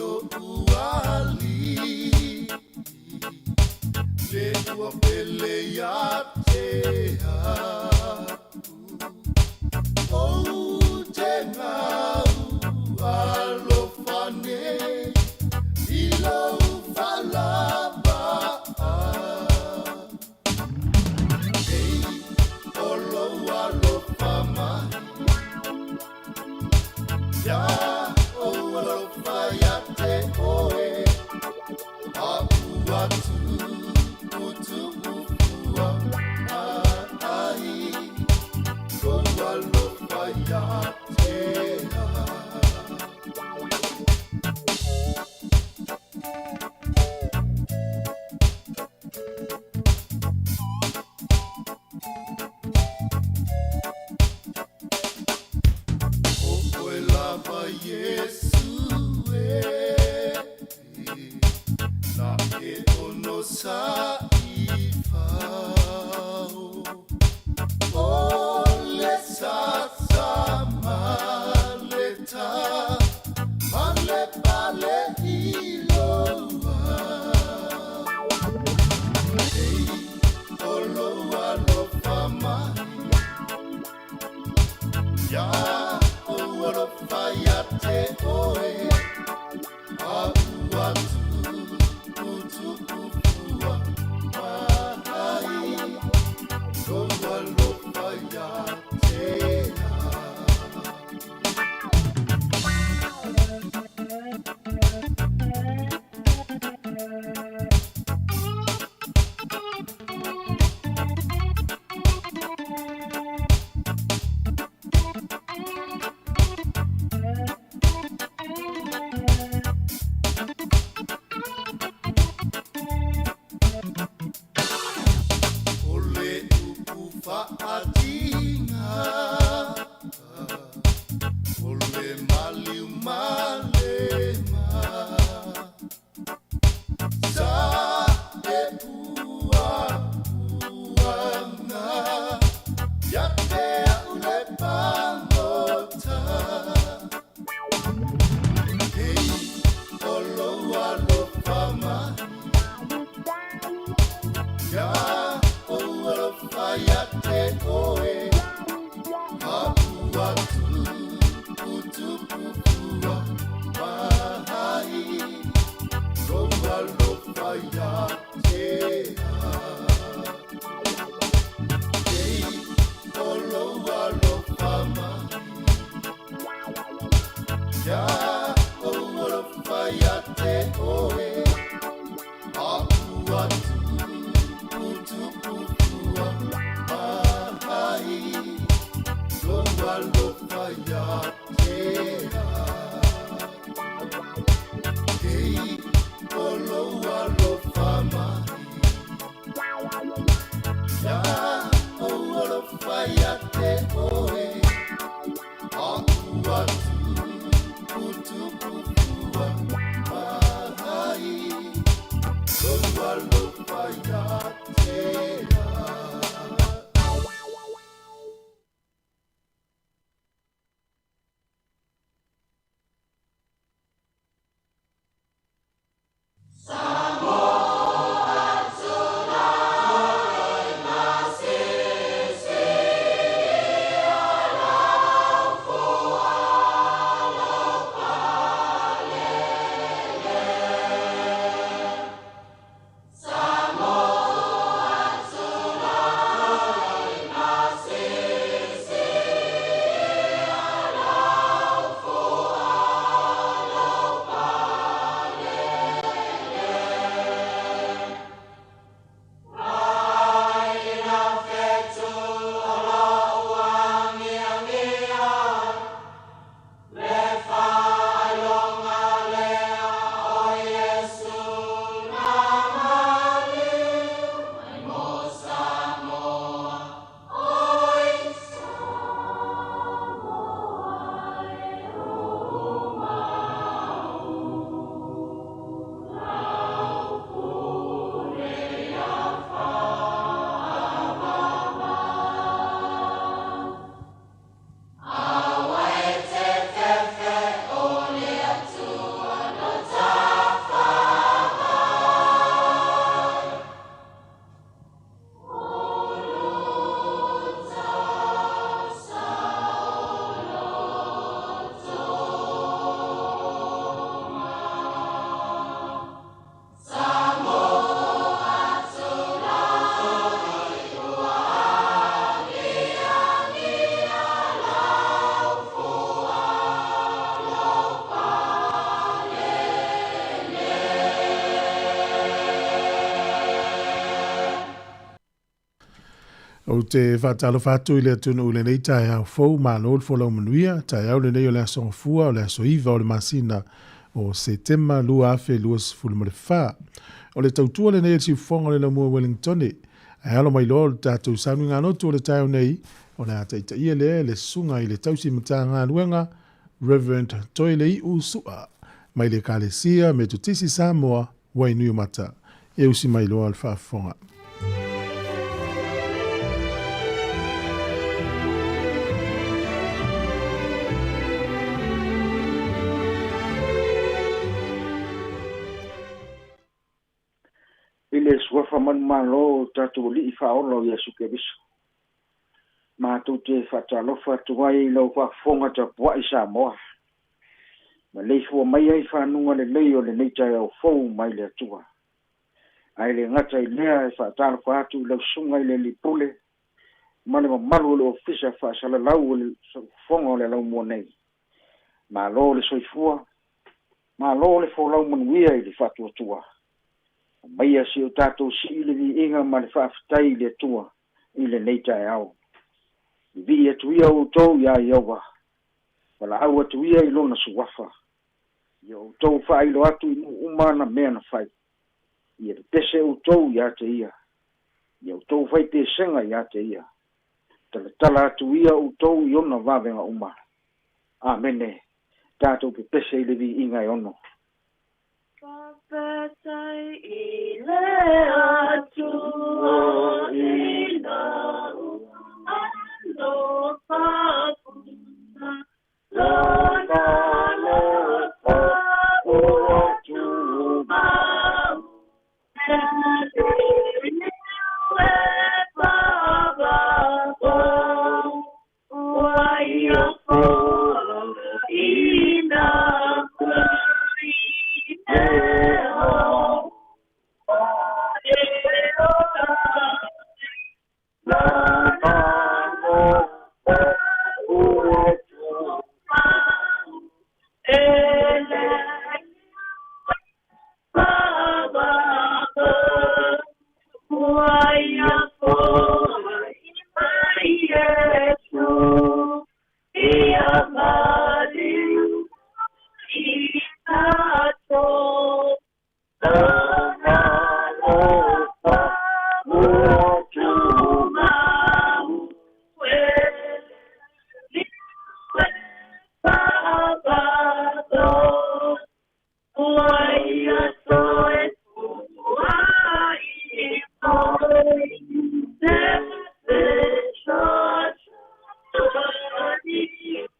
Ilo uali le ua pele ia te au Ou te ngau alofa nei i lou faalava. Ei, o lou alofa mai ia ou alofa ia te oe A ua tuputupu fua mai lou alofa ia te au. O oe lava Iesu e Na e ono sa'i fao O le sasa ma le tā Ma le pale iloa. Ei, o lou alofa mai Ia ou alofa ia te oe A ua tuputupu fua mai lou alofa ia te au. O le upu faatiga o le maliu ma le ma Sa e puapuaga ia te au le pagota. Ei, o lou alofa mai ia ou alofa ia te oe A ua tuputupu fua mai lou alofa ia te au. Ei, o lou alofa mai ia ou alofa ia te oe A ua tuputupu fua mai lou alofa ia te au. Ei, o lou alofa mai ia ou alofa ia te oe A ua tuputupu fua mai lou alofa ia te au. Ou te faatalofa atu i le atunuu i lenei taeao fou, malo le folau manuia, taeao lenei o le Aso Gafua, o le aso 9 o le masina o Setema 2024. O le tautua lenei a le siufofoga o le Laumua Wellingtone, ae alo mai loa o le tatou sauniga lotu o le taeao nei, o le a taitaia lea e le susuga i le tausi Matagaluega, Reverend Toelei'u Su'a, mai le Ekalesia Metotisi Samoa, Wainuiomata. E usi mai loa le faafofoga. I le suafa manumalo o tatou Alii Faaola o Iesu Keriso, matou te faatalofa atu ai i lau faafofoga tapuai Samoa, maleifua mai ai fanuga lelei o lenei taeao fou mai le Atua. Ae le gata i lea, e faatalofa atu i lau susuga i le Alii Pule ma le mamalu o le Ofisa Faasalalau o le Fofoga o le Alaumua nei. Malo le soifua, malo le folau manuia i le faatuatua. Aumaia si o tatou sii le viiga ma le faafetai i le Atua i lenei taeao. Vivii atu ia outou iā Ieova, valaau atu ia i lona suafa. Ia outou faailo atu i nuu uma ana mea na fai. Ia pepese outou iā te ia. Ia outou fai pesega iā te ia. Talatala atu ia outou i ona vavega uma. Amene. Tatou pepese i le viiga e ono. Faafetai i le Atua i lou alofa puna, Lona alofa ua tumau, E liliu e paapaa, Ua ia foaiina mai le ua e ola ai, Lona alofa ua tumau, E liliu e paapaa, Ua ia foai mai Iesu, ia maliu i tatou, Lona alofa ua tumau, E liliu e paapaa, Ua ia toe foai mai, Le fesoasoani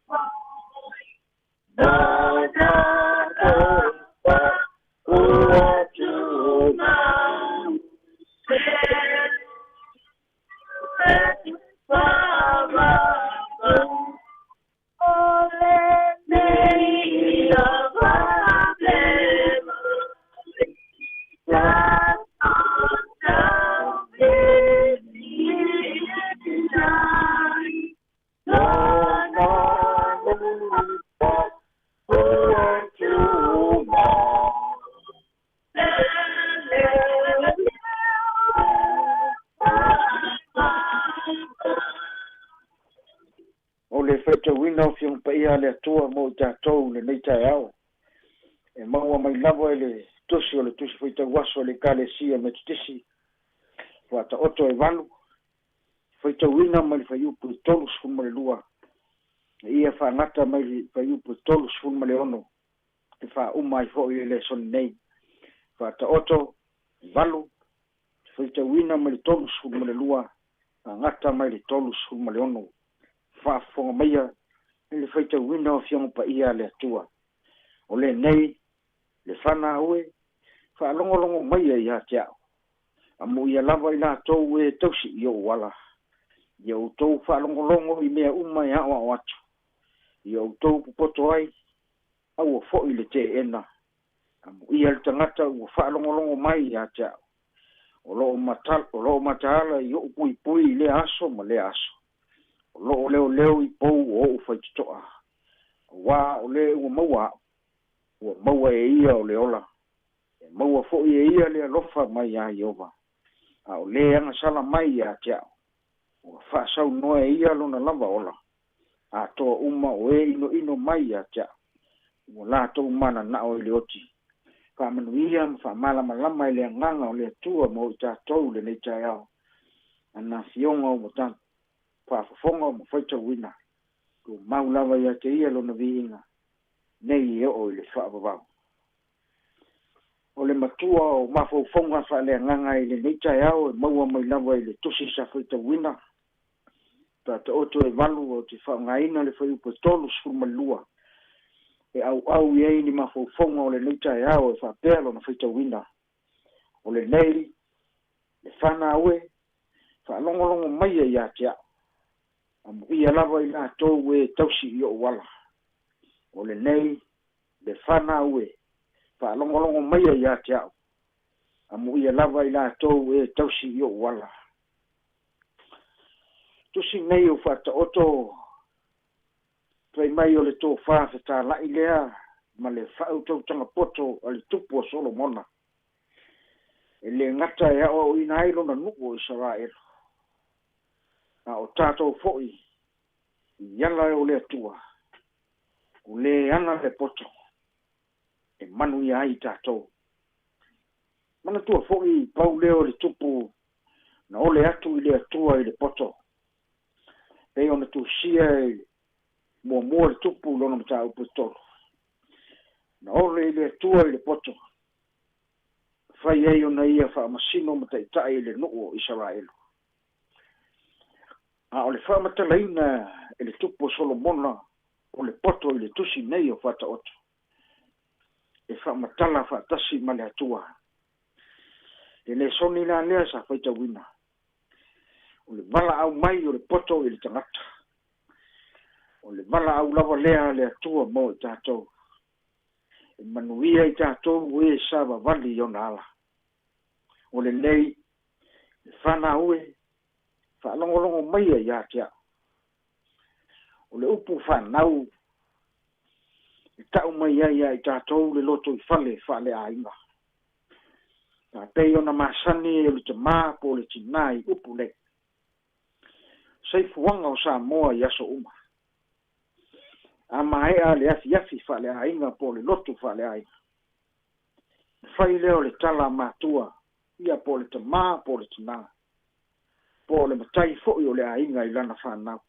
mai, Lona alofa ua tumau, E liliu e paapaa, O lenei ia vave mai, tatou tau fesilai, Lona alofa ua tumau, E liliu e paapaa. O le faitauina o Afioga Paia a le Atua mo i tatou i lenei taeao, e maua mai lava i le tusi o le Tusi Faitau Aso a le Ekalesia Metotisi, Faataoto e 8, faitauina mai le fuaiupu e 32, e ia faagata mai le fuaiupu e 36, e faauma ai foi le lesoni nei. Faataoto 8, faitauina mai le 32, faagata mai le 36. Faafofoga maia i le faitauina o Afioga Paia a le Atua. O lenei, le fana aue, faalogologo maia iā te a'u, amuia lava i latou e tausi i o'u ala. Ia outou faalogologo i mea uma e a'oa'o atu, ia outou popoto ai, aua fo'i le teena. Amuia le tagata ua faalogologo mai iā te a'u, o loo mataala i o'u puipui i lea aso ma lea aso, o loo leoleo i pou o o'u faitoto'a. Auā o lē ua maua a'u, ua maua e ia o le ola, e maua fo'i e ia le alofa mai iā Ieova, a o lē agasala mai iā te a'u. Ua faasaunoa e ia lona lava ola atoa uma o e inoino mai ia te a'u, ua latou mananao i le oti. Faamanuia ma faamalamalama e le Agaga o le Atua mo i tatou lenei taeao. Ana Afioga ua ta faafofoga ma faitauina, tumau lava ia te ia lona viiga, nei e oo i le faavavau. O le matua o mafaufauga faaleagaga i lenei taeao e maua mai lava i le Tusi sa faitauina, Faataoto e 8, ou te faaaogaina le fuaiupu e 32 e auau i ai ni mafaufauga o lenei taeao e faapea lona faitauina. O lenei, le fanau e, faalogologo maia ia te a'u, amuia lava i latou e tausi i o'u ala. O lenei, le fanau e, faalogologo maia ia te a'u, amuia lava i latou e tausi i o'u ala. Tusi nei o Faataoto fai mai o le tofā fetāla'i lea ma le faautautaga poto a le tupu o Solomona, e lē gata e aoaoina ai lona nuu o Isaraelu, a o tatou fo'i i ala o le Atua, o lē ana le poto e manuia ai tatou. Manatua fo'i pau lea o le tupu na ole atu i le Atua i le poto, pei ona tusia i le muamua le tupu lona mataupu e 3. Na ole i le Atua i le poto, fai ai ona ia faamasino ma taita'i i le nuu o Isaraelu. A o le faamatalaina e le tupu o Solomona o le poto i le tusi nei o Faataoto, e faamatala faatasi ma le Atua. Le lesoni la lea sa faitauina, o le valaau mai o le poto i le tagata, o le valaau lava lea a le Atua mo i tatou. E manuia i tatou e savavali i ona ala. O lenei, le fanau e, faalogologo maia ia te a'u. O le upu fanau e ta'u mai ai ia i tatou le loto i fale faaleaiga. Ta pei ona masani e o le tamā po o le tinā i upu nei. Saifuaga o Samoa i aso uma. A maea le afiafi faaleaiga po o le lotu faaleaiga, na fai lea o le tala a matua, ia po o le tamā po o le tinā, po o le matai fo'i o le aiga i lana fanau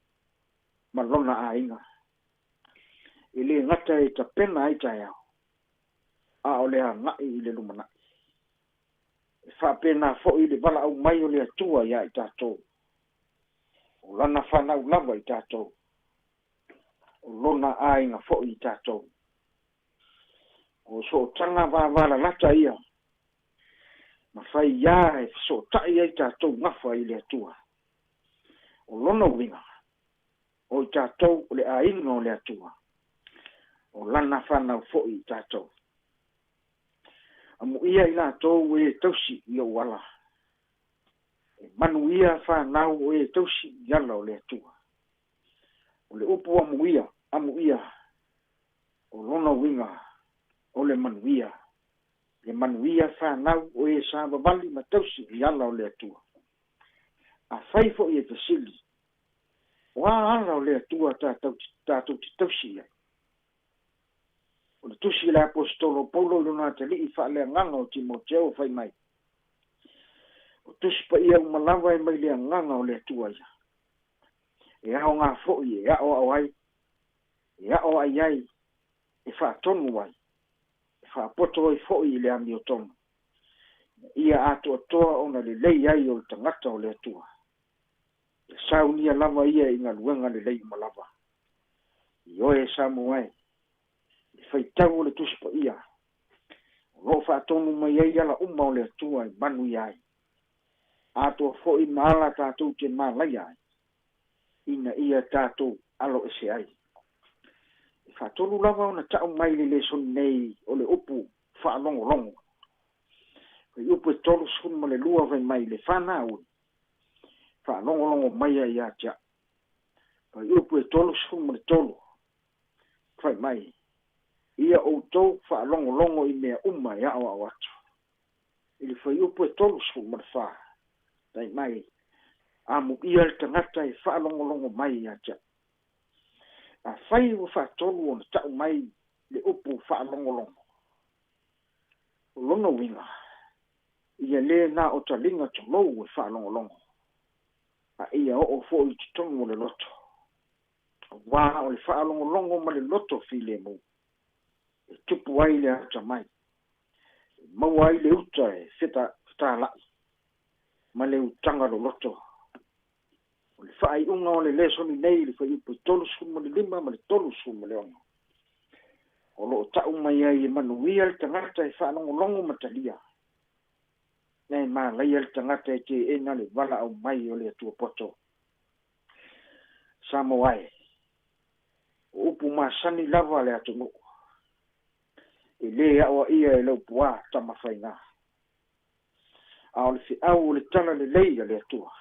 ma lona aiga. E lē gata e tapena ai taeao, a o le aga'i i le lumana'i. E faapena fo'i le valaau mai o le Atua iā i tatou, o lana fanau lava i tatou, o lona aiga fo'i i tatou. O sootaga vavalalata ia, ma fai ia e fesoota'i ai tatou gafa i le Atua. O lona uiga, o i tatou o le aiga o le Atua, o lana fanau fo'i i tatou. Amuia i latou e tausi i o'u ala. E manuia fanau o e tausi i ala o le Atua. O le upu amuia, amuia, o lona uiga o le manuia. Le manuia fanau o e savavali ma tausi i ala o le Atua. Afai fo'i e fesili, o a ala o le Atua tatou te tausi i ai? O le tusi i le aposetolo Paulo i lona atalii faaleagaga o Timoteo fai mai, o tusi paia uma lava e mai le Agaga o le Atua ia. E aogā fo'i e aoao ai, e aoai ai, e faatonu ai, e faapoto ai fo'i i le amiotonu, ina ia atoatoa ona lelei ai o le tagata o le Atua. E saunia lava ia i galuega lelei uma lava. Ioe Samoa e, le faitau o le Tusi Paia, o loo faatonu mai ai ala uma o le Atua e manuia ai, atoa fo'i ma ala tatou te malaia ai, ina ia tatou alo ese ai. E faatolu lava ona ta'u mai le lesoni nei o le upu faalogologo. Fuaiupu e 32 fai mai, le fanau e, faalogologo maia ia te a'u. Fuaiupu e 33 fai mai, ia outou faalogologo i mea uma e aoao atu. I le fuaiupu e 34 fai mai, Amuia le tagata e faalogologo mai ia te a'u. Afai ua faatolu ona ta'u mai le upu faalogologo, o lona uiga, ia lē na o taliga tolou e faalogologo, a ia oo fo'i i totonu o le loto, auā o le faalogologo ma le loto filemu e tupu ai le atamai, e maua ai le uta e fetāla'i ma le utaga loloto. O le faaiuga o le lesoni nei i le fuaiupu e 35 ma le 36, o loo ta'u mai ai e manuia le tagata e faalogologo ma talia, ae malaia le tagata e teena le valaau mai o le Atua poto. Samoa e, o upu masani lava a le atunuu, e lē aoaia e lau puā tamafaigā, a o le feau o le tala lelei a le Atua,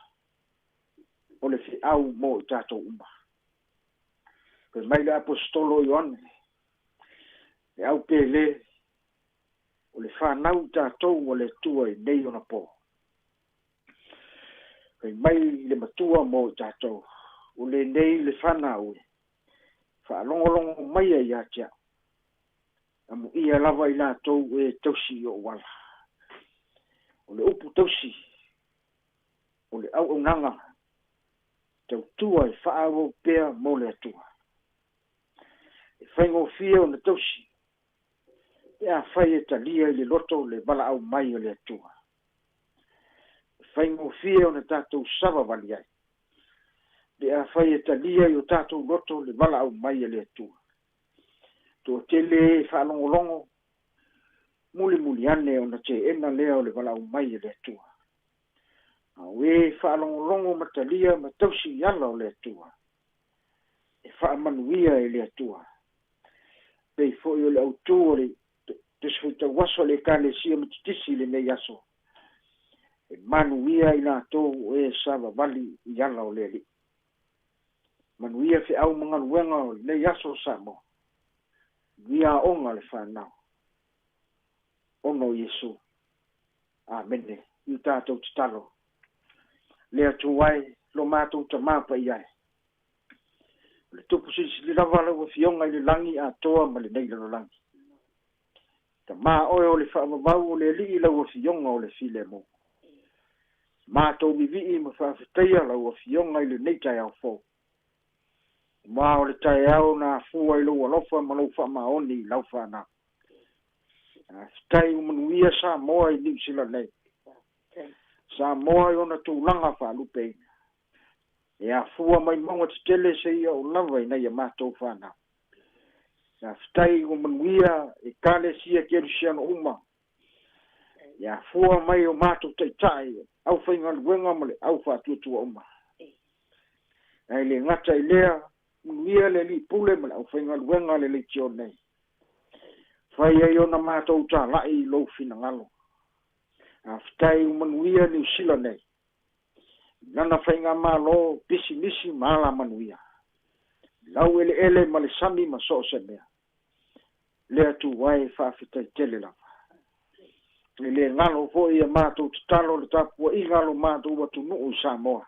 o le feau mo i tatou uma. Fai mai le Aposetolo o Ioane, le aupēlē, o le fanau i tatou a le Atua i nei ona pō. Fai mai le Matua mo i tatou, o lenei le fanau e faalogologo maia ia te a'u, amuia lava i latou e tausi i o'u ala. O le upu tausi, o le auaunaga tautua e faaauau pea mo le Atua. E faigofie ona tausi pe afai e talia i le loto le valaau mai o le Atua. E faigofie ona tatou savavali ai pe afai e talia i o tatou loto le valaau mai a le Atua. Toatele e faalogologo, mulimuli ane ona teena lea o le valaau mai a le Atua. A o e faalogologo ma talia ma tausi i ala o le Atua, e faamanuia e le Atua. Pei foi o le autū o le Tusi Faitauaso a le Ekalesia Metotisi i lenei aso, e manuia i latou o e savavali i ala o le Alii. Manuia feau ma galuega o lenei aso o Samoa. Manuia aoga a le fanau. Ona o Iesu. Amene. I o tatou tatalo. Le Atua e, lo matou Tamā paia e, o le Tupu silisili lava lau Afioga i le lagi atoa ma lenei lalolagi. Tamā oe o le faavavau o le Alii lau Afioga o le filemu. Matou vivii ma faafetaia lau Afioga i lenei taeao fou. Ma o le taeao na afua i lou alofa ma lou faamaoni i lau fanau. Faafetai ua manuia Samoa i Niu Sila nei. Samoa i ona tulaga faalupeina. E afua mai mauga tetele seia oo lava i nai a matou fanau. Faafetai ua manuia Ekalesia Kerisiano uma. E afua mai o matou taitai, aufaigaluega ma le au faatuatua uma. Ae le gata i lea, manuia le Alii Pule ma le aufaigaluega a le leitio nei. Fai ai ona matou tala'i i lou finagalo. Faafetai ua manuia Niu Sila nei. I lana faigamalo, pisinisi ma alamanuia. Lau eleele ma le sami ma so o se mea. Le Atua e, faafetai tele lava. E le galo foi a matou tatalo le tapuaiga a lo matou atunuu i Samoa.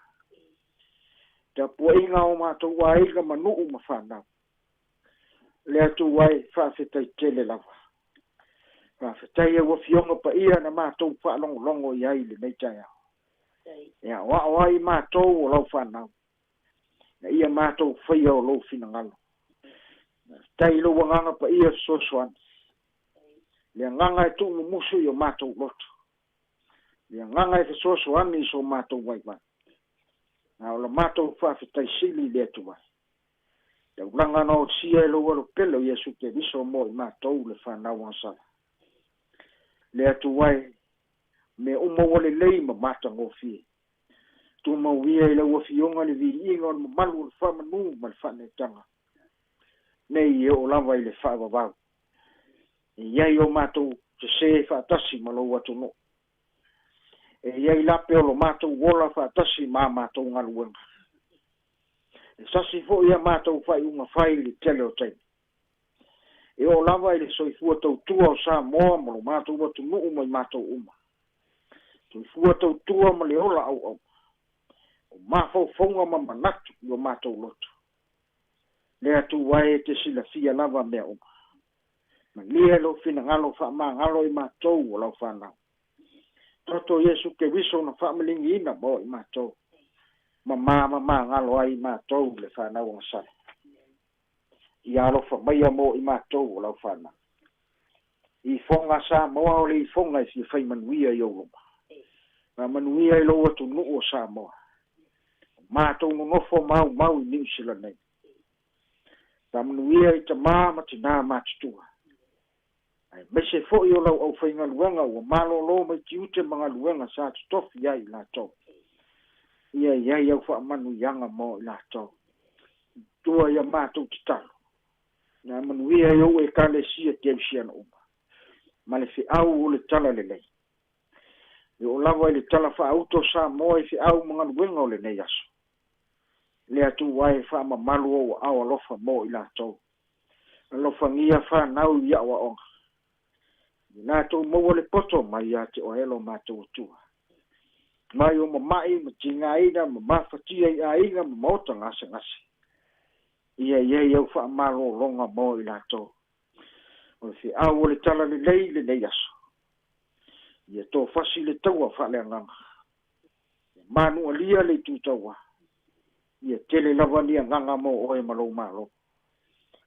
Tapuaiga o matou aiga ma nuu ma fanau. Le Atua e, faafetai tele lava. Faafetai au Afioga paia na matou faalogologo i ai i lenei taeao. E aoao ai matou o lau fanau, na ia matou faia o lou finagalo. Faafetai i lou Agaga Paia fesoasoani, le Agaga e tuumumusu i o matou loto, le Agaga e fesoasoani i so matou vaivai. A o la matou faafetai sili i le Atua. Taulaga na osia e lou Alopele o Iesu Keriso mo i matou le fanau agasala. Le Atua e, mea uma ua lelei ma matagofie. Tumau ia i lau Afioga le viiga o le mamalu o le faamanu ma le faaneetaga, nei e oo lava i le faavavau. E i ai o matou sesē faatasi ma lou atunuu. E i ai lape o lo matou ola faatasi ma a matou galuega. E sasi foi a matou faaiuga fai i le tele o taimi. E oo lava i le soifua tautua o Samoa ma lo matou atunuu ma i matou uma. Soifua tautua ma le ola auauna. O mafaufauga ma manatu i o matou loto. Le Atua e, e te silafia lava mea uma. Malie lou finagalo faamagalo i matou o lau fanau. Toto Iesu Keriso na faamaligiina mo i matou. Mamā ma magalo ai i matou le fanau agasala. Ia alofa maia mo i matou o lau fanau. Ifoga Samoa o le ifoga e fia fai manuia i ou luma. Faamanuia i lou atunuu o Samoa. O matou nonofo maumau i Niu Sila nei. Faamanuia i tamā ma tinā matutua. Aemaise foi o lau aufaigaluega ua malōlō mai tiute ma galuega sa totofi ai i latou. Ia i ai au faamanuiaga mo i latou. Tua ia matou tatalo. Na manuia i ou Ekalesia Kerisiano uma, ma le feau o le talalelei. E oo lava i le tala faauto o Samoa i feau ma galuega o lenei aso. Le Atua e, faamamalu ou aao alofa mo i latou. Alofagia fanau i aoaoga. Ia latou maua le poto mai ia te oe lo matou Atua. Mai o mama'i ma tigaina ma mafatia i aiga ma maota gasegase. Ia i ai au faamalologa mo i latou. O le feau o le talalelei i lenei aso. Ia tofasi le taua faaleagaga. Ia manualia le itu tauā. Ia tele lava ni agaga mo oe ma lou Malo.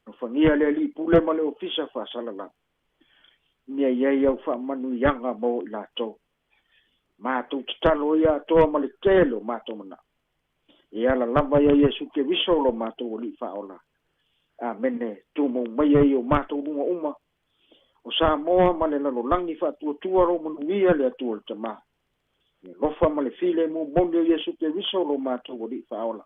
Alofagia le alii pule ma le ofisa faasalalau. Ia i ai au faamanuiaga mo i latou. Matou tatalo ia atoa ma le tele o matou manao. E ala lava ia Iesu Keriso lo matou Alii Faaola. Amene. Tumau maia i o matou luga uma o Samoa ma le lalolagi faatuatua lou manuia le Atua le Tamā. Le alofa ma le filemu moni o Iesu Keriso lo matou Alii Faaola.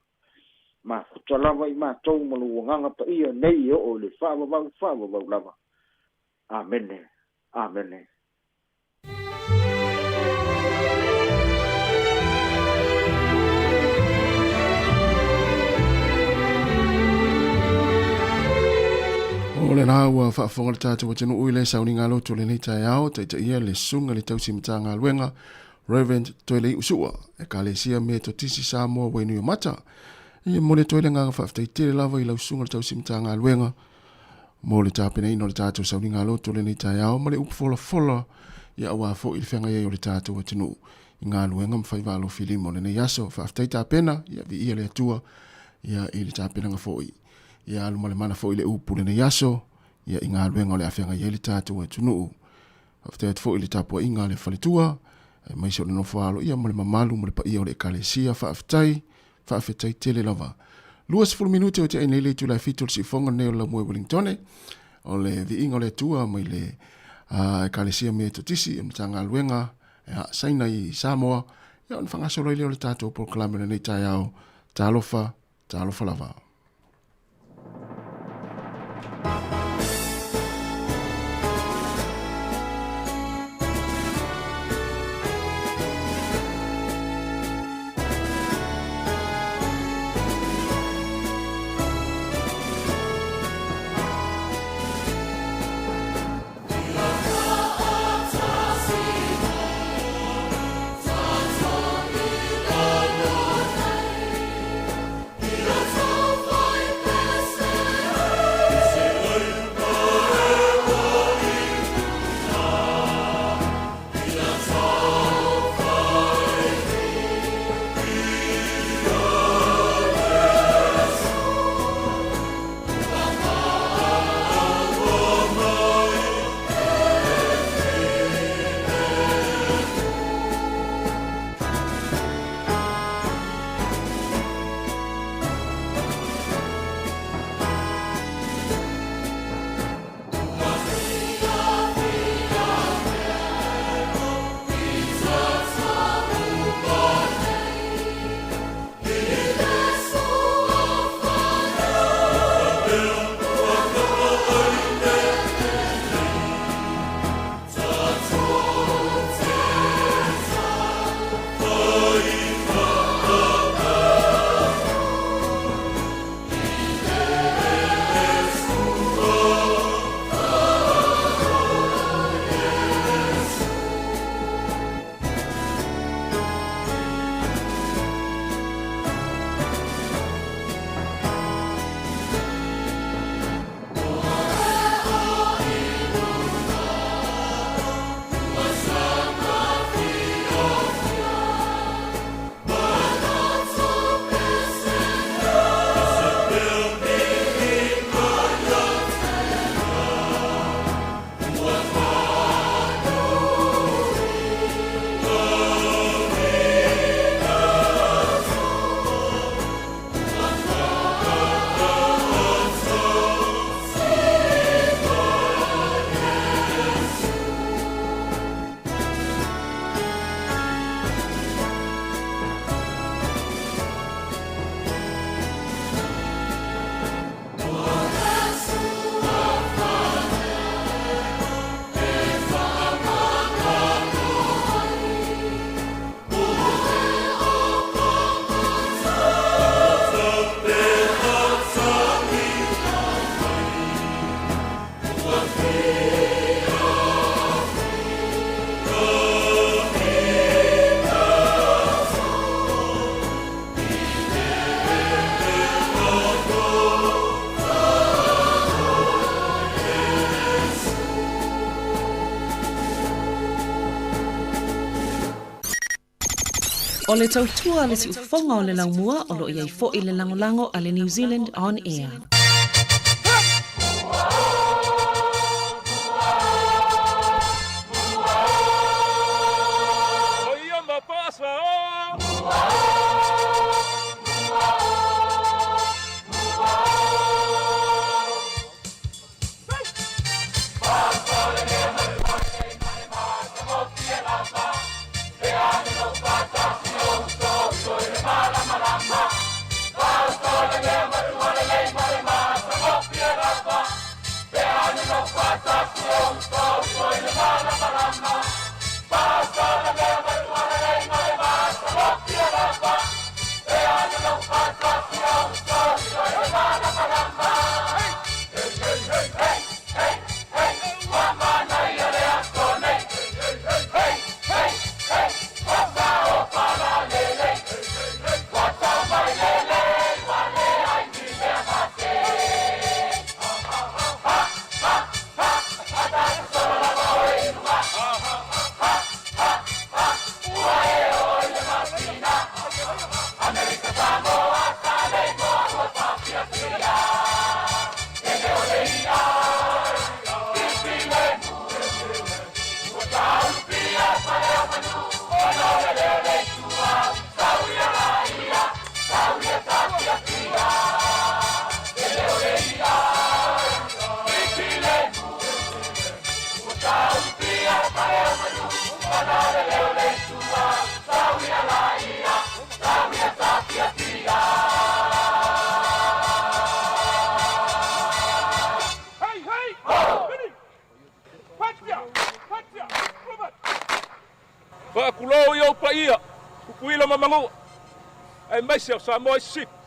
Mafuta lava i matou ma lou Agaga Paia nei e oo i le faavavau faavavau lava. Amene. Amene. O le la ua faafofoga le tatou atunuu i le sauniga loto lenei taeao, taitaia le susuga le tausi Matagaluega Reverend Toelei'u Su'a, Ekalesia Metotisi Samoa Wainuiomata. E momoli atu ai le agaga faafetai tele lava i lau susuga le tausi Matagaluega mo le tapenaina o le tatou sauniga loto lenei taeao ma le upu folafola ia aua foi le feagai ai o le tatou atunuu i galuega ma faiva alofilima o lenei aso. Faafetai tapena, ia viia le Atua ia i le tapenaga foi. Ia alu ma le mana foi le upu lenei aso ia i galuega o le a feagai ai le tatou atunuu. Faafetai atu foi i le tapuaiga a le faletua, aemaise o le nofo aloaia ma le mamalu ma le paia o le Ekalesia. Faafetai, faafetai tele lava. 20 minute o te ai nei le itula e 7 o le siufoga lenei o le Laumue Wellingtone, o le viiga o le Atua mai le Ekalesia Metotisi o Matagaluega ia Saina i Samoa, ia ona faagasolo ai lea o le tatou polokalame o lenei taeao. Talofa, talofa lava. O le tautua a le siufofoga o le laumua o lo o i ai foi le lagolago a le New Zealand On Air. Faakulou i ou paia, Tutuila ma Manua, aemaise o Samoa i Sisifo.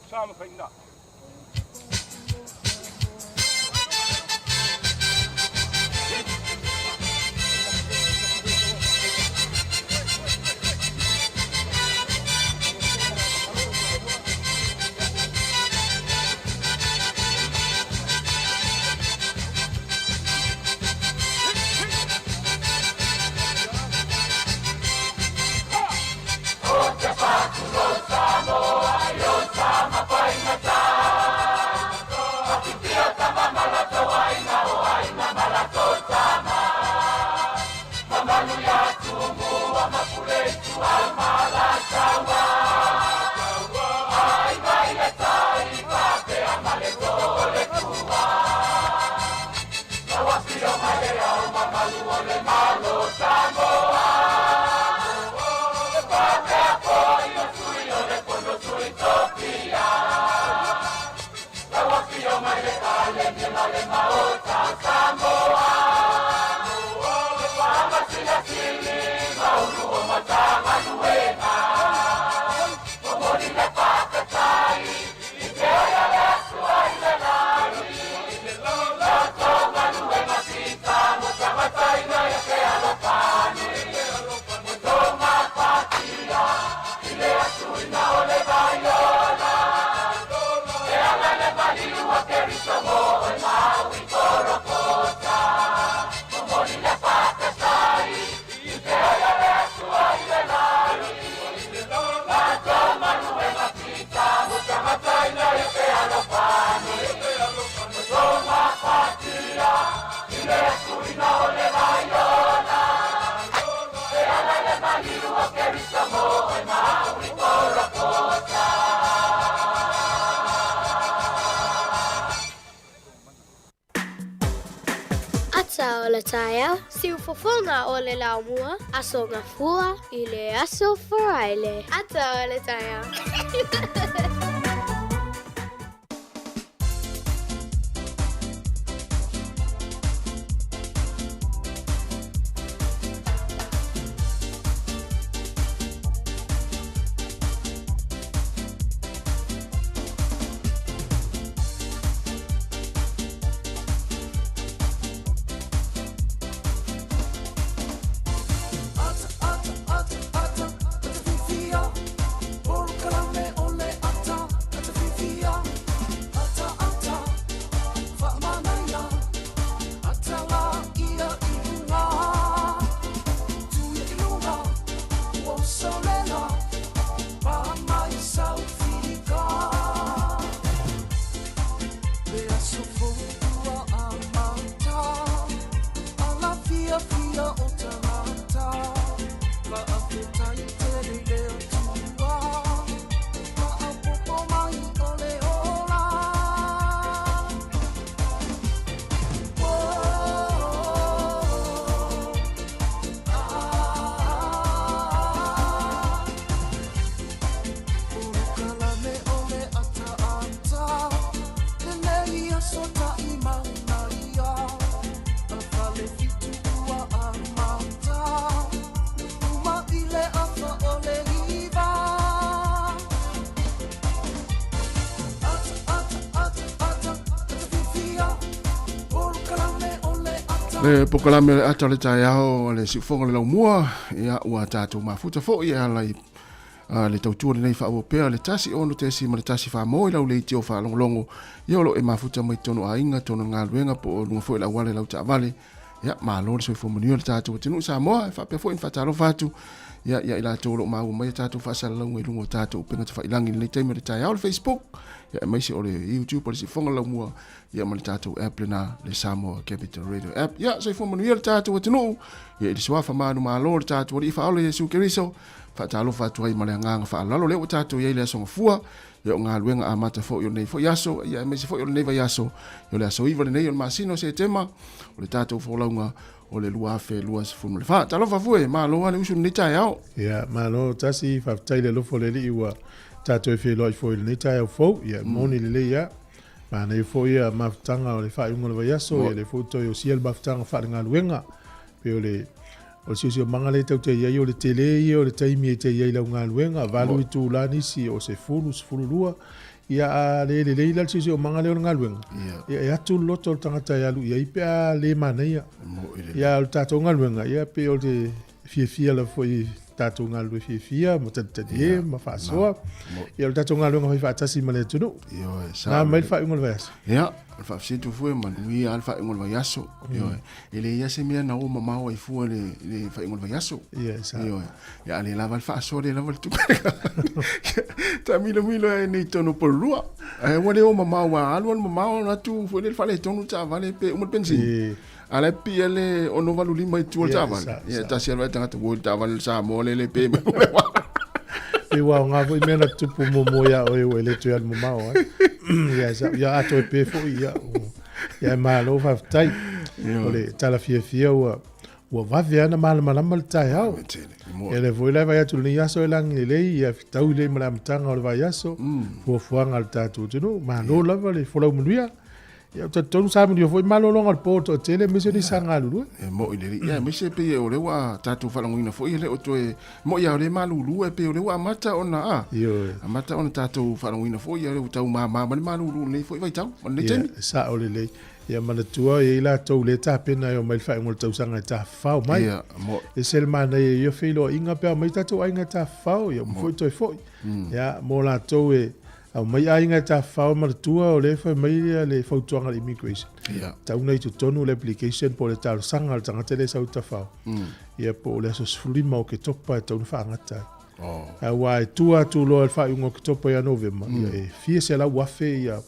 Sa ma faiga. Ata o le taeao, siufofoga o le laumua, Aso Gafua i le Aso Faraile. Ata o le taeao. Le pokalame le ata o le taeao o le siufoga o le laumua, ia ua tatou mafuta foi e ala i le tautua lenei faaauau pea le 1 6.1 faamoe lau leitio faalogologo, ia o lo o e mafuta mai totonu aiga, totonu galuega po o luga foi o le auala i lau taavale. Ia malo le soifua manuia o le tatou atunuu Samoa, e faapea foi ona faatalofa atu ia ia i latou o lo o maua mai a tatou faasalalauga i luga o tatou upega tafailagi i lenei taimi o le taeao, le Facebook, ia aemaise o le YouTube o le Siufoga Laumua, ia ma le tatou app lena, le Samoa Capital Radio app. Ia soifua manuia le tatou atunuu, ia i le suafa manumalo o le tatou Alii Faaola Iesu Keriso, faatalofa atu ai ma le agaga faaaloalo lea ua tatou i ai le aso Gafua, ia o galuega amata foi o lenei foi aso, ia aemaise foi o lenei vaiaso, ia o le aso 9 lenei o le masina o Setema, o le tatou folauga o le 2024. Talofa fue, malo lava le usu i lenei taeao. Ia, malo tasi, faafetai le alofa o le Alii ua tatou e feiloai foi i lenei taeao fou. Ia, moni lelei lava. Manaia foi ia mafutaga o le faaiuga o le vaiaso, ia lea foi ua toe osia le mafutaga faalegaluega. Pei o le O le siosiomaga lea tatou te i ai, o le tele ia o le taimi e te i ai i lau galuega, 8 itula nisi, o 10, 12, ia a le lelei la le siosiomaga lea o le galuega, ia e atu le loto o le tagata e alu i ai pe a le manaia. Ia o le tatou galuega, ia pei o le fiafia lava foi tatou galulue fiafia ma talitalie ma faasoa. Ia o le tatou galuega fai faatasi ma le atunuu. Na mai le faaiuga o le vaiaso. Ia, o le faafesili fua e manuia lava le faaiuga o le vaiaso. Ioe. E leai lava se mea na o mamao ai fua i le faaiuga o le vaiaso. Ia, e sao. Ioe. Ia, a le lava le faasoa, le lava le tupe. Taamilomilo ai nei tonu pololua. Ae ua le o mamao, ua alu alu mamao, alu atu foi lele faaletonu le taavale pe uma le penisini. A la e pipii le 685 i tua o le taavale. Ia, tasi alu ai tagata, oi le taavale le Samoa lele pe mai. Pe ua aoga foi mea na tupu muamua ia oe ua e le toe alu mamao ai. Ia, ia a toe pe foi, ia, ia e malo faafetai. O le tala fiafia ua ua vave lava ona malamalama le taeao. Ia lea foi la e vaai atu i lenei aso e lagi lelei, ia fetaui lelei ma le amataga o le vaiaso, fuafuaga a le tatou atunuu. Malo lava le folau manuia. Ia, ou te talitonu sa manuia foi malologa o le po toatele aemaise o nisi sa galulue. E moi lelei. Ia, aemaise pei o lea ua tatou faalogoina foi e le o toe moi lava o lea e malulu ae pei o lea ua amata ona a. Ioe. Amata ona tatou faalogoina foi ia ua tau mama mai le malulu i lenei foi vaitau ma lenei taimi. Ia, e sao lelei. Ia manatua e i ai latou lea e tapena e omai i le faaiuga o le tausaga e tafafao mai. Ia, moi. E ese le manaia i ia feiloaiga pe a omai tatou aiga e tafafao, ia uma foi toe foi. Ia, mo latou e Aumai aiga e tafafao manatua o lea e fai mai le fautuaga a le immigration. Yeah. Tau na i totonu le application po o le talosaga a le tagata lea e sau i tafao. Ia po o le aso 15 o Oketopa e tau na faagata ai. Oh. Aua e tua atu loa i le faaiuga o Oketopa ia Novema, ia e fia selau afe ia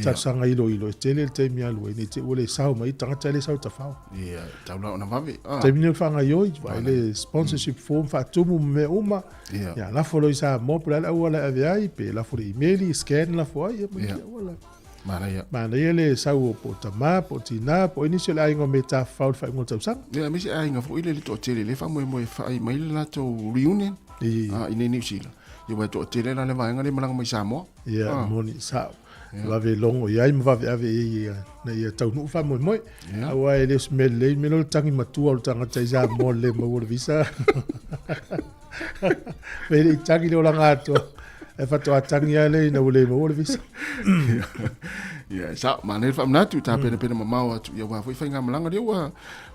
talosaga iloilo e tele le taimi e alu ai, ne i te i ua le sao mai tagata lea e sau i tafao. Ia, tau la ona vave. Ah. Taimi nei o le faagaoioi, vaai le sponsorship form faatumu ma mea uma. Ia. Ia, lafo loa i Samoa po o le a le auala e ave ai, pe lafo i le imeli, scan lafo ai, ia ma isi auala. Manaia. Manaia le sau o po o tama, po o tina, po o nisi o le aiga o me tafafao i le faaiuga o le tausaga. Ia, aemaise aiga foi lele toatele lea e faamoemoe e fai mai le latou reunion i nei Niu Sila. Ia, ua toatele la le vaega lea e malaga mai Samoa. Ia, moni, sao. Vave logo i ai ma vave ave i ai ia, ina ia taunuu faamoemoe. Yeah. Aua e le o se mea lelei, mea lea o le tagi matua o le tagata i Samoa le maua le visa. Pe le i tagi le olaga atoa. E faatoa tagi lava lea ina ua le maua le visa. Ia, sao, manaia le faamanatu, tapenapena mamao atu, ia aua foi faigamalaga lea ua,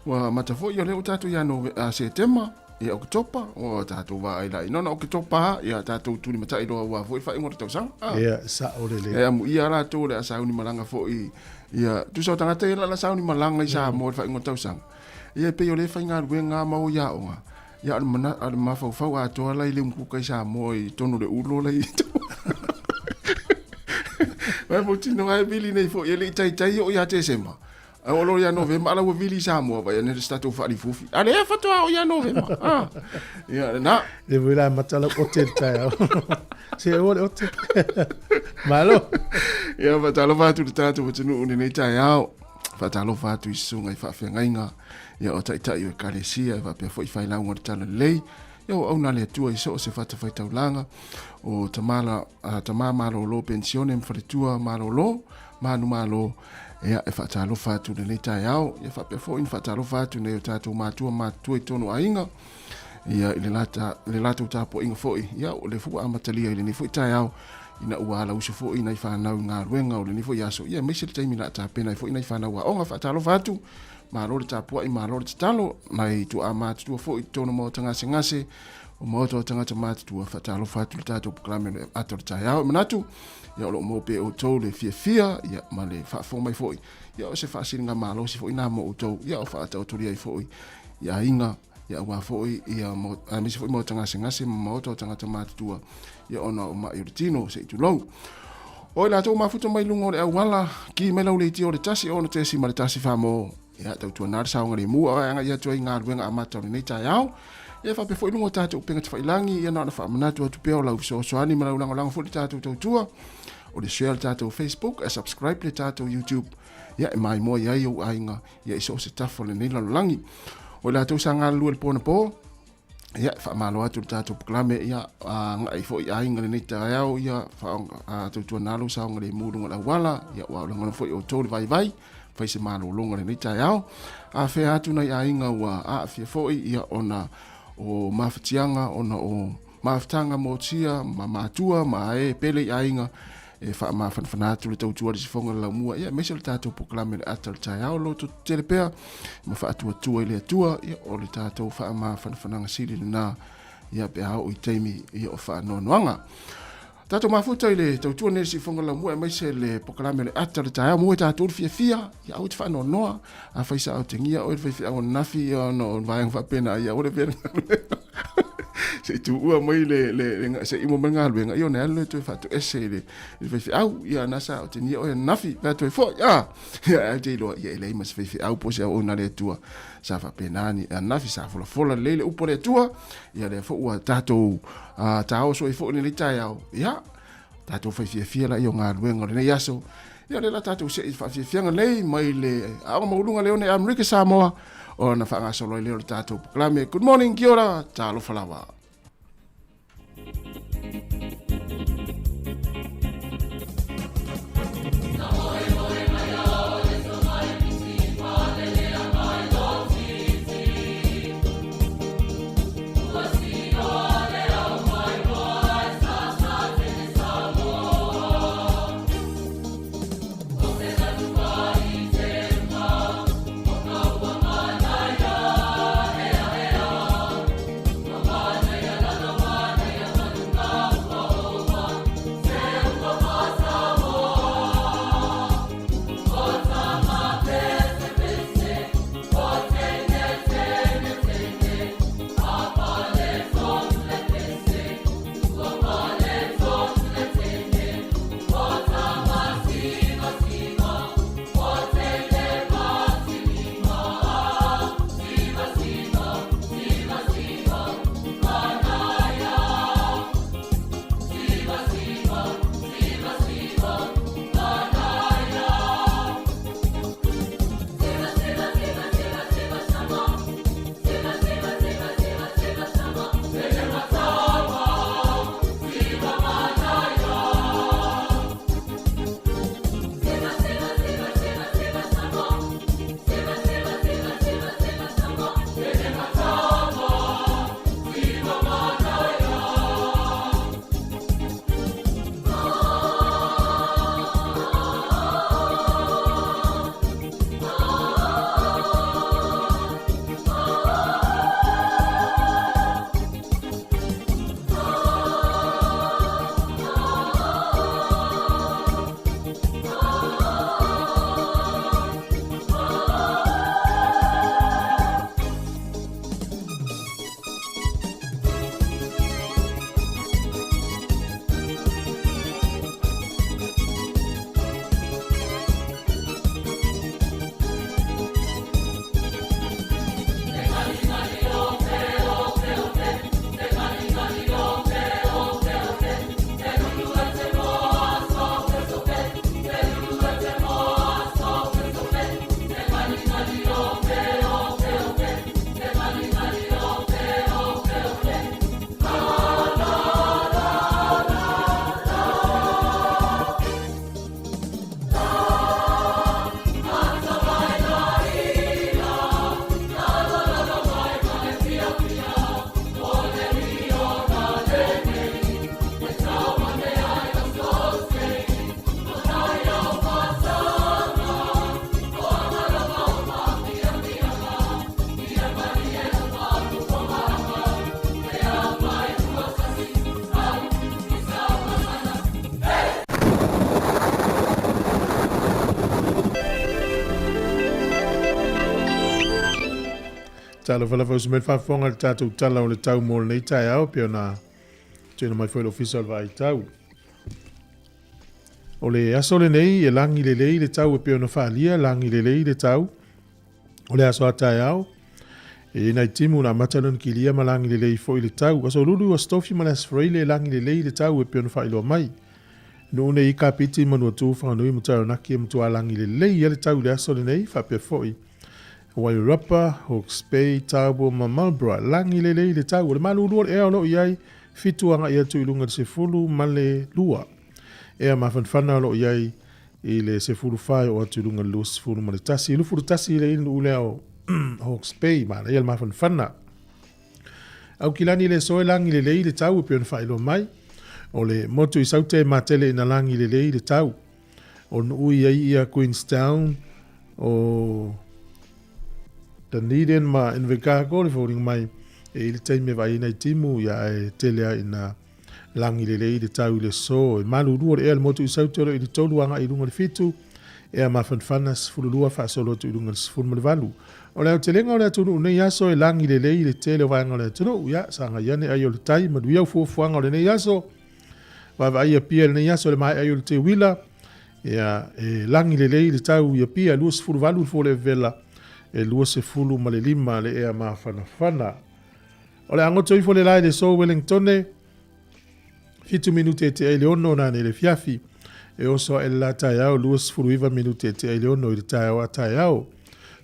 ua amata foi, o lea ua tatou ia Nove, a Setema, ia Oketopa, ua tatou vaai la i nona Oketopa, ia tatou tulimatai loa aua foi le faaiuga o le tausaga. Ah. Ia, sao lelei. E amuia latou o le a sauni malaga foi, ia, tusa o tagata ia la sauni malaga i Samoa i le faaiuga o le tausaga. Ia e pei o lea e faigaluega lava ma o i aoga, ia o le mana, o le mafaufau atoa la i le umukuka i Samoa i totonu o le ulo la i Vai mautinoa lava e vili nei foi, e le i taitai oo ia Tesema. Ae oo loa ia Novema, ala ua vili i Samoa, vai ane se tatou faalifufi. A lea faatoa oo ia Novema. Ah. Ia, lena. Le foi la amata lau ote i le taeao. Se aua le ote. Malo. Ia, faatalofa atu i le tatou atunuu i lenei taeao. Faatalofa atu i susuga i faafeagaiga, ia o taitai o Ekalesia, e faapea foi failauga o le Talalelei, ia o auauna a le Atua i so o se fatafaitaulaga, o tama, tama malolo penisione ma faletua malolo, manumalo, ia e faatalofa atu i lenei taeao, ia faapea foi ona faatalofa atu nei o tatou matua matutua i totonu o aiga, ia i le, lata, le latou tapuaiga foi, ia o lea foi ua amatalia i lenei foi taeao, ina ua alausu foi nai fanau i galuega o lenei foi aso, ia aemaise le taimi o le a tapena ai foi nai fanau aoga. Faatalofa atu, malo le tapuai, malo le tatalo, nai tuaa matutua foi i totonu o maota gasegase, o maota o tagata matutua, faatalofa atu i le tatou polokalame o le Ata o le Taeao. E manatu, ia o lo o maua pea e outou le fiafia, ia ma le faafofoga mai foi, ia o se faasiligamalosi foi na mo outou, ia o faataotolia ai foi i aiga, ia aua foi ia aemaise foi maota gasegase ma maota o tagata matutua, ia ona o mai o le tino, se i tulou. O i latou mafuta mai luga o le auala, ki mai lau leitia o le 1 6.1 whamo, ia tautuana le saogalemu a agai atu ai i galuega amata o lenei taeao. Ia faapea foi luga o tatou upega tafailagi, ia na ona faamanatu atu pea o lau fesoasoani ma lau lagolago foi le tatou tautua, o le share le tatou Facebook, e subscribe le tatou YouTube, ia e maimoa i ai ou aiga, ia i so o se tafa o lenei lalolagi. O i latou sa galulue i le po anapo, ia e faamalo atu le tatou polokalame, ia agai foi i aiga lenei taeao, ia tautuana lou saogalemu i luga o le auala, ia ua lagona foi outou le vaivai. fai se malologa i lenei taeao. Afea atu nai aiga ua aafia foi ia ona o mafatiaga ona o mafutaga motia ma matua ma e pele i aiga e faamafanafana atu le tautua le sifoga le laumua ia aemaise le tatou polokalame le ata o le taeao loto tele pea ma faatuatua i le Atua ia o le tatou faamafanafanaga sili lena ia pe a oo i taimi ia o faanoanoaga. Tatou mafuta i le tautua nei sifoga laumua aemaise le polokalame le ata o le taeao mua tatou le fiafia ia aua te faanoanoa afai sa otegia oe le faifeau ananafi ia ona o vaega faapena ia aua le avea le galuega se i tuua mai le, le, le se i uma mai le galuega ia ona alu lea toe faatoese i le, i le faifeau ia na sa otegia oe ananafi pe a toe foi a ia ae te iloa ia e leai ma se faifeau po o se auauna a le Atua sa faapena ni ananafi sa folafola lelei le upu a le Atua ia lea foi ua tatou taoso ai foi lenei taeao ia tatou fai fiafia la ia o galuega o lenei aso ia lea la tatou sei faafiafiaga nei mai le aoga maualuga le one Amerika Samoa ona faagasolo ai lea o le tatou polokalame. Good morning, kia ora, talofa lava. Talofa lava uso mai le faafofoga i le tatou tala o le tau mo lenei taeao pei ona tuuina mai foi le Ofisa o le Vaai Tau. O le aso lenei e lagi lelei le tau e pei ona faaalia, lagi lelei le tau. O le aso a taeao, e i nai timu na amata lona kilia ma lagi lelei foi le tau. Aso Lulu, Aso Tofi ma le Aso Faraile e lagi lelei le tau e pei ona faailoa mai. Nuu nei i Kapiti, Manuatū, Whanganui ma Taranaki e matua lagi lelei ai le tau i le aso lenei, faapea foi Wairarapa, Hawke's Bay, Taupo ma Marlborough. Lagi lelei le tau. O le malulu o le ea o lo o i ai, 7 agai atu i luga i le 12. Ea mafanafana o lo o i ai. i le 14 e oo atu i luga i le 21. 21 le nuu lea o Hawke's Bay, manaia le mafanafana. Aukilani le aso e lagi lelei le tau e pei ona faailoa mai. O le motu i Saute e matele ina lagi lelei le tau. O nuu i ai ia Queenstown, o Dunedin ma Invercargill e foliga mai e i le taimi e vaai ai nai timu ia ae tele lava ina lagi lelei le tau i le aso. E malulu o le ea i le motu i Saute o lo o i le 3 agai i luga i le 7, ea mafanafana 12 faasolo atu i luga i le 18. O le aotelega o le atunuu i lenei aso e lagi lelei le tele o vaega o le atunuu. Ia, sagai ane ai o le tai, manuia au fuafuaga o lenei aso. Vaavaai i Apia i lenei aso i le maea ai o le teuila. Ia, e lagi lelei le tau i Apia, 28 le fua o le vevela, e 25 le ea mafanafana. O le a goto ifo le la i le aso Wellingtone, 7 minute e tea i le 6 nanei le afiafi. E oso aʻe le la taeao, 29 minute e tea i le 6 i le taeao a taeao.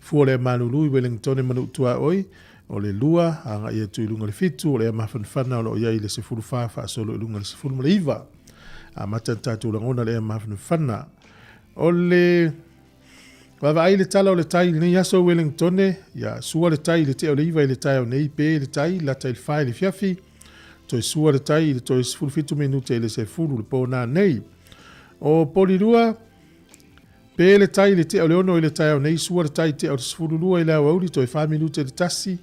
Fua o le ea malulu i Wellingtone ma Nuu Tuaoi, o le 2 agai atu i luga i le 7, o le ea mafanafana o lo o i ai i le 14 faasolo i luga i le 19. Amata ona tatou lagona le ea mafanafana. O le vaavaai i le tala o le tai i lenei aso Wellingtone, ia sua le tai i le tea o le 9 i le taeao nei, pe le tai, lata i le 4 i le afiafi, toe sua le tai i le toe 17 minute i le 10 le po nanei. O Polirua, pe le tai i le tea o le 6 i le taeao nei, sua le tai i tea o le 12 i le aoauli, toe 4 minute i le 1,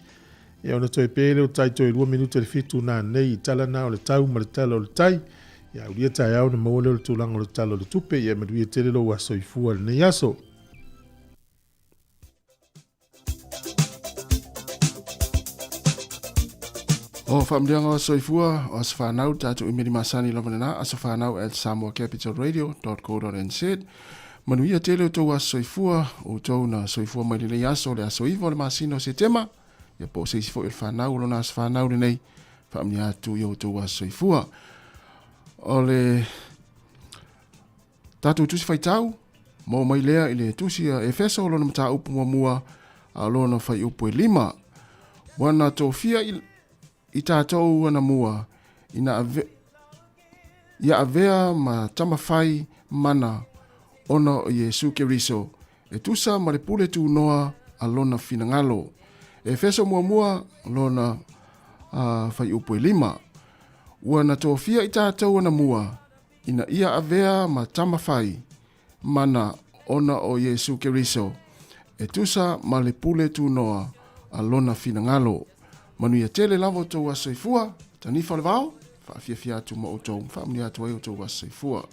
ia ona toe pe lea o le tai toe 2 minute i le 7 nanei. I tala na o le tau ma le tala o le tai, ia aulia taeao ona maua lea o le tulaga o le tala o le tupe, ia manuia tele lou aso soifua i lenei aso. O faamanuiaga o aso soifua, o aso fanau, tatou imeli masani lava lena, asofanau at samoacapitalradio.co.nz. Manuia tele o tou aso soifua, outou na soifua mai lenei aso, le aso 9 o le masina o Setema, ia po o se isi foi o le fanau o lona aso fanau lenei, faamanuia atu i outou aso soifua. O le tatou tusi faitau, maua mai lea i le tusi a Efeso lona mataupu muamua a lona fuaiupu e 5. Ua na tofia i, i tatou anamua ina ave, ia avea ma tamafai mana ona o Iesu Keriso, e tusa ma le pule tunoa a lona finagalo. Efeso muamua lona fuaiupu e 5. Ua na tofia i tatou anamua ina ia avea ma tamafai mana ona o Iesu Keriso, e tusa ma le pule tunoa a lona finagalo. Manuia tele lava outou aso soifua, tanifa o le vao, faafiafia atu ma outou, faamanuia atu ai outou aso soifua.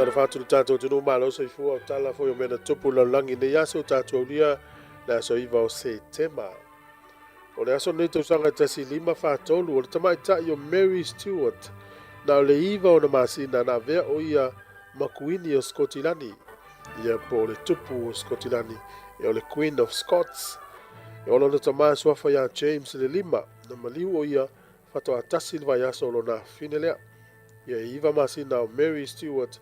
Faatalofa atu i le tatou atunuu, malo soifua, o tala foi o mea na tupu i le lalolagi i lenei aso ua tatou aulia le aso 9 o Setema. O le aso lenei tausaga e 1543, o le tamaitai o Mary Stuart, na o le 9 ona masina na avea o ia ma Kuini o Skotilani, ia po o le Tupu o Skotilani, ia o le Queen of Scots. E o lona tama suafa ia James le lima, na maliu o ia faatoa tasi le vaiaso o lona afafine lea. Ia e 9 masina o Mary Stuart,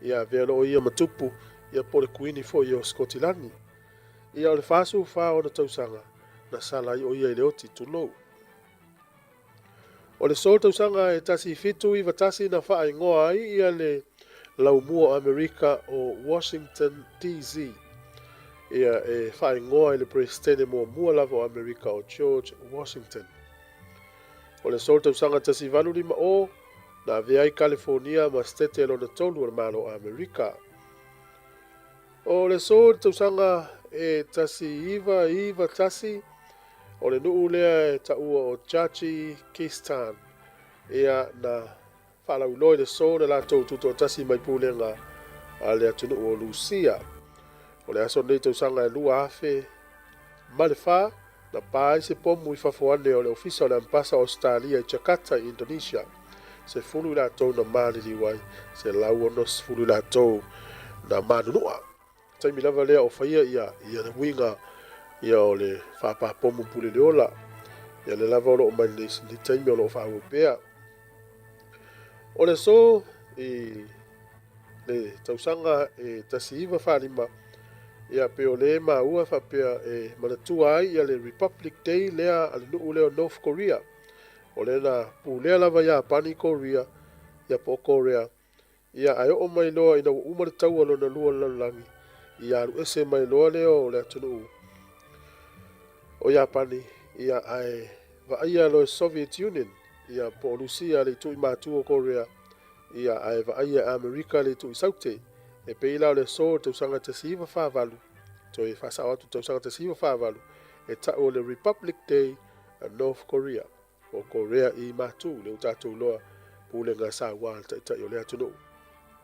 ia avea loa o ia ma Tupu, ia po o le Kuini foi o Skotilani. Ia o le 44 ona tausaga na sala ai o ia i le oti, tulou. O le so tausaga e 1791 na faaigoa ai ia le laumua o Amerika o Washington DC. Ia e faaigoa i le Peresetene muamua lava o Amerika o George Washington. O le so tausaga 1850 na avea ai Kalifonia ma Setete lona tolu o le Malo o Amerika. O le aso i le tausaga e 1991, o le nuu lea e taua o Tajikistan, ia na faalauiloa i le aso le latou tutoatasi mai pulega a le atunuu o Lusia. O le aso lenei tausaga e 2004, na pa ai se pomu i fafo ane o le ofisa o le Ambasa o Ausetalia i Jakarta i Indonesia. 10 i latou na maliliu ai, 160 i latou na manunua. Taimi lava lea o faia ia ia le uiga ia o le faapapomu pule le ola. Ia le lava o loo mai lenei lenei taimi o loo faaauau pea. O le aso i le tausaga e 1945, ia pe o le maua faapea e manatua ai ia le Republic Day lea a le nuu lea o North Korea. O lea na pulea lava Iapani Korea, ia po o Korea, ia ae oo mai loa ina ua uma le taua lona lua o le lalolagi, ia alu ese mai loa lea o le atunuu o Iapani, ia ae vaaia loa e Soviet Union, ia po o Lusia le itu i matu o Korea, ia ae vaaia e Amerika le itu i Saute. E pei la o le aso o le tausaga 1948, toe faasao atu tausaga 1948, e tau o le Republic Day North Korea, po o Korea i Matu, lea ua tatou iloa pulega saua a le taitai o le atunuu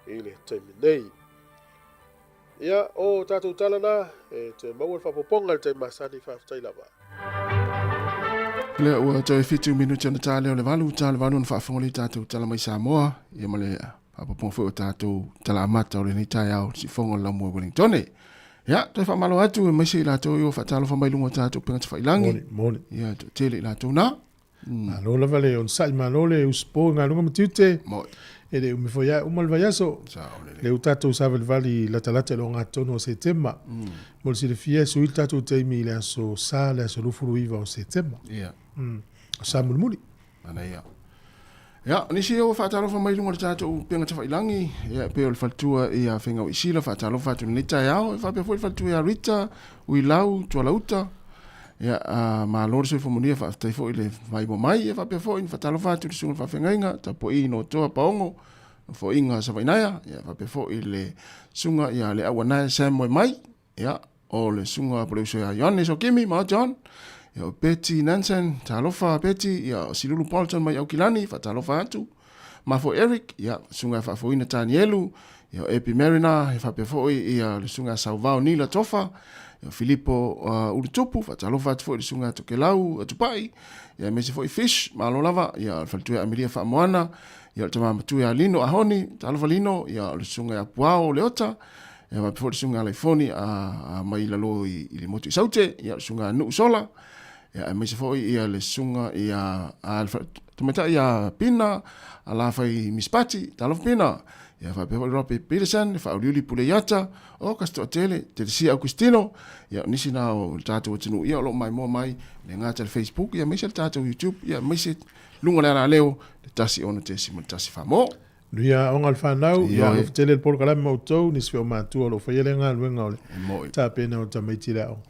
i le taimi nei. Ia, o tatou tala na, e toe maua le faaopoopoga i le taimi masani, faafetai lava. Lea ua toe 7 minute ona ta lea o le 8, ta le 8 ona faafofoga lea i tatou tala mai Samoa, ia ma le faaopoopoga foi o tatou tala amata o lenei taeao, sifoga o le laumua i Wellingtone. Ia, toe faamalo atu aemaise i latou i o faatalofa mai luga o tatou upega tafailagi. Moni, moni. Ia, toatele i latou na. Malo lava le onosai, malo le usupo i galuega ma tiute. Moi. E le umi foi ae uma le vaiaso. Sao lelei. Lea ua tatou savalivali latalata i le ogatotonu o Setema. Mo le silafia e sui le tatou taimi i le aso Sa, le aso 29 o Setema. Ia. Sa mulimuli. Manaia. Ia, o nisi ua faatalofa mai luga o le tatou upega tafailangi, ia, e pei o le faletua ia Fegau Isila, faatalofa atu i lenei taeao, e faapea foi le faletua ia Rita, Uilau, Tualauta, ia, a, malo le soifua manuia, faafetai foi le maimoa mai, ia faapea foi na faatalofa atu i le susuga i le faafeagaiga, tapuai Notoa Paogo, Nofoaiga Savainaea, ia, faapea foi le susuga ia Leauanae Sam Moemai, Ia, o le susuga po o le uso ia Ioane Sokimi ma John, ia o Betty Nansen, talofa Betty, ia o Silulu Bolton mai Aukilani, faatalofa atu. Mafo Eric, ia, susuga ia Faafoina Tanielu, ia o Epi Mariner, e faapea foi ia le susuga ia Sauvao Nila Tofa, ia o Filipo Ulutupu, faatalofa atu foi i le susuga ia Tokelau Tupai, ia aemaise foi Fish, malo lava, ia o le faletua ia Amelia Faamoana, ia o le tama matua ia Lino Ahoni, talofa Lino, ia o le susuga ia Puao Leota, Ia faapea foi le susuga Alaifoni a, a mai lalo i, i le motu i Saute, ia le susuga Nuu Sola, ia aemaise foi ia le susuga ia a le tamaitai ia Pina, a la fai Miss Pati, talofa Pina. Ia faapea foi Robbie Peterson, le faauliuli Puleiata, o kasi toatele, Telesia Augustino, ia o nisi na o le tatou atunuu, ia o lo o maimoa mai le gata le Facebook, ia aemaise le tatou YouTube, ia aemaise luga o le alaleo, le 106.1 Samoa. Nuia aoga le fanau, ia alofa tele le polokalame ma outou, nisi foi o matua o lo o faia lea galuega o le tapena o tamaiti i le aoga.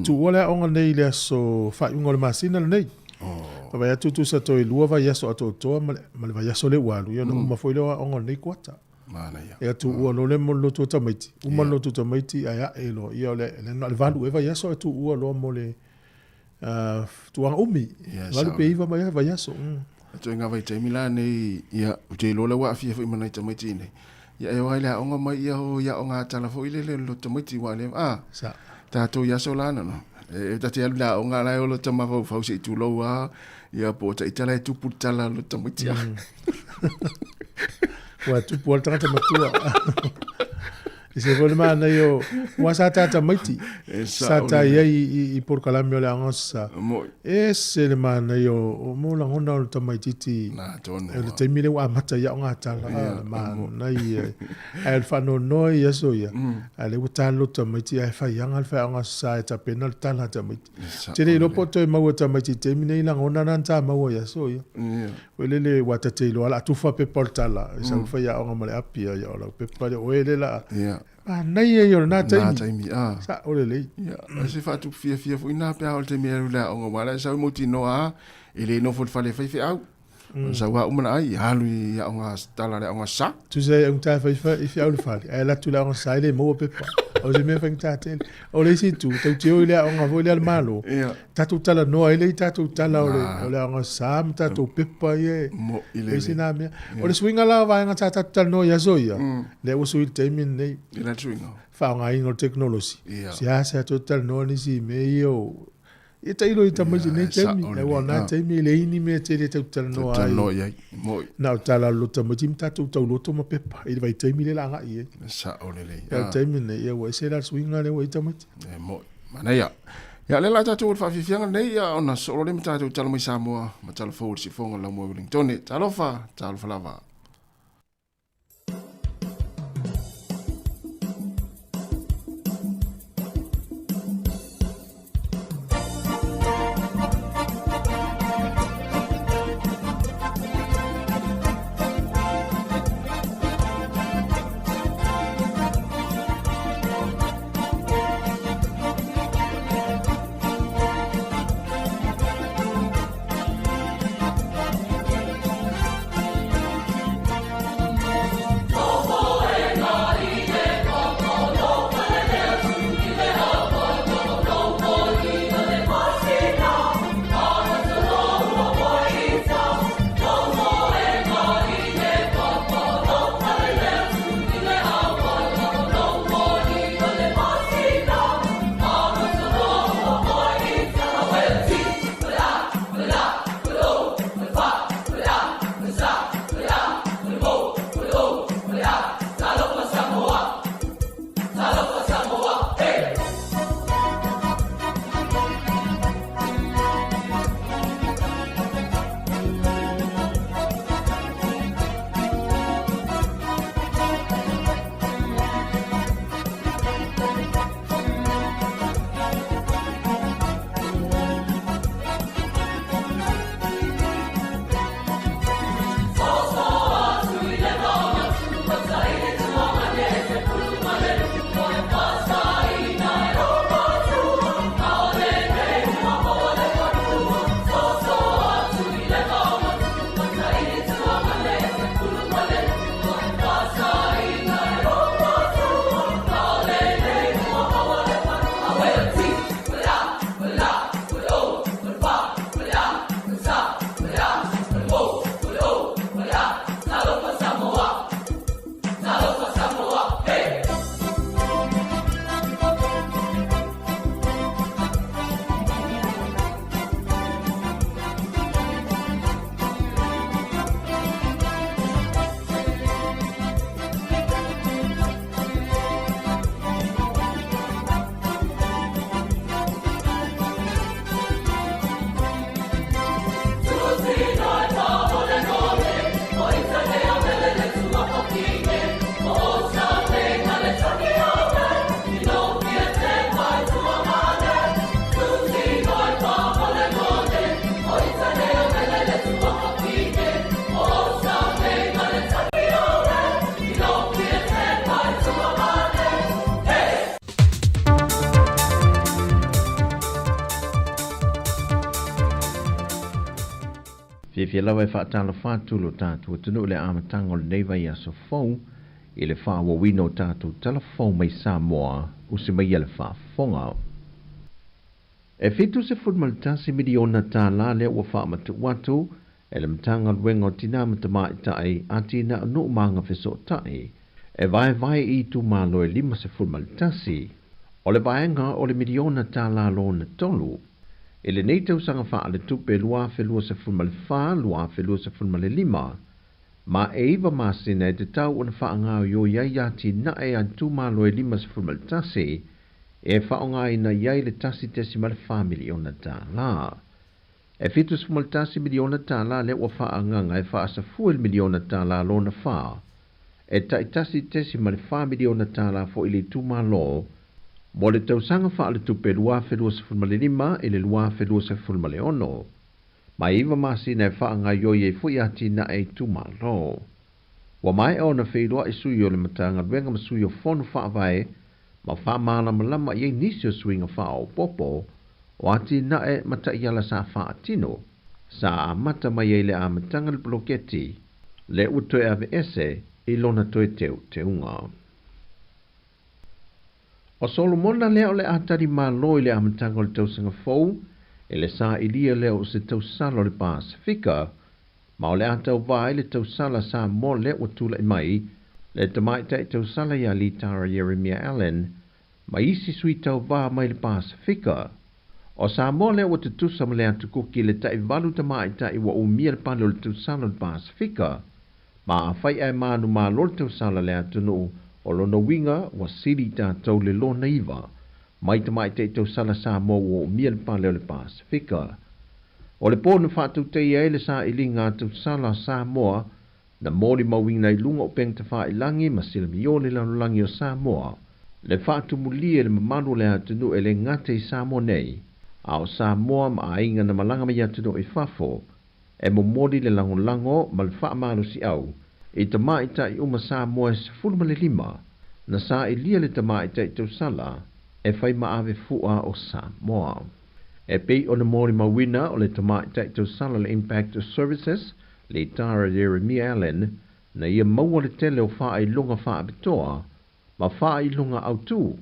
Tuua le aoga nei i le aso faaiuga o le masina lenei. Vaai atu tusa toe 2 vaiaso atoatoa ma le vaiaso lea ua alu, ia ona uma foi lea o aoga o lenei kuata. Ia tuua loa lea mo le lotu o tamaiti, uma le lotu o tamaiti ae ae loa, ia o le na o le 8 ea vaiaso ae tuua loa mo le tuaga umi, 8 pe 9 vaiaso. Atu i ngā vaitaimi la nei, ia, ou te iloa la ua aafia foi ma nai tamaiti nei. Ia e o ai le aoga mai ia o i aoga tala foi lele o le tamaiti ua le a. Sa. Tatou i aso la no. E ta te alu le aoga la e o lo tama fau se i tulou a. Ia po o taitala e tupu le tala o le tamaiti a. Ua tupu al tagata matua. I se foi le manaia o ua sa tā tamaiti. E Sa sao tā lelei. i ai i polokalame o le aoga sa. Moi. E se le manaia o mo lagona o le tamaititi. Nā tonu. O le taimi lea ua amata i aoga tala. Ia, Le manaia. Ae o le faanoanoa i aso ia. A lea ua tā le loto tamaiti ae faiaga le faiaoga sa e tapena le tala a tamaiti. Te le iloa po o toe maua e tamaiti i le taimi nei lagona na na tā maua i aso ia. Ia. Foi lele ua ta te iloa la tufa pepa o le tala. E sau faiaoga ma le api ia o lau pepa lea o e le la. Ia. Manaia ia o lena Nā taimi. taimi, a. Sa o lelei. Ia, o se faatupu fiafia foi nā pe a o le taimi e alu i le aoga, ua la e sau e mautinoa a, e le nofo i le fale e faifeau. O sau a uma na ai, ia alu i aoga tala le aoga sa. Tusa e augata e fai feau le fale, ae alu atu i le aoga sa e le maua pepa. O se mea faigata tele. O le isi itu, tau te o i le aoga foi lea a le Malo, Ia. tatou talanoa ai lea i tatou tala o le, o le aoga sa ma tatou pepa ia e. Mo i O isi lele. nā mea. O le suiga la o vaega sa tatou talanoa i aso ia, lea ua sui i le taimi lenei. I la suiga. Faaaogaina o le tekonolosi. Ia. Seasea toe talanoa nisi i mea ia o Ia tailo i tamaiti i lenei Ia, e taimi. sao Aua o lelei. na taimi e leai ni mea tele tatou te talanoa ai. Talanoa i ai. Moi. Na o tala o le loto tamaiti ma tatou tauloto ma pepa i le vaitaimi lea o le a agai i ai. E sao lelei. Ia o le taimi lenei, ia ua ese la le suiga lea ua i ai tamaiti. E moi. Manaia. Ia lea la tatou o le faafiafiaga lenei, ia ona soo loa lea ma tatou tala mai Samoa ma tala fou o le sifoga o le laumua i Wellingtone. Talofa, talofa lava. Fiafia lava e faatalofa atu lo tatou atunuu i le amataga o lenei vaiaso fou i le faaauauina o tatou tala fou mai Samoa usi mai ia le faafofoga. E $71 miliona tālā lea ua faamatuu atu e le Matagaluega o Tinā ma Tamaitai, Atinae o Nuu ma Agafesootai E vaevae i itumalo e 51, o le vaega o le miliona tālā lona tolu. I lenei tausaga faaletupe 2024/2025, ma e 9 masina e tatau ona faagaoioi ai atinae a itumalo e 51 e faaaogaina i ai le $1.4 miliona tālā. E $71 miliona tālā lea ua faaagaga e faasafua i le miliona tālā lona fa. E tai $1.4 miliona tālā foi i le itumalo mo le tausaga faaletupe 2025 i le 2026. Ma e 9 masina e faagaoioi ai foi atinae i itumalo. Ua maea ona feiloai sui o le Matagaluega ma sui o Fono Faavae ma faamalamalama i ai nisi o suiga faaopoopo o atinae ma taiala sa faatino sa amata mai ai le amataga le poloketi le ua toe aveese i lona toe teuteuga. O Solomona lea o le a talimalo i le amataga o le tausaga fou i le sailia lea o se tausala o le Pasefika, ma o le a tauvā ai le tausala Samoa lea ua tulai mai, le tamaitai tausala ia Litara Ieremia Allen, ma isi sui tauvā mai le Pasefika. O Samoa lea ua tutusa ma le Atu Kuki i le tai valu tamaitai ua umia le pale o le tausala o le Pasefika, ma afai ae manumalo le tausala le atunuu, o lona uiga ua sili i tatou le lona iva mai tamaitai tausala Samoa ua umia le pale o le Pasefika. O le po na faatautaia ai le sailiga a tausala Samoa na molimauina i luga o upegatafailagi ma silamiō le lalolagi o Samoa, le faatumulia i le mamalu o le atunuu e le gata i Samoa nei, a o Samoa ma aiga na malaga mai atunuu i fafo, e momoli le lagolago ma le faamalosiau i tamaitai uma Samoa e 15 na sailia le tamaitai tausala e fai ma ave fua o Samoa. E pei ona molimauina o le tamaitai tausala le Impact Services, Litara Ieremia Allen, na ia maua le tele o faailoga faapitoa ma faailoga autū,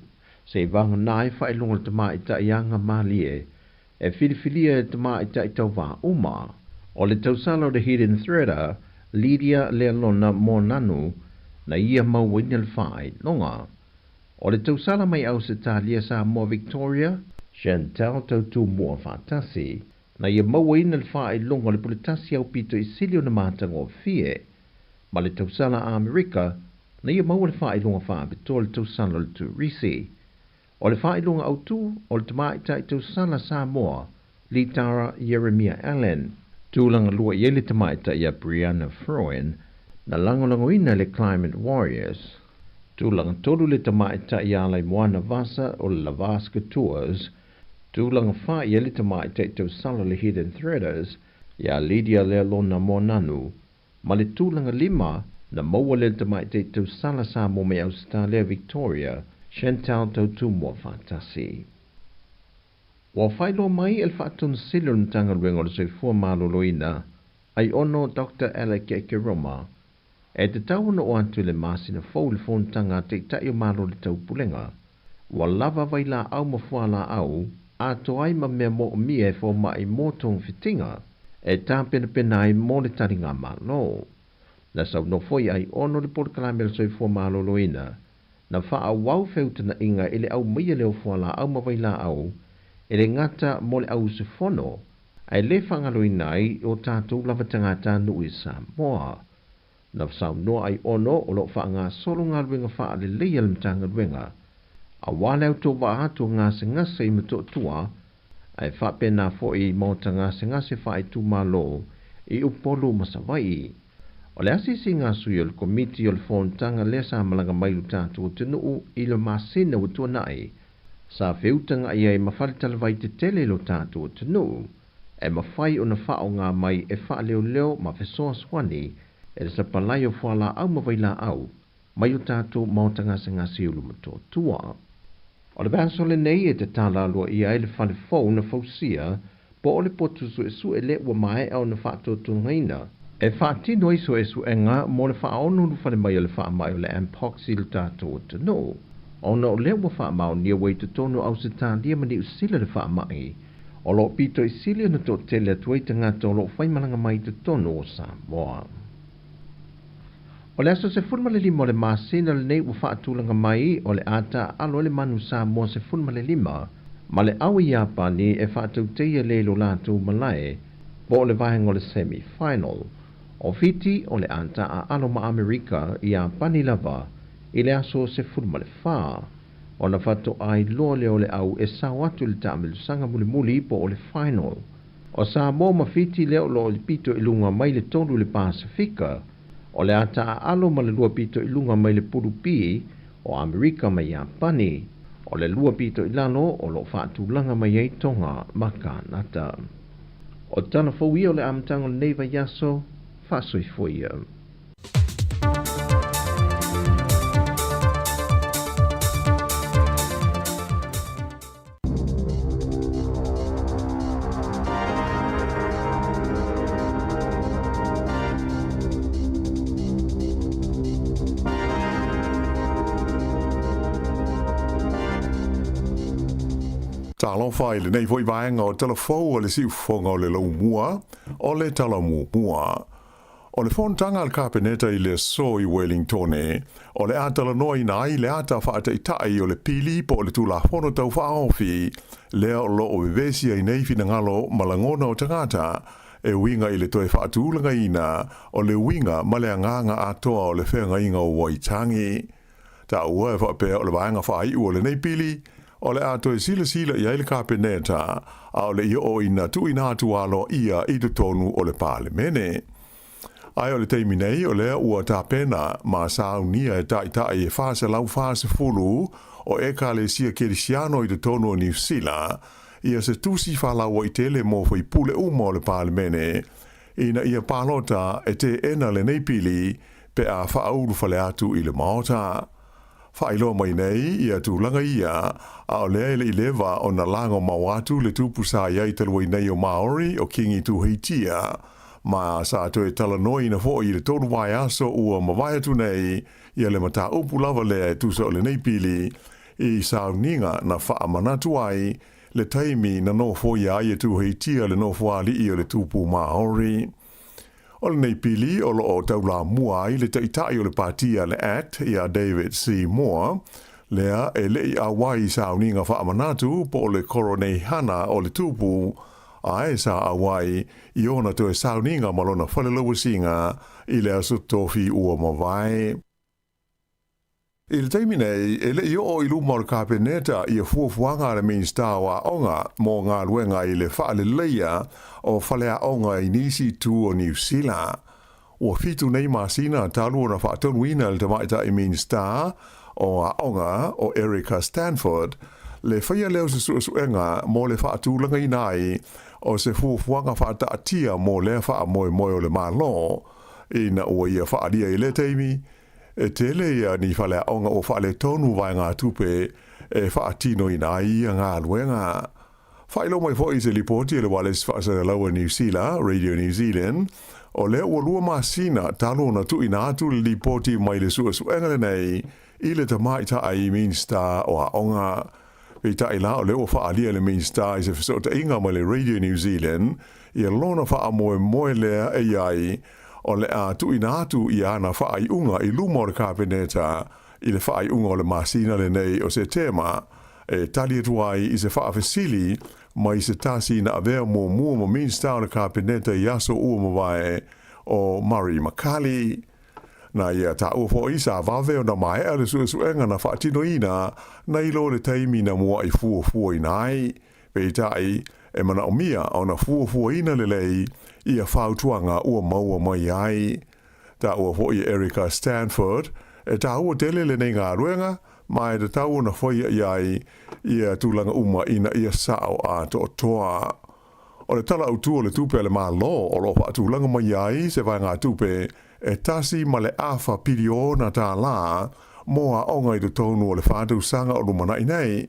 seiavagana ai faailoga o le tamaitai aga malie e filifilia e tamaitai tauvā uma. O le tausala o le Hidden Threader, Lydia Lealona Moananu, na ia mauaina le faailoga. O le tausala mai Ausetalia Samoa Victoria, Chantelle Tautumua Faatasi, na ia mauaina le faailoga o le puletasi aupito i sili ona matagofie, ma le tausala Amerika, na ia maua le faailoga faapitoa le tausala o le Turisi. O le faailoga autū o le tamaitai tausala Samoa, Litara Ieremia Allen. Tulaga lua i ai le tamaitai ia Brianna Fruean, na lagolagoina e le Climate Warriors. Tulaga tolu le tamaitai ia Alaimoana Vasa o le Lavaska Tours. Tulaga fa i ai le tamaitai tausala le Hidden Threaders ia Lydia Lealona Moananu. Ma le tulaga lima, na maua lea le tamaitai tausala Samoa mai Ausetalia Victoria, Chantelle Tautumua Faatasi. Ua faailoa mai e le Faatonu Sili o le Matagaluega o le Soifua Maloloina, Aiono Doctor Alec Ekeroma, e tatau ona oo atu i le masina fou le fonotaga a Taitai o Malo o le Taupulega, ua lava vailaau ma fualaau atoa ai ma mea moomia e fomai mo togafitiga e tapenapena ai mo le taligamalo. Na saunoa foi Aiono le Polokalame o le Soifua Maloloina, na faaauau feutagaiga i le aumaia lea o fualaau ma vailaau e le gata mo le au usufono, ae le faagaloina ai o tatou lava tagatanuu i Samoa. Na saunoa Aiono o lo o faagasolo galuega faaleleia a le Matagaluega aua le autovaa atu o gasegase i Motootua, ae faapena foi i maota gasegase faaitumalo i Upolu ma Savaii. O le asiasiga a sui o le Komiti o le Fonotaga lea sa malaga mai i lo tatou atunuu i le masina ua tuanai, sa feutagai ai ma faletalavai tetele i lo tatou atunuu, e mafai ona faaaoga mai e faaleoleo ma fesoasoani e le sapalai o fualaau ma vailaau mai o tatou maota gasegase i Ulumotootua. O le vaiaso lenei e tatala aloaia ai le fale fou na fausia po o le potu suesue lea ua maea ona faatotogaina e faatino ai suesuega mo le faaono ulufale mai o le faamai o le Mpox i lo tatou atunuu, ona o lea ua faamaonia ua i totonu o Ausetalia ma Niu Sila le faamai o lo o pito i sili ona toatele atu ai tagata o lo o faimalaga mai i totonu o Samoa. O le aso 15 o le masina lenei ua faatulaga mai o le a taaalo ai le manu Samoa 15 ma le au Iapani e faatauteia le i lo latou malae po o le vaega o le semi final. O Fiti o le a taaalo ma Amerika i Iapani lava i le aso 14 ona faatoa iloa lea o le au e sao atu i le taamilosaga mulimuli po o le final. O Samoa ma Fiti lea o lo o i le pito i luga mai le tolu i le Pasefika, o le a taaalo ma le lua pito i luga mai le pulu B o Amerika ma Iapani, o le lua pito i lalo o lo o faatulaga mai ai Tonga ma Kanata. O tala fou ia o le amataga o lenei vaiaso, faasoifua ia. Talofa i lenei foi vaega o tala fou a le siufofoga o le laumua o le tala muamua. O le fonotaga a le Kapeneta i le aso i Wellingtone, o le a talanoaina ai le ata faataitai o le pili po o le Tulafono Tau Faaofi lea o lo o vevesi ai nei finagalo ma lagona o tagata e uiga i le toe faatulagaina o le uiga ma le agaga atoa o le feagaiga o Waitangi. Taua e faapea o le vaega faaiu o lenei pili, o le a toe silasila i ai le Kapeneta, a o le i oo ina tuuina atu aloaia i totonu o le Palemene. Ae o le taimi nei, o lea ua tapena ma saunia e taitai e 440 o Ekalesia Kerisiano i totonu o Niu Sila ia se tusi faalauaitele mo faipule uma o le Palemene ina ia palota e teena lenei pili pe a faaulufale atu i le Maota. Faailoa mai nei ia tulaga ia, a o lea e le i leva ona lagomau atu le tupu sa i ai talu ai nei o Māori o Kingi Tūheitia, ma sa toe talanoaina foi i le tolu vaiaso ua mavae atu nei ia le mataupu lava lea e tusa o lenei pili i sauniga na faamanatu ai le taimi na nofoia ai e Tūheitia le nofoalii o le tupu Māori. O lenei pili o lo o taulamua ai le taitai o le pāti a le act ia David C. Moore, lea e le i auai i sauniga faamanatu po o le koroneihana o le tupu, ae sa auai i ona toe sauniga ma lona falelauasiga i le aso tofi ua mavae. I le taimi nei, e le i oo i luma o le Kapeneta ia fuafuaga a le Minisita o Aoga mo galuega i le faaleleia o faleaoga i nisi itu o Niu Sila. Ua fitu nei masina talu ona faatonuina e le Tamaitai Minisita o Aoga o Erica Stanford le faia lea o se suesuega mo le faatulagaina ai o se fuafuaga faataatia mo lea faamoemoe o le Malo ina ua ia faaalia i lea taimi E tele ia ni faleaoga ua faaletonu vaegatupe e faatinoina ai ia galuega. Faailoa mai foi i se lipoti a le Ualesi Faasalalau a Niu Sila, Radio New Zealand, o lea ua lua masina talu ona tuuina atu le lipoti mai le suesuega lenei i le Tamaitai Minisita o Aoga. Peitai la o lea ua faaalia e le Minisita i se fesootaiga mai le Radio New Zealand ia lona faamoemoe lea e i ai o le a tuuina atu i ana faaiuga i luma o le Kapeneta i le faaiuga o le masina lenei o Setema e tali atu ai i se faafesili mai se tasi na avea muamua ma Minisita o le Kapeneta i aso ua mavae o Murray McCully. Na ia taua foi sa vave ona maea le suesuega na faatinoina nai lo le taimi na mua'i fuafuaina ai. Peitai, e manaomia ona fuafuaina lelei ia fautuaga ua maua mai ai. Taua foi e Erica Stanford, e taua tele lenei galuega, ma e tatau ona faia i ai ia tulaga uma ina ia sao atoatoa. O le Tala Autu o le Tupe a le Malo o lo o faatulaga mai ai se vaegatupe e 1.5 piliona tālā mō aoga i totonu o le fa tausaga o lumanai nei,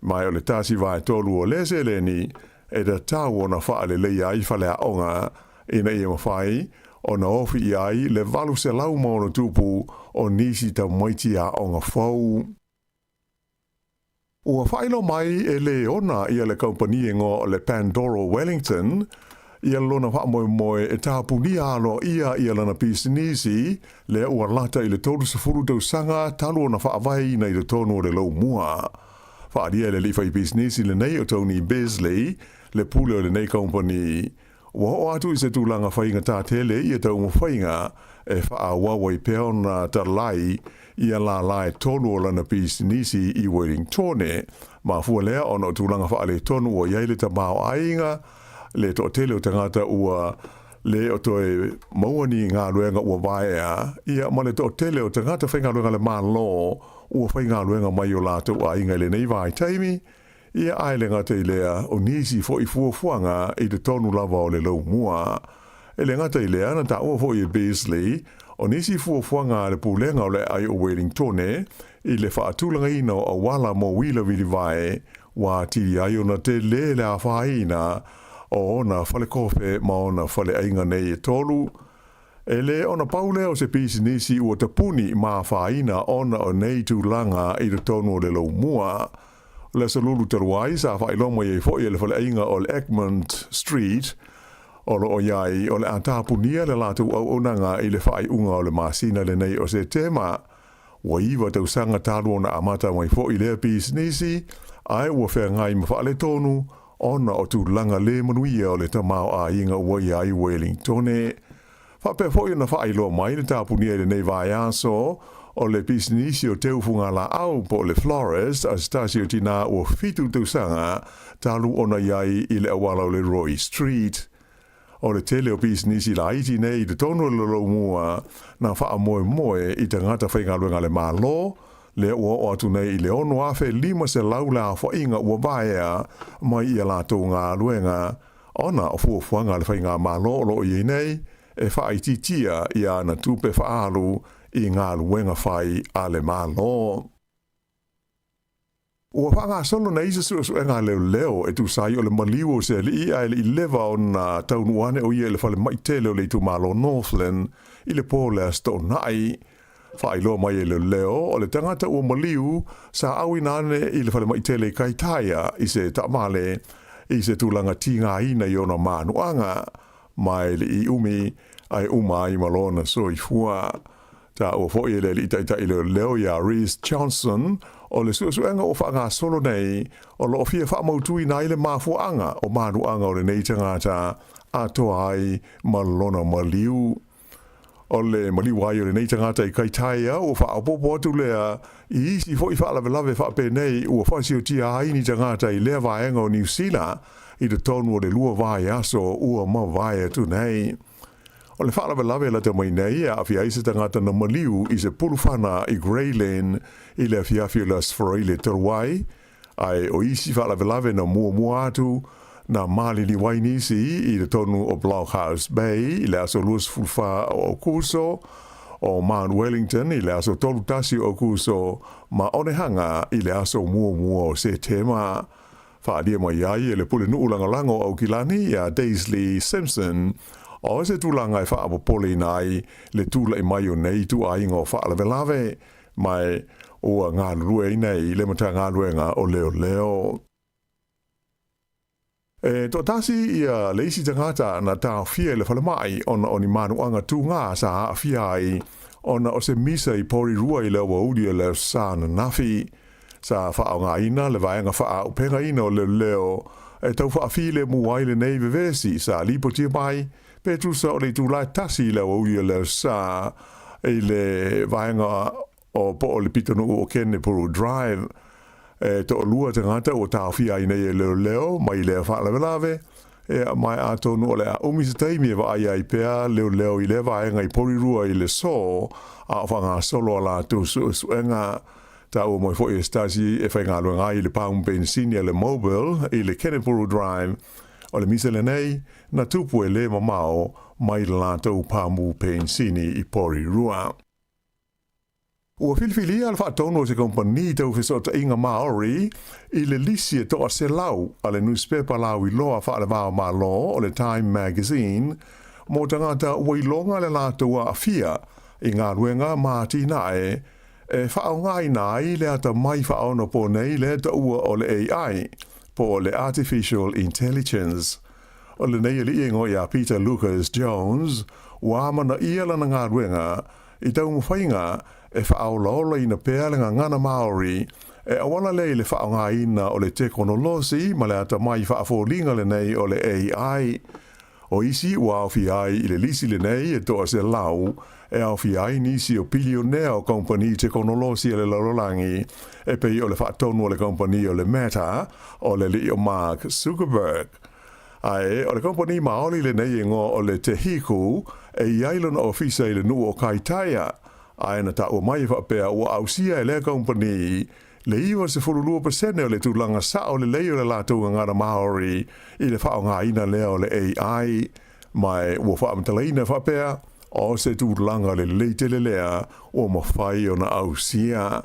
ma o le 1/3 o lea seleni e tatau ona faaleleia ai faleaoga ina ia mafai ona ofi i ai le 800+ o nisi tamaiti aoga fou. Ua faailoa mai e le ona ia le kaupani igoa o le Pandora Wellington ia lona faamoemoe e tapunia aloaia ia lana pisinisi lea ua lata i le 30 tausaga talu ona faavaeina i totonu o le Laumua. Faaalia e le alii faipisinisi lenei o Tony Beasley le pule o lenei kaupani, ua oo atu i se tulaga faigata tele ia taumafaiga e faaauau ai pea ona talai ia lala e tolu o lana pisinisi i Wellingtone. Mafua lea ona o tulaga faaletonu ua i ai le tamaoaiga, le toatele o tagata ua le o toe maua ni galuega ua vaea, ia ma le toatele o tagata faigaluega a le Malo ua faigaluega mai o latou aiga i lenei vaitaimi, ia ae le gata i lea, o nisi foi fuafuaga i totonu lava o le laumua. E le gata i lea, na taua foi e Beasley, o nisi fuafuaga a le Pulega o le Aai o Wellingtone i le faatulagaina o auala mo uila vilivae, ua atili ai ona tele le afaina o ona falekofe ma ona faleaiga nei e tolu. E le ona pau lea o se pisinisi ua tapuni ma afaina ona o nei tulaga i totonu o le laumua. O le aso lulu talu ai, sa faailoa mai ai foi e le faleaiga o le Egmont Street, o lo o i ai, o le a tapunia le latou auaunaga i le faaiuga o le masina lenei o Setema. Ua iva tausaga talu ona amata mai foi lea pisinisi, ae ua feagai ma faaletonu ona o tulaga le manuia o le tamaoaiga ua i ai Wellingtone. Faapea foi ona faailoa mai le tapunia i lenei vaiaso o le pisinisi o teufugalaau po o le florist a se tasi o tinā ua fitu tausaga talu ona i ai i le auala o le Roy Street. O le tele o pisinisi laiti nei i totonu o le Loloumua na faamoemoe i tagata faigaluega a le Malo, lea ua oo atu nei i le 6,500 le aofaiga ua vaea mai i a latou galuega ona o fuafuaga a le Faigamalo o lo o i ai nei e faaitiitia i ana tupe faaalu i galuega fai a le Malo. Ua faagasolo nei se suesuega a leoleo e tusa ai o le maliu o se alii ae le i leva ona taunuu ane o ia i le falemai tele o le itumalo Northland i le po o le Aso Toonai. Faailoa mai e leoleo o le tagata ua maliu sa auina ane i le falemai tele i Kaitaia i se taavale i se tulaga tigaina i ona manuaga ma e le i umi ae uma ai ma lona soifua. Taua foi e le alii taitai leoleo ia Rhys Johnson o le suesuega ua faagasolo nei o lo o fia faamautuina ai le mafuaaga o manuaga o lenei tagata atoa ai ma lona maliu. O le maliu ai o lenei tagata i Kaitaia ua faaopoopo atu lea i isi foi faalavelave faapenei ua faasiotia ai ni tagata i lea vaega o Niu Sila i totonu o le lua vaiaso ua mavae atu nei. O le faalavelave lata mai nei e aafia ai se tagata na maliu i se pulufana i Grey Lynn i le afiafi o le Aso Faraile talu ai, ae o isi faalavelave na muamua atu na maliliu ai nisi i totonu o Blockhouse Bay i le aso 24 o Aokuso, o Mount Wellington i le aso 31 o Aokuso ma Onehunga i le aso muamua o Setema. Faaalia mai ai e le Pulenuu Lagolago o Aukilani ia Daisley Simpson o se tulaga e faapopoleina ai le tulai mai o nei ituaiga o faalavelave ma ua galulue ai nei le Matagaluega o Leoleo. E toatasi ia le isi tagata na taofia i le falemai ona o ni manuaga tugā sa aafia ai ona o se misa i Porirua i le aoauli o le Aso Sa ananafi. Sa faaaogaina le vaega faaaupegaina o leoleo e tau faafilemu ai lenei vevesi sa lipotia mai pe tusa o le itula e tasi i le aoauli o le Aso Sa i le vaega o po o le pitonuu o Kenepuru Drive. E toalua tagata ua taofia ai nei e leoleo mai lea faalavelave, ea ma atonu o le a umi se taimi e vaai ai pea leoleo i lea vaega i Porirua i le so a o faagasolo a latou suesuega. Taua mai foi e se tasi e faigaluega ai i le pamu penisini a le Mobil i le Kenepuru Drive, o le misa lenei na tupu e le mamao mai le latou pamu penisini i Porirua. Ua filifilia le faatonu o se kamupani tau fesootaiga Maori i le lisi e 100 a le nusipepa lauiloa faale-va-o-Malo o le Time Magazine mo tagata ua iloga le latou aafia i galuega ma atinae e faaaogaina ai le atamai faaonaponei lea taua o le AI, po o le Artificial Intelligence. O lenei alii e igoa ia Peter Lucas Jones, ua amanaia lana galuega i taumafaiga e faaolaolaina pea le gagana Māori e auala lea i le faaaogaina o le tekonolosi ma le atamai faafoliga lenei o le AI. O isi ua aofia ai i le lisi lenei e 100 e aofia ai nisi o pilionea o kamupani tekonolosi a le lalolagi e pei o le faatonu a le kamupani o le Meta o le alii o Mark Zuckerberg. Ae o le kamupani maoli lenei e igoa o le Te Hiku e i ai lona ofisa i le nuu o Kaitaia, ae na taua mai e faapea ua ausia e lea kamupani le 92 pasene o le tulaga sao lelei o le latou gagana Māori i le faaaogaina lea o le AI, ma e ua faamatalaina faapea, o se tulaga lelei tele lea ua mafai ona ausia.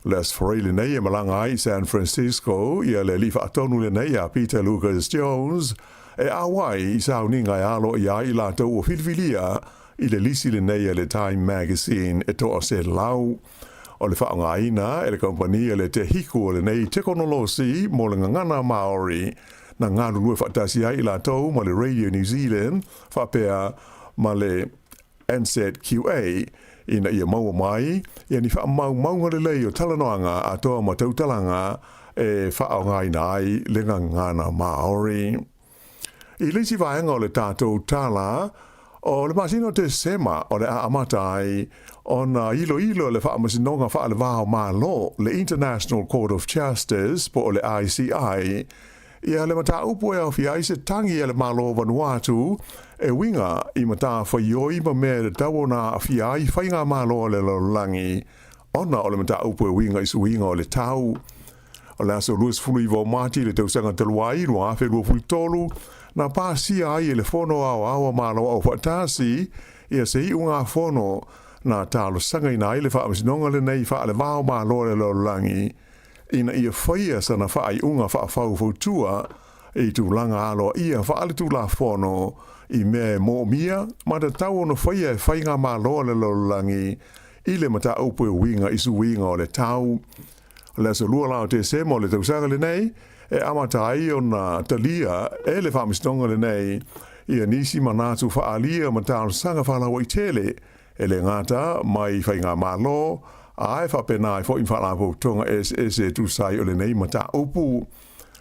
O le Aso Faraile lenei e malaga ai i San Francisco ia le alii faatonu lenei a Peter Lucas Jones e auai i sauniga e alo i ai i latou ua filifilia i le lisi lenei a le Time Magazine e 100. O le faaaogaina e le kamupani a le Te Hiku o lenei tekonolosi mo le gagana Māori na galulue faatasi ai i latou ma le Radio New Zealand faapea ma le NZQA ina ia maua mai ia ni faamaumauga lelei o talanoaga atoa ma tautalaga e faaaogaina ai le gagana Māori. I le isi vaega o le tatou tala, o le masina o Tesema o le a amata ai ona iloilo e le Faamasinoga Faale-va o Malo, le International Court of Justice po o le ICI, ia le mataupu e aofia ai se tagi a le Malo o Vanuatu e uiga i matafaioi ma mea e tatau ona aafia ai faigamalo a le lalolagi ona o le mataupu e uiga i suiga o le tau. O le aso 29 o Mati i le tausaga talu ai 2023, na pasia ai e le Fono Aoao a Malo Aufaatasi ia se iugafono na talosagaina ai le Faamasinoga lenei faale-va o Malo o le Lalolagi ina ia faia sana faaiuga faafaufautua i tulaga aloaia faaletulafono i mea e moomia ma tatau ona faia e faigamalo a le lalolagi i le mataupu e uiga i suiga o le tau. O le aso 2 la o Tesema o le tausaga lenei e amata ai ona talia e le Faamasinoga lenei ia nisi manatu faaalia ma talosaga faalauaitele e le gata mai faigamalo ae faapena ai foi ma faalapotopotoga eseese e tusa ai o lenei mataupu.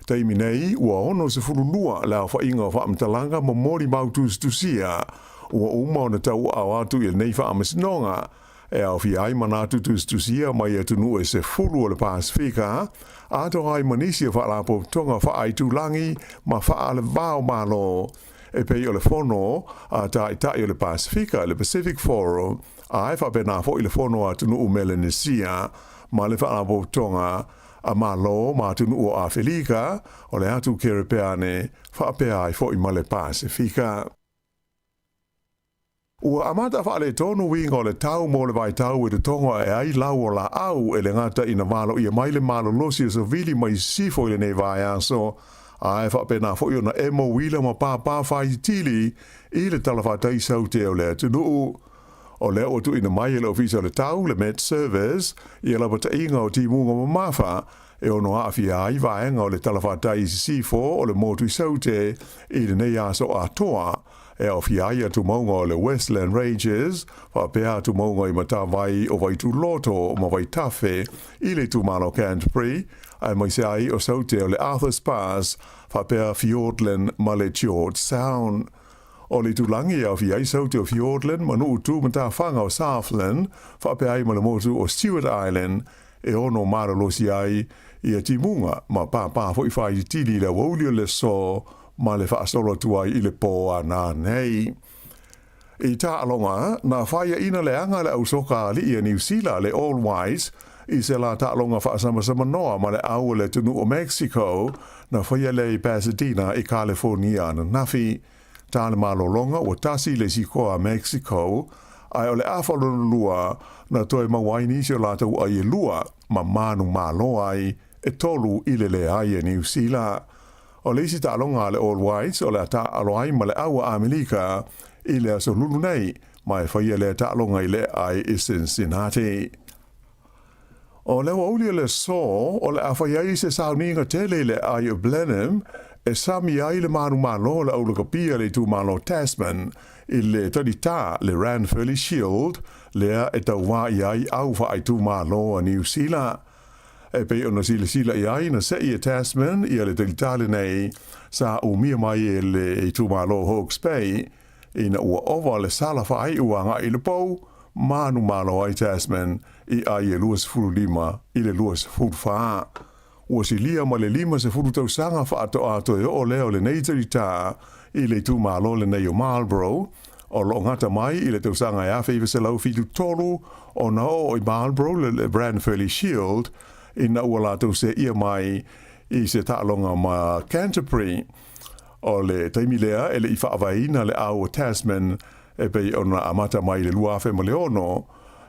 Taimi nei, ua 62 le aofaiga o faamatalaga ma molimau tusitusia ua uma ona tauaao atu i lenei faamasinoga, e aofia ai manatu tusitusia mai atunuu e 10 o le Pasefika, atoa ai ma nisi o faalapotopotoga faaitulagi ma faalevao Malo e pei o le Fono a Taitai o le Pasefika, le Pacific Forum, ae faapena foi le Fono a Atunuu Melanesia ma le Faalapotopotoga a Malo ma Atunuu o Afelika, o le Atu Kerepeane, faapea ai foi ma le Pasefika. Ua amata faaletonu uiga o le tau mo le vaitau e totogo ae ai lau o laau e le gata ina valoia mai le malolosi o savili mai sisifo i lenei vaiaso, ae faapena foi ona emo uila ma pāpā faititili i le talafatai saute o le atunuu. O lea ua tuuina mai e le Ofisa o le Tau, le Met Service, ia lapataiga o timuga mamafa e ono aafia ai vaega o le talafatai i sisifo o le motu i Saute i lenei aso atoa, e aofia ai atumauga o le Westland Ranges, faapea atumauga i matavai o Vaituloto ma Vaitafe i le itumalo o Canterbury, aemaise ai o Saute o le Arthur's Pass faapea Fiordland ma le George Sound. O le itulagi e aofia ai Saute o Fiordland ma nuu tu matafaga o Southland faapea ai ma le motu o Stewart Island e ono malolosi ai ia timuga ma pāpā foi faititili i le aoauli o le aso ma le faasolo atu ai i le pō a nanei. I taaloga, na faiaina le aga a le ausoka alii a Niu Sila, le All Whites, i se la taaloga faasamasa-manoa ma le au o le atunuu o Mexico, na faia lea i Pasadena i Kalefonia ananafi. Ta le malologa ua tasi le isi koa a Mexico, ae o le afa lona lua na toe maua ai nisi o latou ai e lua ma manumalo ai e tolu i le leai a Niu Sila. O le isi taaloga a le All Whites o le a taaalo ai ma le au a Amelika i le aso Lulu nei, ma e faia lea taaloga i le ai i Cincinnati. O le aoauli o le aso o le a fai ai se sauniga tele i le ai o Blenheim e sami ai le manumalo o le aulakapi a le itumalo Tasman i le talitā le Ranfurly Shield lea e tauā i ai au faaitumalo a Niu Sila. E pei ona silasila i ai na se'i e Tasman ia le talitā lenei sa umia mai e le itumalo Hawke's Bay ina ua ova le sala faai'u aga'i i le pou, manumalo ai Tasman i ai e 25 i le 24. Ua silia ma le 50 tausaga faatoa toe oo lea o lenei talitā i le itumalo lenei o Marlborough, o lo o gata mai i le tausaga e 1973 ona oo i Marlborough le Ranfurly Shield ina ua latou seia mai i se taaloga ma Canterbury. O le taimi lea e le i faavaeina le au o Tasman e pei ona amata mai i le 2006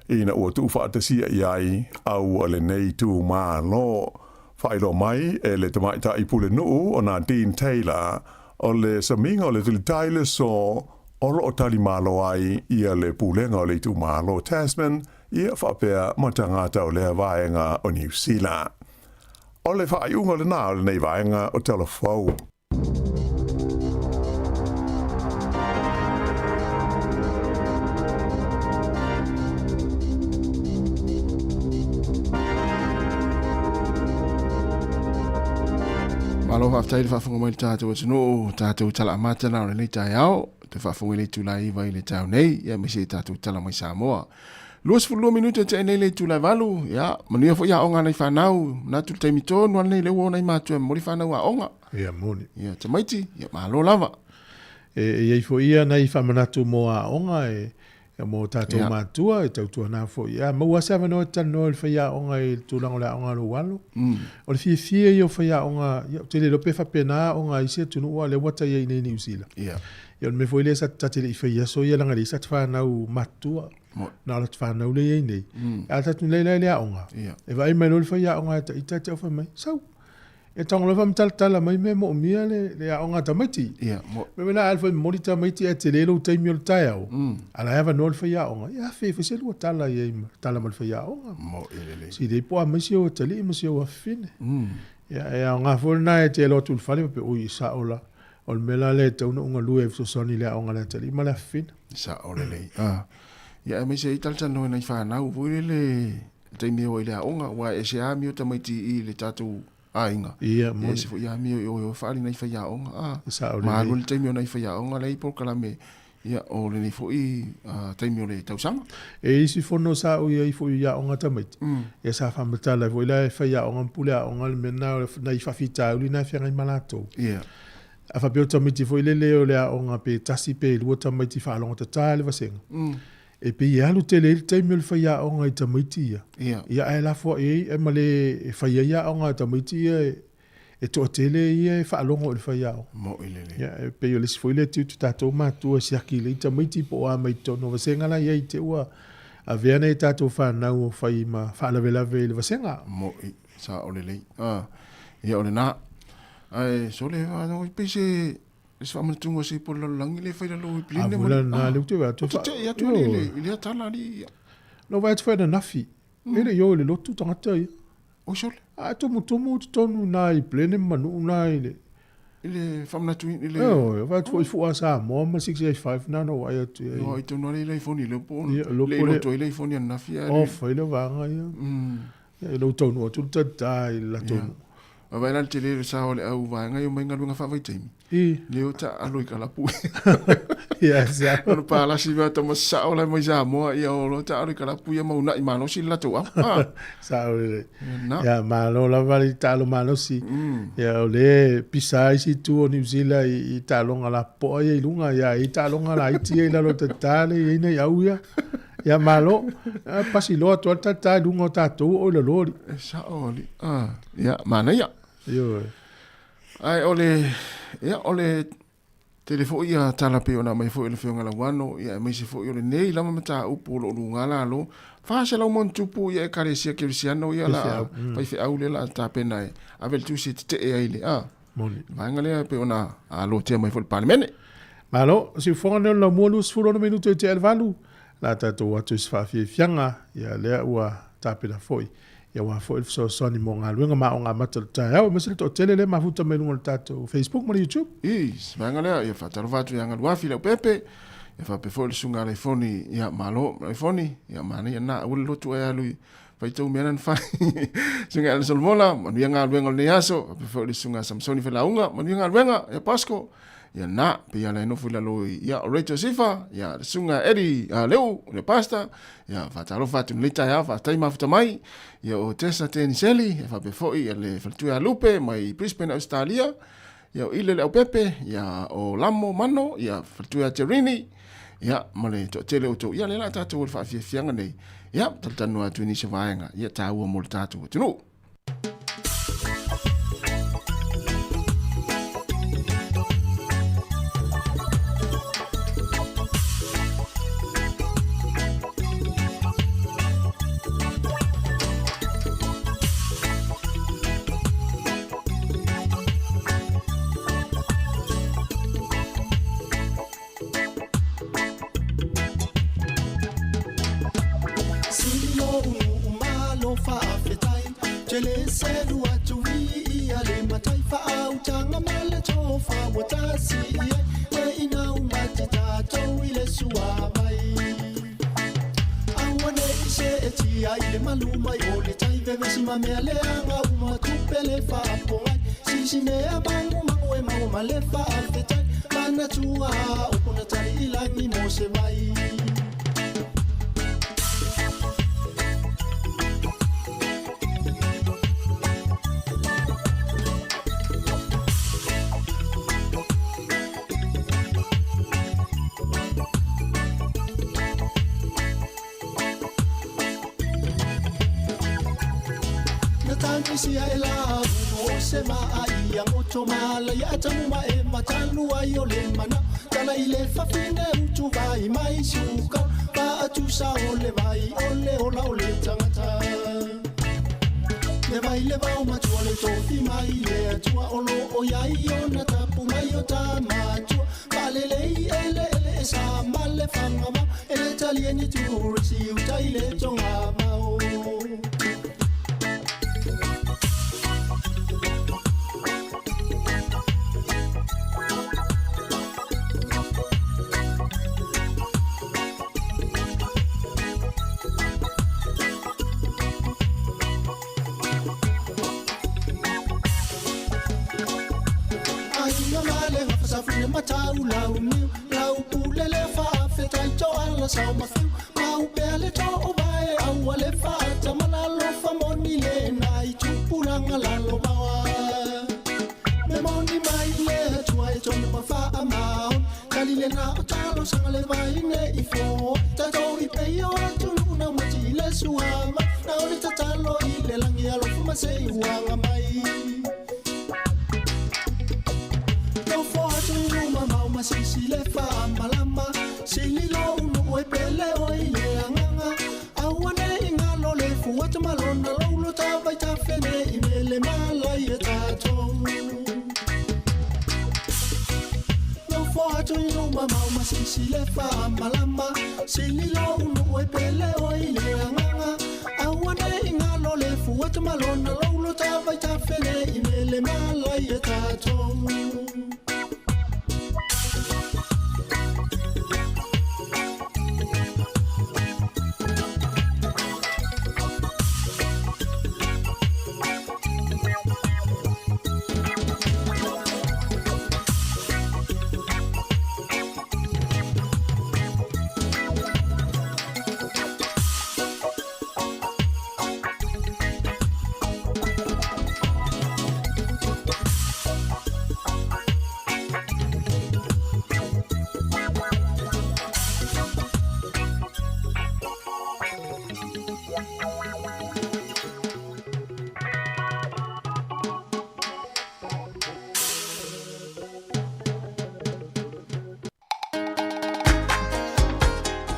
ina ua tuufaatasia i ai au a lenei itumalo. Faailoa mai e le tamaitai pulenuu o Nadine Taylor, o le samiga o le talitai le aso o lo o talimalo ai ia le pulega o le itumalo Tasman ia faapea ma tagata o lea vaega o Niu Sila. O le faaiuga lena o lenei vaega o Tala Fou. Malo faafetai le faafofoga mai le tatou atunuu, tatou tala amata na o lenei taeao, te faafofoga i le itula e 9 i le taeao nei, ia aemaise i tatou tala mai Samoa. 22 minute te nei le itula e 8, ia manuia foi aoga a nai fanau, manatu le taimi tonu lava lenei lea ua o nai matua e momoli fanau aoga. Ia moni. Ia tamaiti, ia malo lava. E i ai foi ia nai faamanatu mo aoga e mo tatou matua e tautuana foi. Ia maua se avanoa e talanoa i le faiaoga i le tulaga o le aoga a lou alo. O le fiafia ia o faiaoga, ia ou te le iloa pe faapena aoga a isi atunuu a o lea ua ta i ai nei i Niu Sila. Ia o le mea foi lea sa ta te le i faia aso ia leaga e leai sa ta fanau matutua. Na o la ta fanau lea e i ai nei. A tatou nei la i le aoga, e vaai mai loa le faiaoga ia ita te au fai mai, sau. E tago loa faamatalatala mai mea e moomia le, le aoga a tamaiti. Ia, mo. Me mea la a alu momoli tamaiti ae tele lou taimi o le taeao. A la e avanoa le faiaoga, ia afe e fai se lua tala i ai ma tala ma le faiaoga. Mo i lelei. Silei po o a mai si ou atalii ma si ou afafine. Ia, e aoga foi lena e te alo atu i le fale faapea, ui, sao la. O le mea la lea e tatau ona ou galue ai e fesoasoani i le aoga a le atalii ma le afafine. Sao lelei. Ah. Ia, aemaise ai talatalanoa i nai fanau foi lele le taimi e o ai i le aoga, aua e ese lava amio tamaiti i le tatou aiga, Ia, moni. e ese foi amio i o e o e faaali nai faiaoga, a, E sao lelei. ma alu ai le taimi o nai faiaoga la e i ai polokalame, ia, o lenei foi taimi o le tausaga. E i isi fono sa ou i ai foi i aoga tamaiti, ia sa faamatala ai foi la e faiaoga ma puleaoga le mea lena o nai faafitauli na e feagai ma latou. Ia. A faapea o tamaiti foi lele o le aoga pe tasi pe lua tamaiti faalogotatā le vasega, E pei e alu tele ai le taimi o le faiaoga i tamaiti ia. Ia. Ia ae lafoai ai e ma le e fai ai aoga a tamaiti ia e toatele ia e faalogo i le faiaoga. Mo'i lelei. Ia e pei o le isi foi lea tiute tatou matua e siaki lelei tamaiti po o a mai totonu o vasega la i ai te ua avea nai a tatou fanau o fai ma faalavelave i le vasega. Mo'i, sao lelei. Ah, ia o lena. Ae sole, pei se Le se faamanatuga o se ipu o le lalolagi lea e fai lalo i Pelene. A vola na le ute atu. Ou te tei atu i le i lea tala ali. No vai atu fai ananafi. E le i o i le lotu tagata ia. Oi sole. A tumutumu i totonu na i Pelene ma Manuu na i le. I le faamanatuina i le. Ioe, vai atu foi i Fua Samoa ma 685 na na vaai atu i ai. Ioe, tonu lava le ifoni le po. Le i lotu ai le ifoni ananafi. O, fai le vaega ia. Ia, i lou taunuu atu le tata i le latou nuu. Vaai la le tele o le sao o le au vaega e omai galuega faavaitaimi. I. Lea o taalo i kalapu. Ia, sao. Ona palasi mea tama sao la mai Samoa ia o lo taalo i kalapu ia ma una'i malosi le latou au. Ah. Sao lelei. Na. Ia, malo lava le taalo malosi. Ia, o lea e pisa ai isi itu o Niu Sila i, i taaloga lapopoa ia i luga, ia, e i ai taaloga laiti ia i lalo o tata lea e i ai nai au ia. Ia malo, pasi loa atu lava le tata i luga o tatou o i lalo alii. E sao alii. Ah, ia, manaia. Ioe. Ae o le, ia, o le tele foi ia tala pei ona aumai foi e le Afioga Lauano, ia aemaise foi o lenei lava mataupu o lo o luga lalo, 400 ma ono tupu ia Ekalesia Kerisiano ia la faifeau lea la tapena e ave le tusi e tetee ai le, ah, Moni. vaega lea pei ona alotia mai foi le Palemene. Malo, siufoga nei o le laumua 26 minute i tea i le 8, la tatou atu i se faafiafiaga, ia lea ua tapena foi. Ia aua foi le fesoasoani mo galuega ma aoga amata o le taeao, aemaise le toatele lea e mafuta mai luga o le tatou Facebook ma le YouTube. I se vaega lea, ia faatalofa atu ia Galuafi Leaupepe, ia faapea foi le susuga a Laifoni, ia malo Laifoni, ia manaia lena, aua le lotu ae alu i faitau mea na na fai. Susuga Alan Solomola, manuia galuega o lenei aso, faapea foi le susuga Samsoni Felauga, manuia galuega, ia Pasco, ia na, pei ala e nofo i lalo i, ia o Rachel Sifa, ia le susuga Eddie Leu, le pastor, ia faatalofa atu lenei taeao, faafetai mafuta mai, ia o Tessa Teniseli, ia faapea foi ia le faletua ia Lupe mai Brisbane, Australia, ia o Ile Leaupepe, ia o Lamo Mano, ia faletua ia Terini, ia ma le toatele o outou, ia lea la tatou o le faafiafiaga nei, ia talatalanoa atu i nisi o vaega, ia taua mo le tatou atunuu.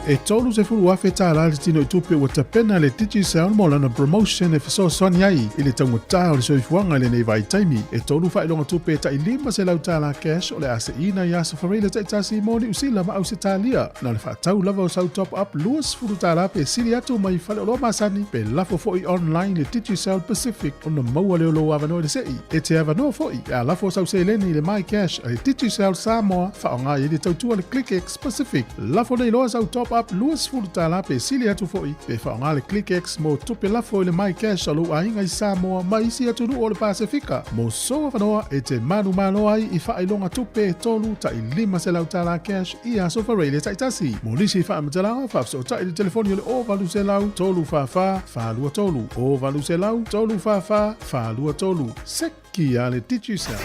E $30,000 le tinoitupe ua tapena e le Digicel mo lana promotion e fesoasoani ai i le taugata o le soifuaga i lenei vaitaimi. E tolu faailoga tupe tai $500 cash o le a seina i aso Faraile taitasi mo Niu Sila ma Ausetalia. Na o le faatau lava o sau top up $20 pe sili atu mai faleoloa masani pe lafo foi online i le Digicel Pacific ona maua lea o lou avanoa i le sei. E te avanoa foi pe a lafo sau seleni i le MyCash a le Digicel Samoa faaaoga i ai le tautua a le ClickX Pacific. Lafo nei loa sau top up $20 pe sili atu foi pe faaaoga le ClickX mo tupe lafo i le MyCash a lou aiga i Samoa ma isi atunuu o le Pasefika. Mo sou avanoa e te manumalo ai i faailoga tupe e tolu tai $500 cash i aso Faraile taitasi. Mo nisi faamatalaga, faafesootai i le telefoni o le 0800 344 423, 0800 344 423. Seki a le Digicel.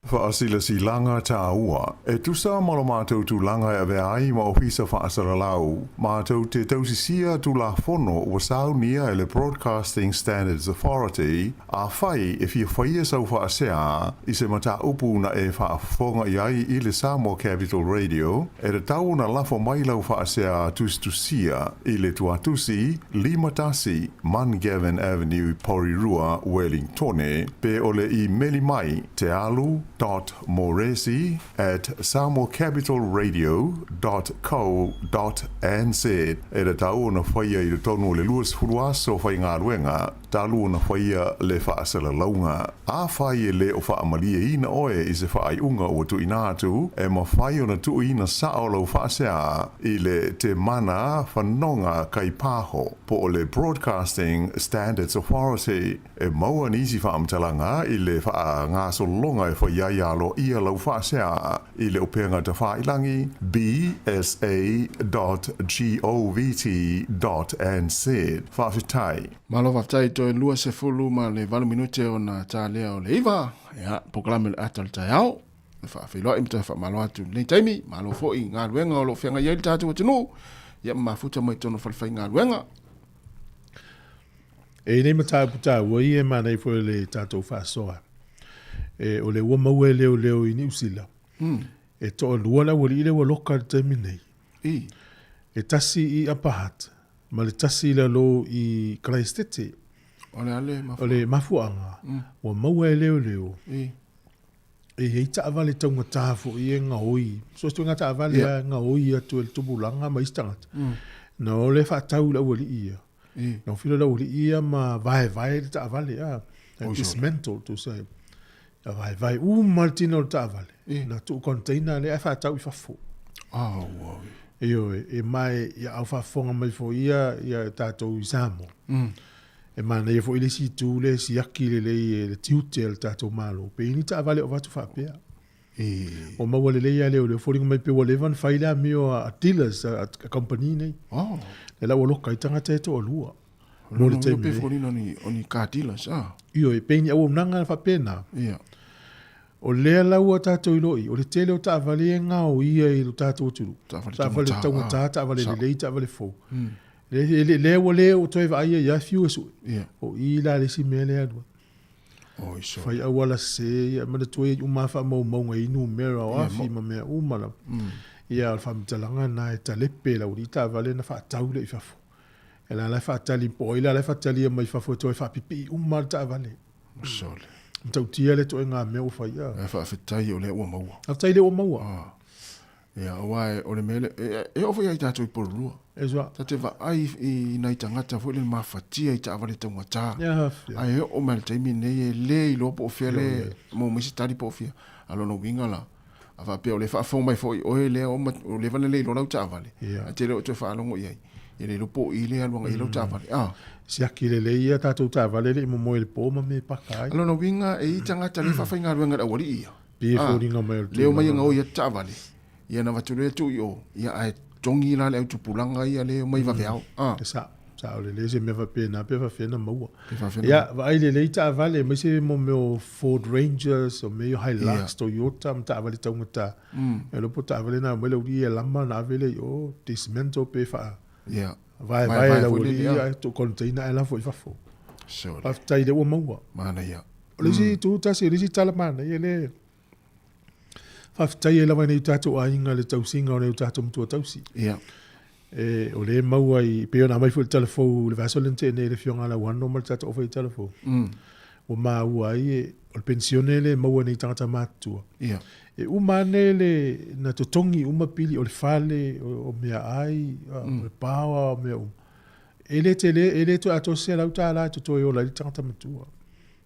Faasilasilaga tāua. E tusa ma lo matou tulaga e avea ai ma Ofisa Faasalalau, matou te tausisia Tulafono ua saunia e le Broadcasting Standards Authority, Afai e fia faia sau faasea i se mataupu na e faafofoga i ai i le Samoa Capital Radio, e tatau ona lafo mai lau faasea tusitusia i le tuatusi 51 Mungavin Avenue, Porirua, Wellingtone, pe o le imeli mai tealu dot moresi at samoacapitalradio dot co dot nz. E tatau ona faia i totonu o le 20 aso faigaluega talu ona faia le faasalalauga. Afai e le o faamalieina oe i se faaiuga ua tuuina atu, e mafai ona tuuina sao lau faasea i le Te Mana Whanonga Kaipaho po o le Broadcasting Standards Authority. E maua nisi faamatalaga i le faagasologa e fai ai aloaia lau faasea i le upega tafailangi bsa dot govt dot nz. Faafetai. Malo faafetai toe 28 minute ona ta lea o le iva. Ia, polokalame o le ata o le taeao. E faafeiloai ma toe faamalo atu i lenei taimi. Malo foi i galuega o lo o feagai ai le tatou atunuu. Ia, ma mafuta mai totonu o falefaigaluega. E i nei mataupu taua ia e manaia foi le tatou faasoa. E, o le ua maua e leoleo i Niu Sila. E toalua le aualii lea ua loka i le taimi nei. I. E tasi i Upper Hutt ma le tasi i lalo i Karaisitete. O le a le mafuaaga? O le mafuaaga, ua maua e leoleo. I. E i ai taavale taugata foi e gaoi, so o se ituaiga taavale lava e gaoi atu e le tupulaga ma isi tagata. Na o le faatau i le aualii ia. Na filo le aualii ia ma vaevae le taavale, a, dismantle tusa ai. A vaevae uma le tino o le taavale. Na tuu container lea ae faatau i fafo. Ioe, e mae ia au faafofoga mai foi ia ia tatou i Samoa. E manaia foi le isi itu lea e siaki lelei e le tiute a le tatou Malo, pe i ai ni taavale o avatu faapea. Ua maua lelei lava leoleo, foliga mai pei ua leva ona fai le amio a dealers a kamupani nei. Lea la ua loka ai tagata e toalua mo le taimi nei. Foliga o ni car dealers, ah. Ioe, pei ni auaunaga faapena. O lea la ua tatou iloa i, o le tele o taavale e gaoia i lo tatou atunuu. Taavale taugata, taavale lelei, taavale fou. Lea ua le o toe vaaia ia fiu e sue. O i la le isi mea lea alu ai. Fai auala sese, ia manatua ia uma faamaumauga i numera o afi ma mea uma lava. Ia o le faamatalaga lena e talepe lau alii taavale ona faatau lea i fafo. E la la e faatali po o ai la la e faatalia mai fafo e toe faapipii uma le taavale. Sole. Matautia le ituaiga mea ua fai. Ae faafetai o lea ua maua. Faafetai lea ua maua. Ia, aua o le mea lea, e oo foi ia i tatou i Porirua. E sua. Ta te vaai i nai tagata foi lele mafatia i taavale taugata. Ia. Ae oo mai i le taimi lenei e le iloa po o fea le maua mai se tali po o fea. A o lona uiga la, a faapea o lea e faafofoga mai foi oe lea ua leva ona le iloa lau taavale, ae te le o toe faalogo i ai. E le iloa po o i lea e alu agai i ai lau taavale. A. Siaki lelei ia tatou taavale e le i momoe i le po ma mea e paka ai. O lona uiga e i ai tagata lea e faafaigaluega i le aualii ia. Pei e foliga mai o le tulaga. Lea omai e gaoi atu taavale, ia ona avatu lea tuu i o, ia ae togi la le au tupulaga ia lea e omai vaveao. A. E sao, sao lelei se mea faapena pe faapefea ona maua. Pe faapefea ona Ia, vaai lelei taavale aemaise mo mea o Ford Rangers, o mea ia o Hilux, Toyota ma taavale taugata. E iloa po o taavale na aumai le aualii ia lama ona ave lea i o, dismantle pe faa Ia. vaevae e le aualii ia ae tuu container ae lafo i fafo. Sure. Faafetai lea ua maua. Manaia. O le isi itu tasi, o le isi tala manaia lea Faafetai ai lava i nai o tatou aiga i le tausiga o nai o tatou matua tausi. Ia. E, o lea e maua i, pei ona aumai foi le tala fou i le vaiaso lea na tea nei e le Afioga ia Lauano ma le tatou aufai tala fou. Ua maua ai e, o le penisione lea e maua e nei tagata matutua. Ia. E uma ane le, na totogi uma pili o le fale, o, o meaai, o le paoa, o mea uma. E le tele, e le toe atoa se $100 e totoe ola ai le tagata matua.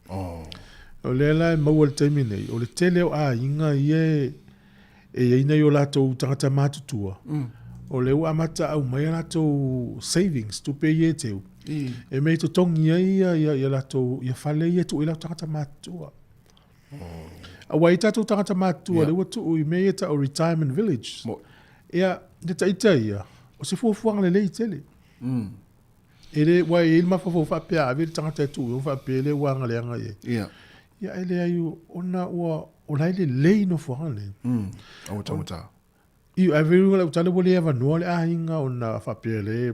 Oh. O lea la e maua i le taimi nei, o le tele o aiga ia e, e i ai nai o latou tagata matutua, o lea ua amata aumai a latou savings, tupe ia e teu, e mea e totogi ai ia, ia, ia latou, ia fale ia e tuu ai latou tagata matutua. Oh. Aua e i tatou tagata matutua, yeah. lea ua tuu i mea ia tau retirement village. Mo. Ia, le taita ia, o se fuafuaga lelei tele. E le, ua e i ai le mafaufau faapea a ave le tagata e tuu i o faapea e le ua agaleaga i ai. Ia. Ia e leai ona ua o la e lelei nofoaga nei. A ua taugata. I ave i luga lau tala ua le avanoa le aiga ona faapea le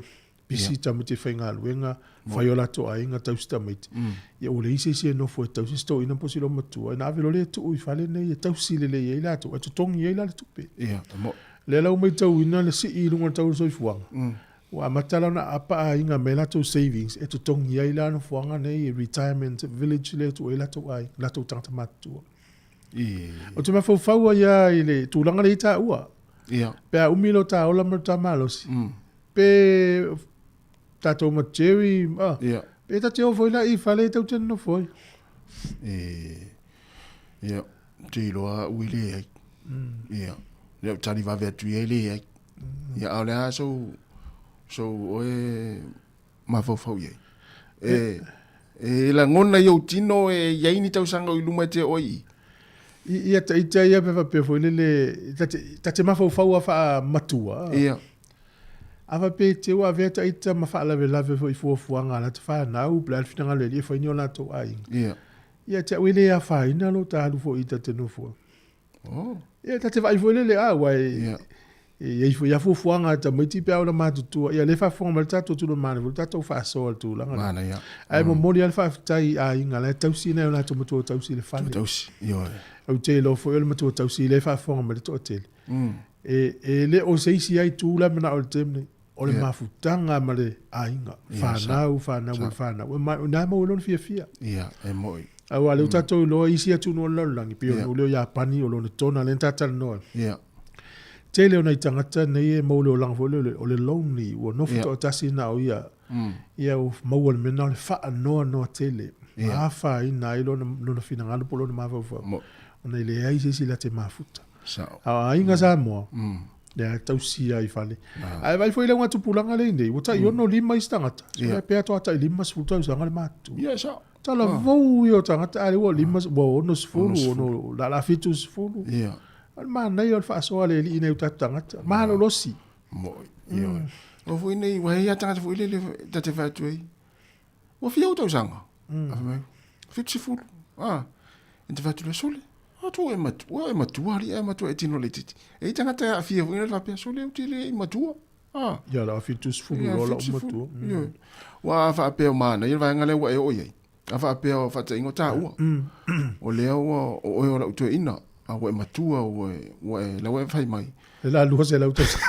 pisi tamaiti e faigaluega, fai o latou aiga tausi tamaiti. Ia ua leai se isi e nofo e tausi si toeaina po o si olomatua. Ona ave loa lea e tuu i fale nei e tausi lelei ai latou ae totogi ai la le tupe. Ia, e mo'i. Lea la ua matauina le sii i luga o le tau o le soifuaga. Ua amata la ona aapa aiga mai latou savings e totogi ai la nofoaga nei retirement village lea e tuu ai latou aiga, latou tagata matutua. Ou te mafaufau ai lava i le tulaga lea i taua. Ia. Pe a umi lo ta ola ma lo ta malosi. Pe tatou ma Jerry, ah, Ia. pe ta te o foi la i fale tau te nofo ai. E, ia, te iloa au e leai. Ia, lea ou tali vave atu i ai leai. Ia, a o le a sou, sou oe mafaufau i ai? E, e lagona i ou tino e i ai ni tausaga o i luma e te oo ai i? I, ia ta ita ia pe faapea foi lele, ta te, ta te mafaufau a faamatua. Ia. A faapea e te ua avea ta ita ma faalavelave foi i fuafuaga a lata fanau, po o le a le finagalo e alii e fai ni o latou aiga. Ia. Ia te au e le afaina lo ta alu foi i ta te nofo. Oh. Ia, ta te vaai foi lele, a, ua e, Ia. e i ai foi a fuafuaga a tamaiti pe a ona matutua. Ia, lea e faafofoga mai le tatou tula mana foi, le tatou faasoa i le tulaga lea. Mana, ia. Ae momoli lava le faafetai i aiga la e tausi nai o latou matua tausi i le fale. Matua tausi, ioe. Ou te iloa foi o le matua tausi lea e faafofoga mai le toatele. E, e le o se isi ai tu la manao i le taimi nei. O le Ia. mafutaga ma le aiga, Ia, fanau, fanau ma le fanau. E ma, o ina e maua ai lona fiafia. Ia, e moi. Aua lea ua tatou iloa isi atunuu o le lalolagi, pei o Ia. nuu lea o Iapani, o Lonetona, lea na ta talanoa ai. Ia. Tele o nai tagata nei e maua le olaga foi lea o le lonely, ua nofo Ia. toatasi na o ia. Ia ua maua le mea lena o le faanoanoa tele. Ia. Afaina ai lona, lona finagalo po o lona mafaufau. Moi. Ona e leai se isi la te mafuta. Sao. A o aiga Samoa, lea e tausia i fale. Ae vaai foi i le augatupulaga lea i nei, ua tai 65 isi tagata. Ia. Yeah. Pe atoa tai 50 tausaga le matutua. Ia, sao. Tala fou ia o tagata, a lea ua 5, ua 60, ono, la la 70. Ia. O le manaia o le faasoa a le alii nei o tatou tagata. Malolosi. Moi. Ioe. O foi nei, ua hei a tagata foi lele ta te fai atu ai. Ua fia ou tausaga. A fai mai, 70. Ah, e te fai atu lea, sole. A tu e matua, ua e matua, ali e matua e tino laitiiti. E i tagata e aafia foi na faapea, sole ou te le i matua. Ah. Ia la 70 Ia, loa lau 70. matua. Ioe. Ua faapea o manaia le vaega lea ua e oo i ai. A faapea o faataitaiga o taua. O lea ua o oe o lau toeaina, a ua e matua, ua e, ua e, la ua e fai mai. Le la 200 tausaga.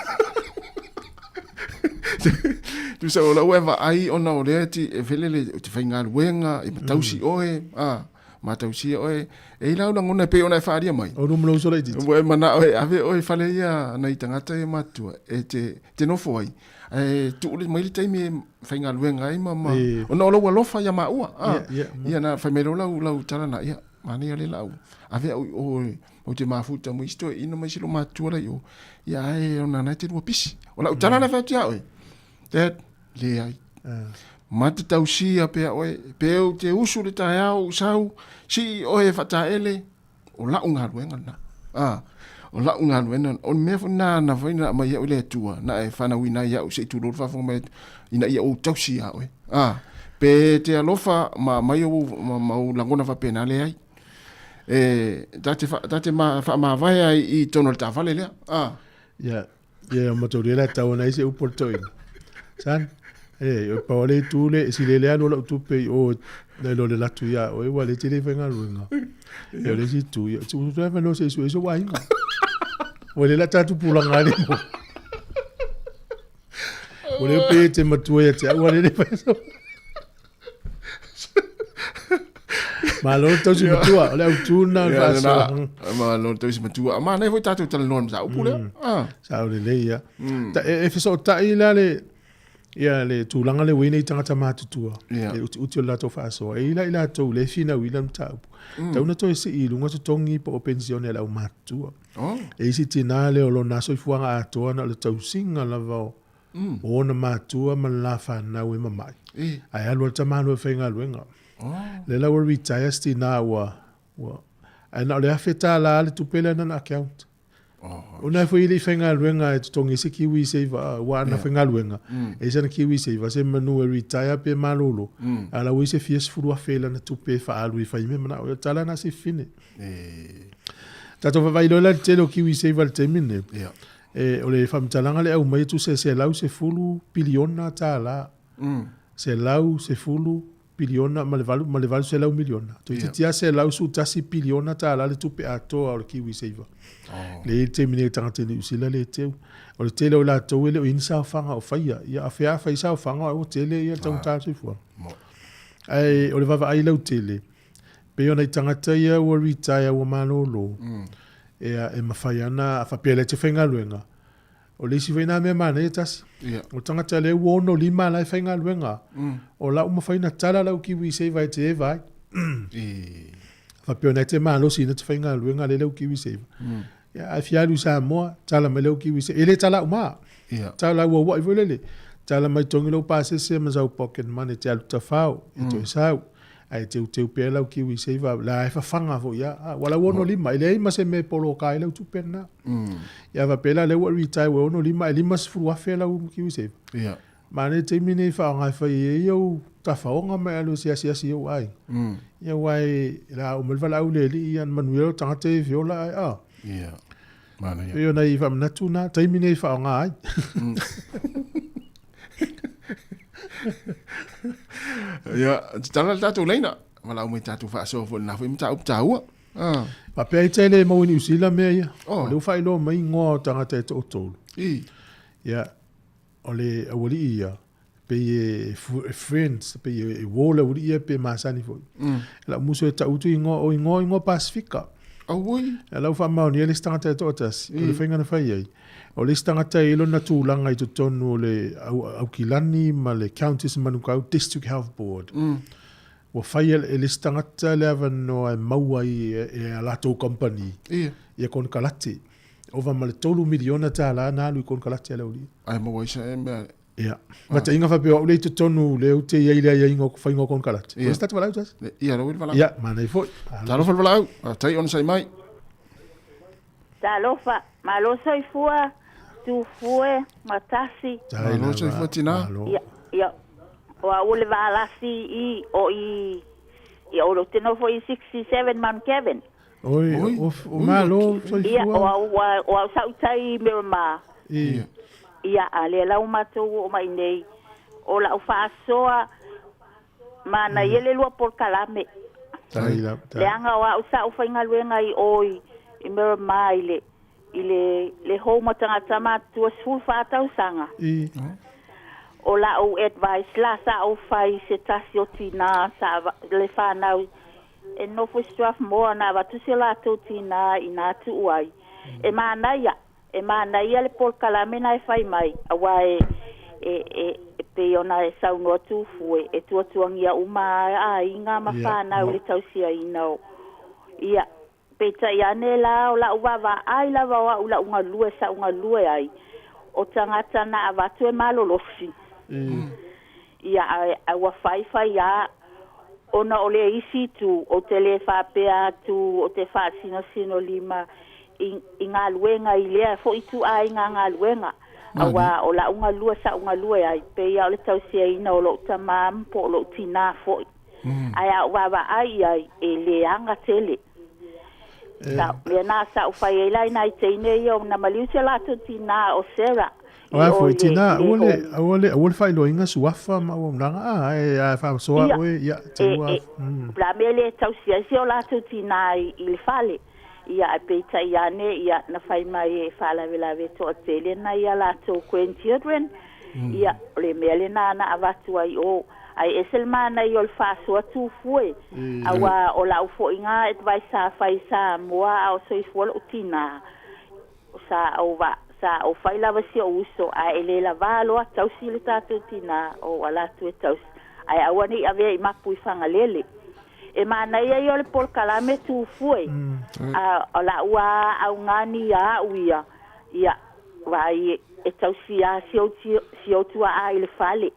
Tusa o lau e vaai ona o lea ti e felele o te faigaluega, e matausi oe, a, matausia oe. E i lau lagona e pei ona e faaalia mai. O luma lou uso laitiiti. Ua e manao e ave oe i fale ia nai tagata ia matutua e te, te nofo ai. Ae tuu mai le taimi e faigaluega ai ma, ma E. ona o lou alofa ia maua. A, Ia, ia, mo. ia na fai mai loa lau, lau tala na, ia, manaia le lau. Ave au i o, ou te mafuta mo isi toeaina ma isi loomatua la i o. Ia ae ona na e te lua pisi. O lau tala na fai atu ia oe. Dad, leai. Ma te tausia pea oe, pe ou te usu le taeao ou sau, sii oe e faataele, o lau galuega lena. A, o lau galuega, o le mea foi lena na foi na aumai ai au e le Atua, na e fanauina ai au se i tulou le faafofoga mai ina ia ou tausi ia oe. A, pe te alofa ma aumai ou, ma, ma ou lagona faapena, leai. E, ta te, fa, ta te ma, faamavae ai i totonu o le taavale lea. A. Ia, ia mataulia la tau ana ai se upu a le toeaina. Son, e, o pau le itu le, si lele alu o lau tupe i o, nai lo le latu ia oe, ua le tele i faigaluega. E o le isi itu, ia, tu tu e whanau se isu e so waiga. Ua le la tatou pulaga ai le mo. Ua le pe te matua ia te au a le le fai so. Malo le tausi matua, o le autū lena o le faasoa. Malo le tausi matua. Manaia foi tatou talanoa i le mataupu lea. Sao lelei ia. E fesootai la le ia le tulaga lea ua i ai nei tagata matutua, le utiuti o le latou faasoa. E i ai la i latou lea e finauina le mataupu, tatau ona toe sii i luga totogi po o penisione a le aumatutua. E i ai si tinā lea o lona soifuaga atoa na o le tausiga lava o ona matua ma le la fanau e mamai, ae alu lava le tamaloa e faigaluega. Lea la ua retire si tinā ua, ae na o le $1,000 le tupe lea na ona account. Ona e foi e le i faigaluega e totogi ai se kiwi saver, aua ana faigaluega, e i ai sana kiwi saver se manu e retire pe malolo, a o la ua i ai se fia sefulu afe i lana tupe e faaalu e fai ai mea manao. O le tala lena a si fafine. Tatou vaavaai loa la i le tele o kiwi saver i le taimi lenei, o le faamatalaga lea e aumai e tusa e $110 piliona. 110 piliona ma le valu, ma le $800 miliona. Toeitiiti lava $111 piliona le tupe atoa o le Kiwi Saver. Lea e i ai le taimi nei o tagata i Niu Sila le teu. O le tele o i latou e le o i ai ni saofaga o faia. Ia a fea a fai saofaga ua tele ia le taugata o le soifuaga. Ae o le vaavaai lautele, pei o nai tagata ia ua retire ua malolo, ia e mafai lava ona, a faapea o lea e te faigaluega, O le isi foi na mea manaia tasi. Yeah. O tagata lea ua 65 la e faigaluega. O la ua mafai ona tala lau kiwi saver e te eva ai. E. Faapea ona e te malosi ina te faigaluega lea lau kiwi saver. Ia, a e fia alu i Samoa, tala mai lau kiwi saver. E le tala uma. Yeah. Tala uauai foi lele. Tala mai togi lou pasese ma sau pocket money e te alu tafao, e toe sau. Ae teuteu pea lau kiwi saver, la e fafaga foi ia. Ah, ua lau 65, e leai ma se mea e poloka ai lau tupe lena. Ia faapea la lea ua retire ua 65, e $50,000 lau kiwi saver. Ia. Manaia taimi nei faaaoga e fai ai ou tafaoga ma e alu e asiasi i ou aiga. Ia aua e la uma le valaau le alii ia na manuia lou tagata ia e fiola ae a. Ia. Manaia. Pei o nai faamanatu na, taimi nei e faaaoga ai. Ia, tatala le tatou laina. Valaau mai tatou faasoa foi lena foi mataupu taua. Ah. Faapea ai tele e maua i Niu Sila mea ia. Oh. O lea ua faailoa mai igoa o tagata e toatolu. I. Ia, o le aualii ia, pei e friends, pei e uo le aualii ia pe masani foi. Lau muso e tau atu igoa, o igoa, igoa Pasifika. Auoi. Ia lau faamaonia le isi tagata e toatasi, o le faiga na fai ai. O le isi tagata e i ai lona tulaga i totonu o le Aukilani ma le Counties Manukau District Health Board. Ua fai e le isi tagata le avanoa e maua ai e a latou kamupani ia konekarate. Ova ma le $3 miliona na alu i konekarate a le aualii. Ae maua ai se mea. Ia. Mataiga faapea o au lea i totonu lea ou te i ai i le aiaiga o faiga o konekarate. Ia. O se tatou valaau tasi? Ia, lau i le valaau. Ia, manaia foi. Talofa le valaau. Faafetai onosai mai. Talofa, malo soifua, tufue, matasi. Malo soifua tina. Ia, ia, o au le valasi i, o i, ia o te nofo i 67 Mount Kevin. Oi, o, o malo soifua. Ia, o au, o au sau tai Miramar. Ia. Ia, a le lau matou o mai nei, o lau faasoa, mana ia le lua polokalame. Leaga o au sa ou faigaluega i o i Miramar i le i le le home o tagata matutua 14 tausaga. O lau advice la sa ou fai i se tasi o tinā sa le fanau e nofo i Strathmore na avatu si o latou tinā i nā tuu ai. E manaia, e manaia le polokalame na e fai mai, aua e e e e pei ona e saunoa Tufue, e tuatuagia uma a aiga ma fanau i le tausiaina o ia. Peitai ane la o la'u vaavaai lava o a'u la'u galue sa'u galue ai, o tagata na avatu e malolosi. Ia, ae, ae ua faifai a, ona o le isi itu, ou te le faapea atu ou te faasinosino lima i, i galuega i lea foi ituaiga galuega, auā o la'u galue sa'u galue ai, pei a o le tausiaina o lo'u tamā po o lo'u tinā foi. Ae a ou vaavaai i ai, e leaga tele. Sa, mea na sa ou fai ai la i nai teine ia o na maliu si o latou tinā o Sarah i o foi i le, tina, i le aua le, home. aua le, aua le faailoaina suafa ma auaunaga, a, e, a faasoa Ia, oe, ia, e, te ua, e, la mea le tausi ai si o latou tinā i, i le fale. Ia ae peitai ane ia na fai mai e faalavelave toatele nai a latou grandchildren. Ia o le mea lena na avatu ai o ae ese le manaia o le faasoa tufue. Auā o lau foʻiga advice sa fai i Samoa a o soifua loʻu tinā sa ou va sa ou fai lava si ou uso ae e le lavā loa tausi le tatou tinā o ala atu e tausi ae aua ne i avea i mapu i Fagalele. E manaia ia o le polokalame tufue a o lau a augani ia au ia ia vaai e tausi a si ou si ou tuaa i le fale.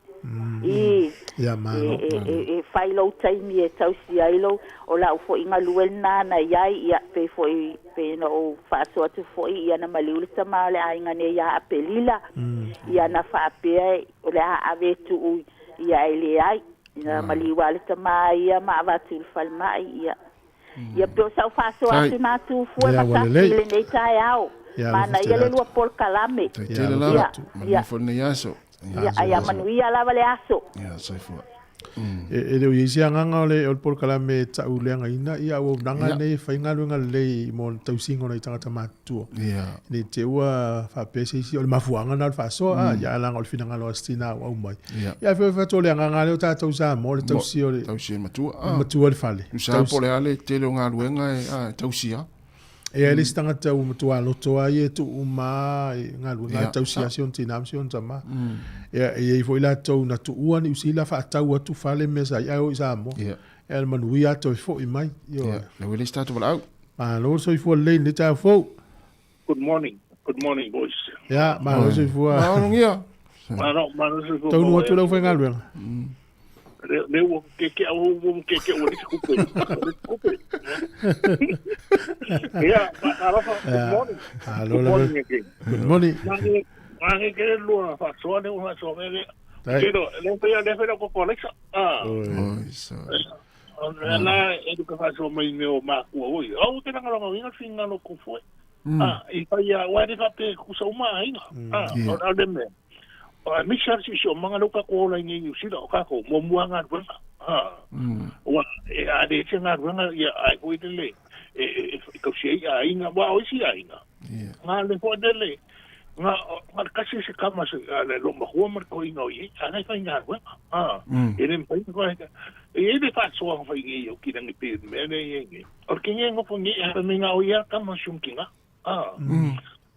I Ia malo. E, e, e, e fai lou taimi e tausi ai lou o lau foʻi galue lena na iai ia pei foʻi pei ona ou faasoa atu foʻi ia na maliu le tama o le aiga nei ia Apelila ia na faapea o le a ave e tuu ia e leai na maliu a le tama ia ma avatu i le falemai ia ia pe o sau faasoa atu na tufue Ia ma ua tasi lelei. i lenei taeao Ia alofa manaia tele le atu. lua polokalame Tai Ia tele alofa lava. ia atu. Manuia ia foi lenei aso. Ia ia aia manuia lava le aso. Ia soifua. E, e le o i ai se agaga o le, o le polokalame e ta'uleagaina ia auaunaga Ia. nei e faigaluega lelei mo le tausiga o nai tagata matutua. Ia. Ne i te i ua faapea se isi o le mafuaaga lena o le faasoa, a, ia leaga o le finagalo a si tinā ua aumai. Ia. Ia ae fai atu o le agaga lea o tatou Samoa, o le Mo, tausi o le tausi e matua. Ah. matua i le fale. Tusa Tausi. po o le a le tele o galuega e, ah, e tausia. E ai le isi tagata ua matua loto lava ia e tuu uma lava i galuega Ia, e tausi sa. lava si ona tinā ma si ona tamā. Ia, e i ai foi latou na tuua Niu Sila faatau atu fale ma mea sa i ai ae o i Samoa. Ia. Ia, le manuia lava toe foi mai. Ioe. Ia, le ua le isi tatou valaau. Malo le soifua lelei i lenei taeao fou. Good morning. Good morning, boys. Ia, malo le soifua. Malo ia. Malo, malo soifua. Taunuu atu le aufaigaluega. Le le ua ke ke au ua ke ke ua lisi kupe. Lisi kupe. Ia, alofa, good morning. Malo Good lava. morning again. Good morning. Mange, mange ke le lua faasoa le ua faasoa me le. Tai. Kero, le fai le fai ko ko Ah. Oi, so. O le la e du ka faasoa mai me o makua oi. Au ke nanga longa inga finga lo ku foi. Ah, i fai ia wa le fape ku sa uma ainga. Ah, Yeah. o le me. O a misa si si o manga lo ka ko la ngi ni sila o ka ko mo mua nga ruenga. Ah. Wa e a de se nga ruenga ia ai ko i le e e e ka si ai ainga wa o si ainga. Ia. Nga le fo de le nga nga kasi se kama se a le lo mahua mar ko inga i a le fai nga ruenga. Ah. E le fai ko e le fa so ang fai ngi o ki ngi pe me ne ngi. O ke ngi ngo fo ngi a me nga o ia kama shum kinga. Ah.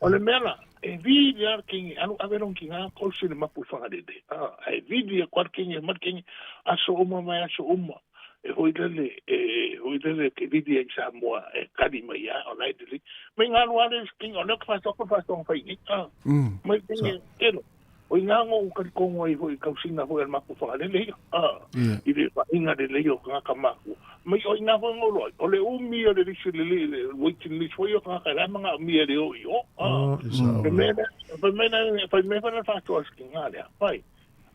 O le mea la, e vili a le kingi, alu ave lona kinga kolosi le mapu i Fagalele. Ah, ae vili aku a le kingi, aumai le kingi, aso uma mai aso uma. E hoi lele, e hoi lele ke vili ai Samoa, e kali mai a, o lai lele. Mai ngā lua le kingi, o leo ke whātoa, whātoa whai ngi. Ah, mai kingi, kero. O i ngā ngō kari kongo ai hoi kausina hoi al mapu Fagalele ia. Ah, Ia. i le whainga le lei o ngā maku. Mai o i ngā whai ngō o le umi o le lisi le le, le waiting list foi o ngā kai la manga mi e le o i o. Ah. Oh, i sa Fai mea fai mea fai mea fai whātoa ski ngā lea. Fai.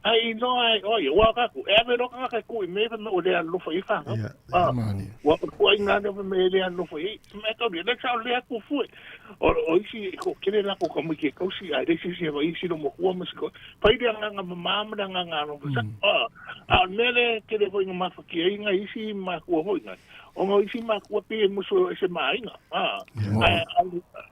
Ai no ai oi wa ka ku e ave ro ka ka ku i me me o le alofa i whanga. Ia. Ah. Mani. Wa ku ai ngā lea me le alofa i. Me ka le sa o le ku fue. O o isi ko kele la ko ka mai ke kausi ai le sisi e isi no mo hua mas ko. Fai le ngā ngā mama ngā ngā no. Ah. A me le kele foi ngā mawhaki ai ngā isi makua hoi ngā. O ngā isi makua pe e muso e se mainga. Ah. Ai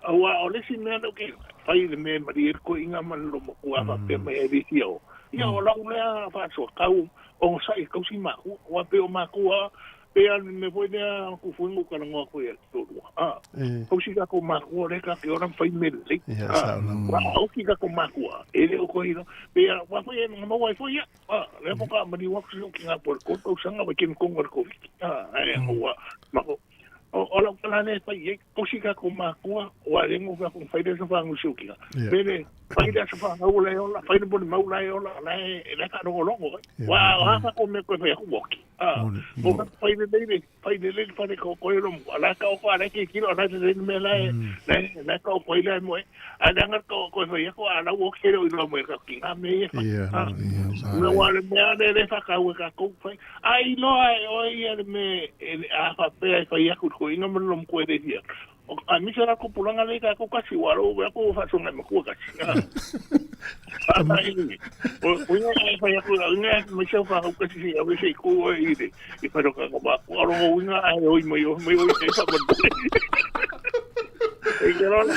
a wa o le si mea no ke fai le me mari e ko inga man lo mo kua fa pe mai e risi o. Ia o lau lea whasoa kau o sa i kau si maku wa pe o makua pe a me foi lea ku fui ngu kana ngoa koe e tōrua. Ah. E. Kau si ka ko makua le ka ke ora whai me le. Ia, Ah. sa o lava. Wa au ki ka ko makua. E le o koe ino. Pe a wa foi e ngā mawai foi ia. Ah, le po ka mani wa kusi o ki ngā por ko kau sanga wa kin kongo le COVID. Ah, ai ngua. Mako. O o lau kala le fai e kau si ka ko makua wa le ngu ka ko fai le sa whangu si o ki ngā. Ia. Pele fai le sa whangu le ola, fai le boni mau le ola, le le ka rongo rongo. Ia. Wa wa ka ko me koe fai aku woki. Ah, Moni. mo ka fai le le fai le le fai le ko ko ro ala ka o ko ala ke kilo ala le me la le le ka o ko ile mo ala nga ko ko fai ko ala wo ke ro ilo mo ka ki nga me e fa. Ia, Ah. moni. Ia, Me wa le me ale le fa ka ka ko fai. Ai no ai o ia le me a fa pe ai fai aku ko ino mo lo ko le dia. O a mi sera ko pulanga le ka ko kasi wa ro wa ko fa songa mo ko kasi. Ah. Ai ni. O o ina ai fai aku ina me se fa ko kasi si a ve se ko i de. I fa ro ka ko ba ko ro ina ai oi mo yo mo yo te fa ko. ke lola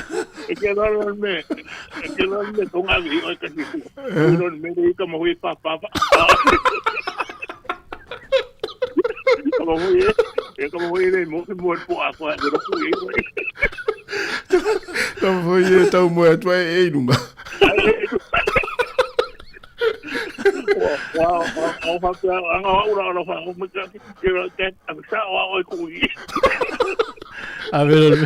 e ke lola me e ke lola me tonga vi o ka si fu lo me le ka mo pa pa pa como voy e como voy le mo mo po a ko de ro e Tau foi e tau mo atu ai e lunga. Wa wa wa fa ka anga ura ora fa mo ka ke ro te a sa wa o ku i. Avelo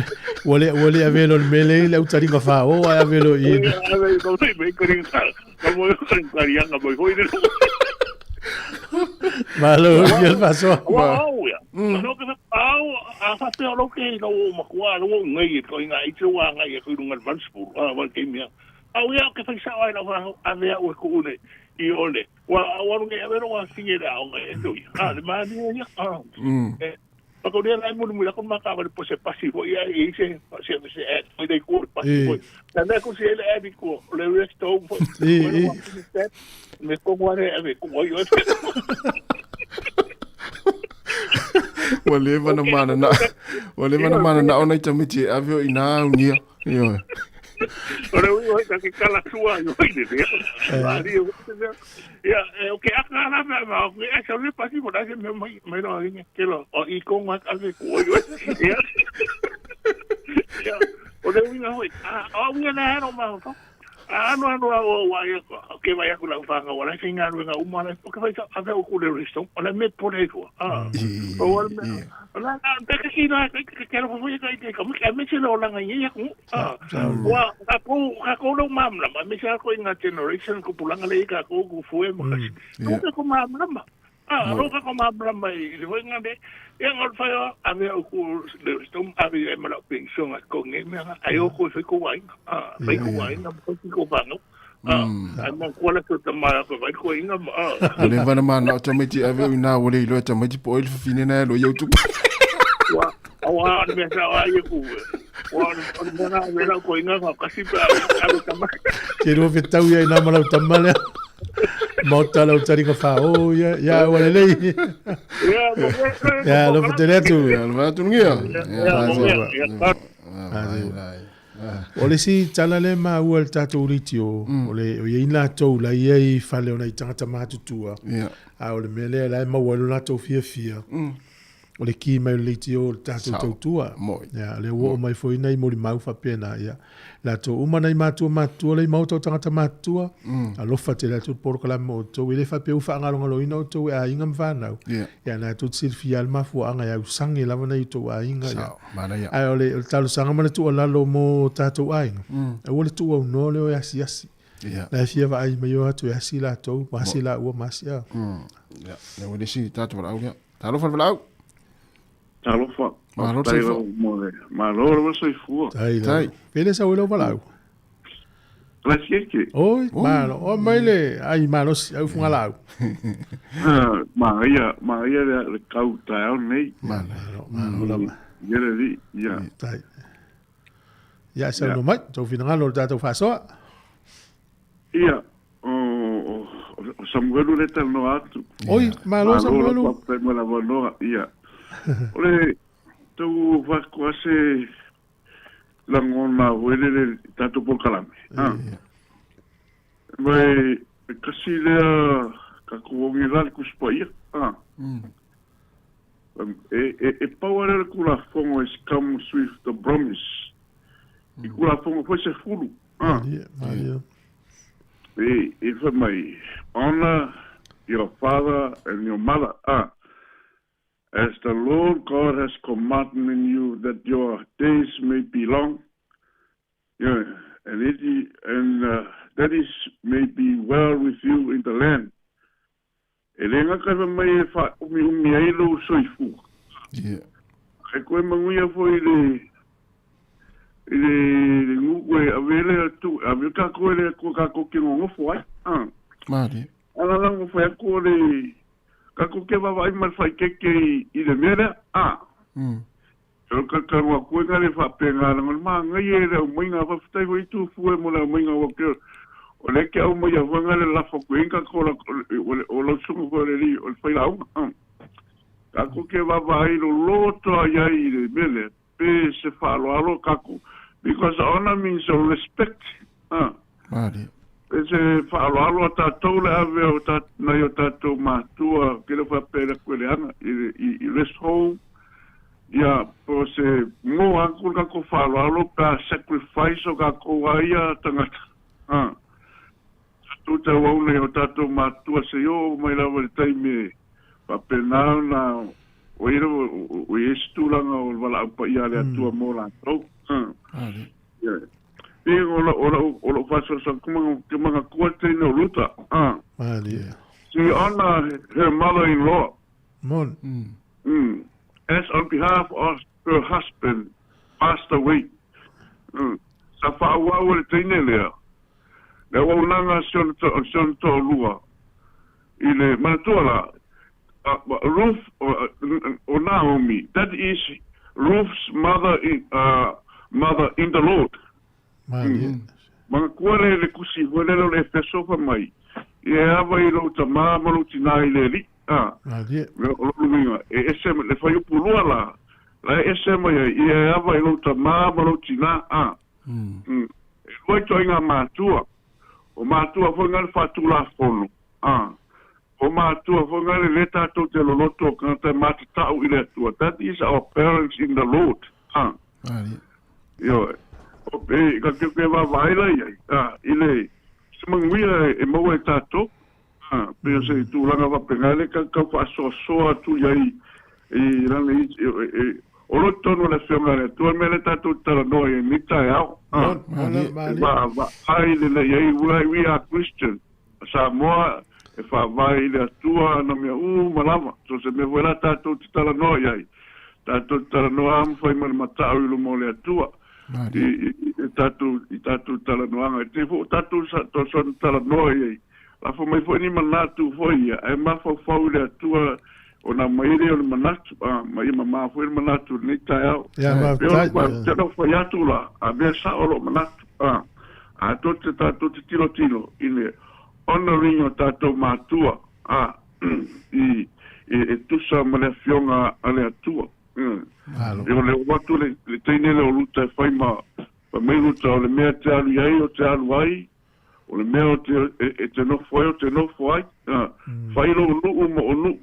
wale wale avelo mele le utaringa fa o ai avelo i. Ave ko se me ko rin ka mo ko rin ka yanga mo hoi de. Malo i faso. Wa o ya. No ke au a fa pe lo ke no ma kwa lo ngai ko inga i te wa ngai ko runga vanspool a wa ke mea. Au ia ke fa sa ai la fa a vea o ku ne i ole. Wa wa ngai a vero wa singe la o ngai to. A le ma ni ya. Eh pa ko le mo mo la ko ma ka va po se pasi fo ia i se se se e foi de ku pasi fo. Na na ko se le abi ko le resto fo. Me ko wa re ave ko yo. Ua leva na mana na. Ua leva na mana na ona i tamiti e ave o ina unia. Ioe. Ore ui oi ka ke kala sua i oi le le. Ali o ya o ke aka la ma ma o ke asa le pasi mo da se me mai mai no ngi ke lo o i ko ma ave ko oi. Ya. Ya. O le ui na hoi. A o ui na hero ma ho. A no no o wa ia ko ke vai aku la whanga wala singa ruinga uma la o ke vai ave o ku le risto o le me pore ko. A. O wa me. La pe ke ki na ke ke lo fo ia ke ka me me se lo langa ia ku. A. Wa ka ko ka ko lo mam la me se ko inga generation ko pulanga le ka ko ku fue mo ka. No ke ko mam la ma. A ro ka ko mam la mai le nga de ia ngol fa ave o ku le risto ave e ma la pension a ko nge me ai o ko foi ko wai. A foi ko wai na ko ko ba no. A ai mo ko la ko ta ma ko vai ko inga ma. Ua leva na mana o tamaiti e ave o ina ua le iloa e tamaiti po o ai le fafine na e alo i au tupe. Wa wa me sa wa ye ku. Wa o me na me la ko inga ka kasi pa ave tama. Ke lua fetau ia i nā malau tama lea. Maota lau taringa wha o ia ia ua lelei. Ia mo Ia lo fatele atu. Ia lo atu ngia. Ia O le si tala le ma ua le tātou litio, o le o ia ina tou la ia i fale o nei tangata mātutua. A o le mea lea la e maua lo latou fiafia. O le ki mai o le litio o le tātou tautua. Ia, le ua o mai foi nei moli mau whapena. Ia, latou uma nei mātua mātua le maota o tangata mātua. Alofa te latou porokalame o tou. E le whapea uwha angalongaloina o tou e a inga mwhanau. Ia, nā tou silfia al mafua anga ia usange lava nei tou a inga. Ia. Ai o le talosaga ma le tuualalo mo tātou aiga. Aua le tuu aunoa leo e asiasi. La e fia vaai mai o atu e asi latou, ma asi laua ma asi a. Ia, le ua le isi tātou valaau lea. Talofa le valaau. Talofa. Malo le soifua. Malo le soifua. Tai. Tai. Pele sa uelo valaau. Lasieke. Oi, malo. O mai le ai malosi au fungalau. Maria, Maria le kau taeao nei. Malo, malo lava. Ia le li, ia. Tai. Ia sa no mai, tau finangalo le tātou whasoa. Ia, o Samuelu le talanoa atu. Oi, malo Samuelu. Malo la noa, ia. O le tau whakuase langona hoele le tātou polokalame. Mai kasi lea ka kuongi la le kusipaia. E paua lea le kulafogo e comes with the promise. I kulafogo foi se fulu. E fai mai, honor your father and your mother. As the Lord God has commanded you that your days may be long, yeah, and it and that is may be well with you in the land. E le ngaka fa mai e fa umi umi ai lo soifu. Yeah. E koe manguia foi le le nguku e avele atu ave ka koe le ko ka ko ke ngofo ai. Mari. Ala la ngofo ai ko le ka ko ke vava ai mal fai keke i le mea a. So ka ka wa koe nga le fa penga la ma ngai e le mai nga fa tai foi tu fu e mo la mai nga wa ke o le ke au mai a nga le la fa koe ka ko la o lo sungu ko le li o le fai la ka ko ke vava ai lo loto ai ai i le mea pe se fa lo alo ka ko Because honor means respect. Ah. Malie. E se faaaloalo a tatou le ave o ta, nai o tatou matua, ke le faapea le aku e leaga, i, i, i rest home, ia, po se mo aku le kakou faaaloalo pe a sacrifice o kakou a ia tagata. Ah. Tatou tauau nei o tatou matua se i oo mai lava i le taimi e faapena ona o i o i ai se tulaga o le valaau paia a le Atua mo latou. Ah. Yeah. E o la o la o la faasoasoa ke magatua le teine o Ruta. Ah. She honor her mother-in-law. Mon. As on behalf of her husband passed away. Sa faaauau e le teine lea le auaunaga a si ona toalua i le manatua la, Ruth o Naomi, that is Ruth's mother in, mother in the Lord. Malie. Manatua le le kusi foi lele o le Efeso fai mai, Ia e ava i lou tamā ma lou tinā i le Alii. Malie. O lona uiga, e ese le fuaiupu lua la, la e ese mai ai, ia e ava i lou tamā ma lou tinā. E lua ituaiga matua. O matua foi nga le faatulafono. O matua foi nga le le tatou te loloto o tagata e matatau i le Atua. That is our parents in the Lord. Ioe. O pe ka ke ke vaavaai la i ai, i le se manuia e maua e tatou. Pe o se tulaga faapena le ka tau faasoasoa atu i ai i lana i o lo tonu o le Afioga a le Atua le mea lea tatou te talanoa ai i lenei taeao. E vaavaai lelei ai, we are Christian. Samoa e faavae i le Atua ana mea uma lava. So se mea foi la tatou te talanoa i ai, tatou te talanoa a ma fai ma le mata'u i luma o le Atua i, i, tatou, i tatou talanoaga. E te fo tatou sa, to soona talanoa i ai. Lafo mai foi ni manatu foi ia, ae mafaufau i le Atua ona mai lea o le manatu, a, ma ia mamā foi le manatu i lenei taeao. Ia, Pe o faafetai. le te fai atu la, a mea sao lou manatu, a, a to te tatou te tilotilo i le honouring o tatou matua, a, i, e, e tusa ma le afioga a le Atua. Malo. E o le oo atu le, le teine lea o Ruta e fai ma, fai mai Ruta o le mea e te alu i ai o te alu ai, O le mea o te, e te nofo ai, o te nofo ai. Fai lou nuu ma ou nuu,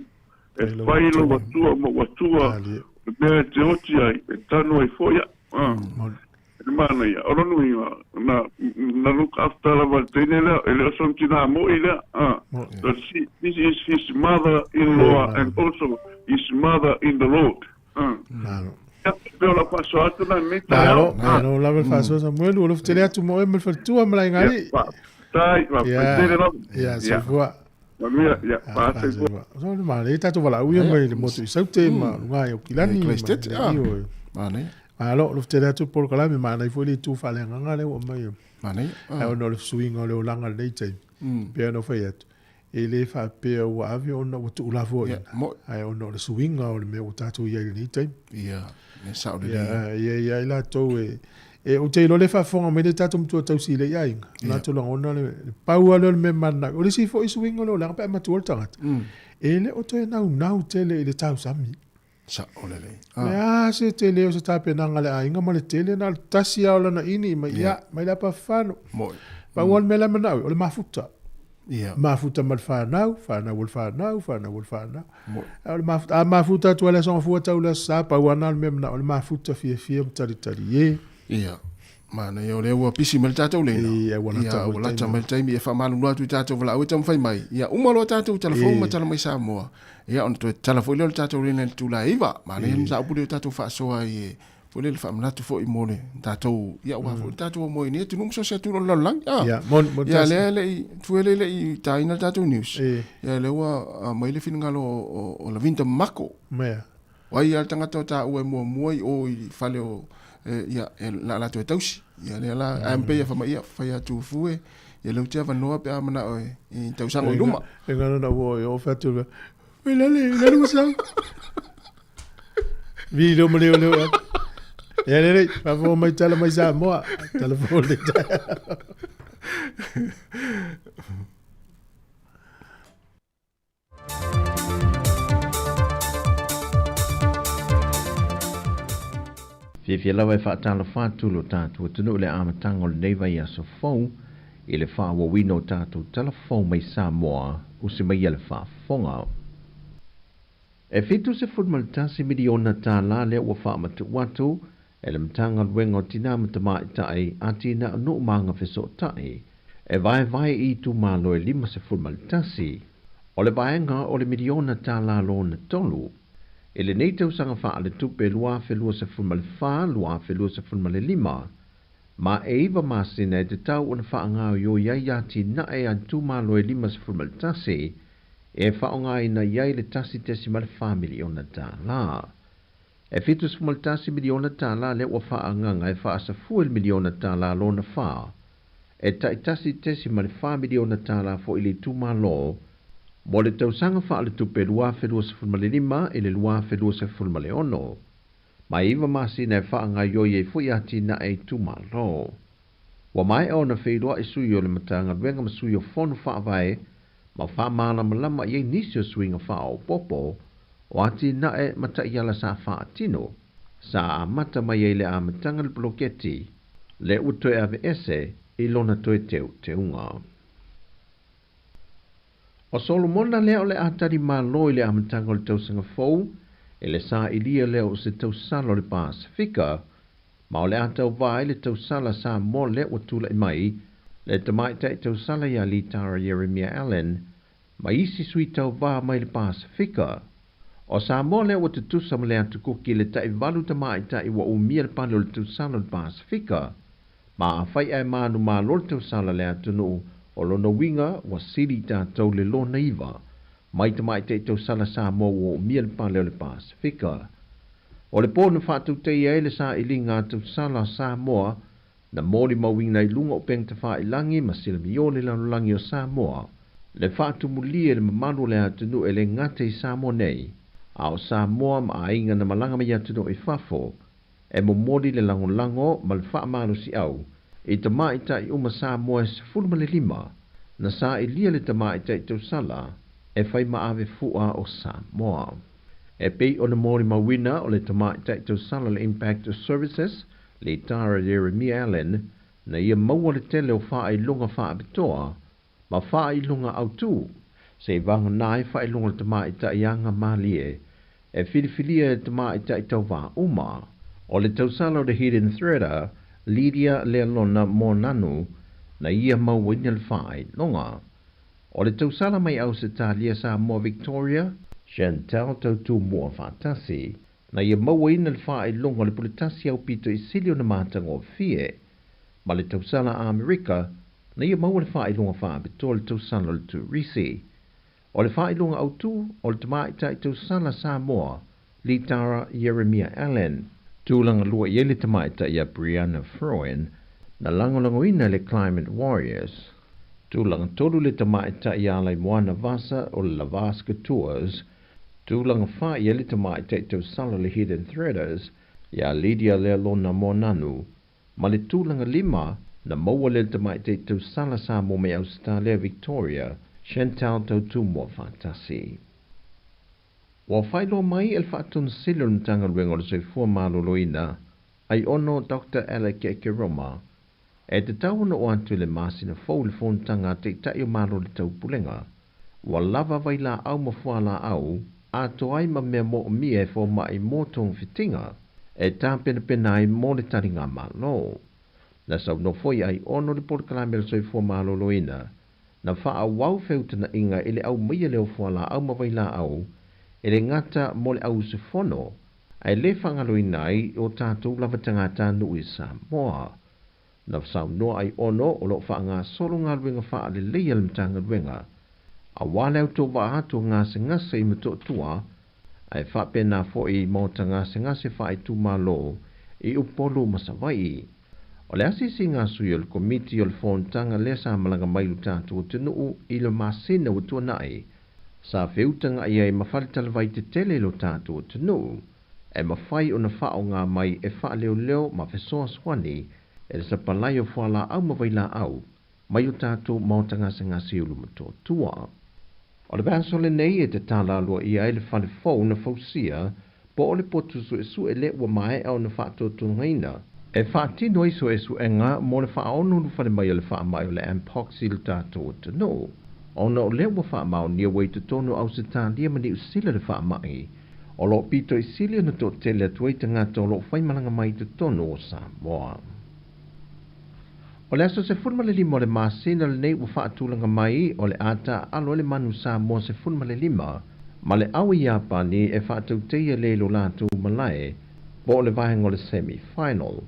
e fai lou atua ma ou atua, o le mea e te oti ai, e tanu ai foi au. E le manaia, o lona uiga, na, na look after lava e le teine lea, e le o sona tinā moʻi lea. But she, this is his mother-in-law and also his mother in the Lord. Ia, pei o lau faasoa atu lena i lenei taeao. Malo, malo lava le faasoa Samuelu, o alofa tele atu mo oe ma le faletua ma le aiga alii. Faafetai, faafetai tele lava. Ia, soifua. Manuia, ia, faasoifua. So le manaia tatou valaau ia mai le motu i Saute ma luga i Aukilani. Christchurch, ah. Manaia. Malo, alofa tele atu le polokalame, manaia foi le itu faaleagaga lea ua aumai. Manaia. Ai ona o le fesuiga o le olaga i lenei taimi. Pei ona ou fai atu, e le faapea ua ave ona ua tuulafoaiina, ae ona o le suiga o le mea ua tatou i ai i lenei taimi. Ia, e sao lelei. Ia, ia, ia i latou e, e ou te iloa le faafofoga mai le tatou matua tausi i le aiga. O latou lagona le, le pau lava lea o le mea mananao. O le isi foi suiga o le olaga pe a matua le tagata, e le o toe naunau tele i le tausami. Sao lelei. O le a se tele o se tapenaga a le aiga ma le tele, na o le tasi lava o lana ini mai, ia, mai le apa fafano. Moi. Pau lava le mea la e manao ai, o le mafuta. Ia. Mafuta ma le fanau, fanau o le fanau, fanau o le fanau. Moi. A o le mafuta, a mafuta atu lava i le Aso Gafua tau le Aso Sa, pau lava lena o le mea manao, o le mafuta fiafia ma talitali e. Ia. Manaia o lea ua pisi mai le tatou leina. Ia, ua lata Ia, mai ua le lata taimi. mai le taimi e faamalulu atu i tatou valaau e taumafai mai. Ia, uma loa tatou tala fou ma tala mai Samoa. Ia, ona toe tala foi lea o le tatou leina i le itula e 9. Manaia le mataupu lea ua tatou faasoa ai e foi lea le faamanatu foi mo le tatou, ia, aua foi le tatou moe i nei atunuu ma so o se atunuu o le lalolagi. Ah. Ia, moni, moni Ia, tasi. lea e le i, fue lea e le i taina le tatou news. E. Ia, lea ua aumai le finagalo o Lavinda Mako. Mea. O ai lava le tagata o taua e muamua i o i fale o ia e la latou e tausi. Ia lea la ae pei e fai mai ia fai atu fue ia lea ou te avanoa pe a manao e i tausaga o i luma. E ngana na ua o fai atu le Wei lele, lele ua sau. Vi leo ma leo leo. Ia lele, faafofoga mai tala mai Samoa. Tala fou le taeao. Fiafia lava e faatalofa atu lo tatou atunuu i le amataga o lenei vaiaso fou i le faaauauina o tatou tala fou mai Samoa usi mai ia le faafofoga. E $71 miliona tālā lea ua faamatuu atu e le Matagaluega o Tinā ma Tamaitai, Atinae o Nuu ma Agafesootai e vaevae i itumalo e 51. O le vaega o le miliona tālā lona tolu i lenei tausaga faaletupe 2024/2025, ma e 9 masina e tatau ona faagaoioi ai atinae a itumalo e 51 e faaaogaina i ai le $1.4 miliona tālā. E $71 miliona tālā lea ua faaagaga e faasafua i le miliona tālā lona fa, e tai $1.4 miliona tālā foi i le itumalo mo le tausaga faaletupe 2025 i le 2026, ma e 9 masina e faagaoioi ai foi atinae a itumalo. Ua maea ona feiloai sui o le Matagaluega ma sui o Fono Faavae ma faamalamalama i ai nisi o suiga faaopoopo o atinae ma taiala sa faatino, sa amata mai ai le amataga le poloketi lea ua toe aveese i lona toe teuteuga. O Solomona lea o le a tali malo i le amataga o le tausaga fou i le sailia lea o se tausala o le Pasefika, ma o le a tauvā ai le tausala Samoa lea ua tulai mai, le tamaitai tausala ia Litara Ieremia Allen ma isi sui tauvā mai le Pasefika. O Samoa lea ua tutusa ma le atu Kuki i le tai valu tamaitai ua umia le pale o le tausala o le Pasefika, ma afai ae manumalo le tausala le atunuu, o lona uiga ua sili i tatou le lona iva mai tamaitai tausala Samoa ua umia le pale o le Pasefika. O le po na faatautaia ai le sailiga a tausala Samoa na molimauina i luga o upega tafailagi ma silamio le lalolagi o Samoa, le faatumulia i le mamalu o le atunuu e le gata i Samoa nei, a o Samoa ma aiga na malaga mai atunuu i fafo, e momoli le lagolago ma le faamalosiau i tamaitai uma Samoa e 15 na sailia le tamaitai tausala e fai ma ave fua o Samoa. E pei ona molimauina o le tamaitai tausala le Impact Services, Litara Ieremia Allen, na ia maua le tele o faailoga faapitoa ma faailoga autū, seia vagana ai faailoga o le tamaitai aga malie e filifilia e tamaitai tauvā uma. O le tausala o le Hidden Threader, Lydia Lealona Moananu, na ia mauaina le faailoga. O le tausala mai Ausetalia Samoa Victoria, Chantelle Tautumua Faatasi, na ia mauaina le faailoga o le puletasi aupito i sili ona matagofie, ma le tausala Amerika, na ia maua le faailoga faapitoa le tausala o le Turisi. O le faailoga autū o le tamaitai tausala Samoa, Litara Ieremia Allen. Tulaga lua i ai le tamaitai ia Brianna Fruean, na lagolagoina e le Climate Warriors. Tulaga tolu le tamaitai ia Alaimoana Vasa o le Lavaska Tours. Tulaga fa i ai le tamaitai tausala le Hidden Threaders ia Lydia Lealona Moananu. Ma le tulaga lima, na maua lea le tamaitai tausala Samoa mai Ausetalia Victoria, Chantelle Tautumua Faatasi. Ua faailoa mai e le Faatonu Sili o le Matagaluega o le Soifua Maloloina, Aiono Doctor Alec Ekeroma, e tatau ona oo atu i le masina fou le fonotaga a Taitai o Malo o le Taupulega, ua lava vailaau ma fualaau atoa ai ma mea moomia e fomai mo togafitiga e tapenapena ai mo le taligamalo. Na saunoa foi Aiono i le polokalame o le Soifua Maloloina, na faaauau feutagaiga i le aumaia lea o fualaau ma vailaau e le gata mo le au usufono, ae le faagaloina ai o tatou lava tagatanuu i Samoa. Na saunoa Aiono o lo o faagasolo galuega faaleleia a le Matagaluega aua le autovaa atu o gasegase i Motootua, ae faapena foi i maota gasegase faaitumalo i Upolu ma Savaii. O le asiasiga a sui o le Komiti o le Fonotaga lea sa malaga mai i lo tatou atunuu i le masina ua tuanai, sa feutagai ai ma faletalavai tetele i lo tatou atunuu, e mafai ona faaaoga mai e faaleoleo ma fesoasoani i le sapalai o fualaau ma vailaau mai o tatou maota gasegase i Ulumotootua. O le vaiaso lenei e tatala aloaia ai le fale fou na fausia po o le potu suesue lea ua maea ona faatotogaina e faatino ai suesuega mo le faaono ulufale mai o le faamai o le mpox i le tatou atunuu, ona o lea ua faamaonia ua i totonu o Ausetalia ma Niu Sila le faamai o lo o pito i sili ona toatele atu ai tagata o lo o faimalaga mai i totonu o Samoa. O le aso 15 o le masina lenei ua faatulaga mai o le a taaalo ai le manu Samoa 15 ma le au Iapani e faatauteia le i lo latou malae po o le vaega o le semi final.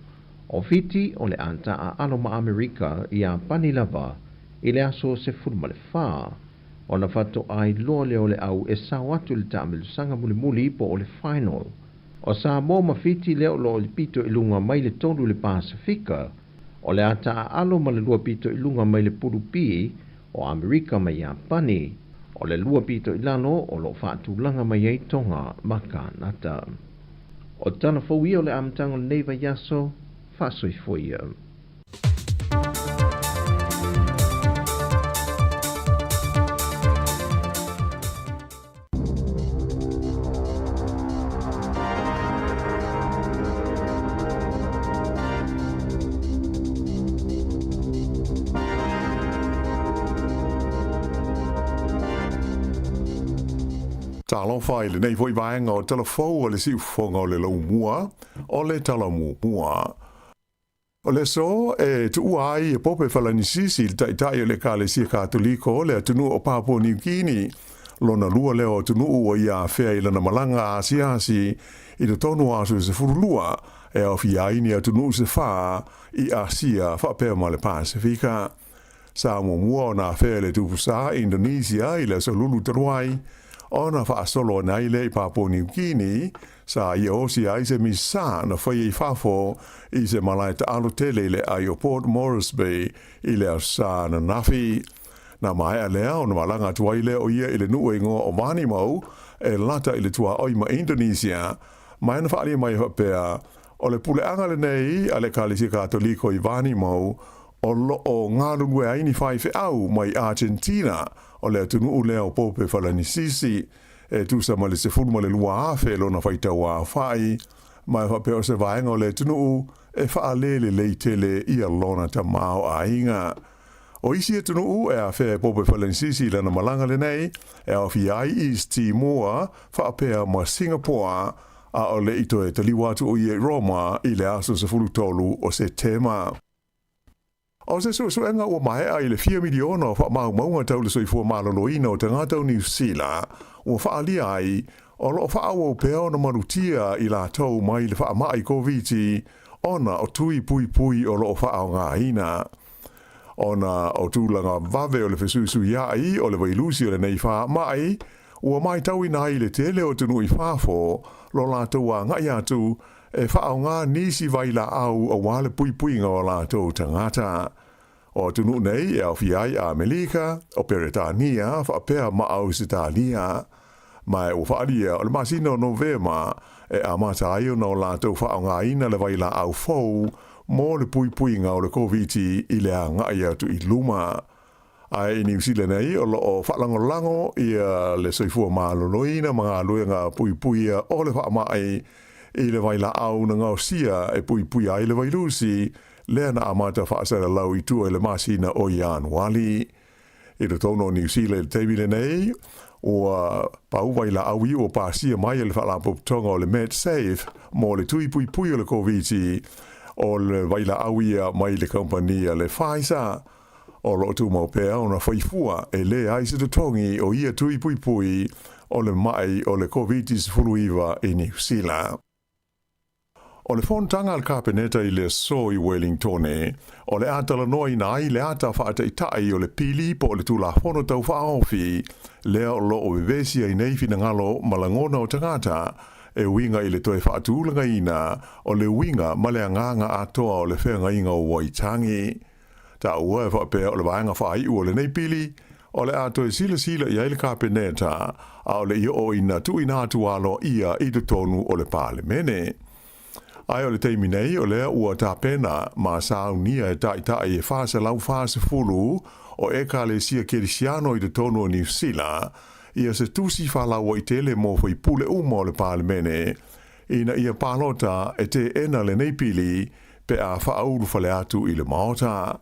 O Fiti o le a taaalo ma Amerika i Iapani lava i le aso 14 ona faatoa iloa lea o le au e sao atu i le taamilosaga mulimuli po o le final. O Samoa ma Fiti lea o lo o i le pito i luga mai le tolu i le Pasefika, o le a taaalo ma le lua pito i luga mai le pulu B o Amerika ma Iapani, o le lua pito i lalo o lo o faatulaga mai ai Tonga ma Kanata. O tala fou ia o le amataga o lenei vaiaso, faasoifua ia. Talofa i lenei foi vaega o Tala Fou a le Siufofoga o le Laumua, o le Tala Muamua. O le aso e tuua ai e Pope Falanisisi le taitai o le Ekalesia Katoliko le atunuu o Papua Niu Kini, lona lua lea o atunuu ua ia afea i lana malaga asiasi i totonu o aso e 12 e aofia ai ni atunuu se fa i Asia faapea ma le Pasefika. Sa muamua ona afea i le tupu sa Indonesia i le aso lulu talu ai, ona faasolo ane ai lea i Papua Niu Kini, sa ia osia ai se misa na faia i fafo i se malae taalo tele i le ai o Port Moresby i le aso sa ananafi. Na maea lea ona malaga atu ai lea o ia i le nuu e igoa o Vanimo e lata i le tuaoi ma Indonesia, ma e na faaalia mai e faapea, o le puleaga lenei a le Ekalesia Katoliko i Vanimo o lo o galulue ai ni faifeau mai Argentina, o le atunuu lea o Pope Falanisisi, e tusa ma le 12,000 lona faitau aofai, ma e faapea o se vaega o le atunuu e faalelelei tele ia lona tamaoaiga. O isi atunuu e afea e Pope Falanisisi i lana malaga lenei, e aofia ai East Timor faapea ma Singapore, a o le i toe taliua atu o ia i Roma i le aso 13 o Setema. O se suesuega ua maea i le fia miliona o faamaumauga tau le soifua maloloina o tagata o Niu Sila ua faaalia ai, o lo o faaauau pea ona malutia i latou mai le faamai Koviti ona o tui puipui o lo o faaaogaina. Ona o tulaga vave o le fesuisuiai o le vailusi o lenei faamai, ua matauina ai le tele o atunuu i fafo lo latou agai atu e faaaoga nisi vailaau aua le puipuiga o latou tagata. O atunuu nei e aofia ai Amelika, o Peretania faapea ma Ausetalia. Ma e ua faaalia o le masina o Novema e amata ai ona o latou faaaogaina le vailaau fou mo le puipuiga o le Koviti i le agai atu i luma. Ae i Niu Sila nei o lo o faalagolago ia le soifua maloloina ma galuega puipuia o le faamai i le vailaau na gaosia e puipuia ai le vailusi lea na amata faasalalau i tua i le masina o Ianuali. I totonu o Niu Sila i le taimi lenei, ua pau vailaau i ua pasia mai e le Faalapotopotoga o le Medsafe mo le tui puipui o le Koviti, o le vailaau ia mai le kamupani a le Pfizer. O lo o tumau pea ona faifua e leai se totogi o ia tui puipui o le maʻi o le Koviti-19 i Niu Sila. O le fonotaga a le Kapeneta i le aso i Wellingtone, o le a talanoaina ai le ata faataitai o le pili po o le Tulafono Tau Faaofi lea o lo o vevesi ai nei finagalo ma lagona o tagata e uiga i le toe faatulagaina o le uiga ma le agaga atoa o le feagaiga o Waitangi. Taua e faapea o le vaega faaiu o lenei pili, o le a toe silasila i ai le Kapeneta, a o le i oo ina tuuina atu aloaia i totonu o le Palemene. Ae o le taimi nei o lea ua tapena ma saunia e taitai e 440 o Ekalesia Kerisiano i totonu o Niu Sila. ia se tusi faalauaitele mo faipule uma o le Palemene ina ia palota e teena lenei pili pe a faaulufale atu i le Maota.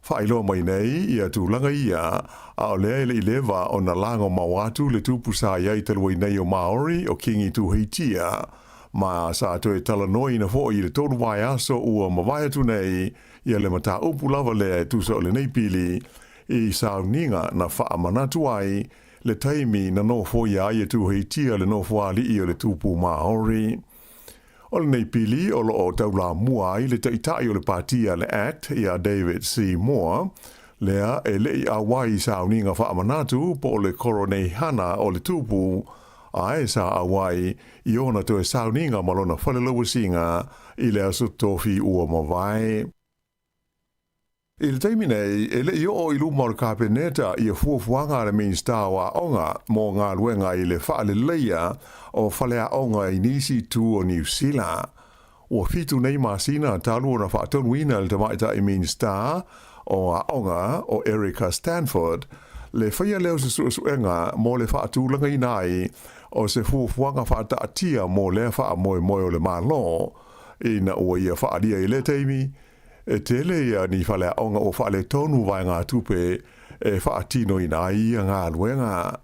Faailoa mai nei ia tulaga ia, a o lea e le i leva ona lago mau atu le tupu sa i ai talu ai nei o Māori o Kingi Tuheitia, ma sa toe talanoaina foi i le 3 vaiaso ua mavae atu nei ia le mataupu lava lea e tusa o lenei pili i sauniga na faamanatu ai le taimi na nofoia ai e Tuheitia le nofoalii o le tupu Māori. O lenei pili o loo taulamua ai le taitai o le patia le ACT ia David C. Moore, lea e lei auai i sauniga faamanatu po o le koroneihana o le tupu, ae sa auai i ona toe sauniga ma lona falelauasiga i le aso Tofi ua mavae. I le taimi nei, e le i oo i luma o le Kapeneta ia fuafuaga a le Minisita o Aoga mo galuega i le faaleleia o faleaoga i nisi itu o Niu Sila. Ua 7 nei masina talu ona faatonuina e le Tamaitai Minisita o Aoga o Erica Stanford le faia lea o se suesuega mo le faatulagaina ai o se fuafuaga faataatia mo lea faamoemoe o le Malo ina ua ia faaalia i lea taimi E tele ia ni faleaoga ua faaletonu vaegatupe e faatinoina ai ia galuega.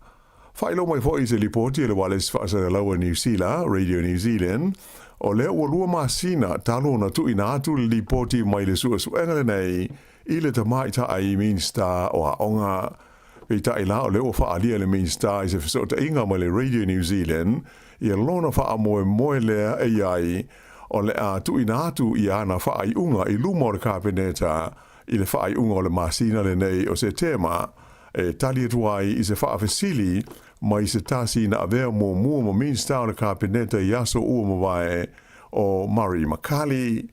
Faailoa mai foi i se lipoti a le Ualesi Faasalalau a Niu Sila, Radio New Zealand, o lea ua 2 masina talu ona tuuina atu le lipoti mai le suesuega lenei i le Tamaitai Minisita o Aoga. Peitai la o lea ua faaalia le Minisita i se fesootaiga mai le Radio New Zealand ia lona faamoemoe lea e i ai o le a tuuina atu i ana faaiuga i luma o le Kapeneta i le faaiuga o le masina lenei o Setema e tali atu ai i se faafesili mai se tasi na avea muamua ma Minisita o le Kapeneta i aso ua mavae o Murray McCully.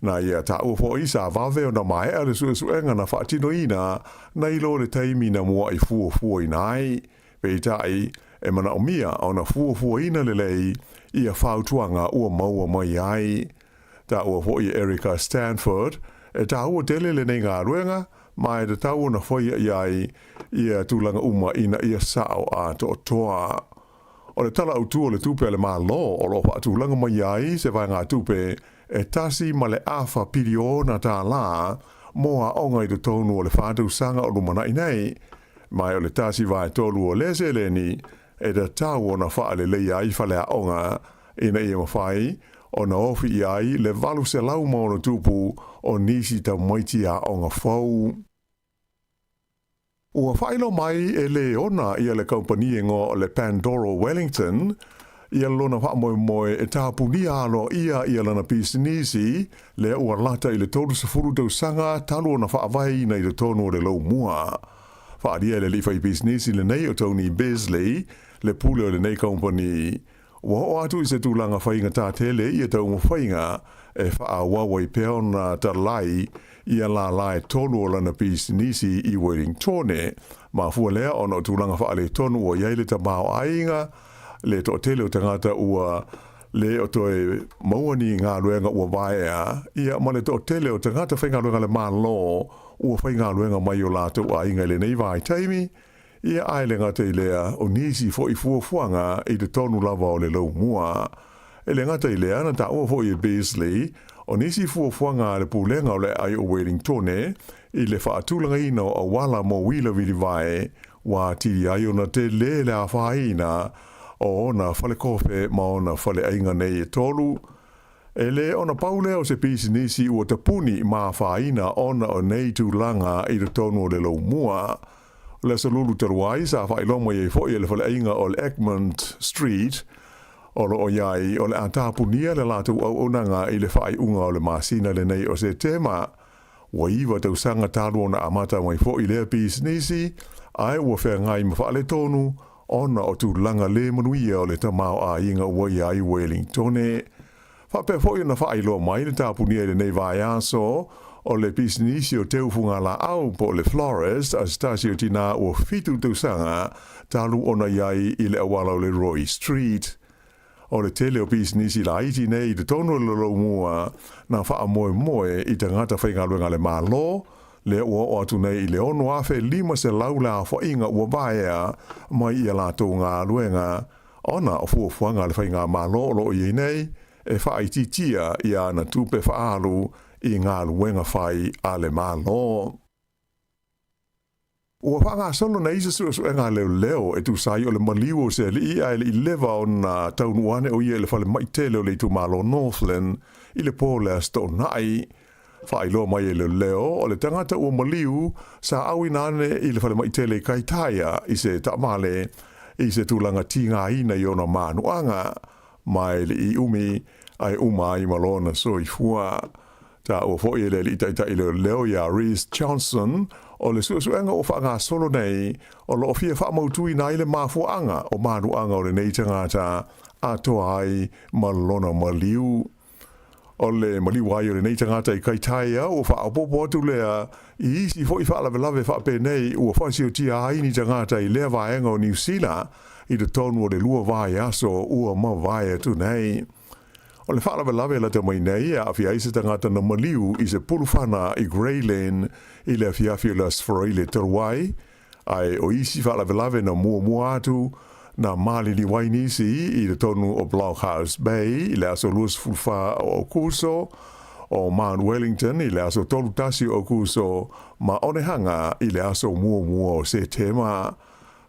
Na ia taua foi sa vave ona maea le suesuega na faatinoina nai lo le taimi na mua'i fuafuaina ai. Peitai, e manaomia ona fuafuaina lelei ia fautuaga ua maua mai ai. Taua foi e Erica Stanford, e taua tele lenei galuega, ma e tatau ona faia i ai ia tulaga uma ina ia sao atoatoa. O le Tala Autu o le Tupe a le Malo o lo o faatulaga mai ai se vaegatupe e $1.25 piliona mo aoga i totonu o le 4 tausaga o lumanai nei, ma o le 1/3 o lea seleni e tatau ona faaleleia ai faleaoga ina ia mafai ona ofi i ai le 800+ o nisi tamaiti aoga fou. Ua faailoa mai e le ona ia le kaupani e igoa o le Pandora Wellington ia lona faamoemoe e tapunia aloaia ia lana pisinisi lea ua lata i le 30 tausaga talu ona faavaeina i totonu o le laumua. Faaalia e le alii faipisinisi lenei o Tony Beasley le pule o lenei kaupani. Ua oo atu i se tulaga faigata tele ia taumafaiga e faaauau ai pea ona talai ia lālā e 3 o lana pisinisi i Wellingtone. Mafua lea ona o tulaga faaletonu ua i ai le tamaoaiga, le toatele o tagata ua le o toe maua ni galuega ua vaea, ia ma le toatele o tagata faigaluega a le Malo ua faigaluega mai o latou aiga i lenei vaitaimi, Ia ae le gata i lea, o nisi foi fuafuaga i totonu lava o le laumua. E le gata i lea, na taua foi e Beasley, o nisi fuafuaga a le Pulega o le Aai o Wellingtone i le faatulagaina o auala mo uila vilivae, ua atili ai ona tele le afaina o ona falekofe ma ona faleaiga nei e 3. E le ona pau lea o se pisinisi ua tapuni ma afaina ona o nei tulaga i totonu o le laumua. O le aso Lulu talu ai, sa faailoa mai ai foi e le faleaiga o le Egmont Street o lo o i ai o le a tapunia le latou auaunaga i le faaiuga o le masina lenei o Setema. Ua 9 tausaga talu ona amata mai foi lea pisinisi, ae ua feagai ma faaletonu ona o tulaga le manuia o le tamaoaiga ua i ai Wellingtone. Faapea foi ona faailoa mai le tapunia i lenei vaiaso o le pisinisi o teufuga laau po o le florist a se tasi o tinā ua 7 tausaga talu ona i ai i le auala o le Roy Street. O le tele o pisinisi laiti nei i totonu o le laumua na faamoemoe i tagata faigaluega a le Malo, Lea ua oo atu nei i le 6,500 le aofaiga ua vaea mai i a latou galuega, ona o fuafuaga a le Faigamalo o lo o i ai nei e faaitiitia i ana tupe faaalu i galuega fai a le Malo. Ua faagasolo nei se suesuega a leoleo e tusa ai o le maliu o se alii ae le i leva ona taunuu ane o ia i le falemai tele o le itumalo Northland i le po o le Aso Toonai. Faailoa mai e leoleo o le tagata ua maliu sa auina ane i le falemai tele i Kaitaia i se taavale i se tulaga tigaina i ona manuaga ma e le i umi ae uma ai ma lona soifua. Taua foi e le alii taitai leoleo ia Rhys Johnson o le suesuega ua faagasolo nei o lo o fia faamautuina ai le mafuaaga o manuaga o lenei tagata atoa ai ma lona maliu. O le maliu ai o lenei tagata i Kaitaia ua faaopoopo atu lea i isi foi faalavelave faapenei ua faasiotia ai ni tagata i lea vaega o Niu Sila i totonu o le 2 vaiaso ua mavae atu nei. O le faalavelave lata mai nei e aafia ai se tagata na maliu i se pulufana i Grey Lynn i le afiafi o le Aso Faraile talu ai, ae o isi faalavelave na muamua atu na maliliu ai nisi i totonu o Blockhouse Bay i le aso 24 o Aokuso, o Mount Wellington i le aso 31 o Aokuso ma Onehunga i le aso muamua o Setema.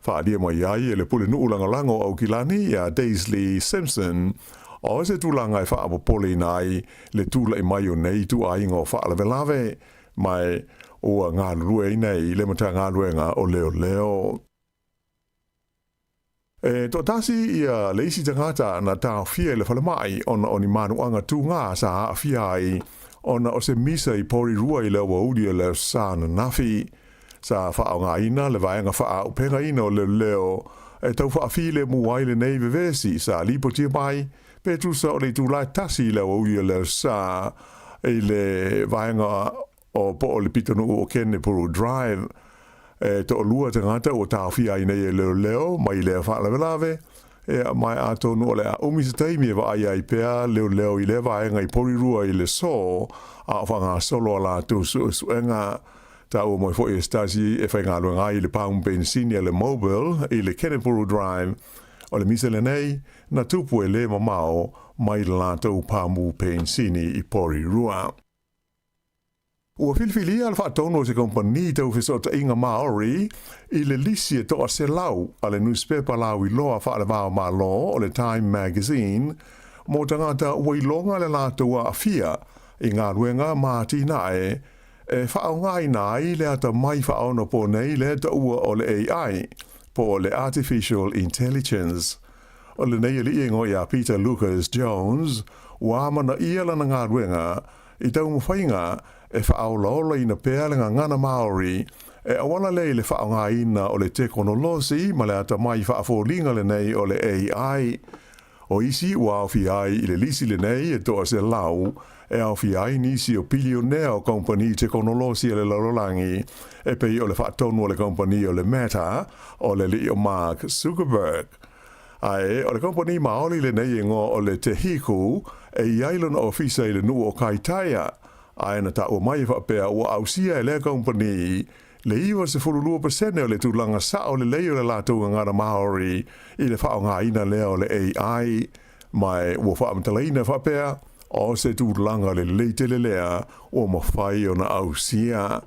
Faaalia mai ai e le Pulenuu Lagolago o Aukilani ia Daisley Simpson o se tulaga e faapopoleina ai le tulai mai o nei ituaiga o faalavelave ma ua galulue ai nei le Matagaluega o Leoleo. E toatasi ia le isi tagata na taofia i le falemai ona o ni manuaga tugā sa aafia ai ona o se misa i Porirua i le aoauli o le Aso Sa ananafi. Sa faaaogaina le vaega faaaupegaina o leoleo e tau faafilemu ai lenei vevesi sa lipotia mai pe tusa o le itula e tasi i le aoauli o le Aso Sa i le vaega o po o le pitonuu o Kenepuru Drive. E toalua tagata ua taofia ai nei e leoleo mai lea faalavelave, ea mai atonu o le a umi se taimi e vaai ai pea leoleo i lea vaega i Porirua i le aso a o faagasolo a latou suesuega. Taua mai foi e se tasi e faigaluega ai i le pamu penisini a le Mobil i le Kenepuru Drive, o le misa lenei na tupu e le mamao mai le latou pamu penisini i Porirua. Ua filifilia le faatonu o se kamupani tau fesootaiga Maori i le lisi e 100 a le nusipepa lauiloa faale-va-o-Malo o le Time Magazine mo tagata ua iloga le latou aafia i galuega ma atinae e faaaogaina ai le atamai faaonaponei lea taua o le AI, po o le Artificial Intelligence. O lenei alii e igoa ia Peter Lucas Jones, ua amanaia lana galuega i taumafaiga e faaolaolaina pea le gagana Māori e auala lea i le faaaogaina o le tekonolosi ma le atamai faafoliga lenei o le AI. O isi ua aofia ai i le lisi lenei e 100 e aofia ai nisi o pilionea o kamupani tekonolosi a le lalolagi e pei o le faatonu o le kamupani o le Meta o le alii o Mark Zuckerberg. Ae o le kamupani maoli lenei e igoa o le Te Hiku e i ai lona ofisa i le nuu o Kaitaia, ae na taua mai e faapea ua ausia e lea kamupani le 92% o le tulaga sao lelei o le latou gagana Māori i le faaaogaina lea o le AI, ma ua faamatalaina faapea, o se tulaga lelei tele lea ua mafai ona ausia.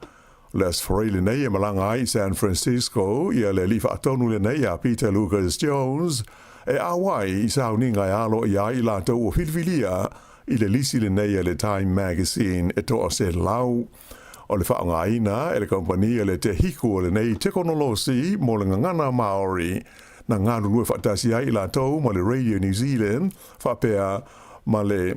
O le Aso Faraile nei e malaga ai i San Francisco ia le alii faatonu lenei ia Peter Lucas Jones e auai i sauniga e alo i ai i latou ua filifilia i le lisi lenei a le Time Magazine e 100. O le faaaogaina e le kamupani o le Te Hiku o lenei tekonolosi mo le gagana Māori na galulue faatasi ai i latou ma le Radio New Zealand faapea ma le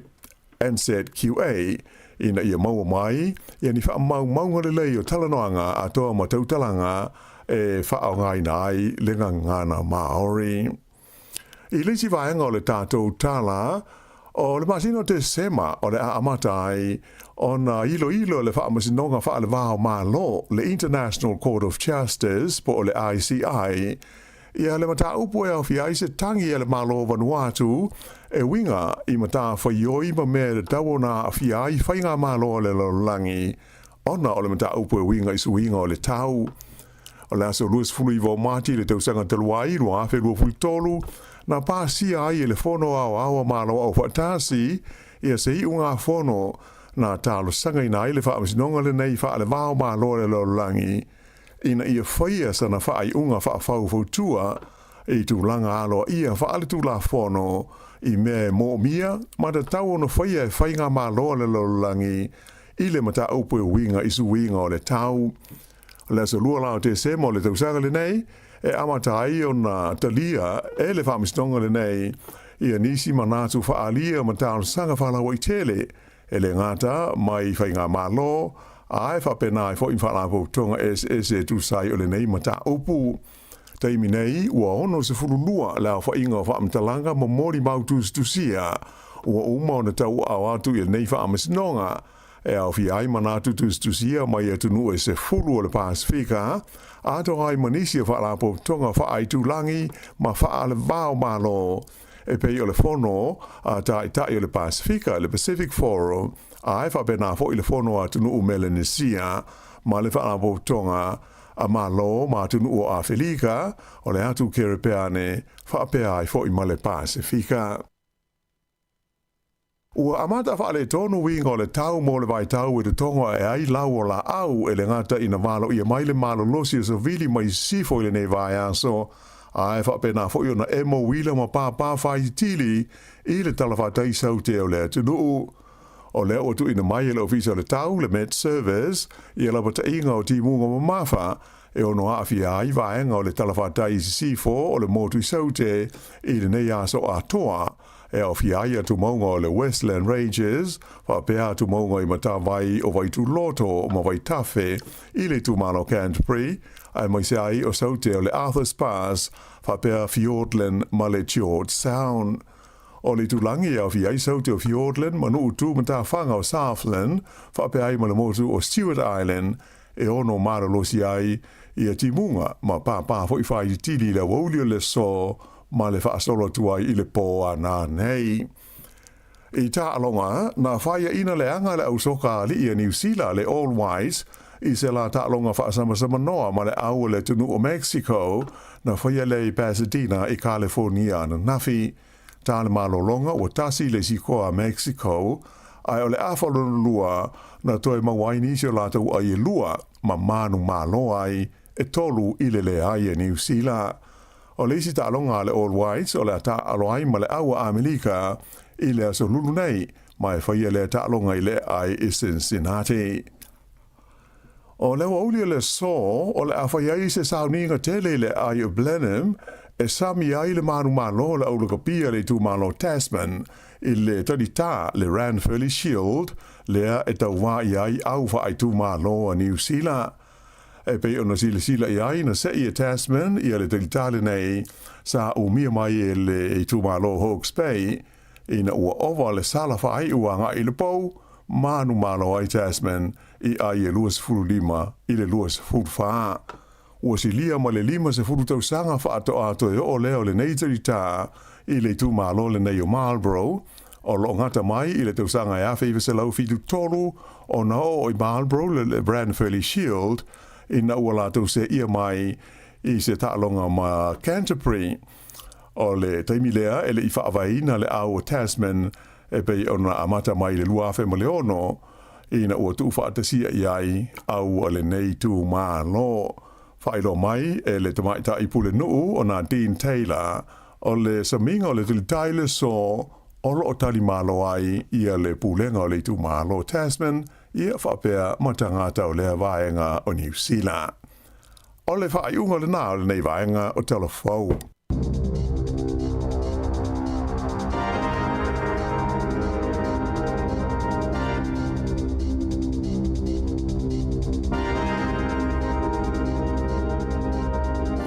NZQA ina ia maua mai ia ni faamaumauga lelei o talanoaga atoa ma tautalaga e faaaogaina ai le gagana Māori. I le isi vaega o le tatou tala, o le masina o Tesema o le a amata ai ona iloilo le Faamasinoga Faale-va-o-Malo, le International Court of Justice po o le ICI, ia le mataupu e aofia ai se tagi a le Malo o Vanuatu e uiga i matafaioi ma mea e tatau ona aafia ai faigamalo a le lalolagi. ona o le mataupu e uiga i suiga o le tau. O le aso 29 o Mati i le tausaga talu ai 2023, na pasia ai e le Fono Aoao a Malo Aufaatasi ia se iugafono na talosagaina ai le Faamasinoga lenei faale-va-o-Malo o le lalolagi ina ia faia sana faaiuga faafaufautua i tulaga aloaia faaletulafono i mea e moomia ma tatau ona faia e faigamalo a le lalolagi i le mataupu e uiga i suiga o le tau. O le aso 2 la o Tesema o le tausaga lenei e amata ai ona talia e le Faamasinoga lenei ia nisi manatu faaalia ma talosaga faalauaitele e le gata mai faigamalo ae faapena ai foi ma faalapotopotoga eseese e tusa ai o lenei mataupu. Taimi nei, ua 62 le aofaiga o faamatalaga ma molimau tusitusia ua uma ona tauaao atu i lenei Faamasinoga, e aofia ai manatu tusitusia mai atunuu e 10 o le Pasefika, atoa ai ma nisi o faalapotopotoga faaitulagi ma faalevao-malo e pei o le Fono a Taitai o le Pasefika, le Pacific Forum, ae faapena foi le Fono a Atunuu Melanesia ma le Faalapotopotoga a Malo ma Atunuu o Afelika, o le Atu Kerepeane, faapea ai foi ma le Pasefika. Ua amata faaletonu uiga o le tau mo le vaitau e totogo ae ai lau o laau e le gata ina valoia mai le malolosi o savili mai sisifo i lenei vaiaso, ae faapena foi ona emo uila ma pāpā faititili i le tala fatai saute o le atunuu. O lea ua tuuina mai e le Ofisa o le Tau, le Met Service, ia lapataiga o timuga mamafa e ono aafia ai vaega o le tala fatai i sisifo o le motu i Saute i lenei aso atoa, e aofia ai atumauga o le Westland Ranges, faapea atumauga i matavai o Vaituloto ma Vaitafe i le itumalo Canterbury, aemaise ai o Saute o le Arthur's Pass, faapea Fiordland ma le George Sound. O le itulagi e aofia ai Saute o Fiordland ma nuu tu matafaga o Southland, faapea ai ma le motu o Stewart Island, e ono malolosi ai ia timuga ma pāpā foi faaititili i le aoauli o le aso ma le faasolo atu ai i le pō a nanei. I taaloga, na faiaina leaga le ausoka alii a Niu Sila, le All Whites, i se la taaloga faasamasama ma le au o le atunuu o Mexico, na faia lea i Pasadena i Kalefonia ananafi. Ta le malologa ua tasi le isi koa a Mexico, ae o le afa lona lua na toe maua ai nisi o latou ai e lua ma manumalo ai e tolu i le leai e Niu Sila. O le isi taaloga a le All Whites o le a taaalo ai ma le au a Amelika i le aso Lulu nei, ma e faia lea taaloga i le ai i Cincinnati. O le aoauli o le aso, o le a fai ai se sauniga tele i le aai o Blenheim e sami ai le manumalo o le aulakapia i le itumalo Tasman i le talitā le Ranfurly Shield lea e tauā i ai au faaitumalo a Niu Sila. E pei ona silasila i ai na se'i e Tasman ia le talitā lenei sa umia mai e le itumalo Hawke's Bay ina ua ova le sala faaiu agai i le pou, manumalo ai Tasman i ai e 25 i le 24. Ua silia ma le 50 tausaga faatoa toe oo lea o lenei talitā i le itumalo lenei o Marlborough, o loo gata mai i le tausaga e 1973 ona oo i Marlborough le Ranfurly Shield ina ua latou seia mai i se taaloga ma Canterbury. O le taimi lea e le i faavaeina le au o Tasman e pei ona amata mai i le 2006 ina ua tuufaatasia i ai au a lenei itumalo. Faailoa mai e le tamaitai pulenuu o Nadine Taylor, o le samiga o le talitai le aso o loo talimalo ai ia le pulega o le itumalo Tasman ia faapea ma tagata o lea vaega o Niu Sila. O le faaiuga lena o lenei vaega o Tala Fou.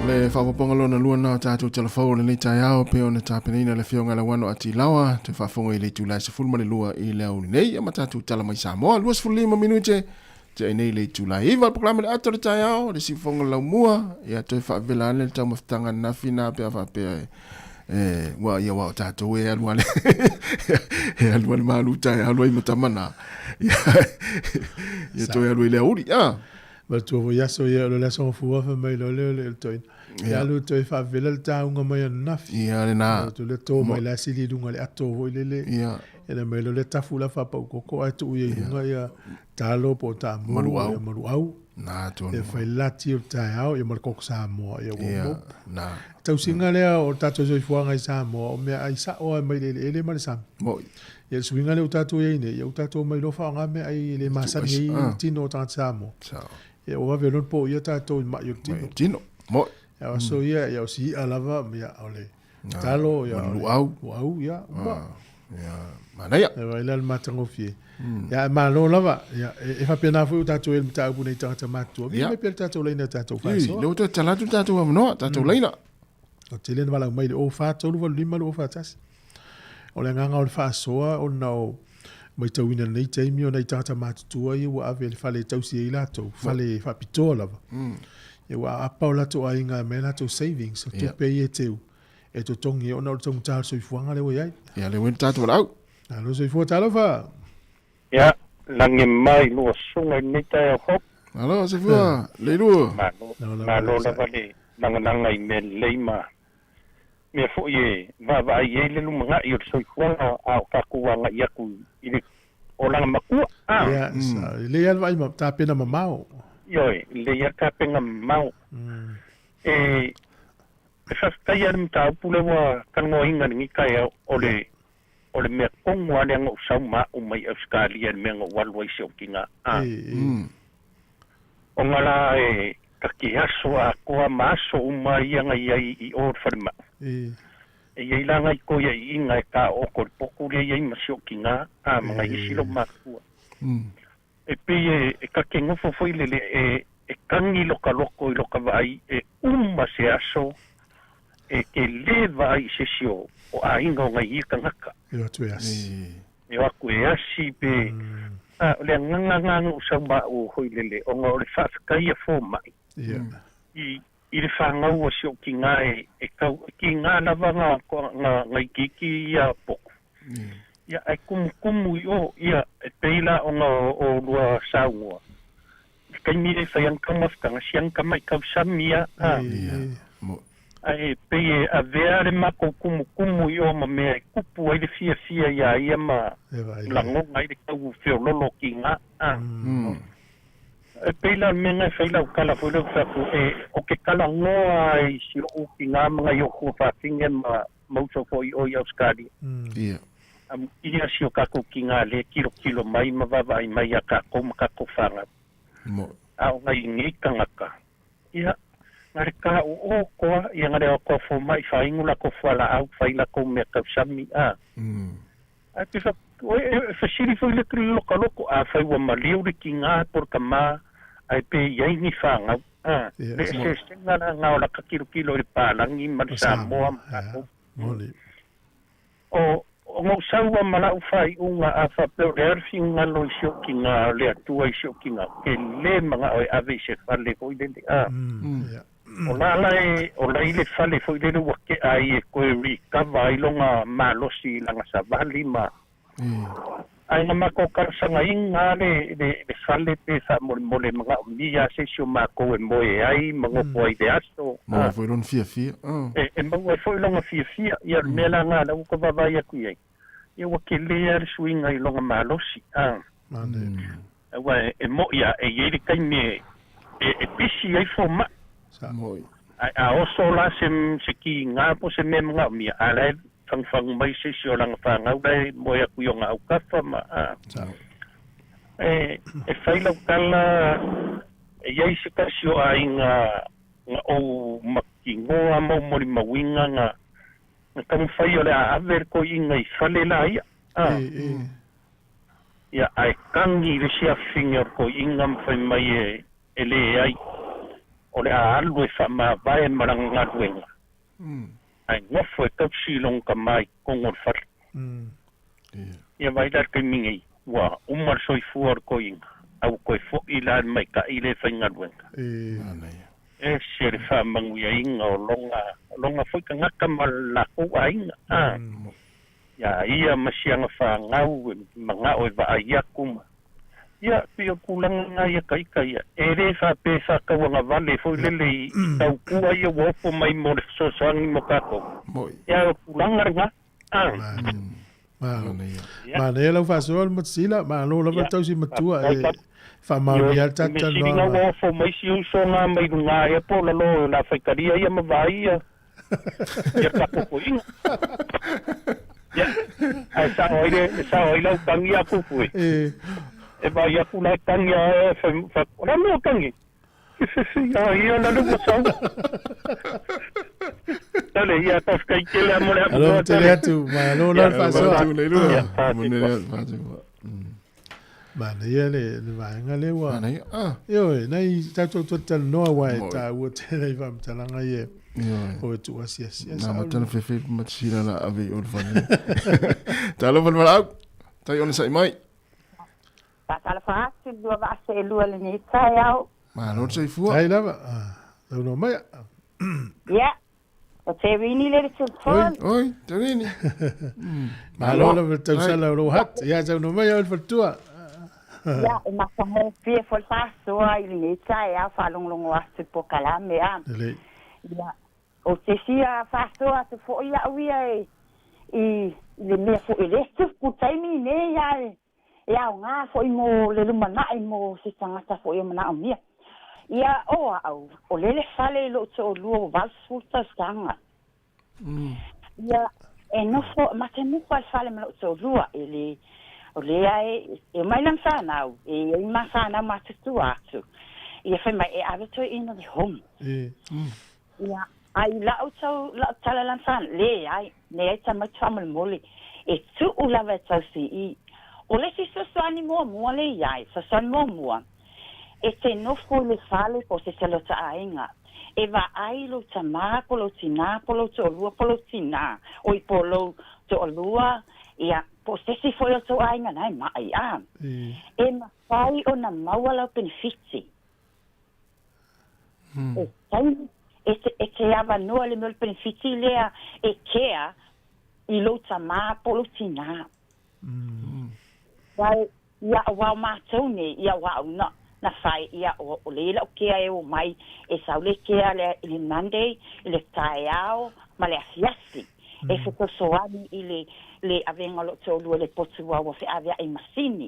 Le faaopoopoga lona lua na o tatou talafou o lenei taeao pe ona tapenaina le afioga Lauano Atilawa toe faafofoga i le itula e 12 i le aoauli nei ia ma tatou tala mai Samoa 25 minute Tea ai nei le itula e 9 le polokalame le ata o le taeao, le siufofoga laumua, ia toe faavela ane le taumafataga ananafi na pe a faapea E, ua ia wa o tātou e alu ale, e alu ale malu tai alu ai matamana. Ia, ia toe alu i le auli, a. Ma tua foi aso ia o le aso fua fa mai lo le le toina. Ia alu toe faavela le tauga mai ananafi. Ia lena. Tu le tō mai la sili lunga le ato foi lele. Ia. Ia mai lo le tafu la faapau koko ae tuu ia i luga ia talo po o taamu Maluau. ia maluau. Na tonu. Ia fai lati o le taeao ia ma le koko Samoa ia ua Ia, mopu. na. Tausiga lea o le tatou soifuaga i Samoa o mea ai sao ai mai le eleele ma le sami. Moi. Ia le suiga lea ua tatou i ai nei, ia ua tatou mai loa faaaoga mea ai e le masani ai Ah. le tino o tagata Samoa. Sao. Ia ua vave loa ona poia tatou i mai o le tino. Tino. Moi. Ia o aso ia, ia o si i'a lava, ia o le talo, ia Ma o le luau. luau, ia, uma. Ia, manaia. Ia vai la le matagofie. Ia e malo lava, ia e faapena foi o tatou e le mataupu nei tagata matutua. Ia. Mai pea le tatou laina tatou Ui, faasoa. le ua toe talatu tātou avanoa, tātou laina. O tele na valaau mai le 04 3 8 5 2 4 1. O le agaga o le faasoa ona o matauina nei taimi o nai tagata matutua ia ua ave i le fale e tausi ai latou, fale faapitoa lava. Ia ua apa o latou aiga mai latou savings, o Ia. tupe ia e teu, e totogi ai ona o le taugata o le soifuaga lea ua i ai. Ia, le ua tātou lau. Alo soifua talofa. Ia, lagi mai lua suga i lenei taeao fou. Alo, soifua, le lua. Malo, malo lava le lagalaga i mea lelei ma mea fo'i e vaavaai ai le lumaga'i o le soifuaga a o tatou aga'i atu i le olaga makua a. Ia, e lelei lava le vaai ma tapena mamao. Ioe, lelei a tapena mamao. E e faafetaia le mataupu lea ua talanoaina i lenei taeao o le o le mea kogo a lea na ou sau ma a'u mai Ausetalia i le mea na ou alu ai si ou tigā a. Ona la e taki aso atoa ma aso uma ia na iai i o le falemai. E iai la nai koiai'iga e tā'oto le poku lea iai ma si ou tigā a ma nai isi lou matua. E pei e e kakegofo foi le le e e kagi loka loko i loka vaai e uma se aso e ke lē vaai i sesi o o aiga o nai ia tagata. E o atu e asi. E o aku e asi pe a o le agaga aga ou sau ma'u hoi lele ona o le faafetaia foma'i Ia. i i le fagau o si ou tigā e e kau tigā lava ga ga ga ikiiki ia poku. Ia ae kumukumu i o ia e pei la ona o lua saugoa. I taimi le fai ana taumafataga siaga tama'i tausami ia a. Ae pei e avea le matou kumukumu i o ma mea e kupu ai le fiafia iā ia ma lagona ai le tau feololo tigā a. E pei la le mea na e fai lau tala foi lea ou e o ke talanoa ai si o'u tigā ma nai o'u fafine ma ma uso fo'i o i Ausetalia. Ia. Ia si o tatou tigā lē kilokilo mai ma vaavaai mai iā tatou ma tatou fagau. Mo. A o nai nei tagata. Ia, na le kā'o'o koa, ia na le aokoa foma'i faaigu lakou fuala'au fai lakou mea tausami a. Ae pe fa e fesili foi le lokaloko a fai ua maliu le tigā po le kamā ae pe iai ni fagau a. Le eseesega laga o laka kilokilo i le palagi ma le Samoa ma tatou. O o gou saua ma la'u faai'uga a faapea o lea le figalo i si o'u tigā o le Atua i si o'u tigā ke lē maga'o e ave i se fale foi lele a. O la la e o lai le fale foi lele ua ke'a ai e koe recover ai loga malosi i laga savali ma. Ae na makou kalasagaina le le le fale pe faamolemole maga'omia se isi o makou e moe ai ma gofo ai le aso. Mo foi lona fiafia. E e maua ai foi loga fiafia ia o le mea laga la ua ka vavaai atu i ai. Ia ua kelē a le suiga i loga malosi a. Aua e e mo'i a e iai le taimi e e e pisi ai foma'i. Moi. Ae a oso la se se kigā po se mea maga'omia a lae fagufagu mai se isi o laga fagau lae moe atu i oga aukafa ma a. E e fai lau tala e iai se tasi o aiga na ou makigoa ma ou molimauiga na na taumafai o le a ave le koi'iga i fale la ia a. Ia ae kagi i le siafigi o le koi'iga ma fai mai e e lē ai o le a alu e fa'amavae ma laga galuega. Ae gofo e tausi i loga kamā i totogu o le fale. Ia vai la le taimi nei ua uma le soifua o le koi'iga a ua toe fo'i la le maita'i lē faigaluega. E se le fa'amanuiaina o loga Loga fo'i tagata ma lakou aiga a ia ia ma siaga fagau e maga'o e vaai aku ma ia pei o tulaga na ia kaika ia e lē faapea faatauagavale fo'i lele i taukua ia ua ofo mai mo le fesoasoani mo tatou ia o tulaga lena a. Malo. Manaia lau faasoa le Matasila, malo lava le tausi matua e faamaonia le tatou talanoaga. Ua ofo mai si uso na mai luga ea po o lalō o le a faitalia ia ma vaai ia ia tatou toeaiga. Ia, ae sao ai le sao ai lau tagi ia Kuku e. E vaai atu la e tagi a e fai o le a mea o tagi? Ia ia la le ua sau. Tale ia faafetai tele lava mo le avanoa. Alo tele atu, malo la le faasoa. Manaia le le vaega lea ua. Manaia. Ah. Ioe, nai tatou toe talanoa aua e taua tele i faamatalaga ia. O e tuuasiasi. Na matala fefe matisila la ave i o le fale. Talofa le valaau. Tai ona sai mai. Faatalofa atu i le lua vaa seelua i lenei taeao. Malo le soifua. Tai lava. Saunoa mai. Ia, o Terini le le telefone. Oi, oi, Terini. Malo lava le tausala o lou hat. Ia, saunoa mai au le faletua. Ia, e matagofie foi le faasoa i lenei taeao faalogologo atu i polokalame a. Lelei. Ia, ou te fia faasoa atu foi au ia i le mea foi lea e tupu i le taimi lenei ae e aoga foi mo le lumanai mo se tagata foi o manaomia. Ia, o au, o lea le fale i lou toalua ua 80 tausaga. Ia, e nofo, ma te nofo lava i le fale ma lou toalua, e le, o lea e, e omai lana fanau, e i ai ma fanau matutua atu. Ia, fai mai, e ave toeaina i le home. Ia, a i lau tau, lau tala lana fanau, leai, leai tamaiti faamolemole, e tuu lava e tausi i. O le isi fesoasoani muamua lea i ai, fesoasoani muamua, e te nofo i le fale po o se tali o ta aiga, e vaai lou tamā po o lou tinā po o lou toalua po o lou tinā, oi po o lou toalua, ia, po o se isi foi o tou aiga na e maʻi, a. E mafai ona maua lau penefiti. E taimi, e te, e te avanoa le mea o le penefiti lea e kea i lou tamā po o lou tinā. Wai, ia aua o matou nei, ia aua au na, na fai, ia o, o le lau kea e o mai, e sau le kea le, i le Monday, i le taeao ma le afiafi. E fesoasoani i le, le avega o lou toalua i le potu aua ua feaveai i masini.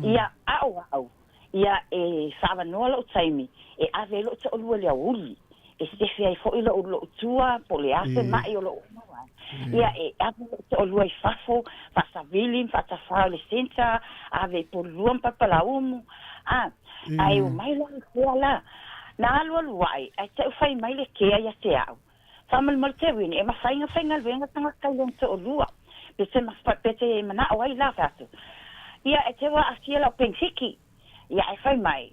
Ia, a o au, Ia e faaavanoa lou taimi e ave ai lou toalua i le aoauli, e sefe ai foi lou lou tua po o le a se maʻi o loo maua ai. Ia e ave lou toalua i fafo, faasavili ma faatafao i le centre, ave i Polulua ma Papalaumu, a, ae omai la i fea la. Na alualu ae, ae te i fai mai le kea ia te au. Faamolemole te uini, e mafai ona faigaluega tagata i lona toalua, pe te pe te manao ai la fai atu. Ia, e te ua aafia lau penefiti. Ia, ae fai mai,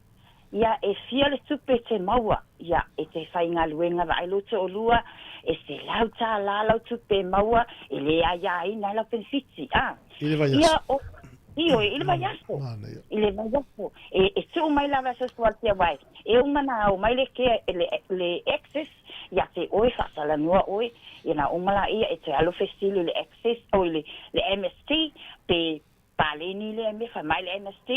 ia, e fia le tupe e te maua. Ia, e te faigaluega vaai lou toalua, e $100 lau tupe e maua, e lē aiāina ai lau penefiti, a. I le vaiaso. Ia, o, ioe, i le vaiaso. I le vaiaso. E, e tuu mai lava e sosoatia uae, e uma na ao mai le kea, le, le access, ia te oe, faatalanoa oe, ia na uma laia e toe alo fesili i le access, oi le, le MST, pe paleni lea mea, fai mai le MST,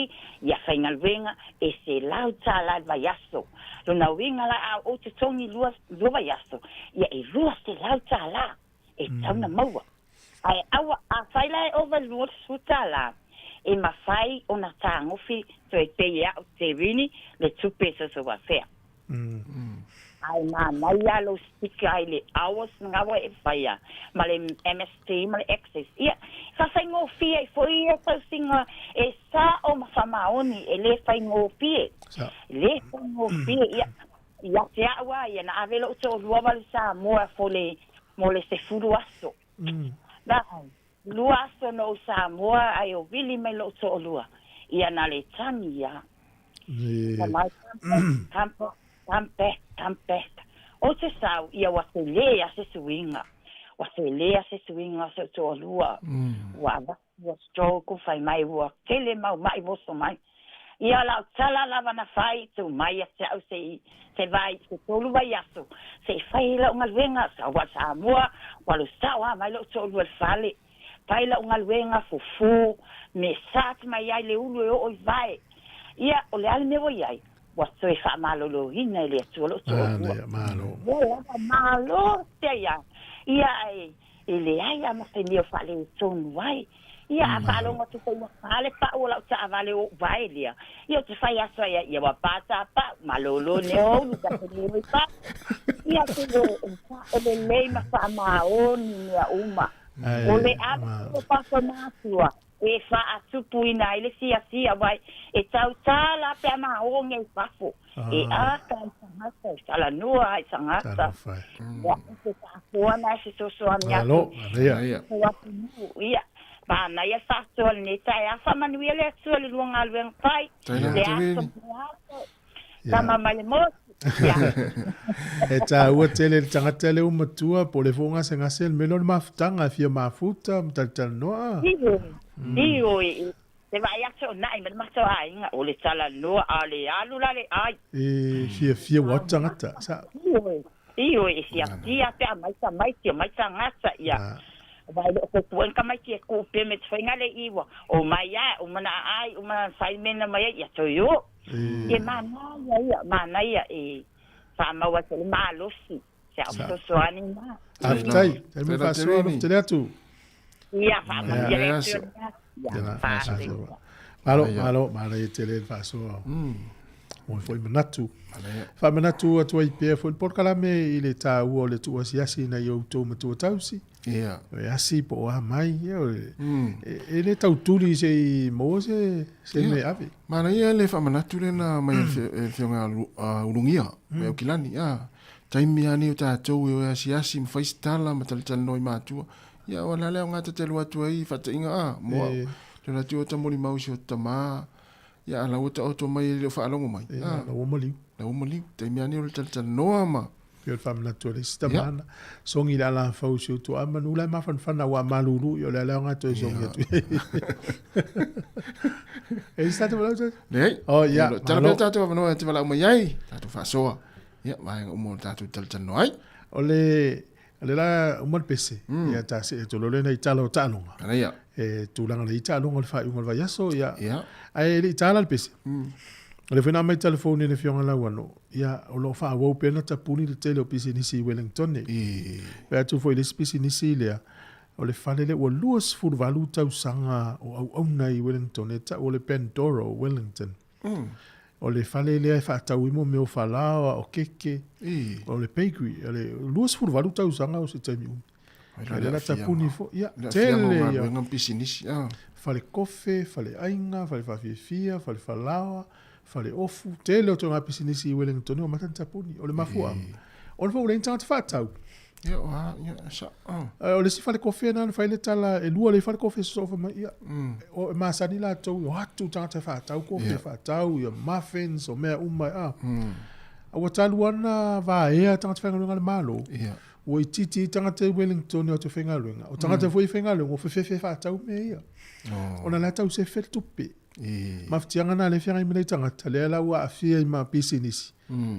ia faigaluega e $100 i le vaiaso. Lona uiga la a ou totogi lua, lua vaiaso, ia e $200 e tatau ona maua. Ae aua, afai la e ova i le $20, e mafai ona tagofi toe pei e au te rini le tupe e sosoafea. Ae manaia lou stick ai le hours na ua e faia ma le MST ma le access. Ia, faafaigofie ai foi ia tausiga e sao ma faamaoni, e le faigofie. E le faigofie. Ia, ia te au lava ia, na ave lou toalua wale Samoa fo le, mo le 10 aso. Na, lua aso na ou Samoa ae o vili mai lou toalua. Ia na le tagi ia. Fai mai, come back, come back, come back. Ou te sau, ia ua telē lava se suiga. Ua telē lava se suiga o si ou toalua. Ua avatu ua stroke, fai mai ua tele mau maʻi oso mai. Ia o lau tala lava na fai, tuu mai ia te au se i se vai se tolu vaiaso seʻi fai ai la'u galuega aua Samoa ua alu sa'o a mai lo'u to'alua i le fale. Fai la'u galuega fufū me sa atu mai ai le ulu e oo i vae. Ia o le a le mea ua i ai? Ua toe fa'amaloloina e le Atua lo'u to'alua. Ua lava malo te ai a ia ae e leai a ma se mea o faaletonu ai. Ia a faalogo atu foi ua pā le pa'u o la'u taavale o ou vae lea, ia ou te fai aso ai ai, ia ua pā tā pa'u, malōlō nei o ulu ta te lē oi pa'u. Ia te lē e sa'o lelei ma fa'amaoni mea uma. O le ave o papa matua e fa'atupuina ai le fiafia wai e tautā la pe a maoge i fafo. E aka i tagata, e talanoa ai tagata. Ia, e te faasoa na e fesoasoani atu. Ko atunuu, ia. Manaia le faasoa lenei taeao. Faamanuia le Atua i le lua galuega fai. Le aso ma le aso. Tama mai le motu. Ia. E tāua tele le tagata le matua po o le foi gasegase le mea lea o le mafutaga e fia mafuta ma talatalanoa. Ioe, ioe, Te vaai atu o na'i ma le matou aiga, o le talanoa, a o le alu la le ai. E fiafia ua atu tagata, sa. Ioe, ioe, e fiafia pe a mai tamaiti, o mai tagata, ia. Vai le o koe tamaiti e ku pe me te whainga le iwa, o mai a, o mana ai, o mana whai mena mai ai, ia toi o. Ia manaia ia, manaia e whaamau atu le malosi, se au fesoasoani na. Faafetai, taimi faasoa alofa tele atu. Ia, faamanuia le Atua. Ia, faasoa. Malo, malo, manaia tele le faasoa. Mo foi manatu. Faamanatu atu ai pea foi le polokalame i le tāua o le tuuasiasi ina i outou matua tausi. Ia. O e asi po o a mai. Ia, o e, e, e le tautuli se i maua se, se mea ave. Manaia le faamanatu lena mai e le Afioga a Ulugia, mai Aukilani. Ia, taimi lava nei o tatou e o e asiasi ma fai se tala ma talatalanoa i matua. Ia, o le a le aoga ta te alu atu ai i faataʻiga, a, mo au. Te alu atu o ta molimau i si o ta tamā, ia, a la ua taoto mai e le o faalogo mai. A, la ua maliu. La ua maliu. Taimi lava nei o le talatalanoa ma. Pei o le faamanatu a le isi tamā na sogi i le alafau i si ou tuaa manu la e mafanafana ua malulu, ia o le a le aoga toe sogi atu i ai. E i se tatou valaau George? Leai. Oh, ia, Tala pea tatou avanoa e te valaau mai ai, tatou faasoa. Ia, vaega uma o le tatou talatalanoa ai. O le O le la uma le pese, ia ta se atu loa lea nai tala o taaloga. Ana ia. E tulaga le i taaloga o le faaiuga o le vaiaso, ia. Ia. Ae le i tala le pese. O le foi na aumai telefoni e le Afioga Lauano, ia, o lo o faaauau pea ona tapuni le tele o pisinisi i Wellington nei. Vaai atu foi i le isi pisinisi lea, o le fale lea ua 28 tausaga o auauna i Wellington, e tau o le Pandora o Wellington. O le fale lea e faatau ai mo mea o falaoa, o keke, o le bakery, o le 28 tausaga o se taimi umi. Ai lea la tapuni foi, ia, tele ia. Pisinisi, ah. Fale kofe, fale aiga, fale faafiafia, fale falaoa, fale ofu, tele o ituaiga pisinisi i Wellington ua amata ona tapuni. O le mafuaaga, ona foi ua leai ni tagata faatau. Ia, o, ia, sa, oh. O le isi fale kofe na fai le tala, e lua le fale kofe sosoo mai, ia, o e masani latou, o atu tagata e faatau kofe, yeah. faatau, ia muffins, o mea uma, a. A ua talu ana vaea tagata faigaluega a le Malo, yeah. Ua itiiti ai tagata i Wellington e o atu e faigaluega. O tagata foi e faigaluega, ua fefefe faatau mea ia. Oh. Ona la tau sefe le tupe. E. Mafutiaga na lea e feagai ma nei tagata, lea la ua aafia i ma pisinisi.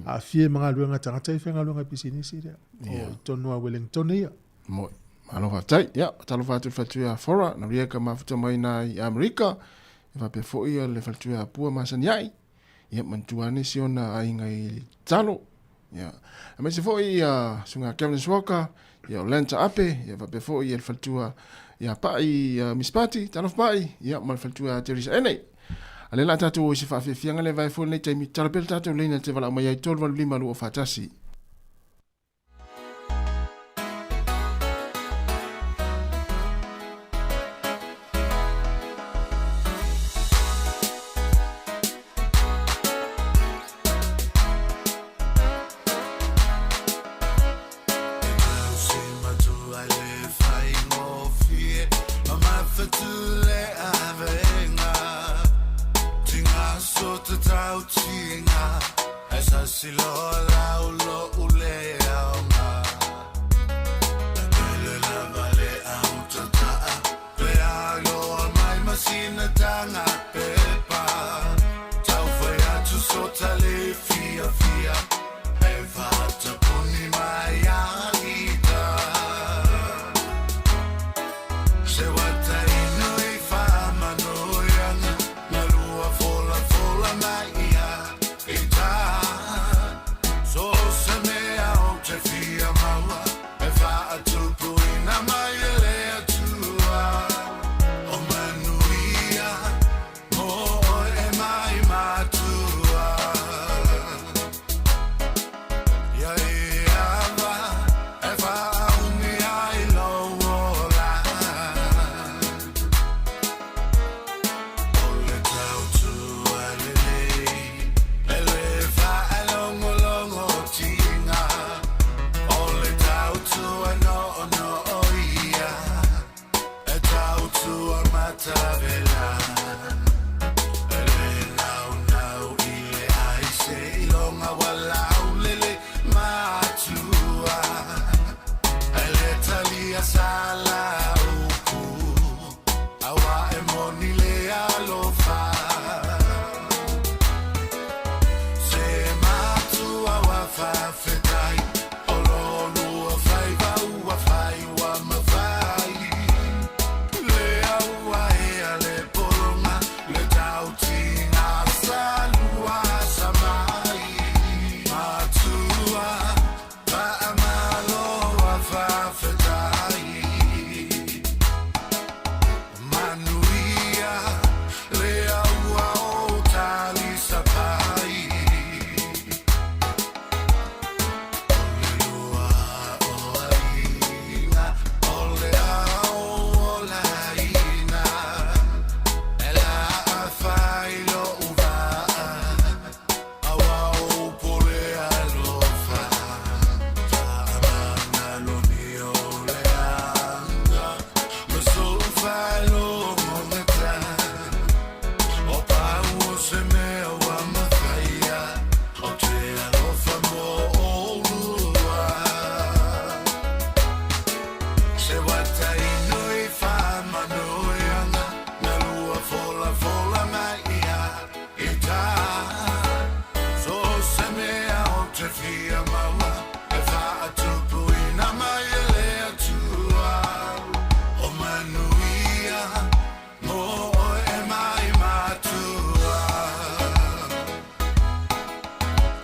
Aafia i ma galuega a tagata ia e faigaluega i pisinisi lea. Yeah. O i tonu a Wellington ia. Moi. Malo faafetai. Ia, talofa atu i le faletuia a Fora, na ria ka mafuta mai na i Amerika. E faapea foi ia le faletuia a Pua masani ai. Ia, manatua ane si ona aiga i Talo. Ia, aemaise foi ia susuga Kevin Walker, ia o Lanta Ape, ia faapea foi ia le faletua ia Pa'i ia Miss Pati, talofa Pa'i, ia ma le faletua ia Teresa Ene. A lea la tatou o i se faafiafiaga le vae foi lenei taimi, tala pea le tatou leina te valaau mai ai 385 241.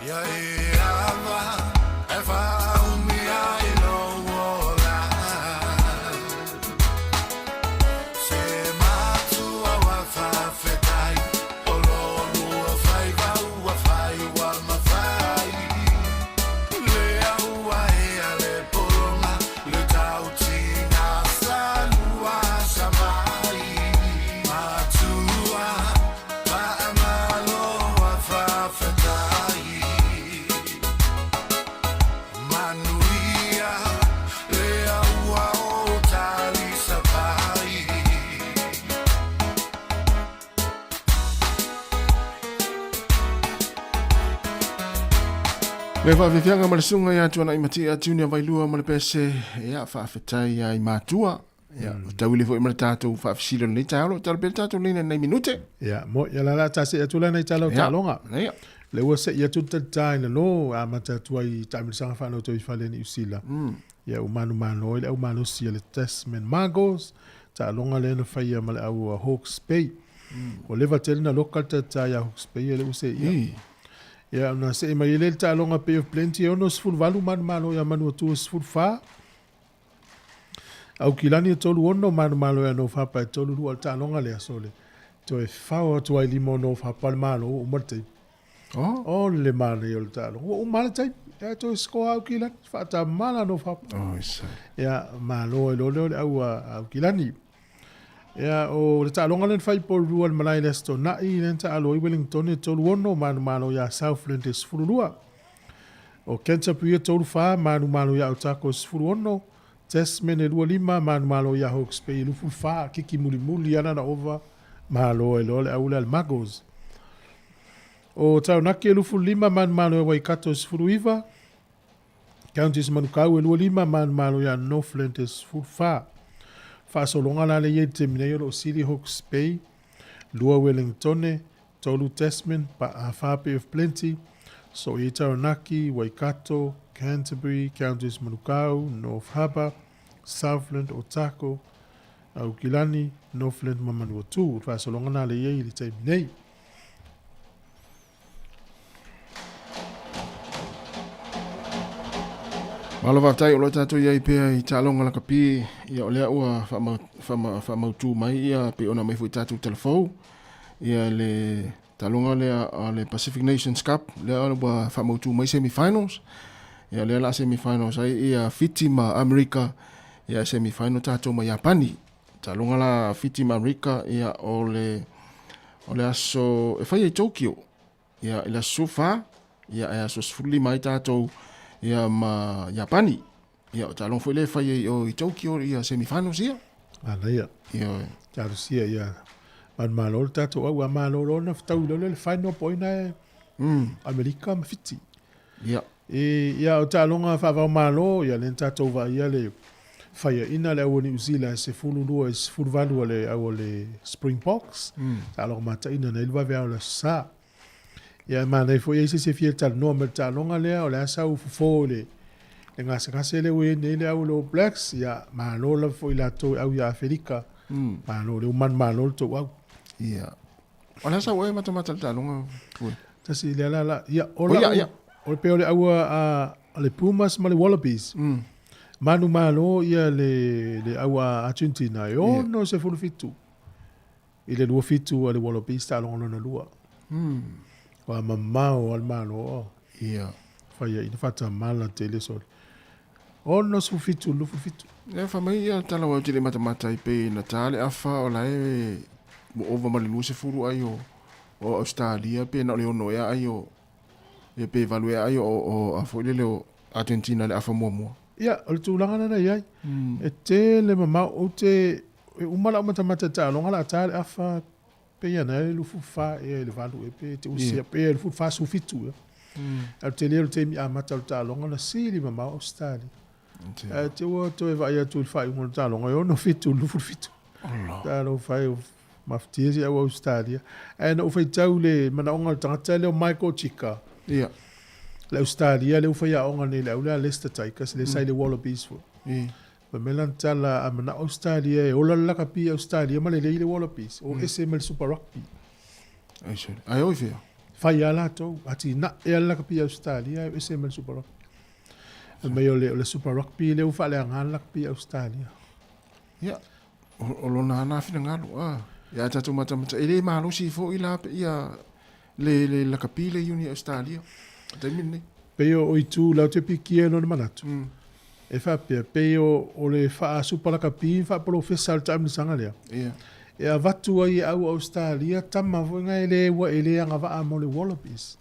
Ia e ava e whaaumi ai lo ola. Se matua wa whawhetai, o lo lua whai vau wa whai wa mawhai. Le aua e ale polonga, le tautinga sa lua sa mai. Matua, paamalo wa whawhetai. Manuia, le aua o tali sapai. Le faafiafiaga ma le suga ia tuanaʻi matia atiuni a vailua ma le pese ia faafetai ai matua ia tauili foʻi ma le tatou faafesili o lenei taeao lo tala pea le tatou leina nei minute. Ia, mo ia la la ta se atu la nei tala o Ia, taaloga. ia. Le ua se ia tu tata ina no a mata atu ai taamilosaga faanoto i fale ni Usila. Ia u manu mano i le au malosi a le Tasman Margos, taaloga le na faia ma le au a Hawke's Bay. O leva tele na loka le tata ia Hawke's Bay e le ua se ia. Ia na se mai le taaloga Bay of Plenty e 68 manu malo ia manu atu e 14. Au kilani e 36 manu malo ia no whapa e 32 le taaloga lea sole. Toe fao atu ai lima o no whapa le malo o uma le taimi. Oh. O le mana i o le taaloga. Ua uma le taimi. Ia toe score au kilani. Whaatamala no whapa. Oh, isa. Ia malo e lole o le au a au kilani. Ia o le taaloga le whai po rua le malai le asto nai le taalo i Wellington e 36 manu malo ia Southland e 12. O Canterbury e 34 manu malo ia Otago e 16. Tasman e 25 manu malo ia Hawke's Bay e 24 kiki muli muli ana na ova malo e lole au le Magos. O Taranaki e 25 manu malo e Waikato e 19. Counties Manukau e 25 manu malo ia Northland e 14. Faasologa la le ia i le taimi nei o loo sili Hawke's Bay, 2 Wellingtone, 3 Tasman, 4 Bay of Plenty, so i Taranaki, Waikato, Canterbury, Counties Manukau, North Harbour, Southland, Otago, Aukilani, Northland ma Manuatu. Faasologa na le ia i le taimi nei. Malo faafetai o lo tatou iai pea i taaloga lakapi ia o lea ua faamautū mai ia pei ona mai foi tatou talafou ia le taaloga lea a le Pacific Nations Cup lea ua faamautū mai semifinals ia lea la semifinals ai ia Fiti ma Amerika ia semifinal tatou ma Iapani taaloga la Fiti ma Amerika ia o le aso e fai ai Tokyo ia i le aso 14 ia e aso 15 ai tatou ia ma Iapani ia o taaloga foi lea e fai ai o i Tokyo ia semifinals ia. Ana ia. Ia. Talosia ia. Man malo le tatou au a malo lo na whatau leo le final po ina e Amerika ma Fiti. Ia. E ia o taaloga faavao malo ia le tatou va ia le whaia ina le au o New Zealand se 12 e 18 le au o le Springboks. Taaloga mataina na ilwa vea o le sa. Ia manai foi ai se se fia talanoa ma le taaloga lea o le asa u fofo le le gasegase le ue nei le au le All Blacks ia malo lava foi latou e au ia Aferika. Malo le umanu malo le tou au. Ia. O le asa ua e matamata le taaloga ue. Tasi le ala la ia o O la ia, ia. o le pea o le au a le Pumas ma le Wallabies. Manu malo ia le au a Argentina e 67. I le 27 a le Wallabies taaloga lona lua. Wa mamao al malo o. Ia. Whaia ina whatamala tele sole. 67 27. Ia fa mai ia tala wa tele matamata i pe na tale afa o la e mo ova ma le 20 ai o Australia pe na o le ono ea ai o ia pe valu ea ai o a foi lele o Argentina le afa muamua. Ia, o le tulaga lena i ai. E tele mamao o te e uma lau matamata taaloga la tale afa pe ia na e lufu fa e le valu e pe te usia pe e lufu fa sufitu. A te leo te mi amata o taaloga na sili mamao Australia. A te ua toe vai atu i whai unga taaloga e ono fitu lufu fitu. Talo whai o maftia si au Australia. E na uwhai tau le manaonga le tangata leo Michael Chika. Ia. Le Australia le uwhai aonga nei le au lea Leicester Tigers le sai le Wallabies fo. Ia. Pa melan tala a mana Australia e ola lakapi Australia ma le lei le Wallabies. O ese ma le Super Rugby. Ai sole. Ai oi fea. Fai a latou, atinae lava le lakapi i Ausetalia ae ese ma le Super Rugby. Fai mai o le Super Rugby lea ua faaleaga le lakapi i Ausetalia. Ia, o lona lava na finagalo. A, ia tatou matamata, e le malosi foi la ia le lakapi le iuni i Ausetalia i le taimi lenei. Pei o itu la ou te pikia i lona manatu, e faapea, pei o le faa-super lakapi ma faapolofesa o le taamilosaga lea, e avatu ai e au Ausetalia tama foi na e le ua e le agavaa mo le Wallabies.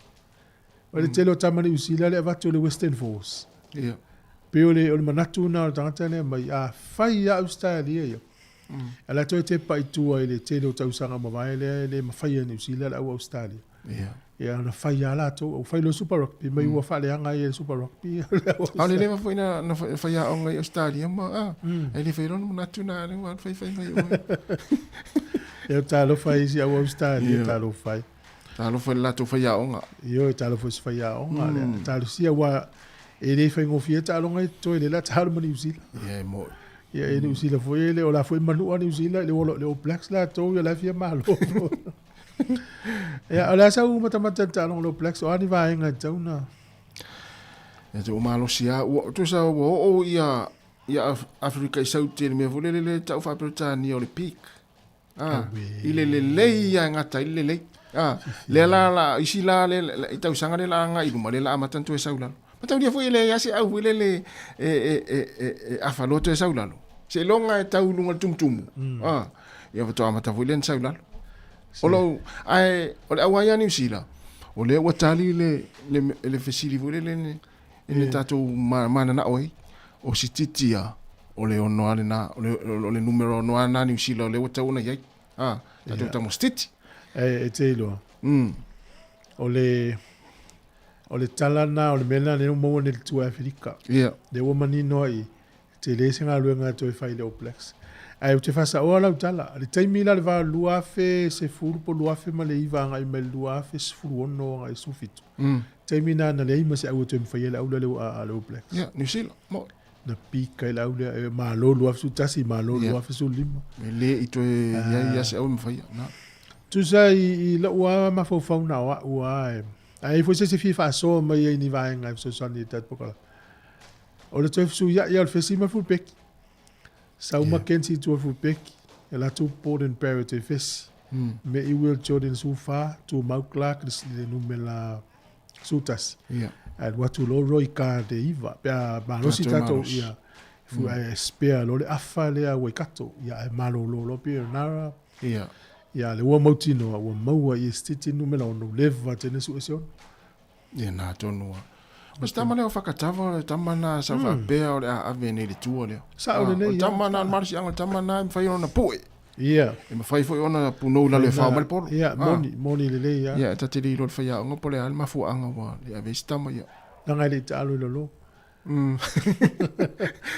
O le tele o tama Niu Sila le avatu e le Western Force. Pei o le manatu na o le tagata lea mai, a fai lava Ausetalia ia, a latou e tepa i tua i le tele o tausaga mavae lea e le mafaia e Niu Sila le au Ausetalia. Ia ona fai lava latou, ua fai loa le Super Rugby, mai ua faaleaga ai e le Super Rugby. A o le leva foi na faiaoga i Ausetalia ma a, e le fai loa ona manatu na lea ua faifai mai oe. Ia talofa i si au Ausetalia, talofa ai. Talofa i le latou faiaoga. Ioe, talofa i se faiaoga lea. Talosia ua e le faigofie taaloga i totoe lea la taalo ma Niu Sila. Ia e mo'i. Ia e Niu Sila foi e le o la foi manua Niu Sila i le All Blacks latou ia la e fia malo. Ia o le a sau matamata i le taaloga o le All Blacks o a ni vaega e tatau ona Ia te ua malosi lava. Ua tusa ua oo ia ia Afrika i Saute i le mea foi lele lea e tau faa-Peretania o le peak. Ah, i le lelei ia e gata ai le lelei. Ah, lea la la isi la le i tausaga lea la agai i luma lea la amata ona toe sau i lalo. Mataulia foi e leai lava se au foi lele e e e e e afa loa toe sau i lalo. Seiloga e tau i luga o le tumutumu. Ah, ia faatoa amata foi lea ona sau i lalo. O lou ae o le auai a Niu Sila, o lea ua tali le le le fesili foi lele ne ne tatou mananao ai. O sititi a o le ono a lena, o le o le numero ono a na Niu Sila o lea ua tatau ona i ai. Ah, tatou tamo sititi. E te iloa. O le o le tala na o le mea lena lea ua maua nei i le tua Aferika. Lea ua manino ai e tele se galuega e toe fai i le All Blacks. Ae ou te faasaoa lau tala, i le taimi la le va o le 2010 po o le 2009 agai mai le 2016 agai i le 17, taimi lena na leai ma se au e toe mafaia le au lea a le All Blacks. Ia, New Zealand, mo. Na pika i le au lea, e malo 2011, malo 2015. E le i toe i ai ia se au e mafaia, na. Tusa i lou lava mafaufau na o au lava e, a i ai foi se isi e fia faasoa mai ai i ni vaega e fesoasoani i le tatou polokalame. O le toe fesuiai o le fesi ma le fulupeki. Sau McKenzie i tua o le fulupeki, e alu atu Beauden Barrett e fesi. Me i Will Jordan 14, tumau Clark i le numera 11. Ae alu atu loa Roy Card e 9, pe a malosi tatou ia, ae spare loa le afa lea a Waikato, ia ae malolo loa pei o Nara. Ia lea ua mautinoa ua maua i Esititi numera 6, leva tene sue se ono. Ia na tonu lava. O se tama lea o Fakatava, o le tama na sa faapea o le a ave nei i le tua lea. Sao lelei. O le tama na, o le malosiaga o le tama na e mafai ona pue. Ia. E mafai foi ona punou i lalo e fao mai le polo. Ia, moni, moni lelei lava. Ia, e ta te le iloa i le faiaoga po o le a le mafuaaga ua le ave ai se tama ia. Leaga e le i taalo i lalo.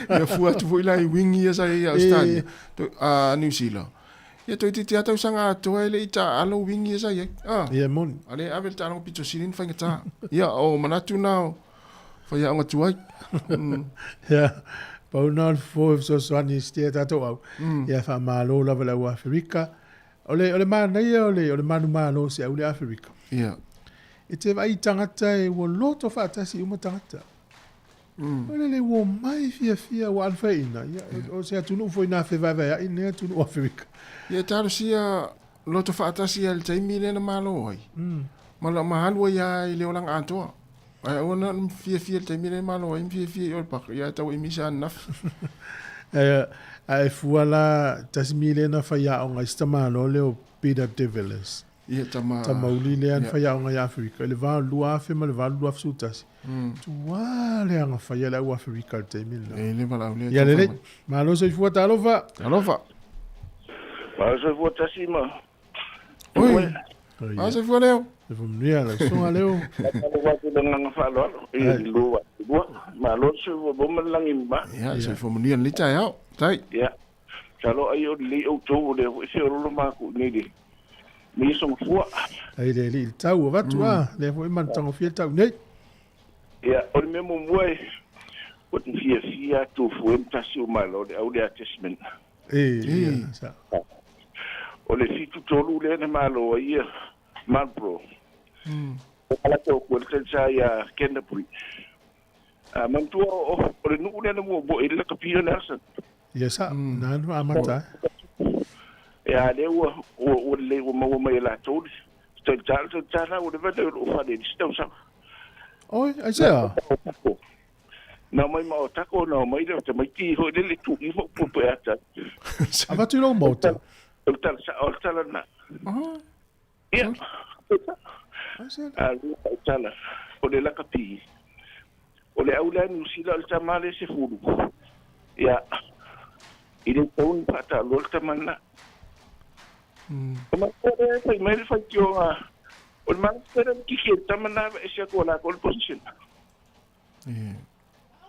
Ia fua atu foi la i wingi ia sa i ai i Australia, a Niu Sila. Ia toeitiiti lava tausaga atoa e le i taaalo wingi ia sa i ai. Ia e moni. A le ave le taaloga pito sili ona faigata. Ia o manatu na o faiaoga tuai. Ia, pau na o le fofo e fesoasoani i si a tatou au. Ia faamalo lava i le au Aferika. O le manaia o le manumalo o si au le Aferika. Ia. E te vaai i tagata e ua loto faatasi uma tagata. O le le ua omai fiafia ua alofaiina, ia, o se atunuu foi na fevaevaea'i lenei atunuu o Aferika. Ia talosia loto faatasi i le taimi lea na malo ai. Ma ma alu ai lava i le olaga atoa. Ae aua na fiafia i le taimi lea na malo ai, ma fiafia i o i le paka, ia tau emi sa ananafi. Ae fua la tasi milena faiaoga i si tamaloa lea o Peter Devilliers. Ia tama. Tamauli lea na faiaoga i Aferika i le va o le 2008 2011. Tuā le aga faia le au Aferika i le taimi lena. E le valaau lea. Ia lelei. Malo soifua talofa. Talofa. Malo soifua tasi ma. Oi. Malo soifua Leo. Soifua manuia lau susuga Leo. Faatalofa atu i le agaga faaaloalo i le lua lua. Malo le soifua maua ma le lagi mama. Ia soifua manuia lenei taeao. Tai. Ia. Masalo ai o lelei outou o lea foi feololo matou i nei le nei aso gafua. Ai le alii le tau avatu a, lea foi matagofie le tau nei. Ia, o le mea muamua e ua te fiafia atu fue ma tasi o malo le au lea Desmond. E, ia, sa. O le 73 lea na malo ai ia Marlborough. Ala to ko le sa ia Canterbury. A mantua o le nu'u lea na muamua i le lakapi o le Arsenal. Ia sa'o na na amata. Ia lea ua lelei ua maua mai e latou le tautatala ua leva lea o lo'u fale i le isi tausaga. Oi, aisea? Na omai ma o tako na omai lea o tamaiti foi lele tu'i ma upu e ata. Avatu i lou maota. O le tala sa'o o le tala lena. Ia. A le tala o le lakapi. O le au lea Niu Sila o le tama lea 10. Ia. I le tau ni fa'ata'aloa le tama lena. O matou lea e fai mai le faitioga o le matou le kiki e le tama lena aveese atu o latou le position.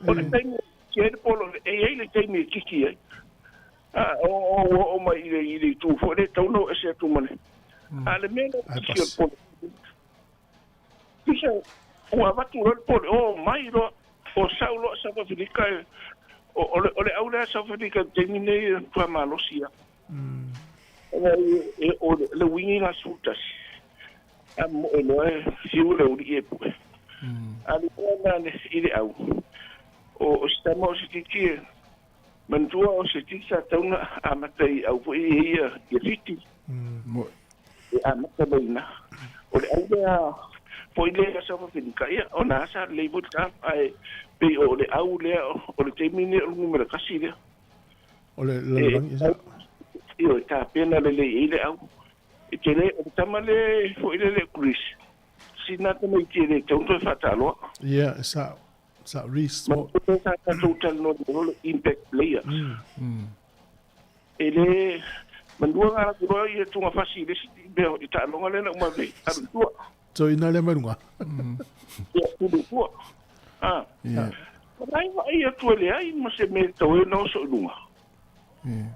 O le taimi e kiki ai le polo e i ai le taimi e kiki ai. A o ua oo mai i le itu foi lea e tatau ona oo ese atu ma le. A le mea lea o le kiki o le polo. Tusa ua avatu loa le pole o mai loa o sau loa South Africa o le au lea South Africa i le taimi nei e matua malosi lava. O le uiga i le 11 a moe loa e fiu le aualii e pue. A le mea lena i le au o se tama o se titi e manatua o se titi sa tatau ona amata i au foi ia Fiti. E amata mai i ina. O le au lea foi lea South Africa ia ona sa lelei foi le tala ae pei o le au lea o le taimi lenei o le numera 1 lea. O le lalolagi sa. Ioe, tapena lelei ai le au. E tele o le tama le foi lele o Chris. Sina tamaiti e le tatau ona toe faataloa. Ia, sa'o. Sa'o Reece mo. Manatua sa tatou talanoa nei o le impact player. E le manua nga latou loa ia tugafasi i le isi mea i taaloga lea na uma nei, alu i tua. Toeaina lea mai luga. Ia, tuli i tua. A, o la e vaai atu e leai ma se mea e tatau ai ona oso i luga.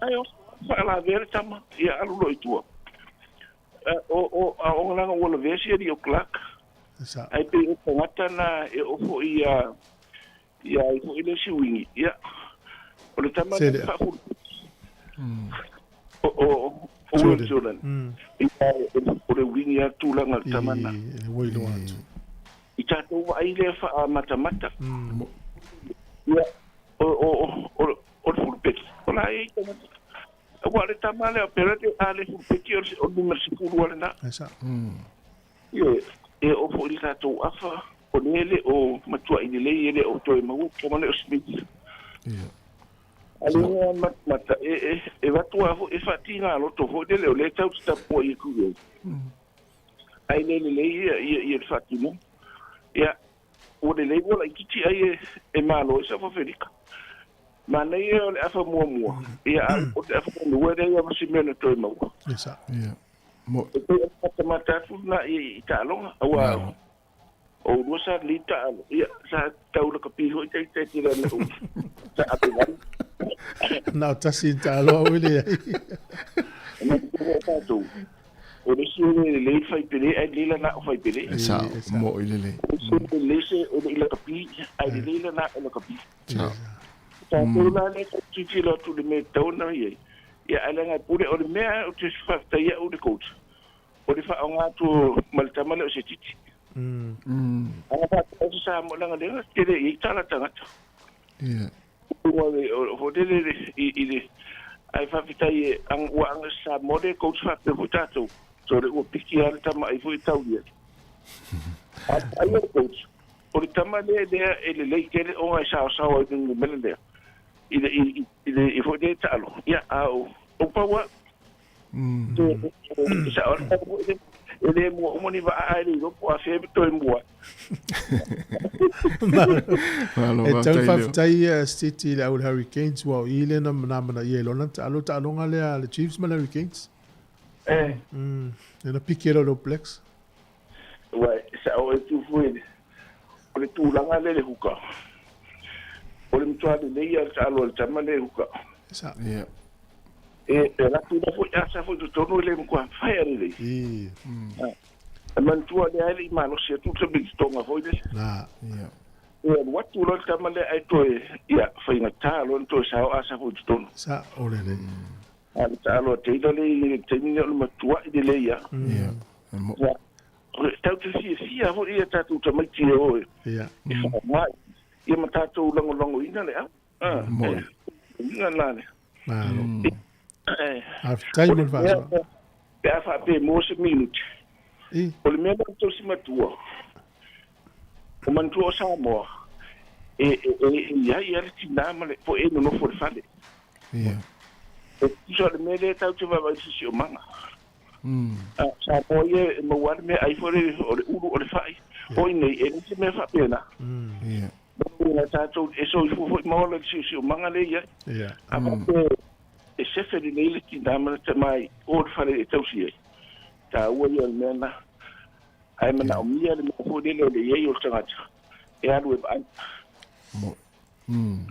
Ae oso faalavea le tama, ia alu loa i tua. O a leaga ua lavea si alii o Clark. Ae pei o tagata na e oo foi ia ia ai foi le isi uiga. Ia, o le tama lea faafulupiki. O Will Jordan. Ia, o le uiga lava le tulaga o le tama lena. Ua iloa atu. I tatou vaai lea faamatamata. Ia, o le fulupeki, o la e i ai tagata. Aua o le tama lea o Perrett, a le fulupeki o le numera 10 lava lena. Ioe, e oo foi i le tatou afa, o lea e le o matuai lelei, e le o toe maua le tama lea o Smith. A le mea matamata, e avatu lava foi, e faatiga loto foi lele, o lea e tau te tapuai atu i ai. Ae le lelei ia le faatinoga. Ia, ua lelei ua laitiiti ai e malo ai South Africa. Manaia o le afa muamua, ia, a o le afa muamua e leai lava se mea na toe maua. E pei o le matamata atu lena i taaloga, aua o ulua sa lelei taalo, ia, sa tau lakapi foi taitai tele na u sa ave vai. Na o tasi ni taaloa ua leai. E manatua foi tatou, o le isi e le lelei le faipele ae lelei lana a'o faipele. E sa'o, mo'i lelei. O le isi e le lelei se o le i lakapi ae lelei lana a'o lakapi. Tatou la lea e tilotilo atu i le mea e tatau ona i ai, ia ae leaga e pule o le mea ou te faafetai au i le coach, o le faaaoga atu ma le tama lea o se titi. Ana faapea o se Samoa leaga lea e tele i ai tala tagata. Ua o lele i le ae faafetai e ua aga se Samoa le coach faapea foi tatou. So le ua piki lava le tama ai foi tau ia. Ai le coach, o le tama lea lea e lelei tele ona e saosaoa i le numera lea. I le i le i foi le taalo. Ia a o pau lava. E sao le tama foi lea. E le mua uma ni vaa ae le iloa po o afea e toe mua ai. E tau faafetai City i le au le Hurricanes ua o i lea na manamanaia i lona taalo taaloga lea a le Chiefs ma le Hurricanes. Lea na piki ai loa le All Blacks. Ua e sao e tu foi o le tulaga lea le huka. O le matua lelei lava o le taalo a le tama lea e huka. E sao. E alu atu la foi asa foi i totonu e le matua faia lelei. E manatua lea e le i malosi atu le tamaiti Tonga foi lele. E alu atu loa le tama lea ae toe, ia, faigata loa ona toe sao asa foi i totonu. Sao lelei. A o le taalo a Taylor lea i le taimi lea o le matuai lelei lava. Ia. Tau te fiafia fo'i ia tatou tamaiti e o e e fa'aaogā ia ma tatou lagolagoina le au uiga lena le. Malo. Faafetai mo le faasoa. Pe a faapea e maua se minute. O le mea lea tausi matua. O manatua o Samoa, e i ai lava le tinā ma le po'e e nonofo i le fale. E tusa o le mea lea tatou te vaavaai i le siosiomaga. A o Samoa ia e maua lava le meaai foi lele o le ulu o le fai. O i inei, e leai se mea faapena. Na tatou e soifua foi ma ola i le siosiomaga lea e i ai. A faapea e sefe lelei le tinā ma le tama i o le fale e tausi ai, taua ia o le mea lena. Ae manaomia le mea foi lele o le i ai o le tagata e alu e vaai.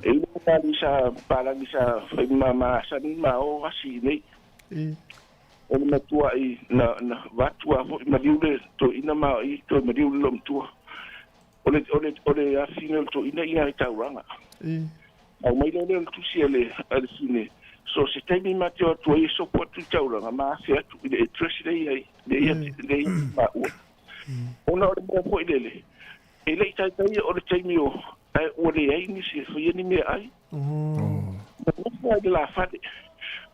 E i ai alii sa palagi sa fai ma masani ma o asi i inei. O le matua'i na na avatu lava foi maliu le toeaina ma i toe maliu le loomatua. O le o le o le afifine o le toeaina i ina i taulaga. Aumai loa lea o le tusi a le a le fine, so se taimi ma te o atu ai e sopo atu i taulaga ma afe atu i le address lea i ai lea ia lea ia maua. Ona o le mea foi lele, e le i taitai o le taimi o ae ua leai nisi e faia ni meaai. Na nofo ai i le lafale.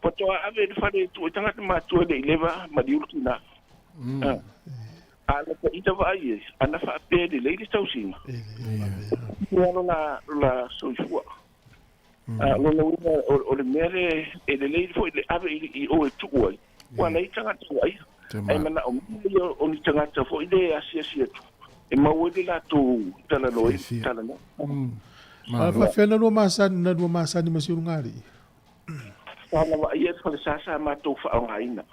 Faatoa ave i le fale e tuu ai tagata matutua e le i leva maliu le tina. A na ita vaai ai, ana faapea e lelei le tausiga, e alo la la soifua. A o lona uiga o le mea lea e lelei foi le ave i o e tuu ai, ua leai tagata vaaia. Ae manaomia ia o ni tagata foi lea e asiasi atu e maua ai le latou talanoa talanoa. A faafefea na lua masani na lua masani ma si ulugalii? Sa na vaaia le falesa sa matou faaaogaina.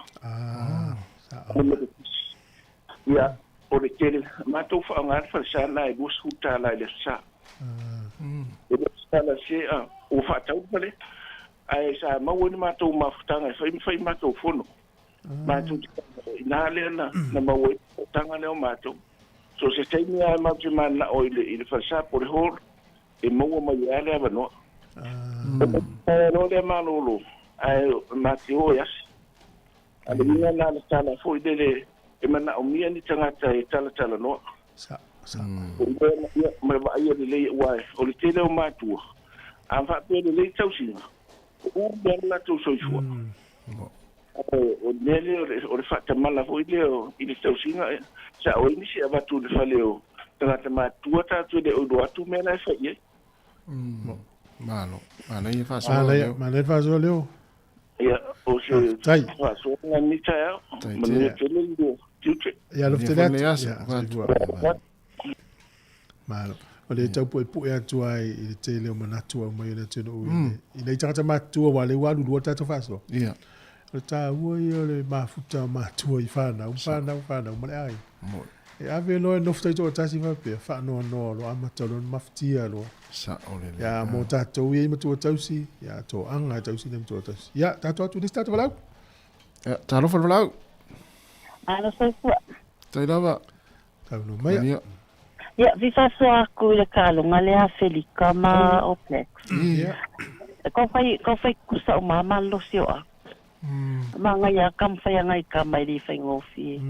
Ia, o le tele, matou faaaoga le falesa lena e $20 i le aso Sa. E le o se tala se a ua faatau le fale, ae sa maua ai le matou mafutaga e fai ma fai matou fono. Matou te talanoa, i ina lea na na maua ai le sootaga lea o matou. So se taimi lava matou te mananao i le i le falesa po o le hall, e maua mai ai lava le avanoa. Ona taea loa lea malolo, ae ma te o e asi. A le uiga lena o le tala foi lele e manaomia ni tagata e talatalanoa. O mea ia ma le vaaia lelei aua o le tele o matua, a faapea lelei tausiga, ua umi lava le latou soifua. Ae o le mea lea o le faatamala foi lea i le tausiga, sao ai nisi e avatu i le fale o tagata matutua tatou e le o iloa atu mea la e fai i ai. Malo. Manaia faasoa leo. Manaia faasoa leo. Ia, o se faasoa lena i lenei taeao. Manuia tele le tiute. Ia, alofa tele atu. Ia, soifua. Malo. O le tau puepue atu ai i le tele o manatu au mai o le atunuu i nei tagata matutua aua o lea ua alu lua le tatou faasoa. O le taua ia o le mafuta o matua i fanau, fanau, fanau ma le aiga. E ave loa e nofo taitoatasi faapea, faanoanoa loa, amata loa ona mafatia loa. Sao lelei. Ia, mo tatou ia i matua tausi, ia, toaga e tausi nei matua tausi. Ia, tatou atu i le isi tagata valaau. Ia, talofa le valaau. Alo soifua. Tai lava. Taunoa maia. Manuia. Ia, fi faasoa aku i le taaloga lea a Afelika ma All Blacks. Ia. Kau fai, kau fai kusa o ma malosi o aku. Manaia ka mawhai anga i ka mai le whaingofie.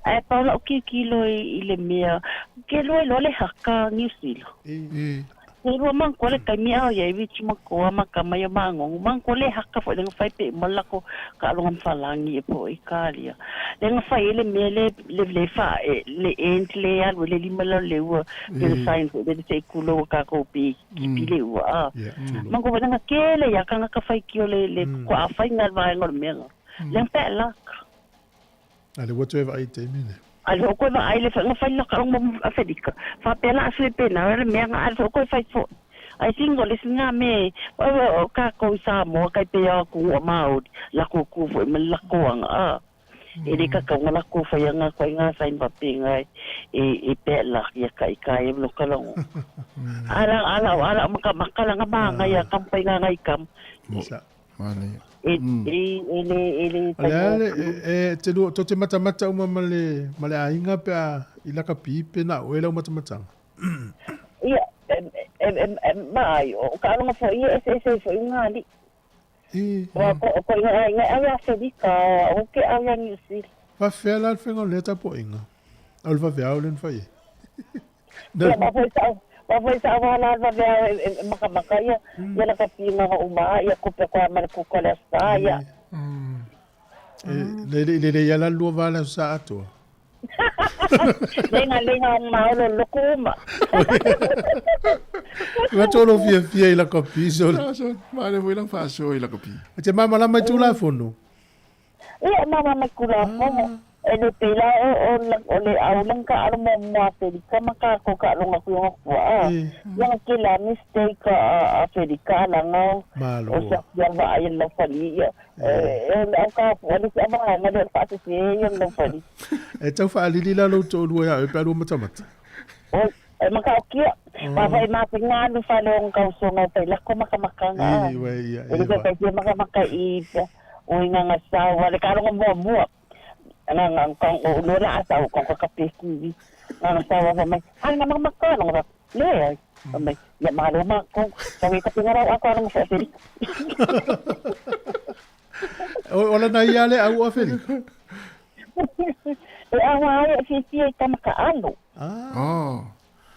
Ae pau lau kikilo i le mea, ke loa loa le haka New Zealand. Ke lua mangkoa le taimi ao ia i wichi makoa ma ka mai o mangongo. Mangkoa le haka fo le ngawhai pe malako ka alonga mwhalangi e po i kalia. Le ngawhai e le mea le le le wha e le end le alu le lima lau le ua pe le sign fo le te kulo ka ko pi ki pi le ua. Mangkoa le ngakele ia ka ngaka whai ki o le le kua awhai ngā vaenga o le mea. Le ngapea laka. A le ua toe vaai te mine. A le hoʻokoe vaai le whainga whai laka o mo Afelika. Whapea la asue pena, le mea nga a le hoʻokoe whai fo. Ai singo le singa me, o o ka ko i Samoa kai pe a ku o Māori, la ko ku fo me la ko anga a. E le ka ka la ko whai anga ko ngā sain pa pe ngai e pe la ia kai kai e lo kalongo. Ala ala ala maka maka la nga manga ia kampai nga ngai kam. Sa. Manaia. E e le e le O le a le e te lua to te matamata uma ma le ma le aiga pe a i laka pipe na oe lau matamataga. Ia e e e maai o ka alonga fo ia ese ese fo inga ali. I. Wa ko ko inga inga au ia Afelika o ke au ia New Zealand. Faafefea la le faiga o lea tapuaiga? O le faafeao le na fai ai. Ia, ma foi sa'u ma foi sa'u vala le vaveao e makamaka ia ia la kapiga ga uma ia kope koa ma le kuka o le aso Sa ia. E le le ia la lua vala aso Sa atoa. Leiga leiga o maolo loko uma. Ua tolo fiafia i lakapi so. Ma le foi lang faasoa i lakapi. E te malamalama i Tulafono. Ia, malama i Tulafono. E le pei la o o le au lang ka alo mo mo Afelika ma ka ko ka longa ku yonga kua a. Ia ke la mistake a Afelika langa o sa ia va ai la fali ia. E o le au ka fu ale se ava nga le fa se se ia la fali. E tau faalili la lou toalua ia oe pe a lua matamata. Oi, e makaokia. Ma fai ma te ngānu whale o ngā usonga o pai lako makamakanga. I, ue, ia, E le kai tia makamaka i o i nganga sau le kalonga mua mua. Nga nga kong o lo la sau kong ka kape kiwi. Nga sau wa mai. Ai nga makamaka longa le ai. Mai ya malo ma kong sa we kape ngara ako anong sa feri. O la na ia le au Afelika. E awa ai e fiafia i tamaka alo. Oh.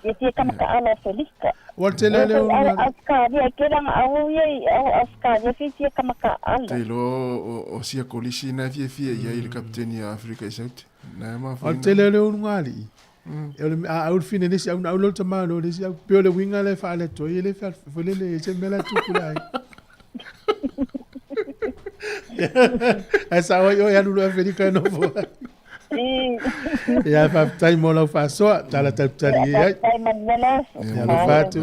Fiafia i tamaka alo Afelika. Ua tele le o Australia, ke langa au ia i au Australia fiafia tamaka alo. Te iloa o sia kolisi na fiafia i ai le kapiteni a Afrika i Saute. Na ma O le tele le o luga alii. E o le a au le fine nisi au na au le tama lo le au pe o le winga le fa le toi le fa fo le le se mela tupu lai. Ai sa oi oi alu lo Afelika no fo. Ia faafetai mo lau faasoa, tala tautali ai. Faafetai manuia le aso. Ia alofa atu,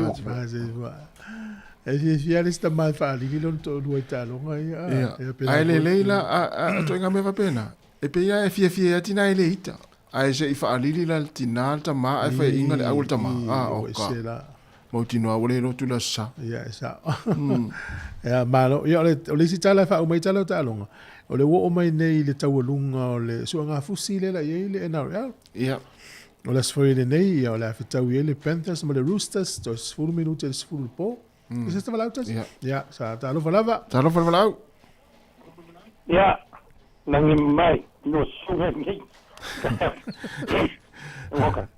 E fiafia le isi tama e faalili lona toalua i taaloga ia. Ia. Ae lelei la a ituaiga mea faapena. E pei lava e fiafia ai tina e le ita. Ae se i faalili la le tina le tama ae faiaina le au le tama. A o ka. Mautinoa ua le lotu le aso Sa. Ia e sao. Ia malo. Ia o le o le isi tala e faauma ai tala o taaloga, o le ua oo mai nei i le taualuga o le suegafusi lea la i ai le NRL. Ia. O le aso foi lenei, ia o le a fetaui ai le Panthers ma le Roosters, toe 10 minute i le 10 i le po. Mm. Se valaau tasi? Ia. Ia, sa talofa lava. Talofa le valaau. Ia, lagi mai, no suga nei. Oka.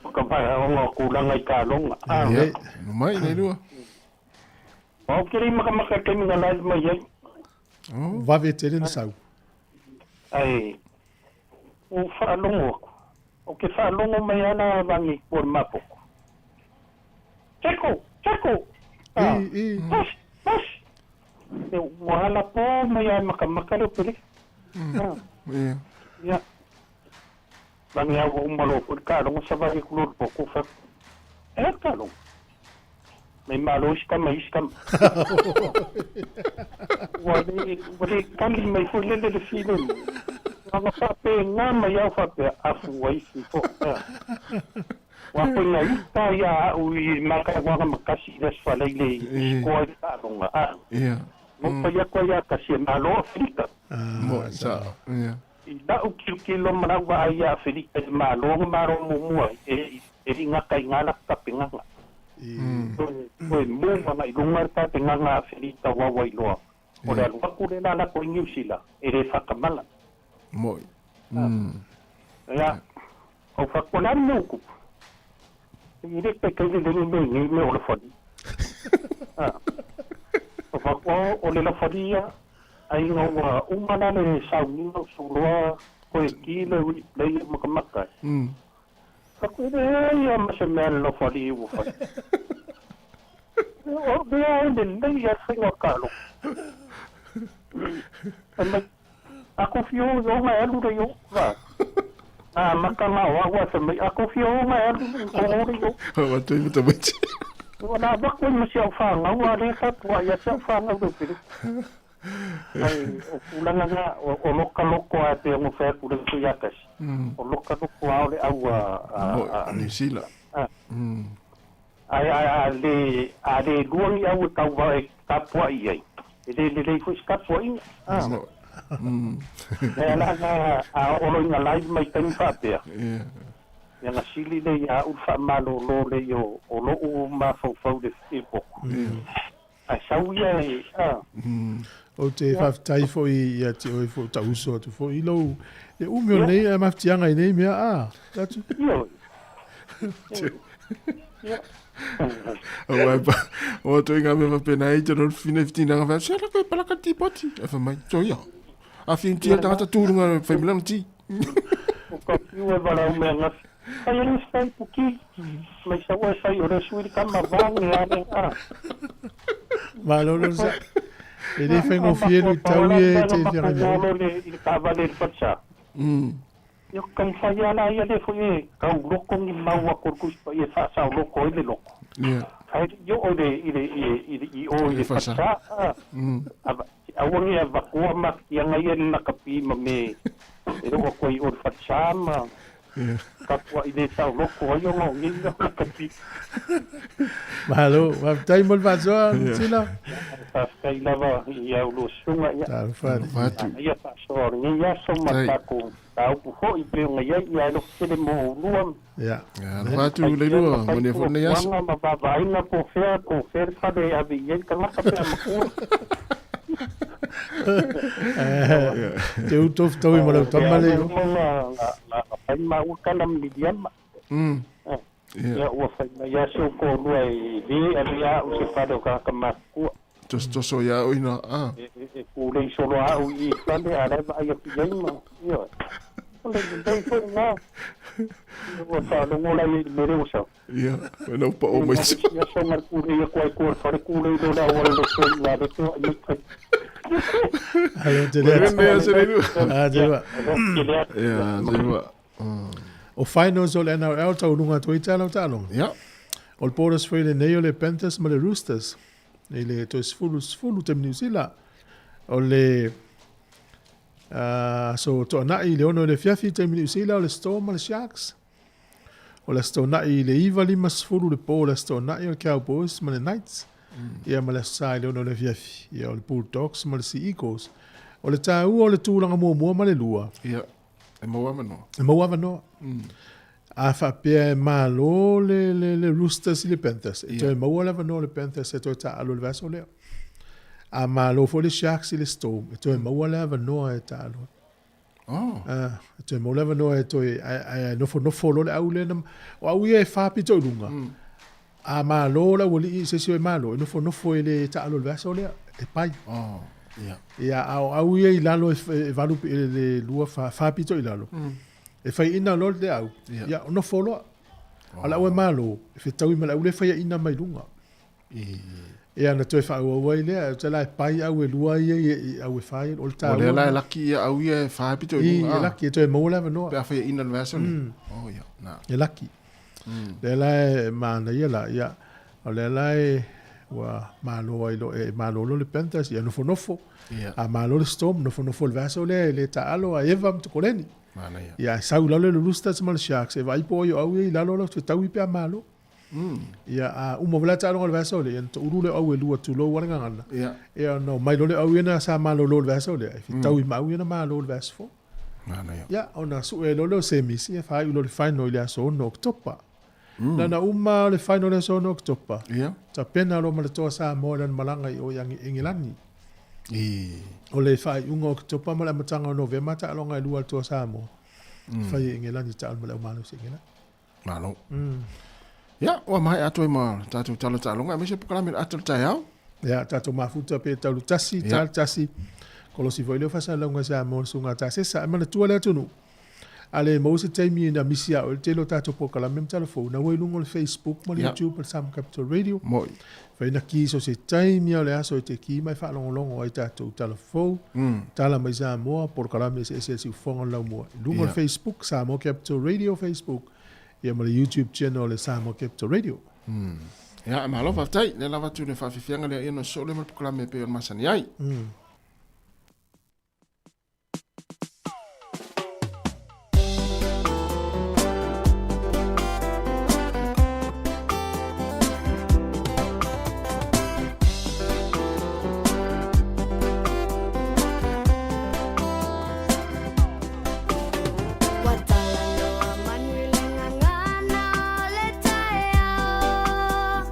Oka mai, o kulanga i ka longa. Ah. Ia, no mai nei lua. O kiri maka maka kemi nga lai mai ai. Oh. Vave tele na sau. Ai, u whaalongo aku. O ke whaalongo mai ana wangi kua mapoko. Teko, teko! Ah, Push, push! E ua pō mai ai makamaka leo pele. Ah. Ia. Ia. Langi au umalo ko ka longo sa vai ku lo po fa. E ka longo. Mai malo isi kama isi kama. Ua le ua le kali mai foi lele le file. Nga fape nga mai au fape afu ai fi fo. Ua koe nga ita ia au i maka wanga makasi i les whalei le koa i taaloga. Ah. Ia. Mo pai aku ai a kasi e malo Afelika. Mo sa. Ia. I lau kilokilo ma lau vaai ia Afelika i le malo nga malo muamua e e ringaka i ngā laka tapenganga. Toe move ana i luga le tapenganga a Afelika o Auailoa. O le alu aku le la lako i Niu Sila e le whakamala. Moi. Ia, o whakola le mea kupu. I le pe kai le lengi me ngi me o le whali. O whakoa o le la whali ia, ai ngā ua umana le sauniga o suloa koe ki le ui play e makamaka. Whakoa le ia ma se mea le la whali i ua whali. O mea e le lei a whainga kalo. Mai, ako fio o nga alu le yo. Va. Ah, maka nga o awa sa mai ako fio o nga alu ko o le yo. Wa toi mo tamaiti. Wa na ba ko mo sia fa nga wa le ka tua ia sia fa nga le pele. Ai o kulanga nga o loka loko a te ngo fa ku le tu ia kasi. O loka loko a o le au a New Zealand. Ai ai a le a le luangi au e kau va e kapua i ai. E le le le foi kapua i. Ah. E ala nga a olo inga live mai taimi faapea. Ia. Ia nga sili le ia u wha malo lo le yo o lo u mafaufau le e poko. Ia. Ae sau ia e, a. Ou te faafetai foi ia te oe foi tau uso atu foi i lou le umi o nei mafatiaga i nei mea a. Tatu. Ioe. Aua e pa, o atu i ngā mea whapena e te roro whina whitinaga whai, se ala koe palaka ti poti. E wha mai, so ia. A whin tia tangata tūrunga whai milana ti. O ka piu e wala o mea ngafi. Fai e nisi fai puki. Mai sa ua e fai o le sui kama vange ale a. Malo lo sa. E le whai ngofie lui tau e te whianga nei. Malo le i le kawale le fatsa. Ia ka mawhai ala ia le foi e kau loko ni mau a korkusi pa ia whaasao loko i le loko. Yeah. Kai yo o le i le i i le i o i le fatsa. Aua nge a vakoa ma tianga ia le nakapi ma me e roa koe i o le fatsa ma ka tua i le tau loko ai o ngau ngi na nakapi. Malo, faafetai mo le faasoa, Sila. Faafetai lava i au lo susuga ia. Talofa. Ia faasoa o lenei aso ma tatou mataupu foi pei ona i ai ia e alofa tele mo oulua. Ia. Alofa atu Leilua, manuia foi lenei aso. Ma vaavaaiga po o fea, po o fea le fale e ave i ai le tagata pe a matua. Te u tofu tau i ma lau tama le. Na fai maua tala ma Miliama. Ia ua fai mai a si ou toalua e le ave a au se fale o tagata matutua. Tosotoso ia au ina, a. E pulei solo a au i i fale a la e vaai atu i ai ma, ioe. O le lelei foi lena. Ua faalogo la i ai i le mea lea ua sau. Ia, ua nau pao mai se. Ia soga le pulei atu ai tua i le fale kulei loa le auala i le i ina le toa i mai tai. Alo te lea. Ua se le lua. A te lua. Ia, te lua. O finals o le NRL taualuga atu ai tala o taaloga. Ia. O le Borders foi lenei o le Panthers ma le Roosters. I le toe sefulu sefulu taimi Niu Sila. O le aso toanai i le 6 i le afiafi taimi Niu Sila o le Storm ma le Sharks. O le aso toanai i le 9:50 le po o le aso toanai o le Cowboys ma le Knights. Ia ma le aso Sa i le 6 i le afiafi. Ia o le Bulldogs ma le Sea Eagles. O le taua o le tulaga muamua ma le lua. Ia, e maua avanoa. E maua avanoa. A faapea e malo le, le, le Roosters i le Panthers, e toe maua le avanoa o le Panthers e toe taaalo i le vaiaso lea. A malo foi le Sharks i le Storm, e toe maua le avanoa e taaalo ai. Oh. Ah, e toe maua le avanoa e toe, ae, ae nofonofo loa le au lea na, o au ia e fa pito i luga. A malo le aualii i se isi o e malo, e nofonofo e le taaalo i le vaiaso lea, e pai. Oh, yeah. Ia, a o au ia i lalo e, e valu, e le lua, fa, fa pito i lalo. E faiaina loa le au, ia, nofo loa. A o le au e malo, e fetaui ma le au lea e faiaina mai luga. Ia, na toe faaauau ai lea, ou te la e pai au e lua ia i au e fa ia, o le taua. O lea la e laki ia au ia e fa pito i luga. I, e laki, e toe maua le avanoa. Pe a faiaina le vaiaso nei. Oh, ia, na. E laki. Lea la e manaia la, ia, o lea la e, ua malo ai lo, e malo loa le Panthers, ia nofonofo. A malo le Storm, nofonofo le vaiaso lea e le taalo a Eva ma Tokoleni. Manaia. Ia, e sau i lalo le Roosters ma le Sharks, e vaai po o ai o au ia i lalo la, fetaui pe a malo. Ia, a uma foi la taaloga o le vaiaso lea, ia na toulu lea o au e lua tulou a le gagana. Ia. Ia, ona omai loa lea o au ia na sa malolo i le vaiaso lea, e fetaui ma au ia na malo i le vaiaso fou. Manaia. Ia, ona sue ai loa lea o semis, ia faaiu loa i le final i le aso 6 Oketopa. Na ona uma o le final i le aso 6 Oketopa, Ia. tapena loa ma le Toa Samoa i lana malaga i o i Engelani. I. O le faaiuga o Oketopa ma le amataga o Novema taaloga e lua a le Toa Samoa. Fai e Engelani taalo ma le aumalosi Engelani. Malo. Ia, ua maea atu ai ma le tatou tala taaloga, aemaise polokalame o le ata o le taeao. Ia, tatou mafuta pe taulu tasi, tali tasi, kolosi foi lea o faasalalauga i Samoa le susuga a Tasesa. Ae manatua le atunuu, a le maua se taimi ina misi a oe le tele o tatou polokalame ma tala fou, na ua i luga o le Facebook ma le YouTube o le Samoa Capital Radio. Moi. Fai na ki so se taimi o le aso e te ki mai faalogologo ai tatou tala fou, tala mai Samoa, polokalame eseese a Siufofoga o le Laumua. I luga o le Facebook, Samoa Capital Radio Facebook, ia ma le YouTube channel o le Samoa Capital Radio. Ia, malo faafetai. Lea lava atu le faafiafiaga lea ia ona sosoo lea ma le polokalame e pei ona masani ai. Ua talanoa manu i le gagana o le taeao.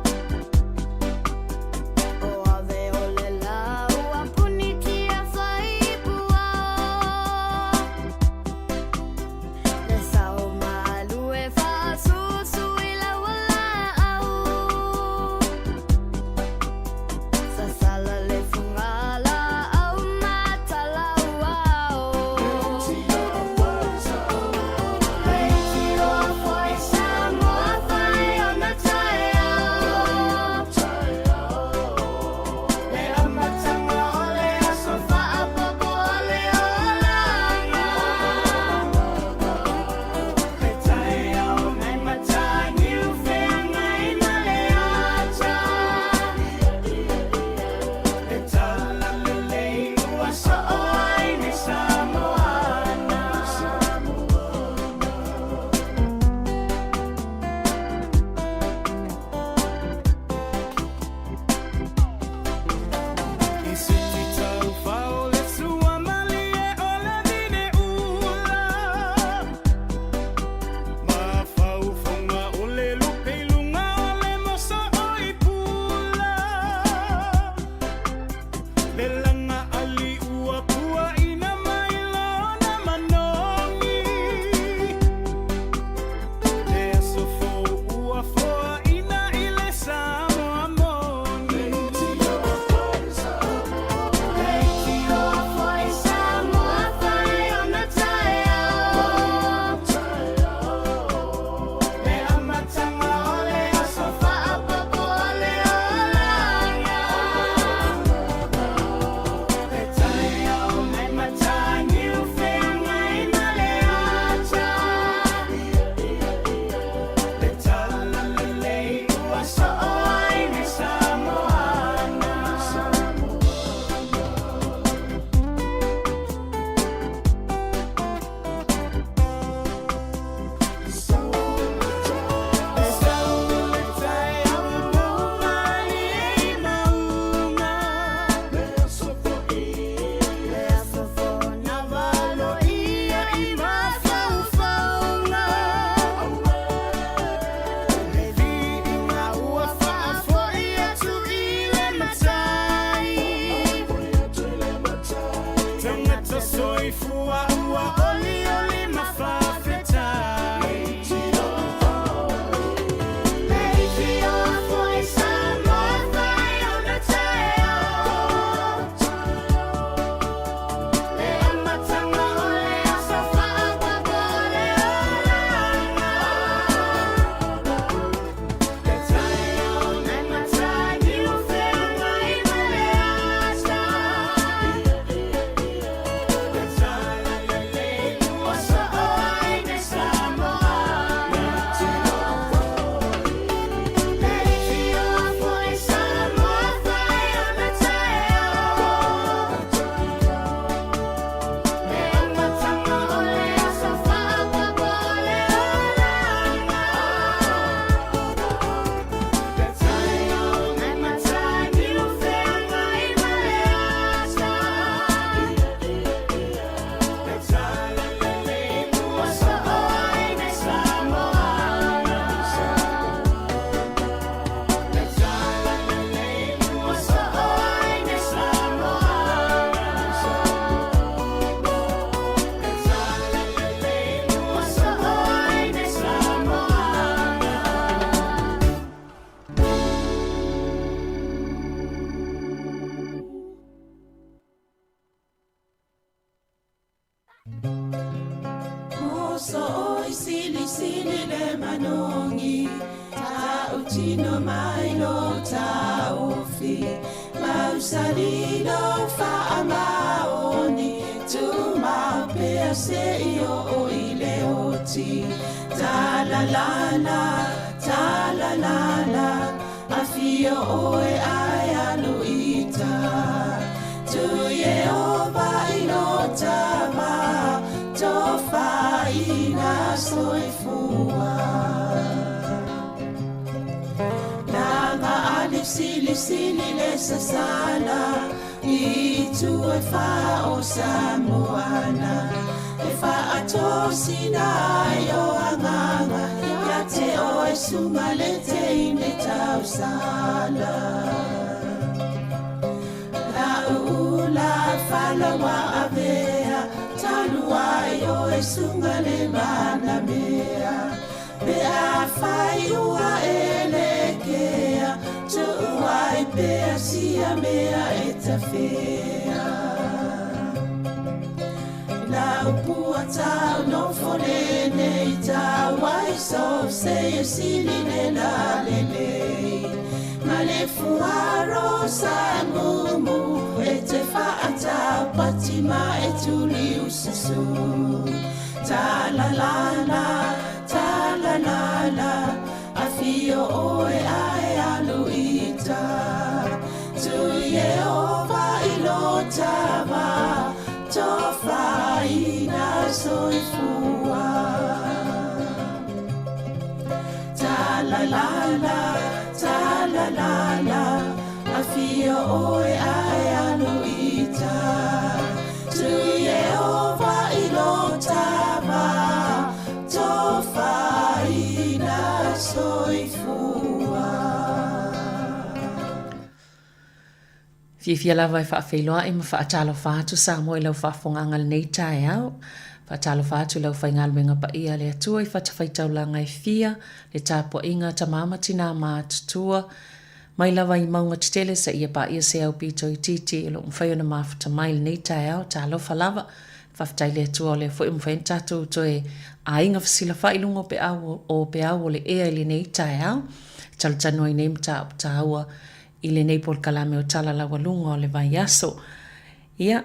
Fiafia lava e faafeiloai ma faatalofa atu Samoa i lau faafofogaaga i lenei taeao. Faatalofa atu i le aufaigaluega paia a le Atua i fatafaitaulaga e fia, le tapuaiga a tama ma tinā matutua, mai lava i mauga tetele seia paia se aupito itiiti o lo o mafai ona mafuta mai i lenei taeao. Talofa lava. Faafetai i le Atua o lea foi ua mafai ona tatou toe aiga fesilafai i luga o peau o peau o le ea i lenei taeao. E talatalanoa ai nei mataupu taua i lenei polokalame o Tala Laualuga o le Vaiaso. Ia,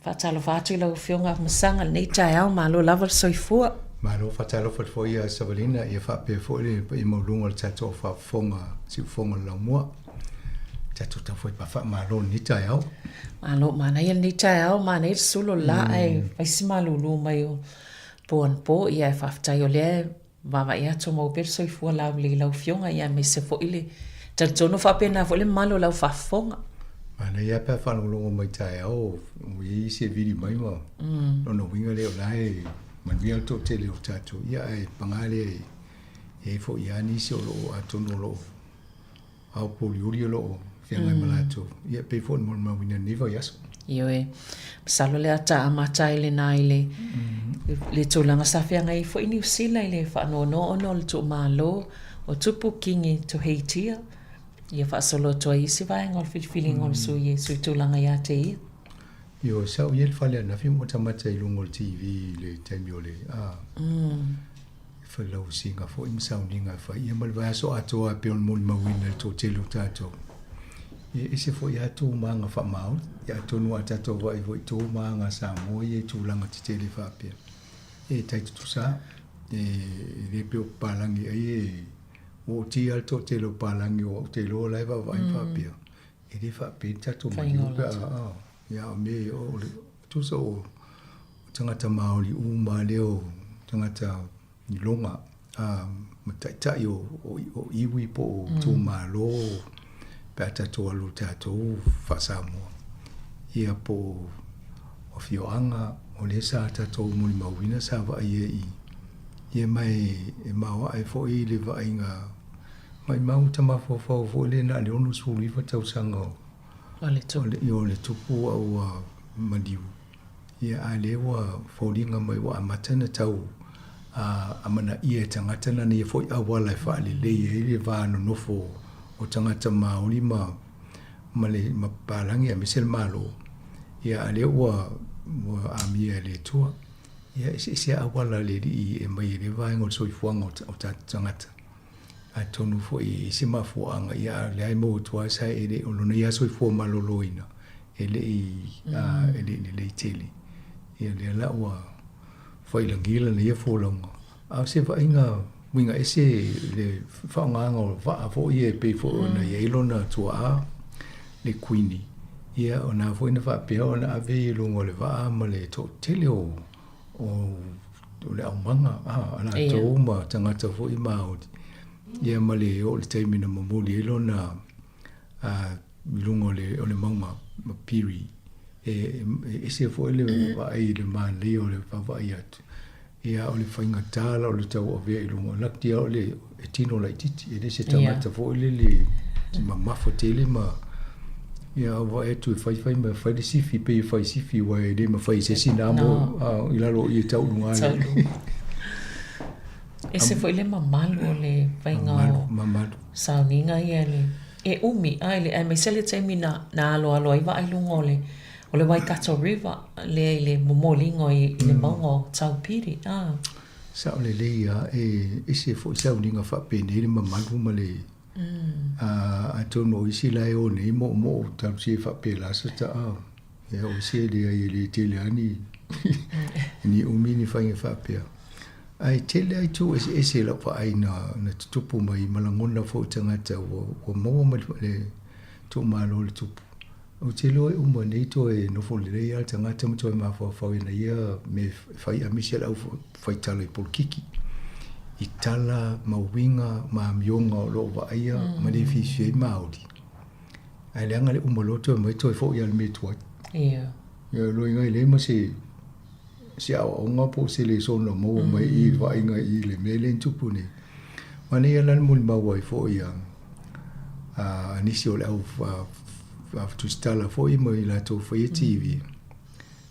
faatalofa atu i lau Afioga Afamasaga i lenei taeao, malo lava le soifua. Malo faatalofa atu foi ia Savalina ia faapea foi le paia maualuga o le tatou faafofoga siufofoga o le laumua. Tatou tau foi pa faamalo lenei taeao. Malo, manaia lenei taeao, manaia le sulu o le la ae fai si malulu mai o po anapo, ia ae faafetai o lea e vaavaai atu o maua pea le soifua laulelei i lau Afioga, ia aemaise foi le talitonu faapena foi le mamalu o lau faafofoga. Manaia pe a faalogologo mai taeao ua i ai isi e vili mai ma lona uiga lea o la e manuia le toatele o tatou, ia ae paga lea e i ai foi lava nisi o lo o atonu o lo o ao pouliuli o lo o feagai ma latou, ia e pei foi ona molimauina i lenei vaiaso. Ioe, masalo o le a ta amata ai lena i le, le tulaga sa feagai ai foi Niu Sila i le faanoanoa ona o le tuumalo o Tupu Kingi Tuheitia, ia faasolo atu ai isi vaega o le filifiliga o le sui, sui tulaga ia te ia. Ioe, sa ou i ai i le fale ananafi ma matamata i luga o le TV i le taimi o le, a, felausiga foi ma sauniga e fai ia ma le vaiaso atoa e pei ona molimauina i le toatele o tatou. Ia e ese foi lava tu ma aga faamaoni. Ia atonu a tatou vaai foi i tu ma aga Samoa ia i tulaga tetele faapea, e tai tutusa lava. E le pei o papalagi ai e ua oti lava le toatele o papalagi o au te iloa la e vaavaai ma faapea, e le faapea ni tatou maliu pe a, ia o mea o le tusa o tagata Maori uma lea o tagata i loga a ma taitai o, o, o iwi po o itumalo pe a tatou alu i tatou faa-Samoa. Ia po o afioaga o lea sa tatou molimauina sa vaaia i ia ma e maoae foi le vaaiga maimau ta mafaufau foi lea na o le 69 tausaga o o le tupu a ua maliu. Ia, a lea ua foliga mai ua amata ona tau amanaia e tagata lana ia foi auala e faalelei ai le va nonofo o tagata Māori ma ma le ma papalagi aemaise le Malo. Ia, a lea ua ua amia e le Atua. Ia, e eseese auala a le Alii e aumai ai lea vaega o le soifuaga o tatou tagata. Atonu foi e i ai se mafuaaga, ia a o lea e maua atu lava sa e le o lona ia soifua maloloina e le i e le i lelei tele. Ia lea la ua faiilagi lana ia folauga. A o se vaaiga uiga ese le faaaogaina o vaa foi ia e pei foi ona i ai lona tuaa le Kuini, ia o na foi na faapea ona ave i luga o le vaa ma le toatele o o le aumaga a latou ma tagata foi Maori, ia ma le oo i le taimi na momoli ai lona i luga o le mauga ma Piri. E ese foi le vaai i le manaia o le vaavaai atu, ia o le faigata la o le tauavea i luga, laki lava o le e tino laitiiti, e le se tagata foi lele mamafa tele ma ia vaai atu e fai fai ma fai le sifi pei e fai sifi aua e le mafai e se isi na mo i lalo o i e tau luga le. Ese foi le mamalu o le faiga o mamalu sauniga ia le e umi a le aemaise le taimi na na aloalo ai vaa i luga o le o le Waikato River lea i le momoliga i le mauga o Taupiri a. Sao lelei lava, e ese foi sauniga faapenei le mamalu ma le atonu o isi la e o nei moomoo talosia e faapela se taa. Ia o isi e leai e le tele lava ni ni umi ni faiga faapea. Ae tele lava itu eseese i lau vaai na na tutupu mai ma lagona foi o tagata ua ua maua mai le tuumalo o le tupu. Ou te iloa e uma nei toe nofo lelei lava le tagata ma toe mafaufau i ana ia mea e fai aemaise le au faitala i polokiki, i tala ma uiga ma amioga o lo o vaaia ma le fiafia ai Māori. Ae leaga le uma loa toe omai toe foi lava i le mea tuai. Ia. Ia loiga e leai ma se se aoaoga po o se lesona o maua mai i le vaaiga i le mea lea e tupu nei. Manaia la le molimau ai foi a a nisi o le au tusitala foi ma i latou faia TV,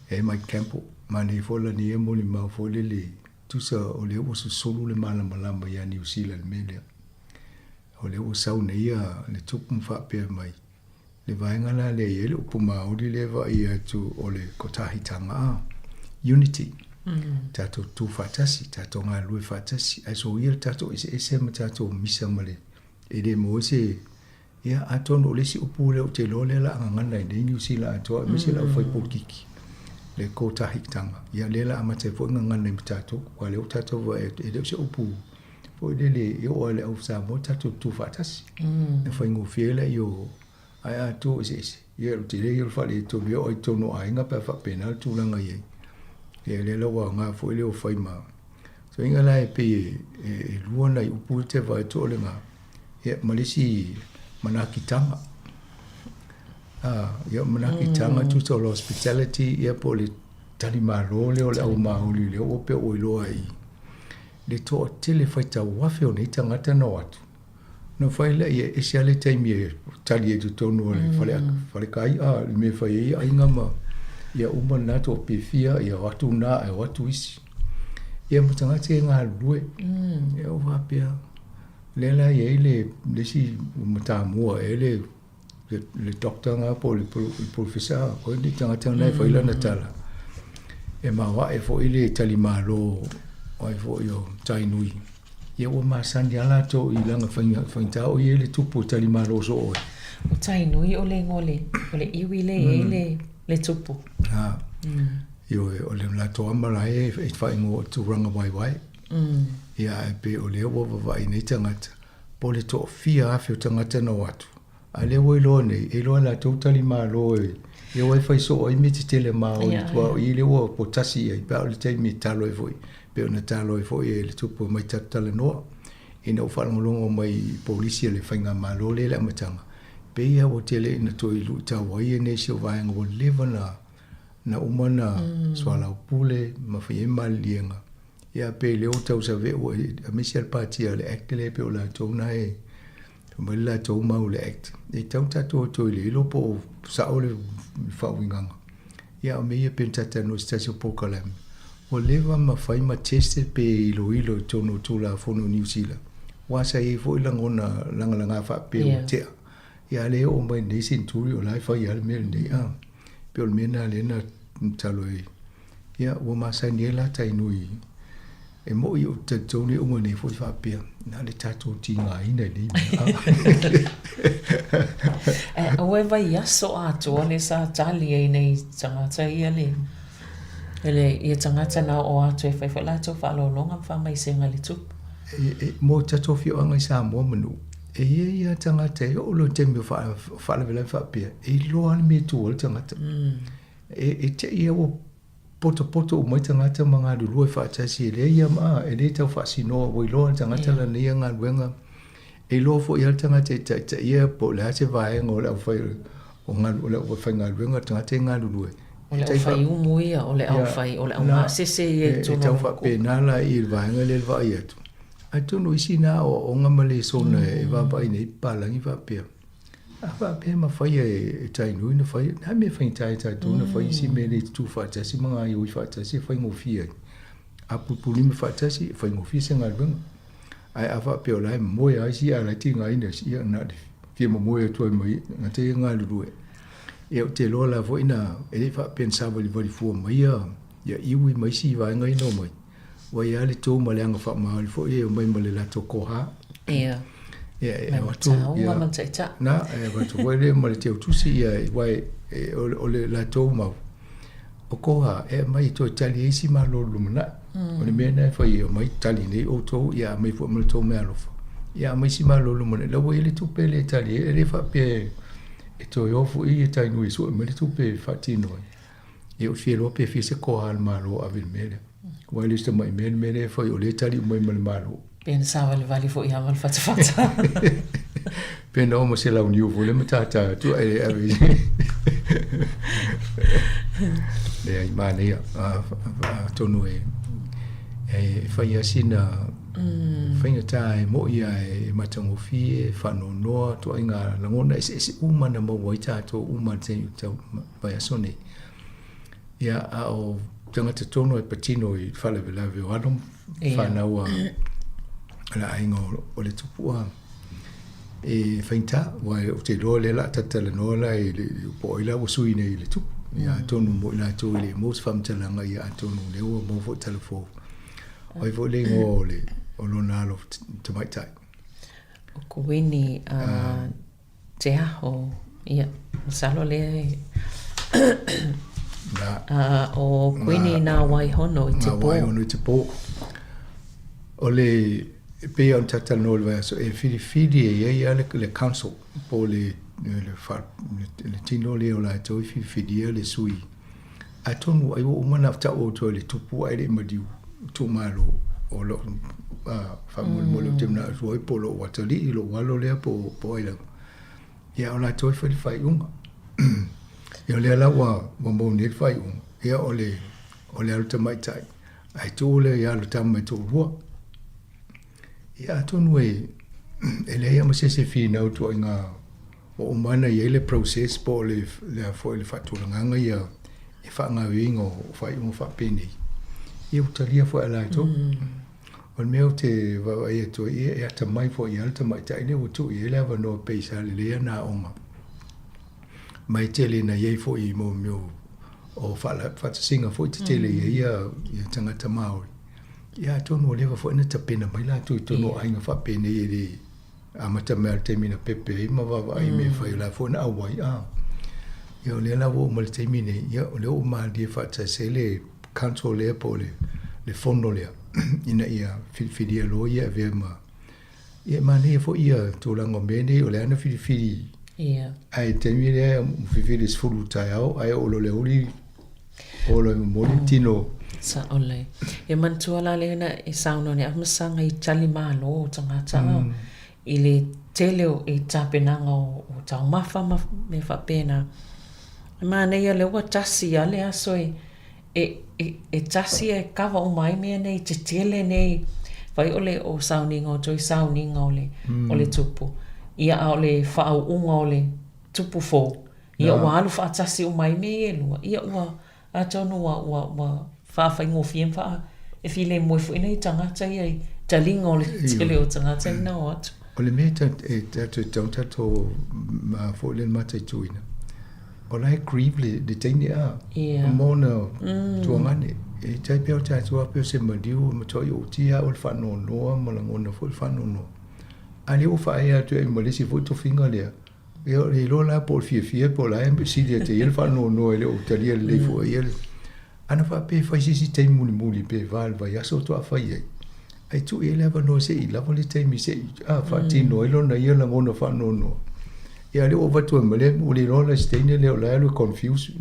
e Mike Campbell, manaia foi lana ia molimau foi lele, tusa o lea ua susulu le malamalama ia Niu Sila i le mea lea. O lea ua sau nei le tupu ma faapea mai, le vaega la lea e i ai le upu Māori lea e vaai atu o le kotahitanga a, unity. Tatou tutu faatasi, tatou galulue faatasi, ae soia le tatou eseese ma tatou misa ma le, e le maua se, ia atonu o le isi upu lea ou te iloa lea o le a gagana ai nei Niu Sila atoa aemaise le aufai polokiki. le kotahitanga. Ia lea la amata ai foi gagana i ma tatou, aua o lea ua tatou vaai atu, e le o se upu foi lele e oo lava i le au Samoa tatou tutu faatasi. E faigofie ai lea o ae a tu eseese, ia o le tele ia o le faaletonu e oo i totonu o aiga pe a faapena le tulaga e i ai. Ia lea la ua aoga foi lea ua fai ma Soiga la e pei e lua nai upu ia te vaai atu o le ga, ia ma le isi manaakitanga. Ia manaakitanga tusa o le hospitality ia po o le talimalo lea o le au Māori lea ua pei ua iloa ai le toatele faitau afe o nei tagata na o atu. Na fai lea ia ese lava le taimi e tali ai i totonu o le fale falekai'a le mea e fai ai aiga ma ia uma lena toapefia ia o atu na ae o atu isi. Ia ma tagata e galulue. Ia ua faapea, lea la e i ai le isi matamua ea le le doctor na po o le professor o le tagata lena e fai lana tala e maoae foi le talimalo ai foi o Tainui. Ia ua masani lava latou i lana faigata o i ai le tupu o talimalo soo ai. O Tainui o le igoa o le iwi lea e i ai le tupu. A, ioe, o le latou ama la e faaigoa o Turaga Waiwai. Ia ae pei o lea ua vavaai nei tagata po o le toafia afe o tagata na o atu, a lea ua iloa nei, e iloa e latou talimalo e ia ua e fai soo ai mea tetele ma o i tua o i lea ua po tasi i ai, pe a o le taimi e talo ai foi, pei ona talo ai foi e le tupu e mai tatou talanoa. Ina ua faalogologo mai i polisi a le faigamalo lea i le amataga, pei lava ua tele ina toe luitau ai nisi o vaega ua leva na uma na soalaupule ma fai ai maliliega. Ia pe lea ua tausave ua aemaise le pati a le Act lea pei o latou na e aumai le latou mau i le Act. E tatau ona tatou o toe iloilo po o sao le faauigaga. Ia a o mea ia pei ona ta talanoa i se tasi o polokalame, ua leva ma fai ma tested pe iloilo i totonu o Tulafono o Niu Sila, aua sa i ai foi lagona lagalaga faapea ua tea. Ia a lea e oo mai i lenei seneturi o la e fai lava le mea lenei. Pei o le mea lena lea na tatalo ai. Ia, ua masani ai la Tainui e moʻi ou te talitonu e uma nei foi faapea, na o le tatou tigaina i nei mea. Ae aua e vaiaso atoa le sa tali ai nei tagata ia le le ia tagata na oo atu e fai foi latou faaaloaloga ma faamaisega i le tupu. E, mo tatou afioaga i Samoa ma nuu, e i ai lava tagata e oo loa i le taimi o faalavelave faapea, e iloa lava le mea e tu ai le tagata. E te i ua potopoto uma ai tagata ma galulue faatasi, e leai lava, e le tau faasinoa, ua iloa le tagata lana ia galuega. E iloa foi lava le tagata e taitaia po o le a se vaega o le aufai, o le aufaigaluega, le tagata e galulue. O le aufaiumu ia, o le aufai, o le aumasese ia i totonu o le. E tau faapena la i le vaega lea i le vaai atu. Atonu o isi na aoaoga ma lesona e vaavaai nei papalagi faapea. A faapea e mafai e Tainui na fai, na mea faigata e tatou na fai isi mea nei tutu faatasi ma gaioi faatasi e faigofie ai. A pulupulima faatasi e faigofie se galuega. Ae a faapea o la e moe lava isi ae o la e tigaina isi, ia na o le fia momoe atu ai ma ia, gata ia galulue. Ia ou te iloa la foi na, e le i faapea na savalivali fua mai ia iwi ma isi vaega ia na omai. Ua i ai le tou ma le aga faamaoni foi e omai ma le latou koha. Ia. Ia, e avatu. Ia. Ma taita. Na, e avatu foi le ma le teutusi, ia, aua e, o le latou mau. O koha, e aumai e toe tali ai isi malo i le lumanai. O le mea lena e fai e omai tali nei outou, ia aumai foi ma le tou meaalofa. Ia aumai isi malo i le lumanai. La ua i ai le tupe lea e tali ai, e le faapea e toe o foi ia Tainui e sue mai le tupe e faatino ai. Ia ou te fia iloa pe fia se koha a le Malo e ave i le mea lea. Aua e le o se tamai mea le mea lea e fai, o lea e tali uma mai ma le Malo. Pe na savalivali foi lava le fatafata. Pe na oma se launiu foi lea ma tātā atu ae le ave i... Leai, manaia, atonu e fai lava sina faigata e mo'i a e matagofie, faanoanoa, ituaiga lagona eseese uma na maua ai tatou uma i le taimi vaiaso nei. Ia, a o tagata tonu e patino i faalavelave o alo whanau a la aiga o le tupua e faigata, aua ou te iloa lea o le a talatalanoa la i le po o ai la ua sui nei i le tupu. Ia, atonu mo i latou e le maua se faamatalaga, ia atonu o lea ua maua foi tala fou. O ai foi le igoa o le o lona alo tamaitai? O Kuini Te Aho, ia, masalo lea e Nā. O Kuini Ngā Waihono i te pō. Ngā Waihono i te pō. O le, e pei ona talatalanoa i le vaiaso, e filifili e i ai lava le, le council, po o le, le, fa, le, le tino lea o latou e filifilia le sui. Atonu ai ua uma ona ta'u outou e le tupu ae le i maliu itumalo o lo'u faamolemole ou te mana'o atu ai po o lo'u atalii, lo'u alo lea po o ai lava. Ia o latou e fai le faaiuga. Ia o lea la ua maua nei le faaiuga, ia o le o le alo tamaitai ae tuu lea i alo tama e toalua. Ia atonu e leai lava ma se isi e finau i ituaiga ua uma ona i ai le process po o le le a foi le faatulagaga ia e faagaoioiga o faaiuga faapenei, ia ua talia foi e latou. O le mea ou te vaavaai atu ai, ia e atamai foi lava le tamaitai lea ua tuu i ai le avanoa pei sa lelei ana aoga. Ma e tele ina i ai foi mo mea o faatasiga foi tetele i ai ia tagata Māori. Ia atonu ua leva foi ona tapena mai latou i totonu o aiga faapenei e le amata mai lava i le taimi na pepe ai ma vaavaai i mea e fai, o la foi na auai. A, ia o lea la ua oo mai i le taimi nei, ia o lea ua malilie faatasi ai le council lea po o le fono lea ina ia filifilia loa ia e avea ma ia e manaia foi ia tulaga o mea nei o le a na filifili ae i le taimi lea filifili i le 10 i le taeao ae oo loa i le aoauli oo loa e momoli le tino. Sao lelei. E manatua la lea na e saunoa nei Amasaga i tali malo o tagata i le tele o i tapenaga o taumafa ma mea faapena. E manaia lea ua tasi lava le aso e e tasi e kava uma ai mea nei tetele nei fai o le o sauniga o toe sauniga o le o le tupu ia a o le faauuga o le tupu fou ia ua alu faatasi uma ai mea ia e lua ia ua atonu ua ua ua faafaigofie ma faa e filemu ai foi nai tagata ia i taliga o le tele o tagata ina o atu. O le mea e tatou e tatau ona tatou foi lea mataituina, o la e grieve le teine a, ma ona tuagane. E tai pea o tatou a pei o se maliu e matuai ootia au i le faanoanoa ma lagona foi le faanoanoa. A lea ua faaea atu ai ma le isi foi tofiga lea, e le iloa la po o le fiafia po o la e sili atu i ai le faanoanoa e le o talia lelei foi ia le Ana faapea e fai se isi taimi mulimuli pe va i le vaiaso faatoa fai ai, ae tuu i ai le avanoa se i lava le taimi se i faatino ai lona ia lagona faanoanoa. Ia a o lea ua avatu ai ma lea, ua le iloa la si teine lea o la e alu e confuse.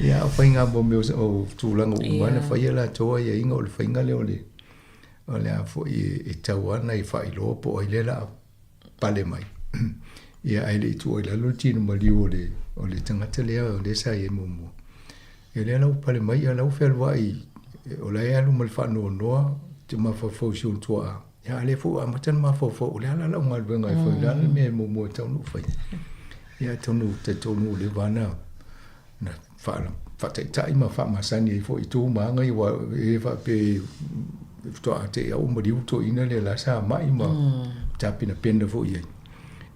Ia a o faiga mo mea o tulaga uma na fai e latou aiaiga o le faiga lea o le o le a foi e tau ana i faailoa po o ai lea o le a pale mai. Ia ae le i tuu ai i lalo le tino maliu o le, o le tagata lea o lea sa i ai muamua. Ia lea la ua pale mai, ia la ua fealuai, o la e alu ma le faanoanoa, te mafaufau i si ona tuaa. Ia a lea foi ua amata ona mafaufau, o le a la lau galuega e fai, o le a le mea e muamua e tatau ona ou faia. Ia atonu talitonu ua leva ona na faataitai ma faamasani ai foi i tu ma aga ia, aua e le faapea faatoa te i lava ua maliu le toeaina lea la sa mai ma tapenapena foi i ai.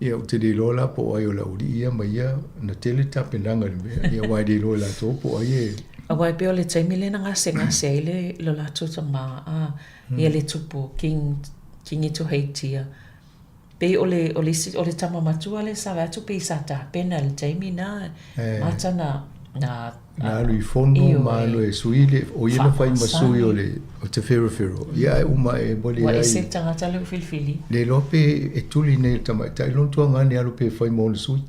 Ia ou te le iloa la po o ai o le aualii ia ma ia na tele tapenaga i le mea, ia aua e le iloa e latou po o ai e. Aua e pei o le taimi lea na gasegase ai le lo latou tama a ia le tupu King Kingi Tuheitia. Pei o le, o le isi, o le tama matua lea sa vaai atu pei sa tapena i le taimi na, mata na, na... Na alu i fono ma alu e sui le, o ia na fai ma sui o le, o Te Wherowhero. Ia ae uma e moli ai. Ua ese le tagata lea ua filifili. Le iloa pe e tuli nei le tamaitai lona tuagane alu pe fai ma ona sui.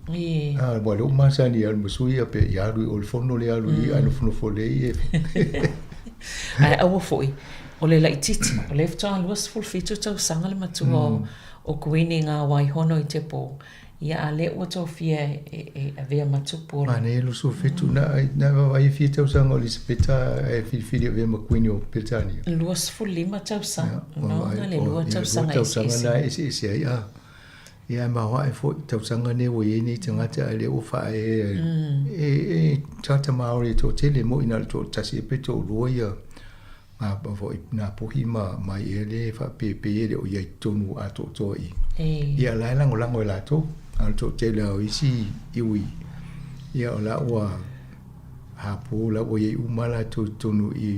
A, aua o lea ua masani e alu ma sui ia pe ia alu i o i le fono lea alu i i ae nofonofo lelei e. Ae aua foi, O le laitiiti, o lea faatoa 27 tausaga le matua o Kuini Ngā Waihono i te pō, ia a lea ua tofia e avea ma tupu o le. Manaia 27, na, na vaavaai e fia tausaga o Elisapeta ae filifili e avea ma Kuini o Peretania? 25 tausaga, no, na le lua tausaga eseese. Lua tausaga na eseese ai, a. Ia e maoae foi tausaga nei ua i ai nei tagata ae lea ua faaeaea e, e tagata Māori e toatele, mo'i na o le toatasi ea pe toalua ia ngā foi nā puhi ma ma ia le faapeepee e le o i ai totonu atoatoa i ia la e lagolago e latou a o le toatele lava o isi iwi ia o la ua hapū la ua i ai uma latou i totonu i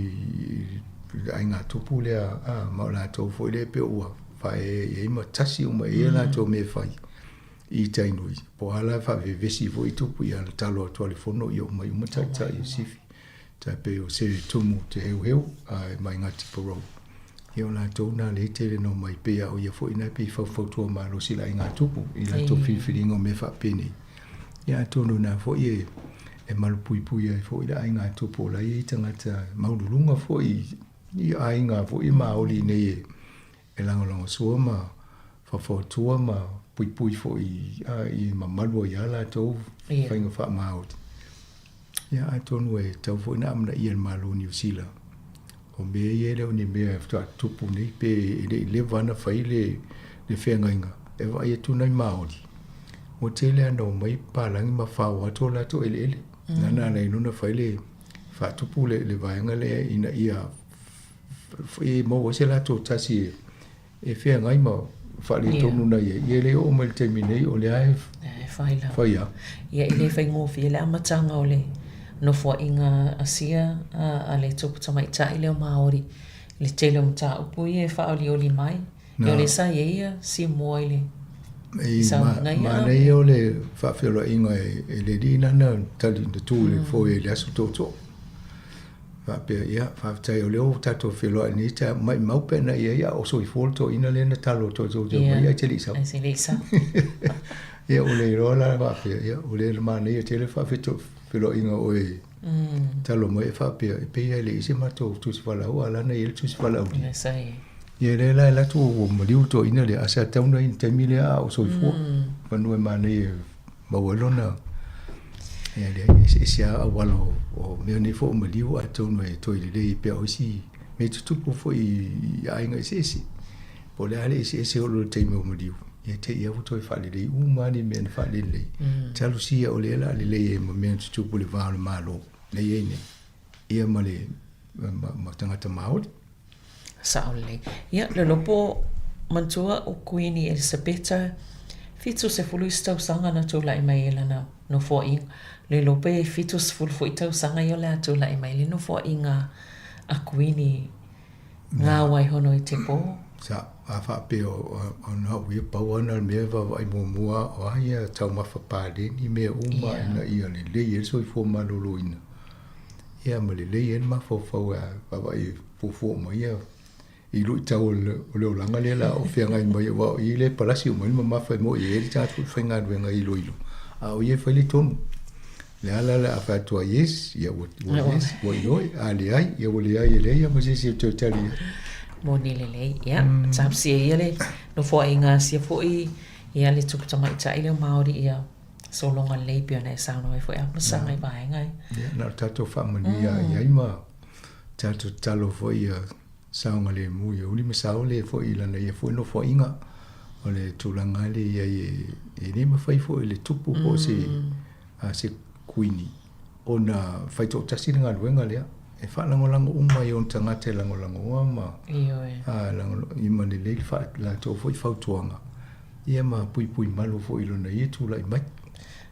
aiga tupu lea a ma o latou foi lea pei ua faaeaea i ai ma tasi uma i ai a latou mea e fai. i Tainui. Po o a la e faavevesi foi tupu ia na talo atu a le fono ia omai uma taitai o Sifi. Tai pei o Sir Tumu Te Heuheu ae mai Ngāti Porou. Ia o latou na lea e tele na omai pei a o ia foi na pei faufautua malosi i le aiga tupu i latou filifiliga o mea faapenei. Ia atonu na foi e e malupuipui ai foi le aiga tupu o la e i ai tagata maululuga foi i aiga foi Māori nei e e lagolagosua ma faufautua ma puipui foi i mamalu ai a latou faiga faamaoli. Ia atonu e tatau foi ona amanaia e le Malo o Niu Sila o mea ia e le o ni mea e faatoa tupu nei pe e le i leva ona fai le le feagaiga e vaai atu nai Māori ua tele lava ina omai palagi ma fao atu o latou eleele. Na ala ai loa ona fai le faatupu le le vaega lea ina ia e maua ai se latou tasi e feagai ma faaletonu na i ai. Ia e le oo mai i le taimi nei o lea e fai lava. Fai lava. Ia e le faigofie le amataga o le nofoaiga a sia a le tupu tamaitai lea o Māori i le tele o mataupu ia e faaolioli mai. Ia o lea sa i ai ia Simoa i le saunoaga ia. Manaia o le faafeiloaiga e le alii lana tali na tu i le foe i le aso tootoo. Faapea, ia, faafetai o lea ua tatou feiloai i lenei taeao, maimau pe ana i ai a o soifua le toeaina lea na talo atu ai tou te omai ae te le i sau. Ae te le i sau. Ia, ua le iloa la faapea, ia, o lea na manaia tele le faafeiloaiga o oe talo mai e faapea, e pei lava e leai se matou tusi valaau, a o la na i ai le tusi valaaulia. Ia, sa i ai. Ia, lea la e alu atu ua maliu le toeaina lea, ae sa tatau ona i ai i le taimi lea a o soifua. Manu e manaia maua ai lona ia leai eseese lava auala o mea nei foi o maliu atonu e toe lelei pea o isi mea tutupu foi i aiga eseese. Po o le a le eseese o le taimi o maliu, ia te i lava ua toe faalelei uma lava ni mea na faalelei. Talosia o lea o le a lelei ai ma mea na tutupu i le va o le Malo lea e i ai nei, ia ma le ma tagata Māori. Sao lelei. Ia, le iloa po o manatua o Kuini Elisapeta, 70 isi tausaga na tulai mai ai lana nofoaiga. Le iloa pe 70 foi tausaga ia o le a tulai mai le nofoaiga a Kuini Ngā Waihono i te pō. Sa, a faapea o na au ia pau lava na o le mea e vaavaai muamua o a ia taumafa paleni mea uma ina ia lelei ai le soifua maloloina. Ia ma lelei ai le mafaufau e vaavaai fuafua uma ia i luitau o le olaga lea la o feagai mai aua o i lea e palasi uma ai le mamafa e mo'i ai le tatou faigaluega iloilo a o ia e fai le tonu. Le a la le a fai atu ai yes, ia ua yes, ua ioe, a leai, ia ua leai e leai lava ma se isi e toe tali i ai. Moni lelei, ia, talosia ia le nofoaiga asia foi ia le tupu tamaitai lea o Māori ia sologa lelei pei ona e saunoa ai foi Aposaga i vaega ia. Ia, na o le tatou faamanuia i ai ma tatou tatalo foi ia saogalemu ia uli ma saole foi i lana ia foi nofoaiga. O le tulaga lea i ai e le mafai foi e le tupu po o se, a se kuini ona fai toatasi le galuega lea. E faalagolago uma i ona tagata e lagolagoa ma, a, i ma lelei le latou foi fautuaga ia ma puipui malu foi i lona ia tulai mai.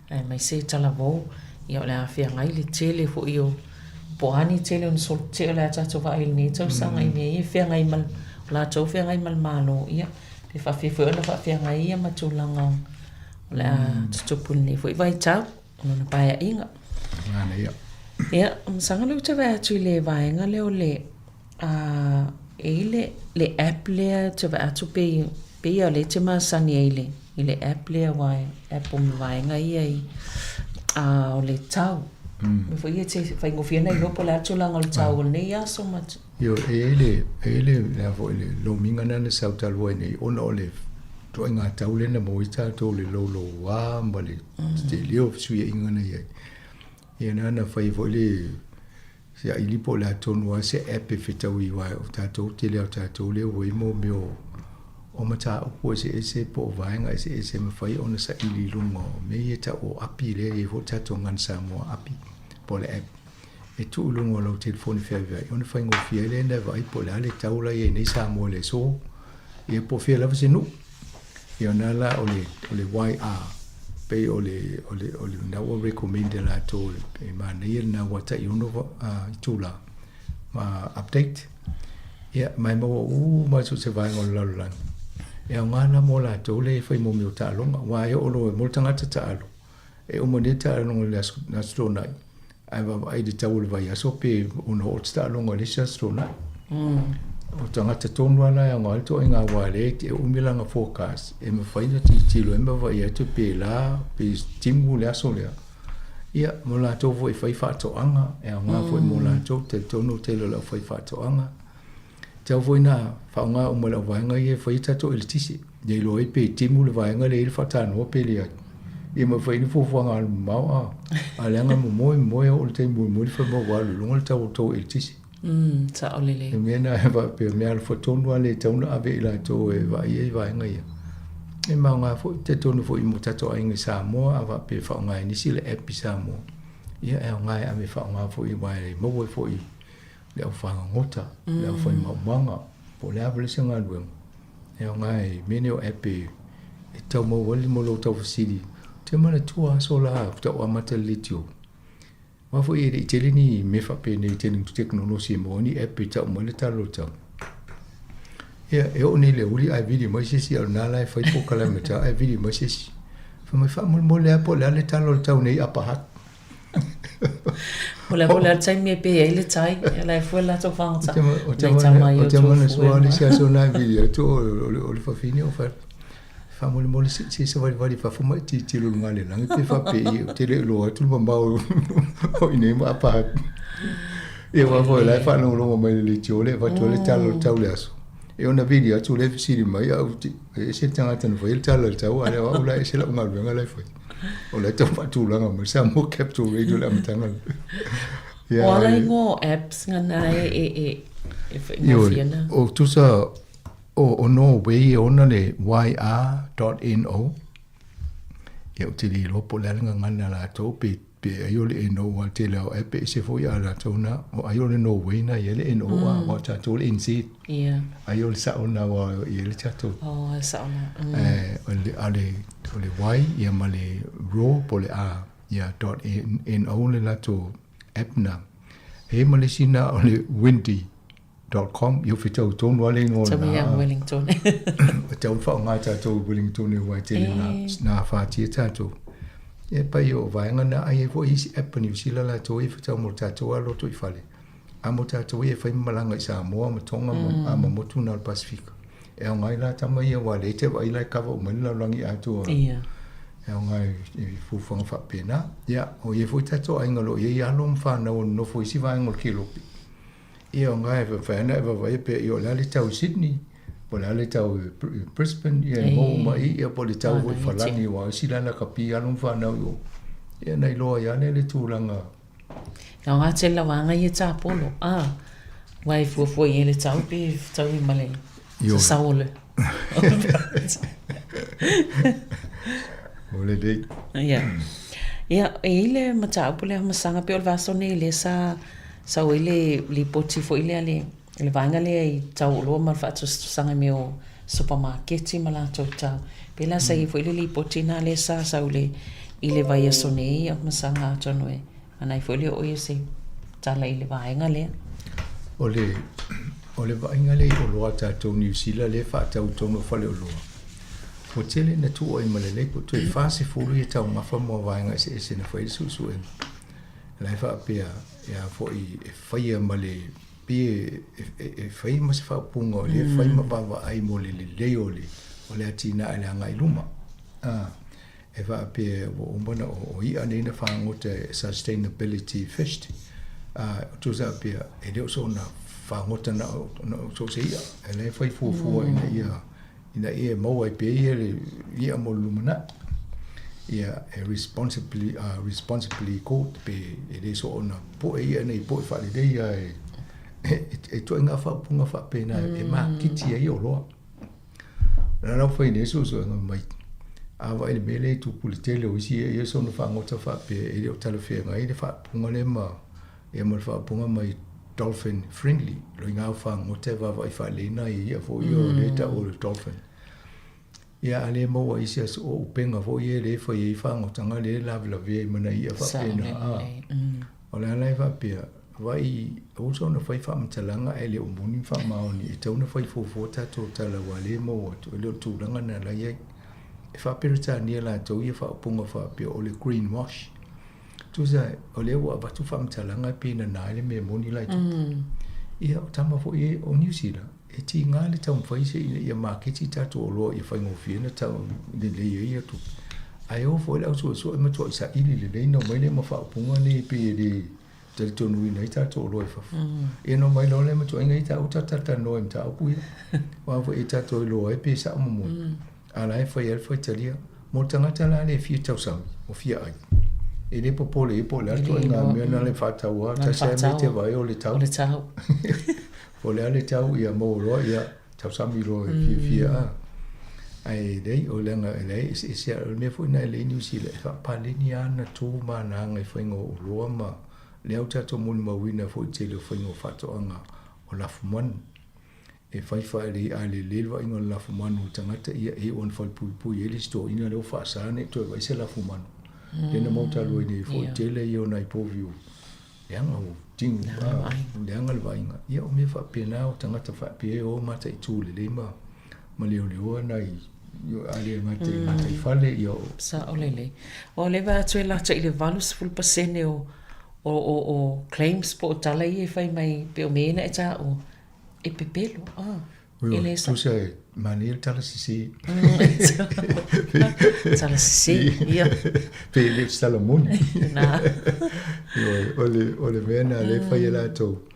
Aemaise talavou, ia o le a feagai le tele foi o po o a ni tele o ni solotetee o le a tatou vaai i lenei tausaga i mea ia e feagai ma o latou feagai ma le Malo, ia pe faafefea foi ona faafeagai ia ma tulaga o le a tutupu i lenei foi vaitau o lona paeaiga. Manaia. Ia, masalo lea ou te vaai atu i le vaega lea o le E i ai le app lea ou te vaai atu pei pei lava o lea e te masani ai i le app lea aua e app o vaega ia i o le tau. Mea foi ia e te faigofie ona iloa po o le a le tulaga o le tau o lenei aso ma Ioe, e i ai le, e i ai le, le a foi le lomiga lena na sau talu ai nei ona o le ituaiga tau lea na maua ai tatou le louloua ma le tele o fesuiaiga na i ai. Ia na na fai ai foi le Se aili po o le a tonu lava se app e fetaui aua o tatou tele lava o tatou lea ua i ai mo mea o mataupu eseese po o vaega eseese e mafai ona saili i luga o mea ia e tau o api lea e i ai foi le tatou Gun Samoa api po o le app e tuu i luga o lau telefoni feaveai ona faigofie ai lea ona e vaai po o le a le tau la e i ai nei Samoa i le aso ia po o fea lava se nuu. Ia ona la o le, o le YR, pei o le, o le, o le na ua recommend e latou e manaia lena ua tai ono itula ma update. Ia, ma e maua uma so o se vaega o le lalolagi. E aoga la mo latou le e fai mo mea o taaloga, aua e oo loa mo le tagata taalo, e uma nei taaloga i le Aso Aso Toonai, ae vaavaai i le tau o le vaiaso pe ono oo se taaloga i le isi Aso Toonai. O tagata tonu lava la e aoga ai le ituaiga aua o lea e umi lana forecast e mafai ona tilotilo ai ma vaai atu pe la pe timu le aso lea. Ia, mo latou foi e fai faatoaga, e aoga foi mo latou, talitonu o le tele o le aufaifaatoaga. Tatau foi ona faaaoga uma e le auvaega ia e fai ai tatou eletise, ia iloa ai pe timu le vaega lea e i ai le faatanoa pe leai. Ia ma fai ai ni fuafuaga alumamao a, a leaga momoe momoe oo i le taimi mulimuli fai mai ua alu i luga le tau o le tou eletise. Mm, sao lelei. O le mea lena e faapea, mea alofa tonu lava lea e tatau ona ave i latou e vaai ai vaega ia. E ma aoga foi, talitonu foi mo tatou aiga i Samoa, a faapea e faaaoga e nisi le app i Samoa, ia e aoga e ave e faaaoga foi aua e maua ai foi le au fagogota, le au fai maumaga, po o le a foi le isi galuega, e aoga i mea nei o app e tau maua ai mo lou taufesili. Ou te manatua aso la faatoa amata le leitio, aua foi e le i tele ni mea faapenei i tele tekonolosi e maua ai ni app e tau mai le tala o le tau. Ia, e oo nei i le aoauli ae vili mai se isi, a o lena la e fai polokalame tau ae vili mai se isi. Fai mai, faamolemole lava po o le a le tala o le tau nei i Upper Hutt. O le o le taimi e pe ai le tai, e la e fue la to whangata. O te mana, o te mana sua le sia so na vili atu o le fafine o fa faamolemole se se savalivali i fafo ma e tilotilo i luga o le lagi pe faapei ou te le iloa atu le mamao o i inei ma Upper Hutt. Ia aua foi o la e faalogologo mai le leitio lea e avatu ai le tala o le tau i le aso. E ona vili atu lea e fesili mai au e ese le tagata na faia le tala o le tau a o lea o au la e ese lau galuega la e fai. O la e tau faatulaga mai Samoa Capital Radio i le amataga. Ia, O ala ingoa o apps ngana e e e e whaingofie na. O tusa o Norway e ona le yr.no. Ia ou te le iloa po o le a le gagana a latou pe pe ai o le NO a le tele o app e ese foi a latou na o ai o le Norway na i ai le NO mm. a wa tatou le NZ. Yeah. Ai o le sao na wa i ai le tatou. Oh, le sao na. Mm. Eh, o le, a le, o le Y ia ma le ro po le A ia dot NO le latou app na. E ma le isi na o le Windy com i whitau tonu ale ingoa na. Tau ia Wellington. O tau whaonga tātou i Wellington e wai tele nā, nā whātia tātou. E pai o vaenga nā ai e fo isi app ni usila la tō i whitau mo tātou a loto i whale. A mo tātou i e whai malanga i Samoa, ma Tonga, mm. a ma motu nā le Pasifika. E au ngai la tama ia wā le te wai lai kava o mai la rangi atoa. Ia. E au ngai i fufuanga whapena. Ia, o ia fo tātou ainga lo ia i alo mwhanau o nofo isi vaenga o le kelopi. Ia o ngā e whawhai ana e wawaia pea ia o le a le tau i Sydney, po o le a le tau i Brisbane, ia e mou mai i, ia po o le tau foi i Whalani, aua isi lana ka pī alo ma whanau i o. Ia na iloa ai lea le tulaga. Nā ngā tele lawa anga ia tāpolo, ā, wā e fuafua i e le tau pe tau i male sasao o le. O le dei. Ia. Ia, e i le mataupu lea masaga pei o le vaiaso nei lea sa sau ai le lipoti foi lea le le vaega lea i tau oloa ma le faatusatusaga i mea o supamaketi ma latou tau. Pei la sa i ai foi le lipoti lena lea sa sau i le i le vaiaso nei ia masaga atonu e ana ai foi le oo ia se tala i le vaega lea. O le o le vaaiga lea i oloa a tatou Niu Sila lea e faatau i totonu o faleoloa, Ua tele ina tuu ai ma lelei po toe 40 ia taumafa mo vaega eseese na fai ai le suesuega. La e faapea e a foi e faia ma le pe e fai ma se faaupuga o lea e fai ma vaavaai mo le lelei o le o le atinae i le agai i luma. A e faapea ua uma ona o i'a nei na fagota e sustainability fished. A tusa faapea e le o soona fagota na o so o se i'a, e la e fai fuafua ina ia ina ia maua ai pea ia le i'a mo le lumanai. Ia e responsibly, responsibly caught pe e le soona po'e i'a nei po'e faalelei a e, e, e ituaiga faaupuga faapena e maketi ai oloa. La lau fai nei suesuega mai a vaai i le mea lea e tupu i le tele o isi ia soona fagota faapea e le o talafeagai le faaupuga lea ma Ia ma le faaupuga mai dolphin friendly, loiga au fagota e vaavaai faalelei nai i'a foi ia o lea e tau o le dolphin. Ia a le maua isi aso o upega foi ia lea e fai ai fagotaga lea e lavelavea ai ma nai i'a faapena. A, o le ala e faapea, Vaai, aua soona fai faamatalaga ae le o moni ma faamaoni, e tatau ona fai fuafua tatou tala aua o lea e maua atu, e le o le tulaga lena la e i ai. E faa-Peretania latou ia faaupuga faapea o le green wash. Tusa, o lea ua avatu faamatalaga pe nana ai le mea moni la e tupu. Ia, o tama foi e o Niu Sila, e tiga le taumafai se ina ia maketi tatou oloa ia faigofie ona tau lelei ai ia tupe. Ae o foi le au suesue e matuai saili lelei ona omai lea ma faaupuga nei e pei e le talitonuina ai tatou oloa i fafo. Ia ona omai loa lea ma tuuaiga ia taua tatou talatalanoa i mataupu ia. Aua foi e tatou iloa ai pe sao ma moni. A o la e fai lava le faitalia. Mo le tagata la lea e fia tausami, ua fia ai. E le popole i ai po o le a le ituaiga mea na le faatau lava, tasi lava mea e te vaai o le tau. O le tau. Po o le a le tau, ia maua loa, ia tausami loa e fiafia a. Ae leai, o leaga e leai e eseese lava. O le mea foi lena e lelei Niu Sila, e faapaleni lava ana tu ma ana aga i faiga o oloa ma lea ua tatou molimauina foi i le tele o faiga o faatoaga o lafumanu. E fai faalelei, a lelei le vaaiga o le lafumanu o le tagata, ia e iu ona falepuipui ai le isi toeaina lea ua faasa ne i toe vaai se lafumanu. Lea na maua talu ai nei foi, tele ia o nai povi ua leaga ua tigu, leaga le vaaiga. Ia o mea faapena, o tagata faapea e o mataitu lelei ma ma leoleoa nai a le gata i gataifale, ia o. Sao lelei. Ua leva atu e lata i le 80% o o o o claims po o tala ia e fai mai pei o mea ia na e taua e pepelo. Ah. E le sa. Tusa e manaia le tala sese. Tala sese, ia. Pe le o se tala moni. Na. Ioe, o le, o le mea na lea e fai e latou.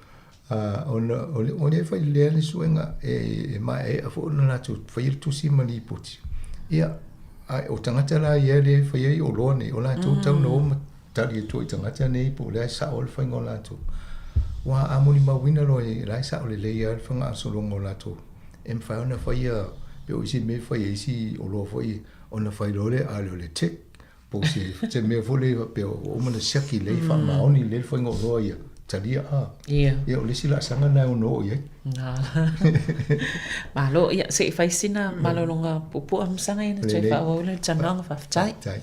Ona, o le, o lea e fai lelei lava le suega e, e maeaea foi ona latou faia le tusi ma lipoti. Ia, a o tagata la ia lea e fai ai oloa nei, o latou tau na o ma tali atu ai i tagata nei po o le a e sao le faiga o latou. Aua a molimauina loa e la e sao lelei lava le faagasologa o latou, e mafai ona faia pei o isi mea e fai ai isi oloa foi ona fai loa lea a le o le tick po o se, se mea foi lea faapea ua uma ona siaki lelei, faamaoni lelei le faiga o oloa ia, talia a. Ia. Ia o le isi laasaga lena e ono oo i ai. Malo, ia se i fai sina malologa puupuu masaga ia na toe faaauau lea le talanoaga, faafetai. Faafetai.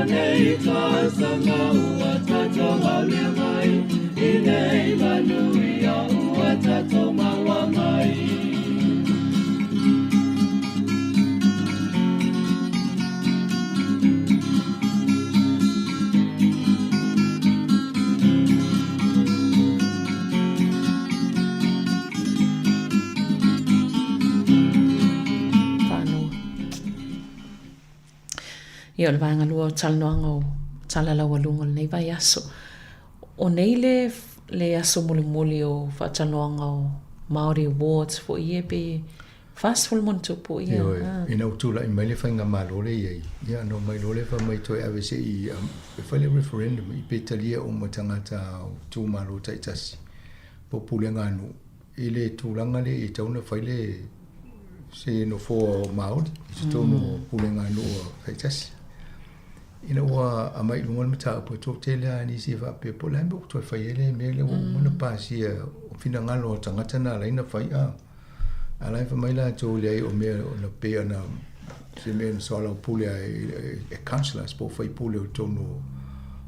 nei tausaga ua tatou aulia mai i nei manuia ua tatou maua mai. Whānau. Ia, o le vaega lua o talanoaga o tala laualuga o lenei vaiaso. O nei le, le aso mulimuli o faatalanoaga o Māori Awards foi ia pe 40 ma ona tupu ia. Ioe, ina ua tulai mai le faigamalo lea i ai, ia na omai loa lea fai mai toe ave se i e fai le referendum i pe talia uma tagata o itumalo taitasi po o pulega a nuu i le tulaga lea e tatau ona fai le se nofoa o Māori i totonu o pulega a nuu taitasi. Ina ua aumai i luga le mataupu e toatele lava nisi e faapea po o le a le mea ua toe fai ai lea mea lea ua uma ona pasia o finagalo o tagata na ala ai ona fai a. A la e fai mai latou leai o mea na pei ona se mea na soalaupule ai e councillors po o faipule o totonu o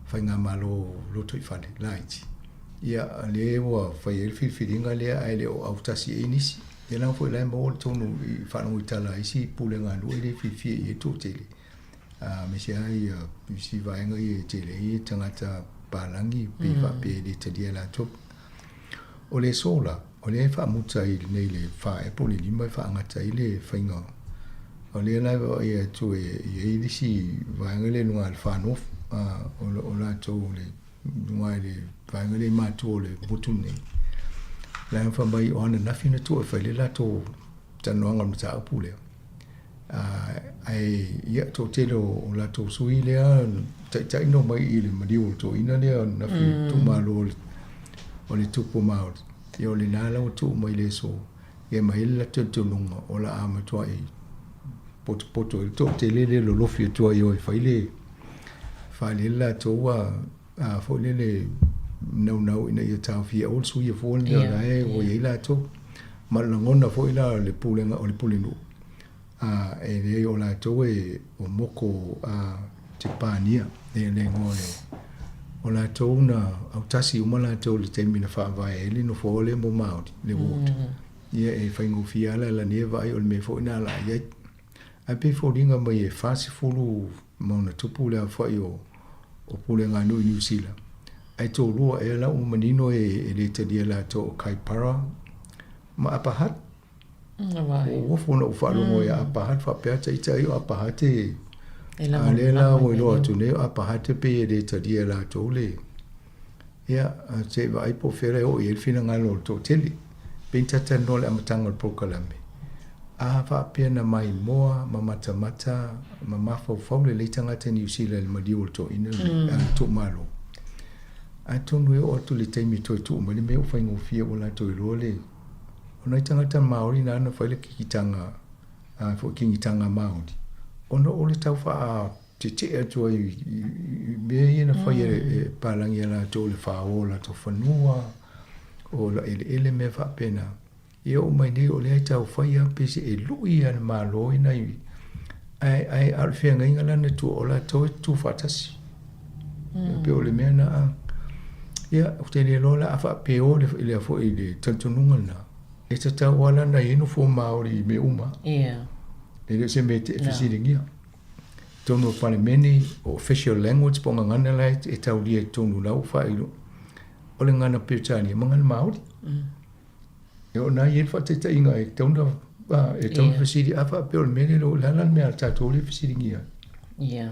faigamalo lotoifale laiti. Ia, lea ua fai ai le filifiliga lea ae le o autasi i ai nisi. Ia leaga foi la e maua le tonu i faalogo i tala a isi pulega a nuu e le fiafia i ai le toatele. Aemaise lava ia isi vaega ia e tele ai tagata palagi pei faapea e le talia e latou. O le solar, o lea e faamuta i lenei le 4 ea po o le 5 e faagata ai le faiga. O lea la e vaai atu e i ai le isi vaega lea i luga o le Far North, o latou le luga i le vaega lea i matua o le motu lenei. La e fai mai o ananafi na tuu e fai le latou talanoaga o le mataupu lea. Ae ia, toatele o latou sui lea taitai na omai i le maliu o le toeaina lea ananafi tuumalo o le Tupu Māori. Ia o lena la ua tuu mai le aso, ia ma i ai le latou talitonuga o le a matuai potopoto ai le toatele lea e lolofi atu ai e o e fai le faaali ai le latou foi lele naunau ina ia taofia aua le suia fua le mea o la e ua i ai latou. Ma le lagona foi la o le pulega o le pulenuu, e leai o latou e o moko Tepania le igoa o le o latou na autasi uma latou i le taimi na faavae ai le nofoa lea mo Māori, le ward. Ia e faigofie lava le alania vaai o le mea foi na ala i ai. Ae pei e foliga mai e 40 ma ona tupu le aofai o pulega a nuu i Niu Sila, ae toalua ea la ua manino e le talia latou o Kaipara ma Upper Hutt. Ua uafu ona ou faalogo ia Upper Hutt faapea ata ita ai o Upper Hutt e a lea la ua iloa atu nei o Upper Hutt pei e le talia e latou le Ia, se i vaai po o fea e oo i ai le finagalo o le toatele. Pei na talatalanoa i le amataga o le polokalame, a faapea na maimoa ma matamata ma mafaufau lelei tagata Niu Sila i le maliu o le toeaina lenei, a le tuumalo. Atonu e oo atu i le taimi e toe tuu mai le mea ua faigofie ua latou iloa le... O nai tagata Māori na na fai le kikitaga, a foi kingitanga Māori, ona o le tau faa Tietie atu ai i mea ia na fai e palagi e latou le fāoa o latou fanua, o la eleele mea faapena. Ia oo mai nei o lea e tau fai lava pei se e lui lava le Malo i nai ae ae a o le feagaiga la na tua o latou e tutu faatasi. Pei o le mea na a. Ia ou te le iloa la a faapea o le lea foi le talitonuga lena, e tatau lava la ona i ai nofoa Māori i mea uma. Ia. E le o se mea e te fesiligia. Totonu o le Palemene, o official language po o gagana la e taulia i totonu la ua faailoa, o le gagana Peretania ma gagana Māori. E oo nā i ai le faataitaiga e tatau ona e tatau ona fesili, a faapea o le mea lea, o le a la le mea a tatou lea e fesiligia ai? Ia,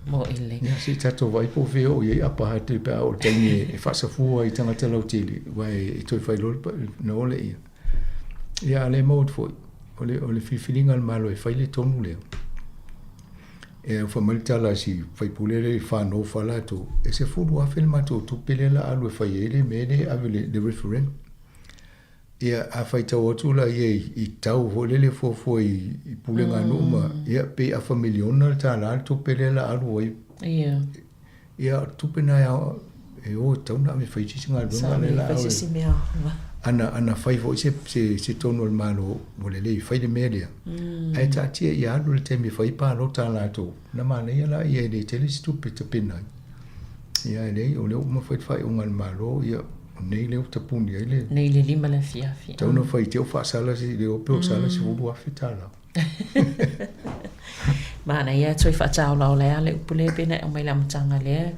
mo'i lelei. Ia, se i tatou vaai po o fea e oo i ai apa atu pe a oo i le taimi e faasafua ai tagata lautele, aua e toe fai loa ona ola ia. Ia, a o lea e maua atu foi, o le, o le filifiliga a le Malo e fai le tonu lea. E fai mai le tala a si faipule lea i Fanofa latou, e 10,000 le matou tupe lea la alu e fai ai le mea lea e ave le referendum. Ia, a faitau atu la ia i tau foi lele fuafua i pulega a nuu ma, ia, pei afa miliona le $1 le tupe lea la alu ai. Ia. Ia, o le tupe na e o e tatau ona ave e fai se isi galuega lea la ave. Ana, ana fai foi se, se, se tonu o le Malo ua lelei fai le mea lea. Ae taatia ia alu le taimi e fai ai palota a latou, na manaia laia e le tele se tupe e tapena ai. Ia ae leai, o lea ua uma fai le faaiuga a le Malo, ia, o nei lea ua tapuni ai le. Nei le 5 le afiafi. Tatau ona fai te o faasala se, le iloa pe o sala $10,000. Manaia e toe faataolaola ai lava le upu lea pei ona e aumai i le amataga lea,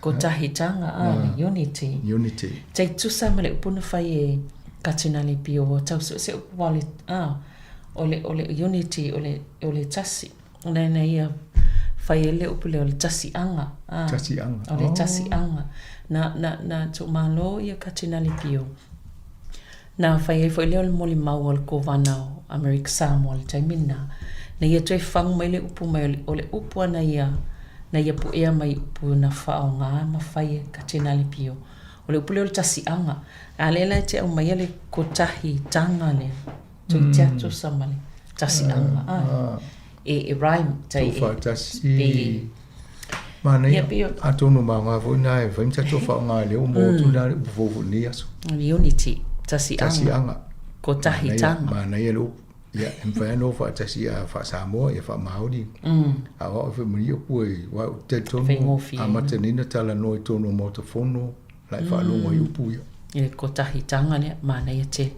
kotahitanga, a, le unity. Unity. Tai tusa ma le upu na fai e Katinale Pio, ua tau suesue upu aua o le, a, o le, o le unity, o le, o le tasi. Na na ia fai ai le upu lea o le tasi'aga, a. Tasi'aga. O le tasi'aga. Na, na, na tuumalo ia Katinale Pio. Na fai ai foi lea o le molimau a le Kovana o Amerika Samoa i le taimi lena, na ia toe fagu mai le upu mai o le, o le upu a na ia, na ia puea mai upu na faaaoga ma fai e Katenale Pio. O le upu lea o le tasi'aga. A lea la e te aumaia le kotahitanga lea, toeitiiti tusa ma le tasi'aga, a, e, e rhyme, tai e, Tuufaatasi. pe, Manaia. Ia, pei o- Atonu ma aoga foi lena e fai ma tatou faaaoga lea ua maua atu lena le upu fou foi i lenei aso. Unity, tasi'aga. Tasi'aga. Kotahitanga. Manaia le upu. Ia, e mafai lava ona o faatasi ia faa-Samoa, ia faa-Māori. A o au e fai mai upu e, aua ou te talitonu, Faigofie. amata nei ona talanoa i totonu o Maota Fono, la e faalogo ai upu ia. I le kotahitanga lea, manaia tele.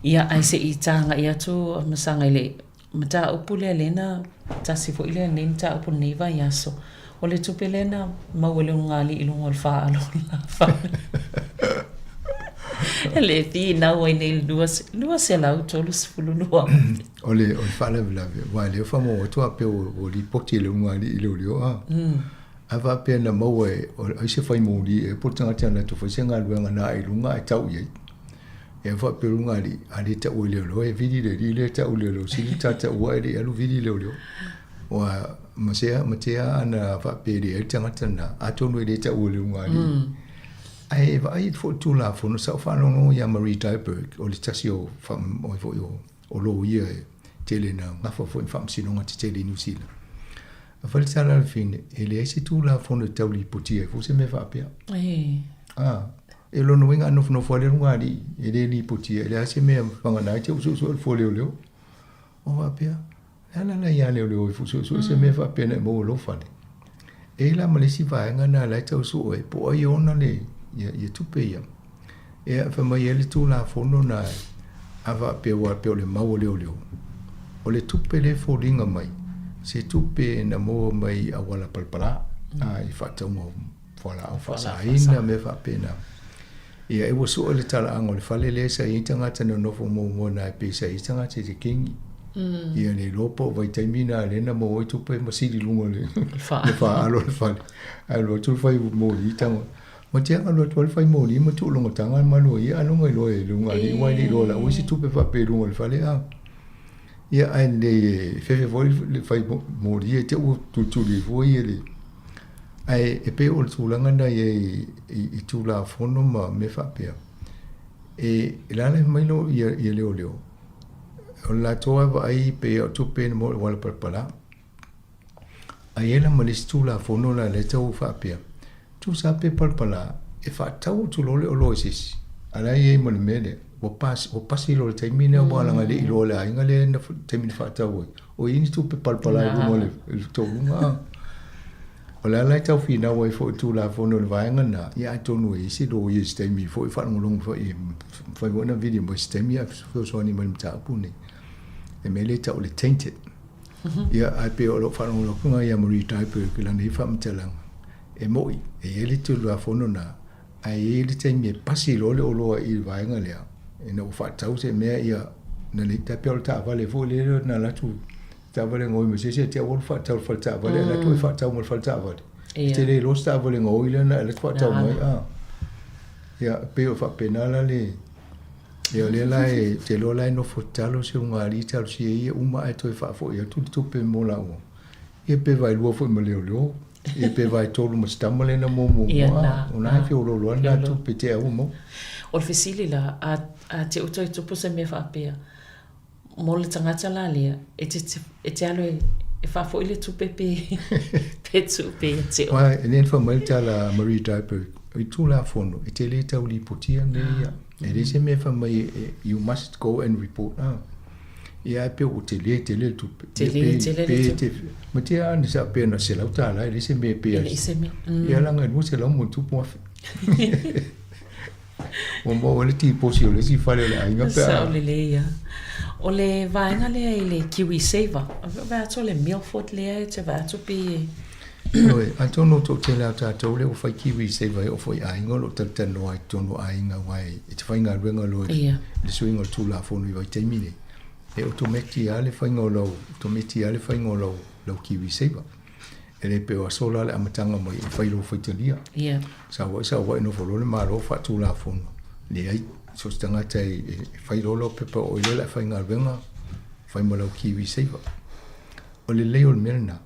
Ia, ae se i taga'i atu a Masaga i le mataupu lea lea na tasi foi lea lenei mataupu i lenei vaiaso. O le tupe lea na maua e le ulugalii i luga o le faalo o le lafale. Le finau ai nei i le $232,000. O le o le faalavelave, aua o lea faamaua atu faapea ua lipoti e le ulugalii i leoleo a. Ae faapea na maua e o ai se fai moli ea po o le tagata na latou fai se galuega na ae i luga ae tau i ai. Ia faapea le ulugalii, a le taua e leoleo e vili le alii lea e tau i leoleo, sili ta taua ae le i alu vili leoleo. Ua ma sea ma tea ana faapea e leai le tagata lena, atonu e le taua e le ulugalii. Ae vaai foi i le Tulafono, sa ou faalogologo ia Marie Dyberg, o le tasi o o foi o o loia e tele na gafa foi i faamasinoga tetele i Niu Sila. A fai le tala a le fine, e leai se Tulafono e tau lipotia ai foi se mea faapea. Ah, e lona uiga a nofonofo lava le ulugalii, e le lipotia, e leai se mea vagana ai te usuusue le fua leoleo. O faapea, le a la la ia leoleo e fusuesue se mea faapea na e maua i lou fale. E i ai la ma le isi vaega lena la e tau sue ai, po o ai e ona le, ia, ia tupe ia. Ia, fai mai ai le Tulafono na a faapea aua pei o le mau a leoleo, o le tupe lea e foliga mai, se tupe na maua mai i auala palapala, a, i faatauga o fualaau faasaina, mea faapena. Ia, e ua sue le talaaga o le fale lea sa i ai tagata nonofo muamua na e pei sa i ai tagata i te kingi. Ia le iloa po o vaitaimi na lea na maua ai tupe ma sili i luga o le le faalo o le fale. Ae alu atu le fai moli tago. Ma te alu atu le fai moli ma tuulogotaga ma lua ia aloga iloa e luga alii aua e le iloa lau ai se tupe faapea i luga o le fale a. Ia ae lelei e fefe foi le fai moli ia te ua tulituli ai fua ia le Ae e pei o le tulaga lena i ai i Tulafono ma mea faapea, e alaala mai loa ia leoleo, o le latou lava vaai pei o tupe na maua i auala palapala. Ae i ai la ma le isi Tulafono la lea e tau faapea, tusa pe palapala e faatau atu loa le oloa i se isi, a o la e i ai ma le mea lea, ua pasi loa i le taimi lea aua leaga e le i iloa e le aiga lea le taimi na faatau ai, o i ai ni tupe palapala i luga o le taualuga. O le ala e tau finau ai foi i le Tulafono i le vaega lena, ia atonu e i ai se loia i se taimi foi faalogologo foi e mafai foi ona vili mai i se taimi ae fesoasoani mai i le mataupu lenei. Le mea lea e tau o le tainted. Ia ae pei o lou faalogologo atu lena ia Marie Dyberg i lana ia faamatalaga, e moni, e i ai le Tulafono lena, ae i ai le taimi e pasi loa le oloa i le vaega lea, ina ua faatau se mea ia, na le tai pei o le taavale foi lea na alu atu taavale gaoi ma se isi te au faatau le fale taavale, ae alu atu e faatau ma le fale taavale. E te le iloa se taavale gaoi lea na alu atu faatau mai. A. Ia, pei o faapena la le, ia o lea la e, te iloa la e nofo tatalo si ulugalii talosia ia uma ae toe faafoi atu le tupe mo laua. Ia pe vaelua foi ma leoleo, ia pe vaetolu ma si tama lea na muamua mua, o na e feoloolo lava lena tupe te au maua. O le fesili la, a, a te u toe tupu se mea faapea, mo le tagata la lea, e te, e te alu e, e faafoi le tupe pe, pe tuu pea ia te oe. Aua e le na fai mai le tala a Marie Dyberg. I Tulafono, e te lē tau lipotia mea ia. E leai se mea e fai mai e, you must go and report, a. Ia ae pei ua telē tele le tupe. Telē tele le tupe. Ma te a na sa pea na $100 e leai se mea e pea. E leai se mea. Ia laga e $200 ma+. Ua maua ai le tiposi o le isi fale o le aiga pe a. Sao lelei ia. O le vaega lea i le Kiwi Saver, vaai atu o le Milford lea e te vaai atu pe. Ioe, atonu o toatele a tatou lea ua fai Kiwi Saver e oo foi i aiga o lo o talatalanoa ai totonu o aiga aua e te faigaluega loa i le suiga o le Tulafono i vaitaimi nei, e otometi lava le faiga o lau, otometi lava le faiga o lau, lau Kiwi Saver. E le pei o aso la le amataga mai e fai lou faitalia. Yeah. Sau ai sau ai nofo loa le Malo faatulafono. Leai, so o se tagata e, e fai loa lau pepa o oe lea o le a faigaluega, fai ma lau Kiwi Saver. O le lelei o le mea lena,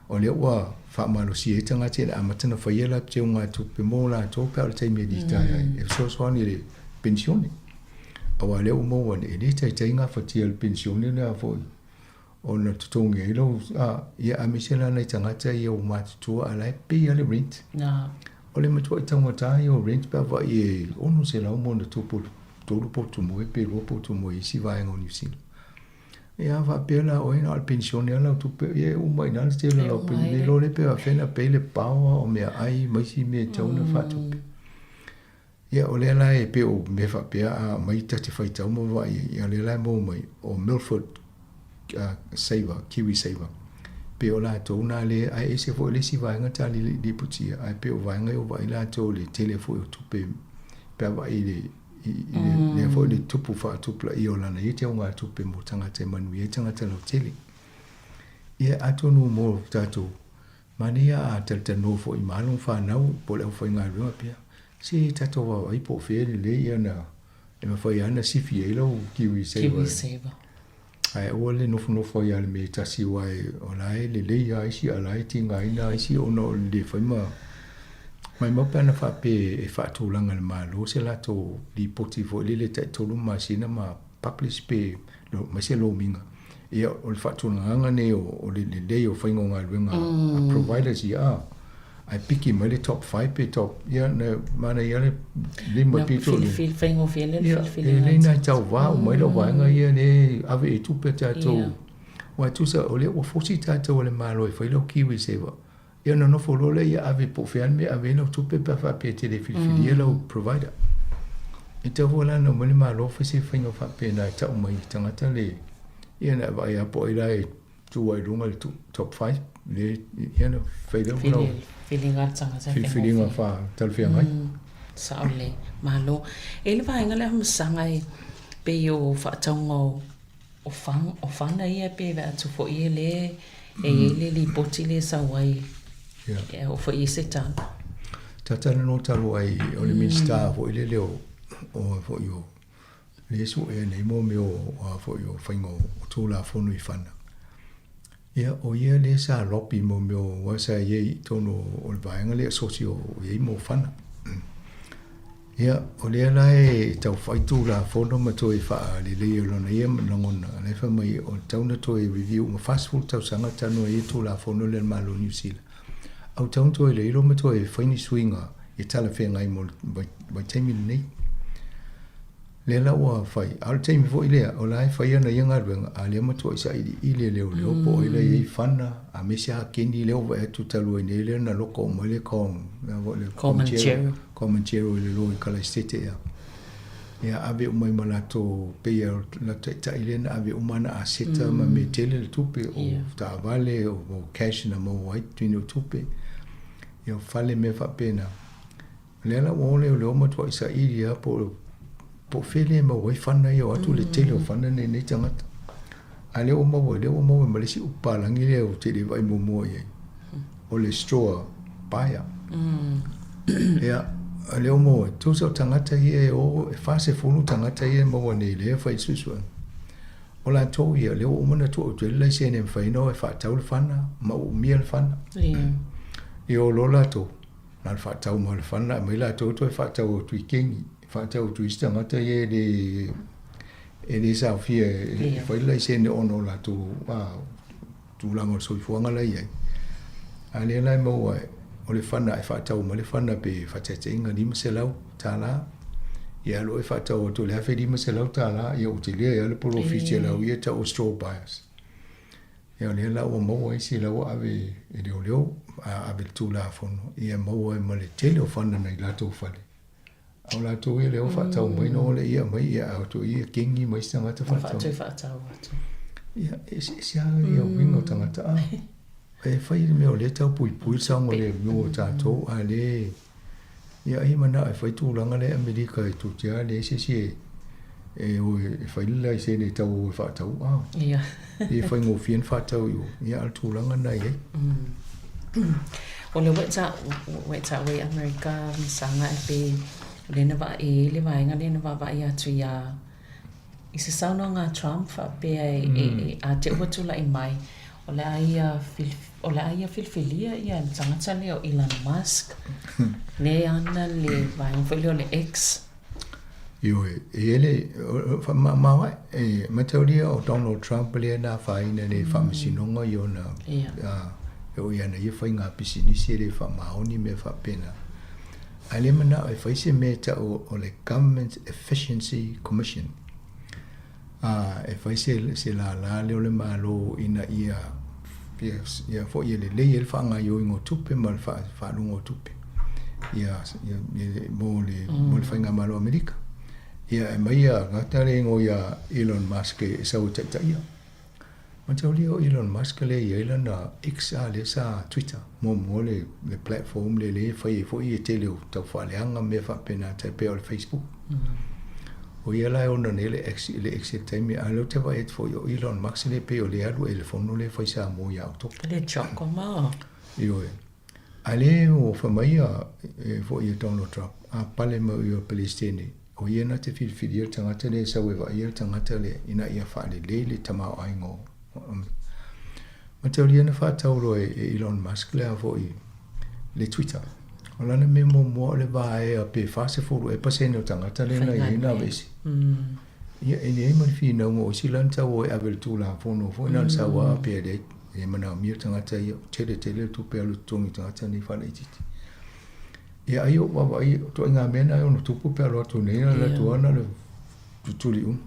o lea ua faamalosia ai tagata i le amata ona faia latou teugatupe mo latou pe a o le taimi e litaea ai, e fesoasoani i le penisione. Aua o lea ua maua nei, e le taitai gafatia e le penisione lea foi ona totogi ai lou, a, ia aemaise la nai tagata ia ua matutua a la e pay lava le rent. O le matuai taugata ia o rent pe a vaai e $600 ma ona tupu tolu potu moe pe lua potu moe i isi vaega o Niu Sila. Ia a faapea la oe na o le penisione lava lau tupe, ia e uma i ina le tele o lau penisione, le iloa lea pe faapefea ona pay le power o meaai ma isi mea e tatau ona faatupe. Ia o lea la e pei o mea faapea a aumai ta te faitau ma vaai ai, ia o lea la e maua mai o Milford Saver, Kiwi Saver, pei o latou na le, ae ese foi le isi vaega ta lipotia, ae pei o vaega ia ua vaai latou i le tele foi o tupe pe a vaai i le i le lea foi le tupu faatupulaia o lana ia teugatupe mo tagata e manuia ai tagata lautele. Ia atonu mo tatou manaia a talatalanoa foi ma alo ma fanau po o le aufaigaluega pea, se tatou vaavaai po o fea lelei ia na e mafai lava ona sifi ai lau Kiwi Saver. Kiwi Saver. Ae aua le nofonofo ai lava i le mea e tasi aua o la e lelei lava isi a o la e tigaina lava isi ona o le le fai ma maimau pe ana faapea e faatulaga e le Malo se latou lipoti foi lele taitolu masina ma publish pe mai se lomiga. Ia o le faatulagaga nei o le lelei o faiga o galuega a providers ia a ae piki mai le top 5 pe top ia na manaia le lima pito le faigofie le filifiliga. E lelei na tauva uma ai lau vaega ia le ave i tupe a tatou. Aua e tusa o lea ua fosi tatou e le Malo e fai lau Kiwi Saver. Ia ona nofo loa lea ia ave po o fea le mea e ave ai lau tupe pe a faapea e te le filifilia lau provider. E tatau foi la ona omai le Malo fai se faiga faapena e tau mai i tagata le ia na vaai lava po o ai la e tu ai i luga le top 5 le ia na fai lea lau filifiliga a le tagata e filifiliga faatalafeagai. Sao lelei. Malo. E i ai le vaega lea Masaga e pei o faatauga o O o fana ia pe vaai atu foi e le e i ai le lipoti lea e sau ai e oo foi i ai se tala. Sa talanoa talu ai o le Minisita foi lele o o foi o lea e suea nei mo mea o a foi o faiga o Tulafono i fana. Ia o ia lea sa lobby mo mea o aua sa i ai i totonu o le vaega lea asosi o i ai mo fana. Ia, o lea la e tau fai Tulafono ma toe faaleleia o lona ia lagona, o la e fai mai o tatau ona toe review uma 40 tausaga talu ai ia Tulafono lea a le Malo o Niu Sila. A ua tatau ona toe iloilo ma toe fai ni suiga e talafeagai mo le vaitaimi lenei. Lea la ua fai, a o le taimi foi lea, o la e fai ana ia galuega, a o lea e matuai sailiili e leoleo po o ai la e i ai fana, a me se akeni lea ua vaai atu talu ai nei lea na loko uma ai le Kong, le Comanchero. Comanchero i le loi Kalaisete ea. Ia ave uma ai ma latou, pei o latou taitai lea na ave uma ana aseta ma mea tele le tupe, o taavale, o cash na maua ai tini o tupe, ia o fale mea faapena. O lea la ua o leoleo matuai saili lava po o fea lea e maua ai fana ia, o atu le tele o fana nei nei tagata. A lea ua maua, lea ua maua ma le isi upu palagi lea ou te le vaai muamua i ai, o le straw buyer. Ia, o lea ua maua, tusa o tagata ia e o, e 40 tagata ia e maua nei lea e fai suesuega. O latou ia, lea ua uma ona tuu atu i ai le laisene e mafai ona o e faatau le fana ma uumia le fana. Ia o loa latou, Na o le faatau mai o le fana, aumai latou toe faatau atu i keni, faatau atu i isi tagata ia e le, e le saofia e fai le laisene ona o latou tulaga o le soifuaga la e i ai. A lea la e maua ai. o le fana e faatau mai le fana pe faataitaiga $500, ia alu oe faatau atu i le $1,500, ia ua tele ai lava le polofiti a le au ia e tau o straw buyers. Ia o lea la ua maua isi la ua ave e leoleo, a ave i le Tulafono, ia maua ai ma le tele o fana nai latou fale. A o latou ia lea ua faatau mai na ole ia mai ia a to ia kengi mai isi tagata faatau. Faatau faatau atu. Ia e eseese lava ia uiga o tagata a. E fai le mea o lea e tau puipui le saogalemu o tatou a le ia ai manao e fai tulaga lea i Amerika e tou te a leai se isi e e o e fai le laisene e tau o e faatau a. Ia. E faigofie ona faatau i o. Ia a o le tulaga lena e i ai. O le ua e taua i Amerika Saga e pei o lea na vaai ai le vaega lea na vaavaai atu iā i se saunoaga a Trump faapea e a te ua tulai mai o le a ia o le a ia filifilia ia le tagata lea o Elon Musk lea e ana le vaega foi lea o le X. Ioe, e i ai le faamamaoae, e mataulia o Donald Trump lea na afaina nei i faamasinoga i ona, e oo i ana ia faiga pisinisi e le faamaoni mea faapena. Ae le manao e fai se mea e tau o le Government Efficiency Commission, e fai se, se lālā lea o le Malo ina ia, ia, ia foi ia lelei ai le faagaoioiga o tupe ma le faaluga o tupe ia, ia, ia, mo le, mo le Faigamalo Amerika. Ia, e mai ia gata le igoa ia Elon Musk e sau e taitaia. Mataulia o Elon Musk lea e i ai lana X a lea sa Twitter muamua le, le platform lea lea e fai ai foi e tele o taufaaleaga ma mea faapena tai pei o le Facebook. O ia la e ona nei le X le X i le taimi a o lea ou te vaai atu foi o Elon Musk lea pei o lea e alu ai le fono lea e fai Samoa ia Oketopa. Le choko ma. Ioe. A lea ua fai mai ia e foi ia Donald Trump a pale mai o Pelestene o ia na te filifilia le tagata lea e sau e vaaia le tagata lea ina ia faalelei le tamaoaiga o Mataulia na faatau loa e Elon Musk le a foi le Twitter. O lana mea muamua o le vaea pe 40 ea pasene o tagata lea na i ai na aveese. Ia e leai ma le finauga o isi la na tau o e ave i le Tulafono foi na o le sau lava pea leai e manaomia le tagata ia, tele tele le tupe alu i totogi i tagata nei faalaitiiti. Ia ai o vaavaai o ituaiga mea na e ono tupu pe a alu atu nei na alu atu lava na o le tutuli uma.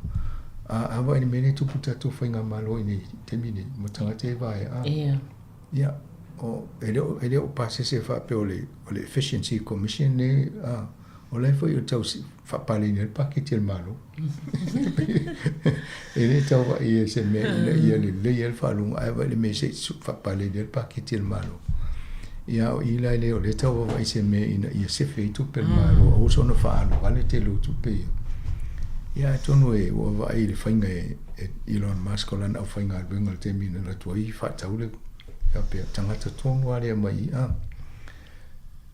A vaai i le mea lea e tupu i le tatou faigamalo i nei taimi nei ma tagata ia e vaea a. Ia, o, e le o, e le o pasese faapea o le, o le Efficiency Commission nei, a, o la e foi o tau faapaleina ai le paketi a le Malo. E le tau vaai e se mea ina ia lelei ai le faalogo, ae vaai i le mea se i faapaleina ai le paketi a le Malo. Ia, o i la e le o lea tau vaavaai se mea ina ia sefe ai tupe a le Malo, aua soona faaalu vale tele o tupe ia. Ia, atonu e ua vaai i le faiga e Elon Musk o lana aufaigaluega i le taimi na alu atu ai faatau le faapea tagata tonu lava lea mai i a.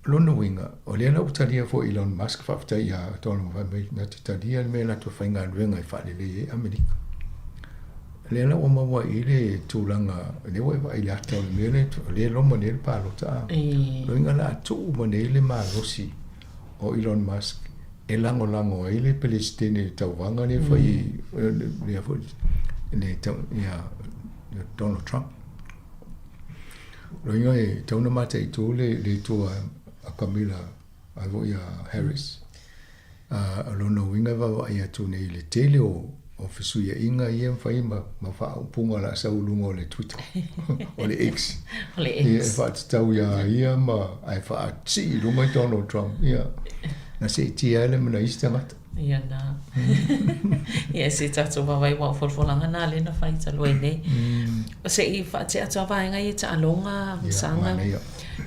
O lona uiga, o lea la ua talia foi Elon Musk, faafetai ia Donald fai mai na te talia le mea latou faigaluega e faalelei ai Amerika. O lea la ua maua ai i le tulaga, lea ua e vaai i le ata o le mea lea, o lea e loma nei le palota a. O lona uiga o le a tuu mai nei le malosi o Elon Musk e lagolago ai le Peresetene i le tauvaga lea e fai lea foi le ia Donald Trump. Lona uiga e tatau ona mataitu le le itu a Camilla ai foi a Harris. A o lona uiga e vaavaai atu nei i le tele o o fesuiaiga ia e mafai ma ma faaupuga o le a sau i luga o le Twitter, o le X. O le X. Ia e faatatau iā ia ma ae faasii i luga i Donald Trump. Ia, na seetia ai le ma nai isi tagata. Ia nā. Ia se tatou vaavaai aua o folafolaga nā lea na fai talu ai nei. Se i faatea atu a vaega ia taaloga, saga.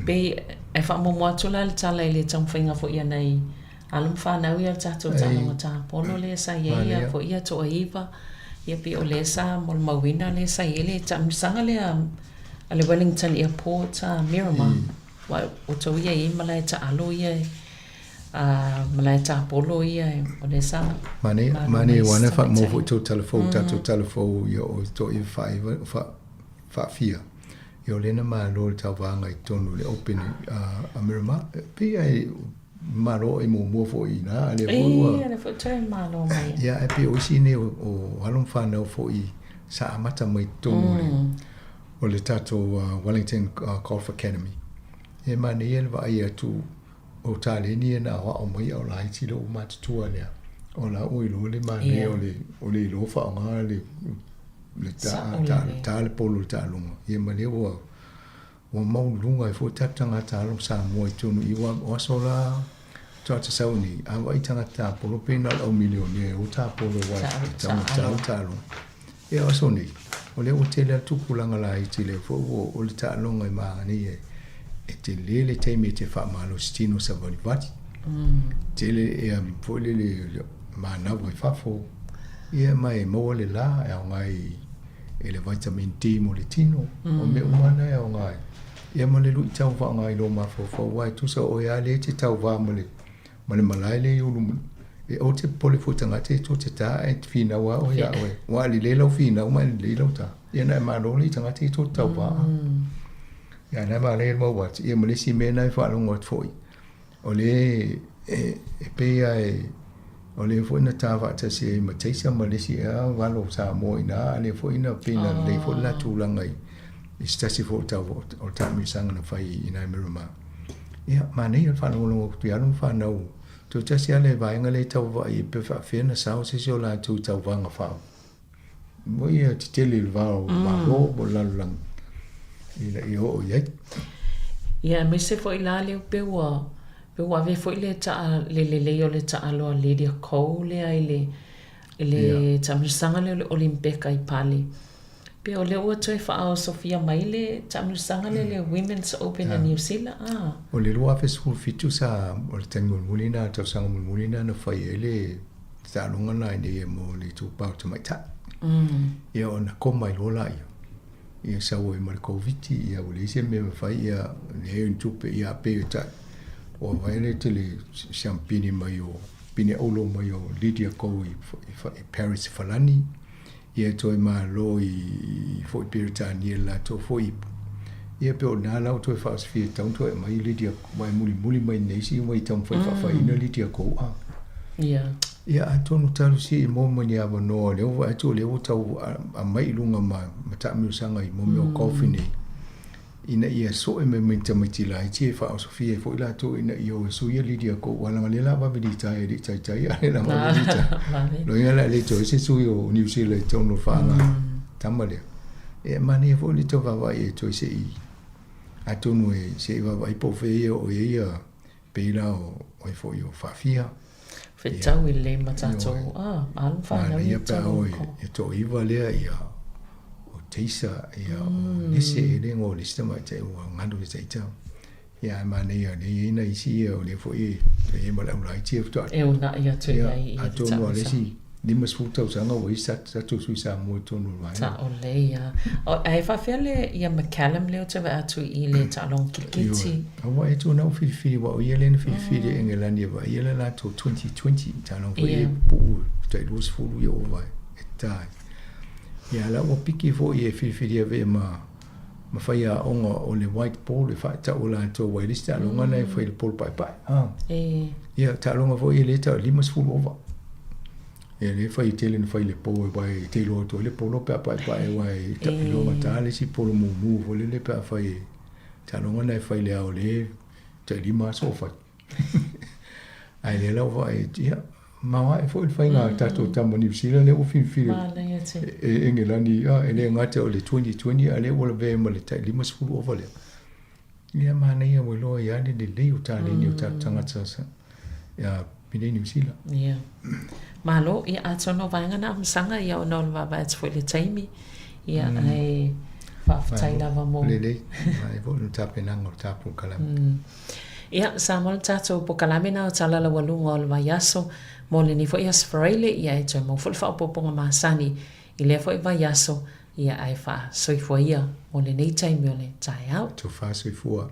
Pei e faamuamua atu la le tala i le taumafaiga foi a nai alo ma fanau ia o le tatou taaloga tapolo lea sa i ai ia foi ia toaiva. Ia pei o lea sa molimauina lea sa i ai le taamilosaga lea a le Wellington Airport a Miramar. Aua o outou ia e i ai malae taalo ia e malae tapolo ia o lea sa Manaia, manaia aua na faamaua foi tou tala fou, tatou tala fou ia o toaiva faaiva, faafia. Ia o lea na malo le tauvaga i totonu o le Open a Miramar. E pei lava e malo ai muamua foi i ina, a lea foi ua... Ia, lea foi toe malo mai. Ia, ae pei o isi nei o alo ma fanau foi sa amata mai i totonu o le tatou Wellington Golf Academy. E manaia le vaai atu o taleni ia na aoao mai a o laiti lou matutua lea. O la ua iloa le manaia o le o le iloa faaaoga le le ta ta ta le polo le taaloga. Ia ma lea ua ua maualuluga ai foi tatou tagata alo Samoa i totonu i ua o aso la faatoa tasau nei, a vaai tagata tapolo pei na o le au milionea e o tapolo aua e tatau ona tau le taaloga. Ia o aso nei, o lea ua tele lava tupulaga laiti lea foi ua o le taaloga e manaia e tele le taimi e te faamalosi tino savalivali. Tele ia foi lele manava i fafo, ia ma e maua le la e aoga i e le vitamin D mo le tino, o mea uma na e aoga ai. Ia ma le luitau faaaoga i lou mafaufau, aua e tusa o oe lava lea e te tauva ma le, ma le malae lea i Ulumu. E ou te popole foi i tagata ia tou te ta ae finau lava oe ia oe. Aua a lelei lau finau ma e lelei lau ta, ia ona e malo lea i tagata ia tou te tauva. Ia a na e manaia le maua atu. Ia ma le isi mea lena e faalogo atu foi, O le e pei lava e, o lea foi na ta faatasi ai ma Taser ma le isi ea valo Samoa i ina, a lea foi na pei na lelei foi le la tulaga i i se tasi foi o tau o le taamilosaga na fai i ina i Miramar. Ia, manaia le faalogologo atu i alo ma fanau, toe tasi lava le vaega lea e tau vaai pe faapefea ona sao se isi o latou i tauvaga faa mo ia tetele i le va o Malo po o le lalolagi ina ia oo i ai. Ia, aemaise foi la lea pei ua pei ua ave foi le taa le lelei o le taalo a Lydia Ko lea i le i le taamilosaga lea o le Olimpeka i Pali. Pei o lea ua toe faaosofia mai le taamilosaga lea le Women's Open a New Zealand a. O le 2017 sa o le taimi mulimuli lena, le tausaga mulimuli lena na fai ai le taaloga lena i inei mo le itupa o tamaitai. Ia ona koma ai loa laia. Ia sau ai ma le Koviti, ia ua leai se mea e mafai, ia leai ni tupe, ia pei o tai. Ua vaai le tele siampini mai o pine auro mai o Lydia Ko i, i, i Paris i Falani. Ia toe malo i foi Peretania le latou foi ipu. Ia pei o lena la ua toe faaosofia e tatau ona toe aumai Lydia aua e mulimuli mai nei isi uma i taumafai faafaina Lydia Kou'a. Ia. Ia atonu talosia i maua mai ni avanoa lea ua vaai atu o lea ua tau aumai i luga ma taamilosaga i mea o golf nei ina ia soe mai ma ni tamaiti laiti e faaosofia ai foi latou ina ia o e sui ia Lydia Kou aua leaga o lea o le a vave litaea e le i taitai a o lea o le a vave litaea. Loiga o le a le toe se sui o Niu Sila i totonu o le faaga tama lea. E manaia foi le tau vaavaai e toe se i atonu e se i vaavaai po o fea ia o i ai ia pei la o ai foi o Faafia. Fetau i le ma tatou a alo whanau i pe o e to iwa lea ia o Teisa ia o Nese e le ngo le sita mai te ua ngando le teita. Ia e manaia le i na isi ia o le foi e e ma le aulai tia futa. E una ia tu ia i ia te tau. le si 50 tausaga ua i sa sa tu sui sa mo tonu vai. Sa o le ia. O ai faafea le ia McCallum lea ou te vaai atu i le taaloga kiriketi. Aua e tu na filifili wa o ia le na filifili mm. Engelani e vai ia le latou 2020 taaloga foi e puu tai 20 ia o vai e tai. Ia la ua piki foi e filifili ave ma ma faiaoga o le white ball e faatau e latou aua e le isi taaloga lena e fai i le polo paepae a. E. Ia taaloga foi e le tau 50 ova. Ia le fai tele na fai le po e wai te iloa atu ai le polo pe a paepae aua e iloa gata le isi polo mumu foi lele pe a fai taaloga lena e fai le ao le tai 5 aso o fai. Ae lea la ua vaai ia maoae foi le faiga a tatou tama Niu Sila lea ua filifili e Engelani a e le gata o le 2020 a lea ua lavea ma le tai 50 ova lea. Ia manaia ua iloa ai le lelei o taleni o tatou tagata ia i Niu Sila. Ia. Malo, ia atonu o vaega na amasaga ia ona o le vaavaai atu foi i le taimi. Ia ae faafetai lava mo. Lelei, manaia foi le tapenaga o le tapu kalame. Ia, sa mo le tatou pokalame na o tala laualuga o le vaiaso mo lenei foi Aso Faraile, ia e toe maua foi le faaopoopoga masani i lea foi vaiaso, ia ae faasoifua ia mo lenei taimi o le taeao. Tofa soifua.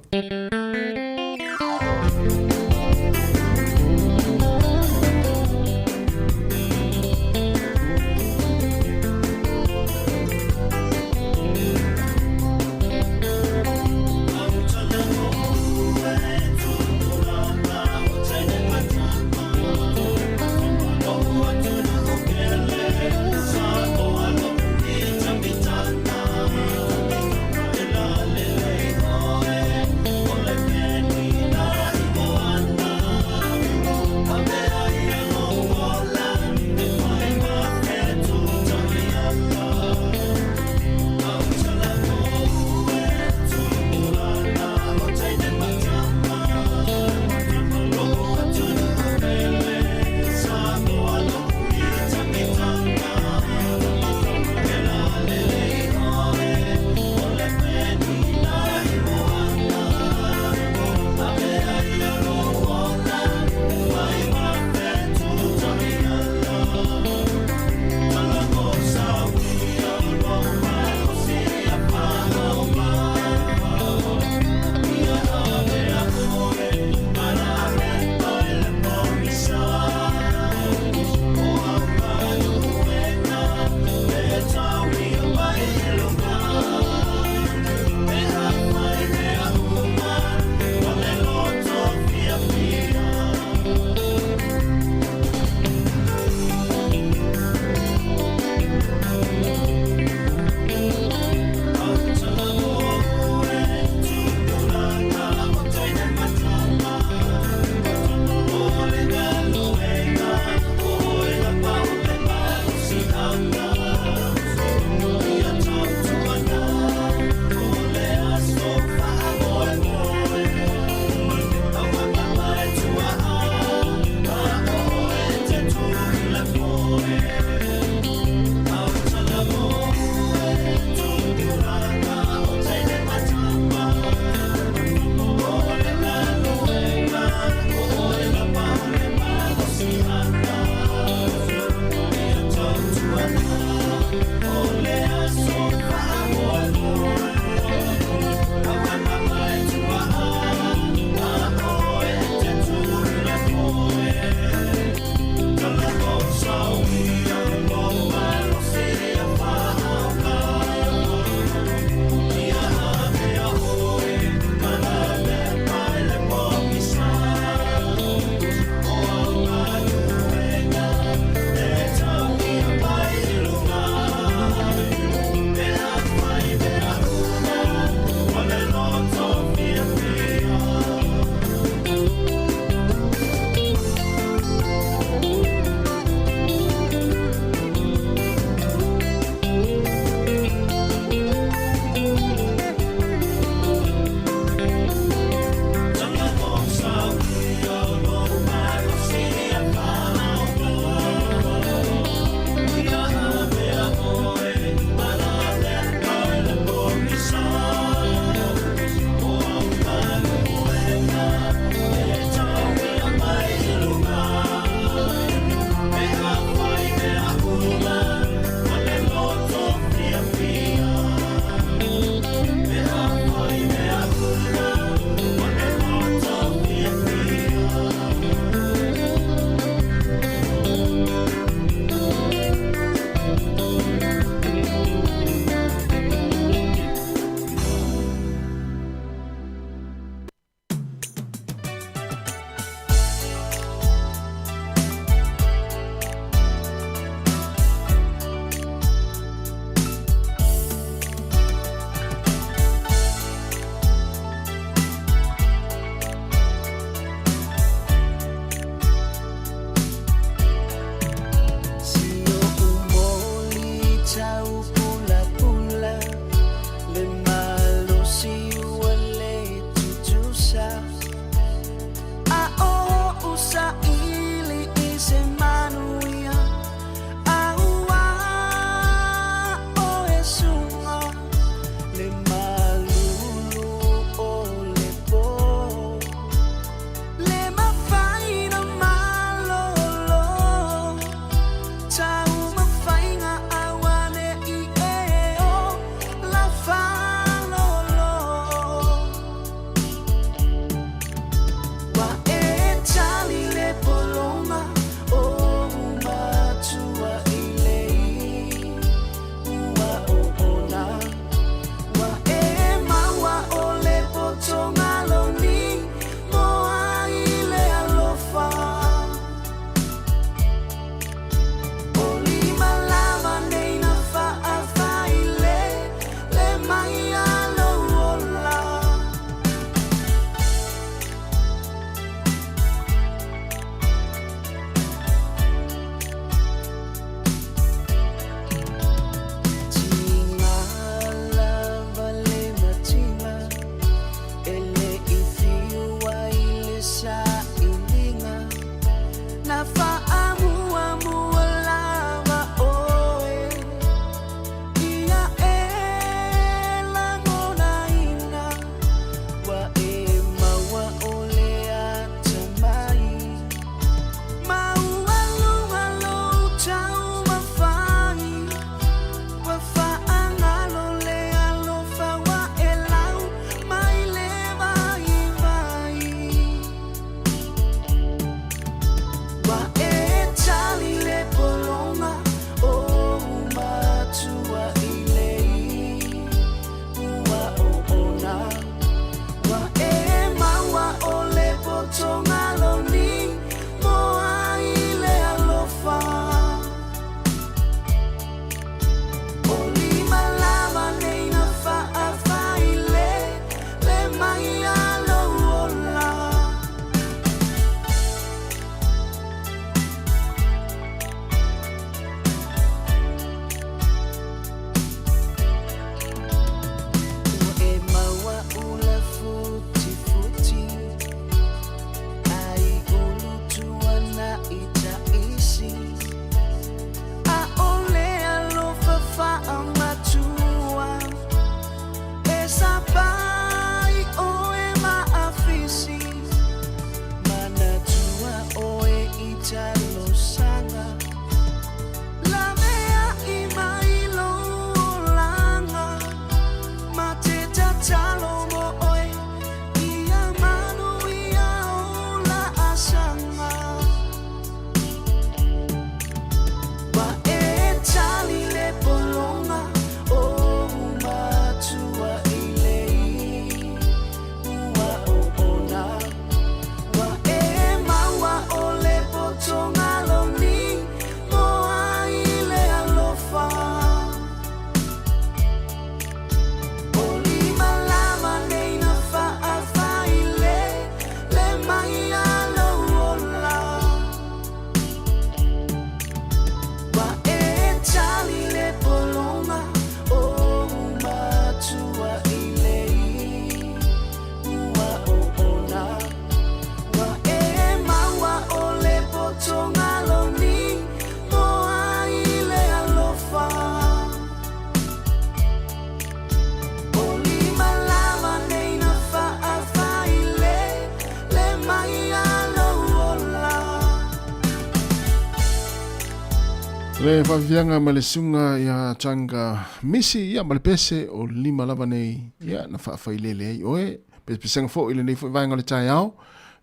Le faafiafiaga ma le susuga ia Changa Misi ia ma le pese o lima lava nei ia na faafailele ai oe. Pesepesega foi i lenei foi vaega o le taeao,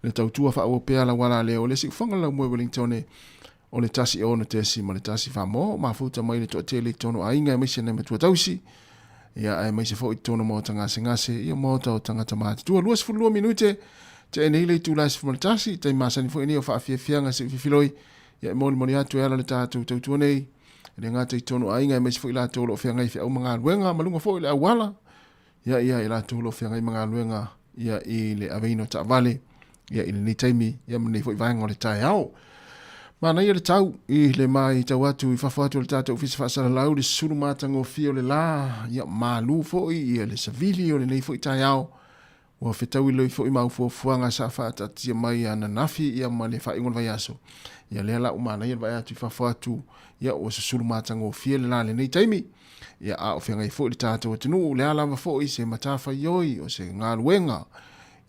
le tautua faaauau pea lau ala lea o le siufofoga o le laumua i Wellingtone o le 1 6.1 Samoa, mafuta mai le toatele i totonu o aiga aemaise nai matua tausi, ia aemaise foi i totonu o maota gasegase, ia maota o tagata matutua. 22 minute tea nei le itula e 11, taimi masani foi nei o faafiafiaga siufifiloi, ia e molimoli atu e ala le tatou tautua nei, e le gata i totonu o aiga aemaise foi i latou o lo o feagai i feau ma galuega ma luga foi o le auala, ia ia i latou o lo o feagai ma galuega ia i le aveina o taavale ia i lenei taimi ia ma lenei foi vaega o le taeao. Manaia le tau i le matau atu i fafo atu o le tatou ofisa faasalalau le sulu matagofie o le la, ia malu foi ia le savili o lenei foi taeao. Ua fetaui loi foi mau fuafuaga sa faataatia mai ananafi ia ma le faaiuga o le vaiaso. Ia lea la ua manaia le vaai atu i fafo atu ia ua susulu matagofie le la lenei taimi. Ia a o feagai foi le tatou atunuu, le a lava foi se matafaioi o se galuega,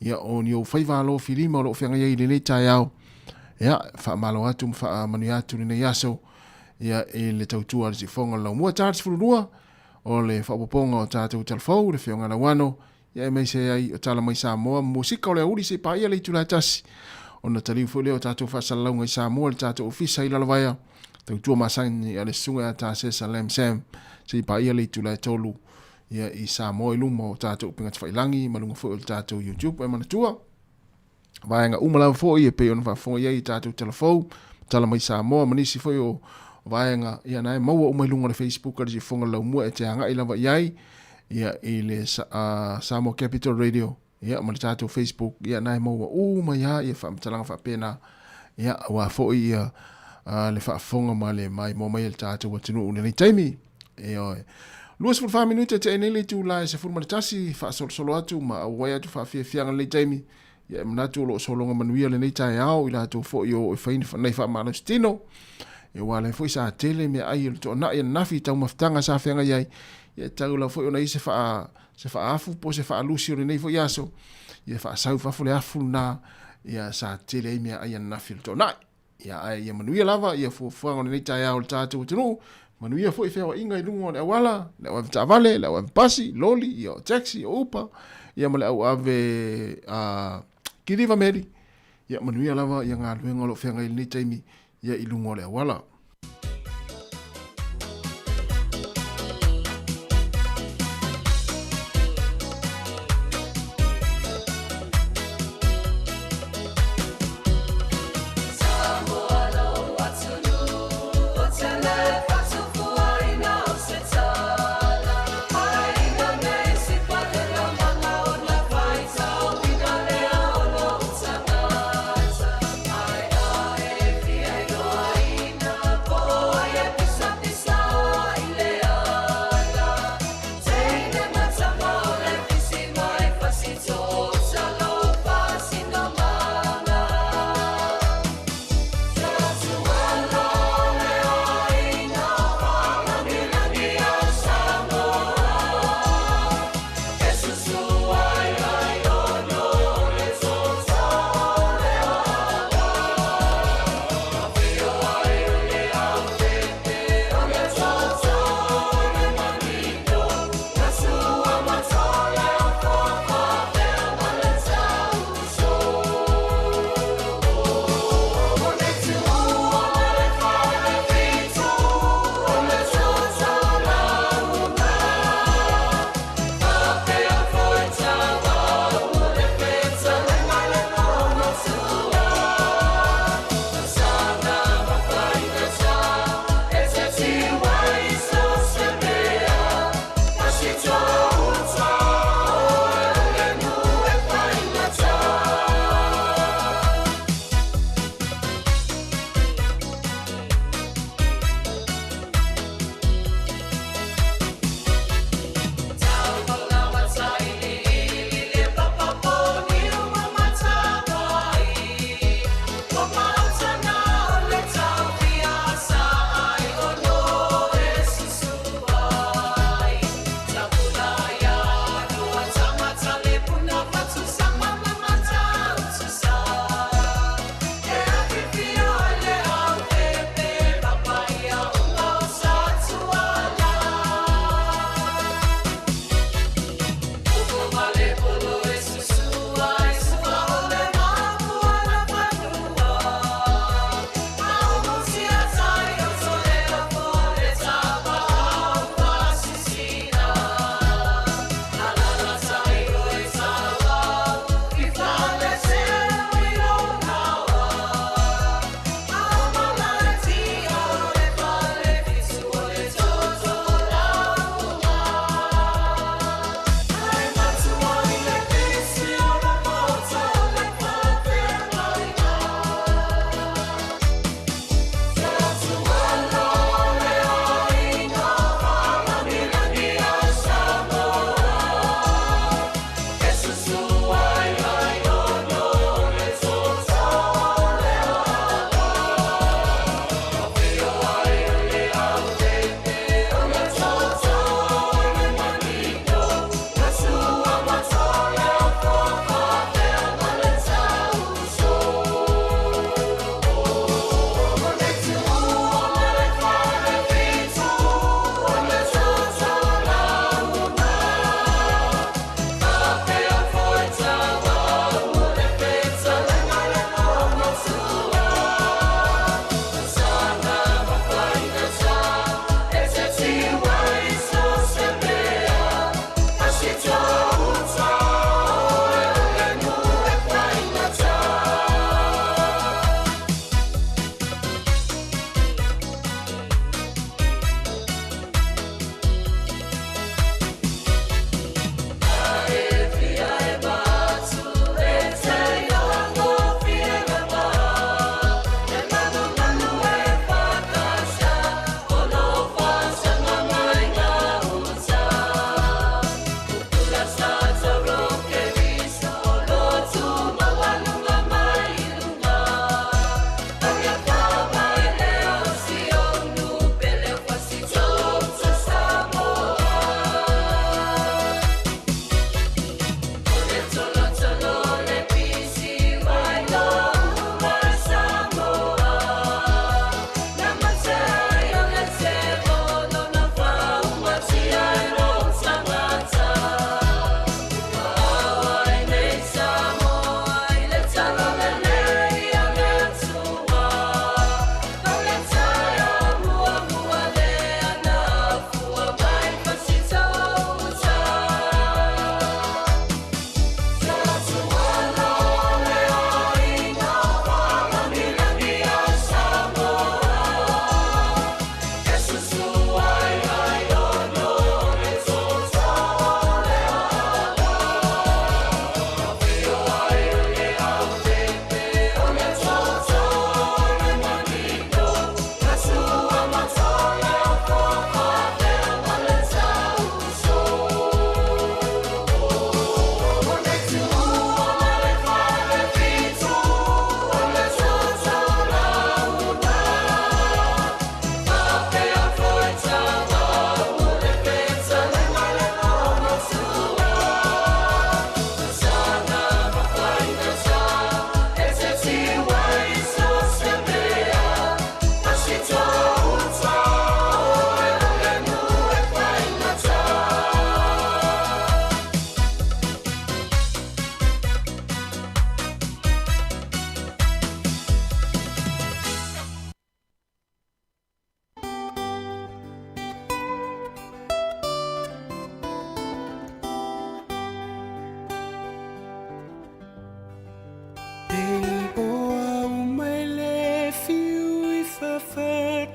ia o ni ou faiva alofilima o lo o feagai ai i lenei taeao, ia faamalo atu ma faamanuia atu lenei aso ia i le tautua a le Siufofoga o le Laumua. Ta 12 o le faaopoopoga o tatou talafou, le Afioga Lauano, ia aemaise ai o Tala Mai Samoa ma musika o le aoauli se i paia le itula e tasi ona taliu foi lea o tatou faasalalauga i Samoa i le tatou ofisa i Lalovaea, tautua masani a le Susuga ia Tasesa Lam Sam se i paia le itula e 3 ia i Samoa i luma o tatou upega tafailagi ma luga foi o le tatou YouTube. E manatua vaega uma lava foi e pei ona faafofoga i ai i tatou talafou, Tala Mai Samoa ma nisi foi o vaega ia na e maua uma i luga o le Facebook a le Siufofoga Laumua e te agai lava i ai ia i le Samoa Capital Radio ia ma le tatou Facebook ia na e maua uma ia ia faamatalaga faapena ia aua foi ia le faafofoga ma le maimoa mai e le tatou atunuu i lenei taimi. Ioe. 24 minute te nei le itula e 11 faasolosolo atu ma auai atu faafiafiaga lenei taimi. Ia e manatu o lo o sologa manuia lenei taeao i latou foi o e fai nei faamalosi tino. Ia ua alai foi sa tele meaai o le toanai ananafi i taumafataga sa feagai ai. Ia e tau lava foi ona i ai se faa se faaafu po o se faalusi o lenei foi aso. Ia faasau i fafo le afu lena ia sa tele ai meaai ananafi o le toanai. Ia ae ia manuia lava ia fuafuaga o lenei taeao o le tatou atunuu, manuia foi feoaiga i luga o le auala, le au ave taavale, le au ave pasi, loli, ia o taxi, o upa, ia ma le au ave kiliva meli. Ia manuia lava ia galuega o lo o feagai i lenei taimi ia i luga o le auala.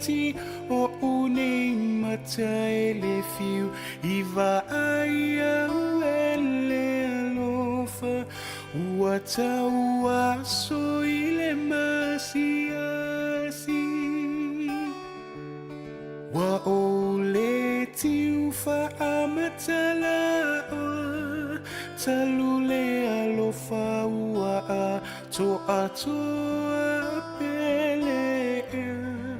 iti o unei mata e le fiu i vaai au e le alofa ua tau aso i le masiasi. Ua ou le tiu faamatalaoa talu le alofa ua atoatoa pele ea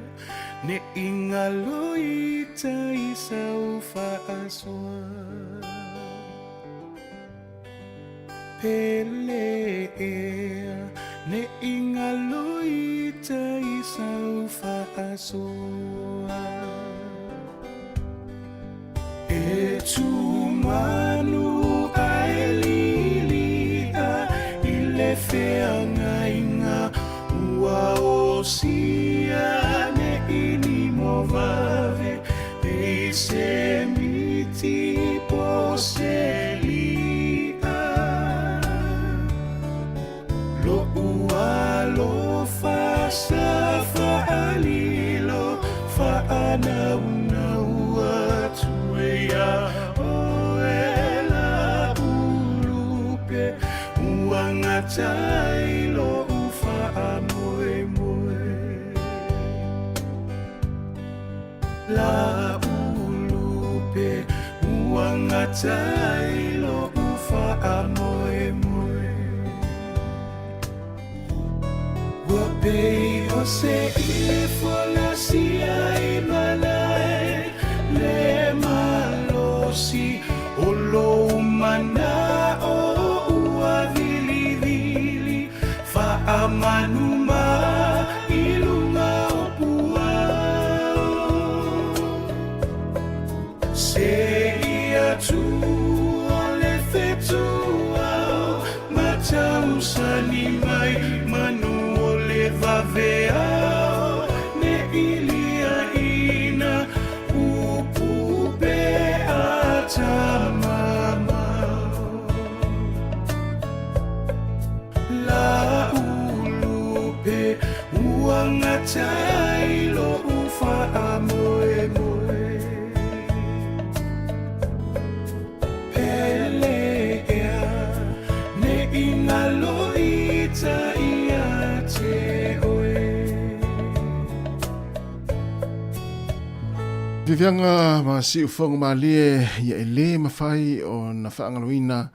ne i galo i tai sau faasoa. Pele ea ne i galo i tai sau faasoa. E tumanu ae lilia i le feagaiga ua osia ne i ni movave pei se miti po se li'a. Lo'u alofa sa fa'alilo fa'anaunau atu e iā oe la'u lupe ua gata ai lo'u fa'amoemoe. La'u lupe ua gata ai lo'u fa'amoemoe. Ua pei o se ifo lasia i malae le malosi o lou mana'o ua vilivili fa'amanumā i luga o puao. Seia tua le fetuao matausani mai manu o le vaveao ne i liaina upu pe atamamao. La'u lupe ua gata ai lo'u fa'amoemoe. Pele ea ne i galo i tai ia te oe. Fiafiaga ma siufoga malie ia e lē mafai ona faagaloina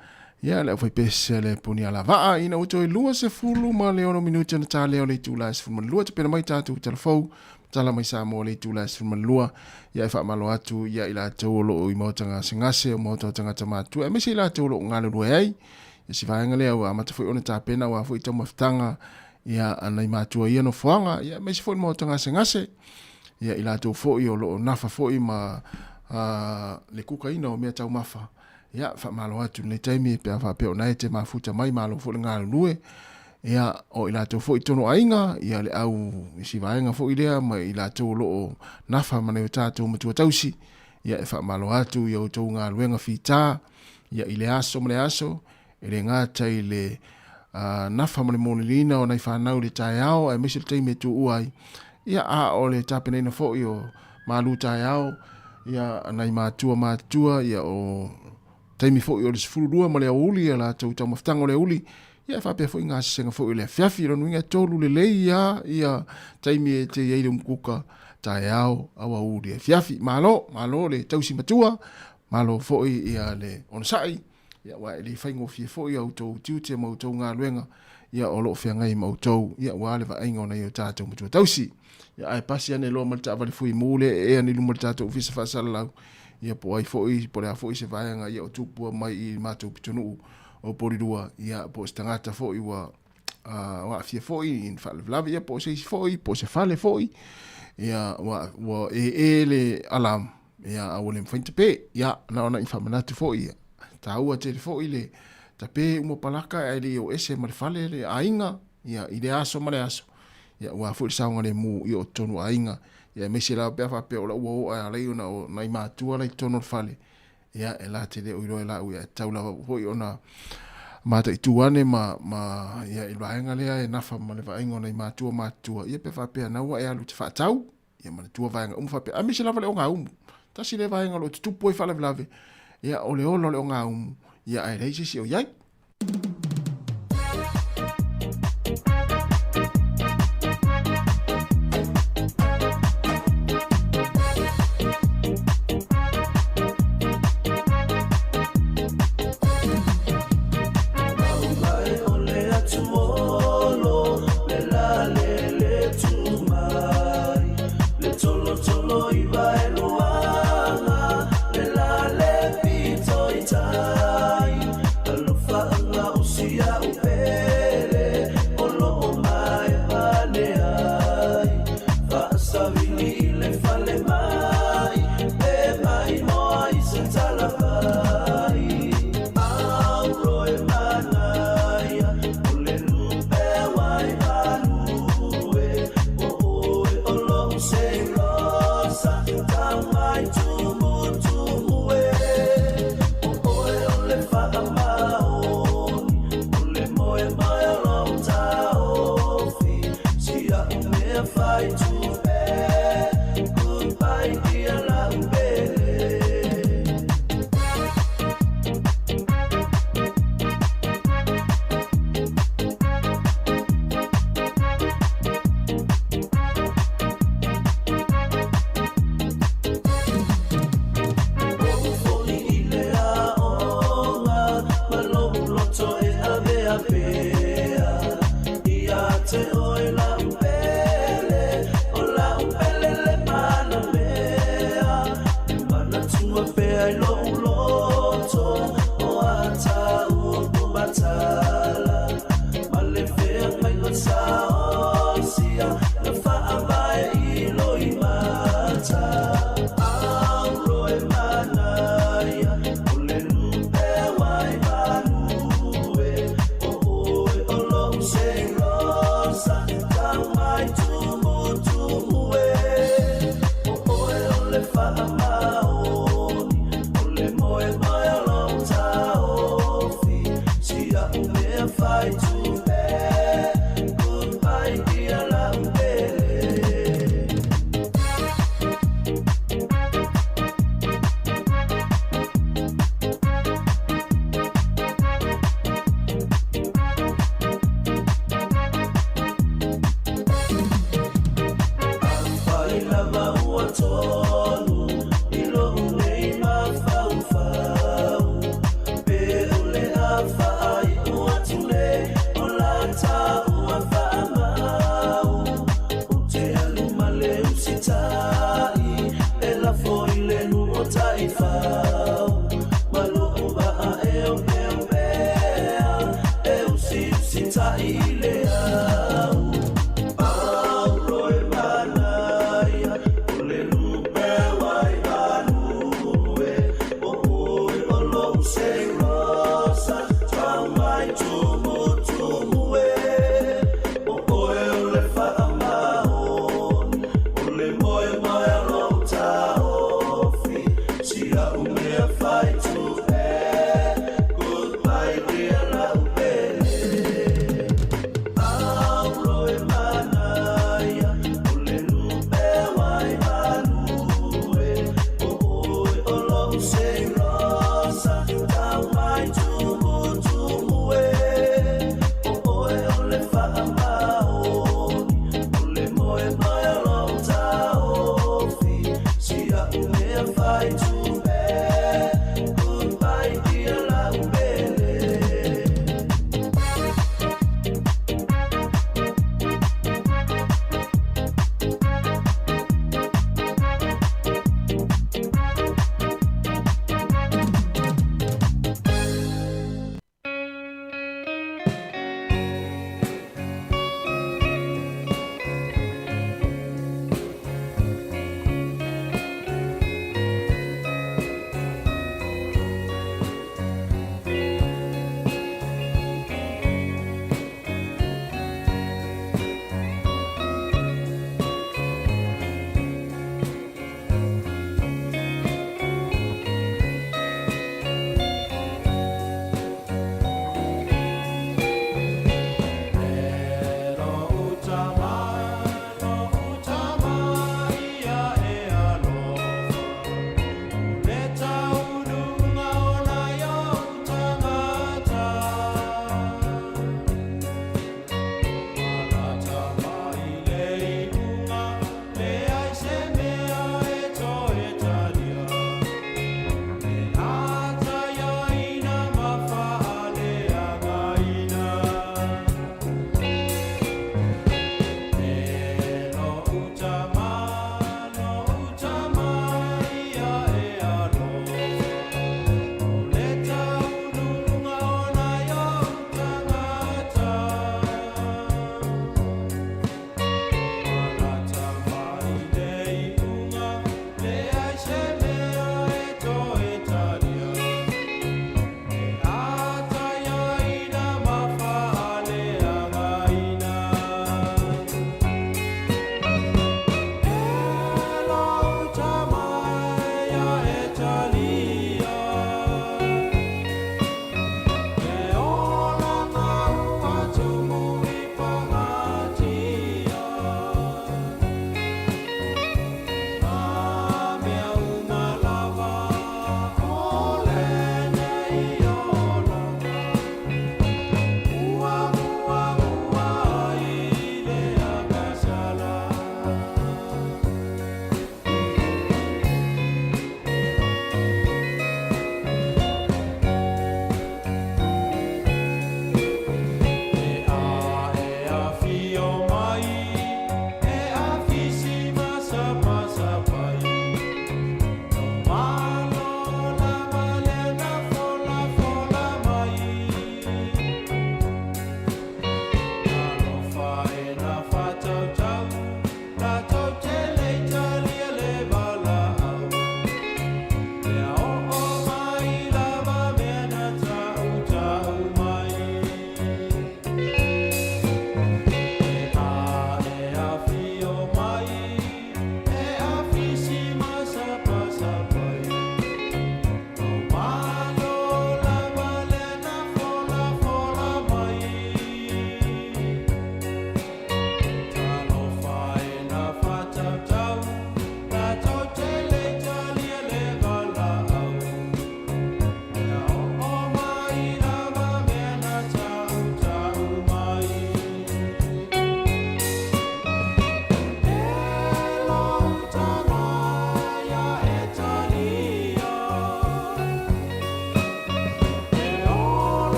ia le aufaipese a le punialavaa ina ua toe 26 minute ona talea o le itula e 12. Tapena mai tatou talafou tala mai Samoa le itula e 12. Ia e faamalo atu ia i latou o loo i maota gasegase o maota o tagata matua aemaise i latou o loo galulue ai ia si vaega lea ua amata foi ona tapena aua foi taumafataga ia nai matua ia nofoaga ia aemaise foi le maota gasegase ia i latou foi o loo nafa foi ma le kukaina o mea taumafa. Ia faamalo atu i lenei taimi pe a faapea o na e te mafuta mai malo foi le galulue ia o i latou foi tonu aiga ia le au isi vaega foi lea ma i latou o loo nafa ma nai o tatou matua tausi ia e faamalo atu i outou galuega fita ia i le aso ma le aso e le gata i le nafa ma le moliliina o nai fanau i le taeao aemaise le taimi e tuua ai ia a o le tapenaina foi o malu taeao ia nai matua matutua ia o taimi foi o le 12 ma le aoauli ia latou taumafataga o le aoauli ia e faapea foi gasesega foi o le afiafi. Lona uiga e tolu lelei ia ia taimi e te i ai le umukuka taeao aoauli afiafi. Malo malo le tausi matua, malo foi ia le onosai ia aua e le faigofie foi a outou tiute ma outou galuega ia o lo o feagai ma outou ia aua le vaaiga o nai o tatou matua tausi. Ia ae pasi ane loa ma le taavale fuimu lea e ea ane i luma o le tatou ofisa faasalalau ia po o ai foi po o le a foi se vaega ia o tupua mai i matou pitonuu o Polilua ia po o se tagata foi ua uh, aafia foi i ni faalavelave ia po o se isi foi po o se fale foi ia ua, ua ee le alarm ia a ua le mafai ona tape ia na ona i faamanatu foi ia taua tele foi le tape uma palaka ae le i o ese ma le fale le aiga ia i le aso ma le aso ia aua foi le saogalemu ia o totonu o aiga ia aemaise lava pe a faapea o la ua oo ae alai ona o nai matua la i totonu o le fale ia e la te le o iloa e lau ia e tatau lava foi ona mataitu ane ma, ma ia i le vaega lea e nafa ma le vaaiga o nai matua matutua ia pe faapea na ua e alu te faatau. Ia manatua vaega uma faapea, aemaise lava le ogaumu. Tasi lea vaega o lo o tutupu ai faalavelave, ia o le ola o le ogaumu, ia ae leai se isi o i ai.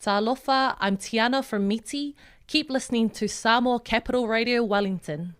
Talofa, I'm Tiana from Miti. Keep listening to Samoa Capital Radio Wellington.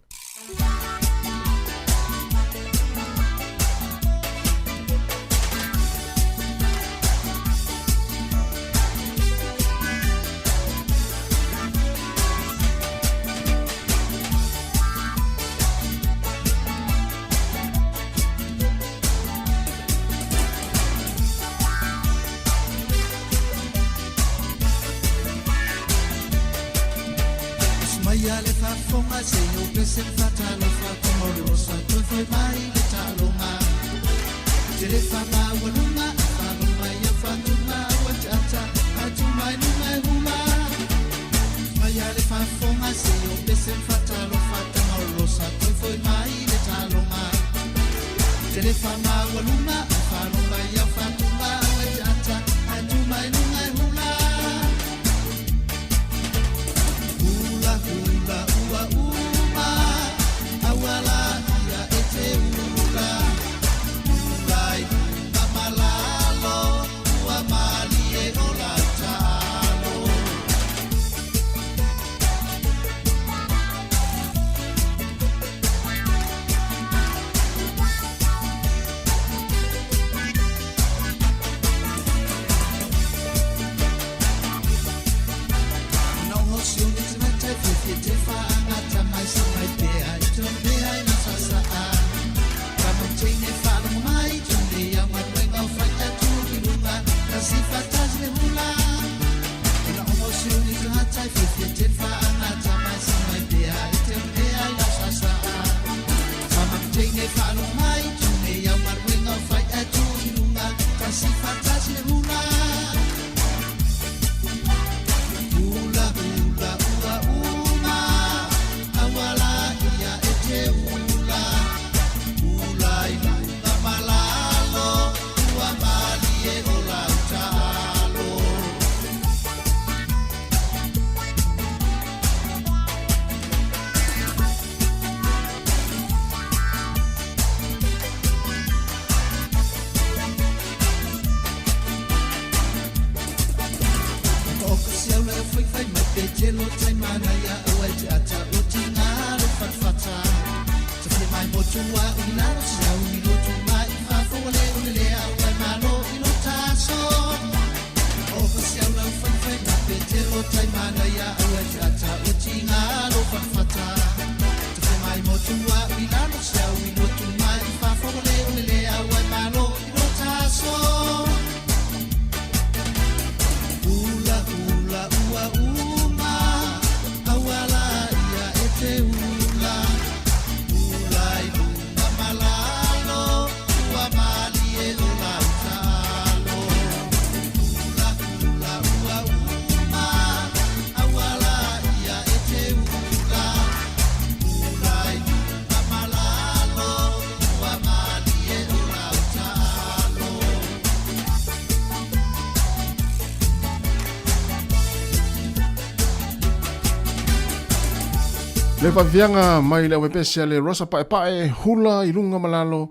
Le faafiafiaga mai le auepese a le Rosa Paepae, hula i luga ma lalo,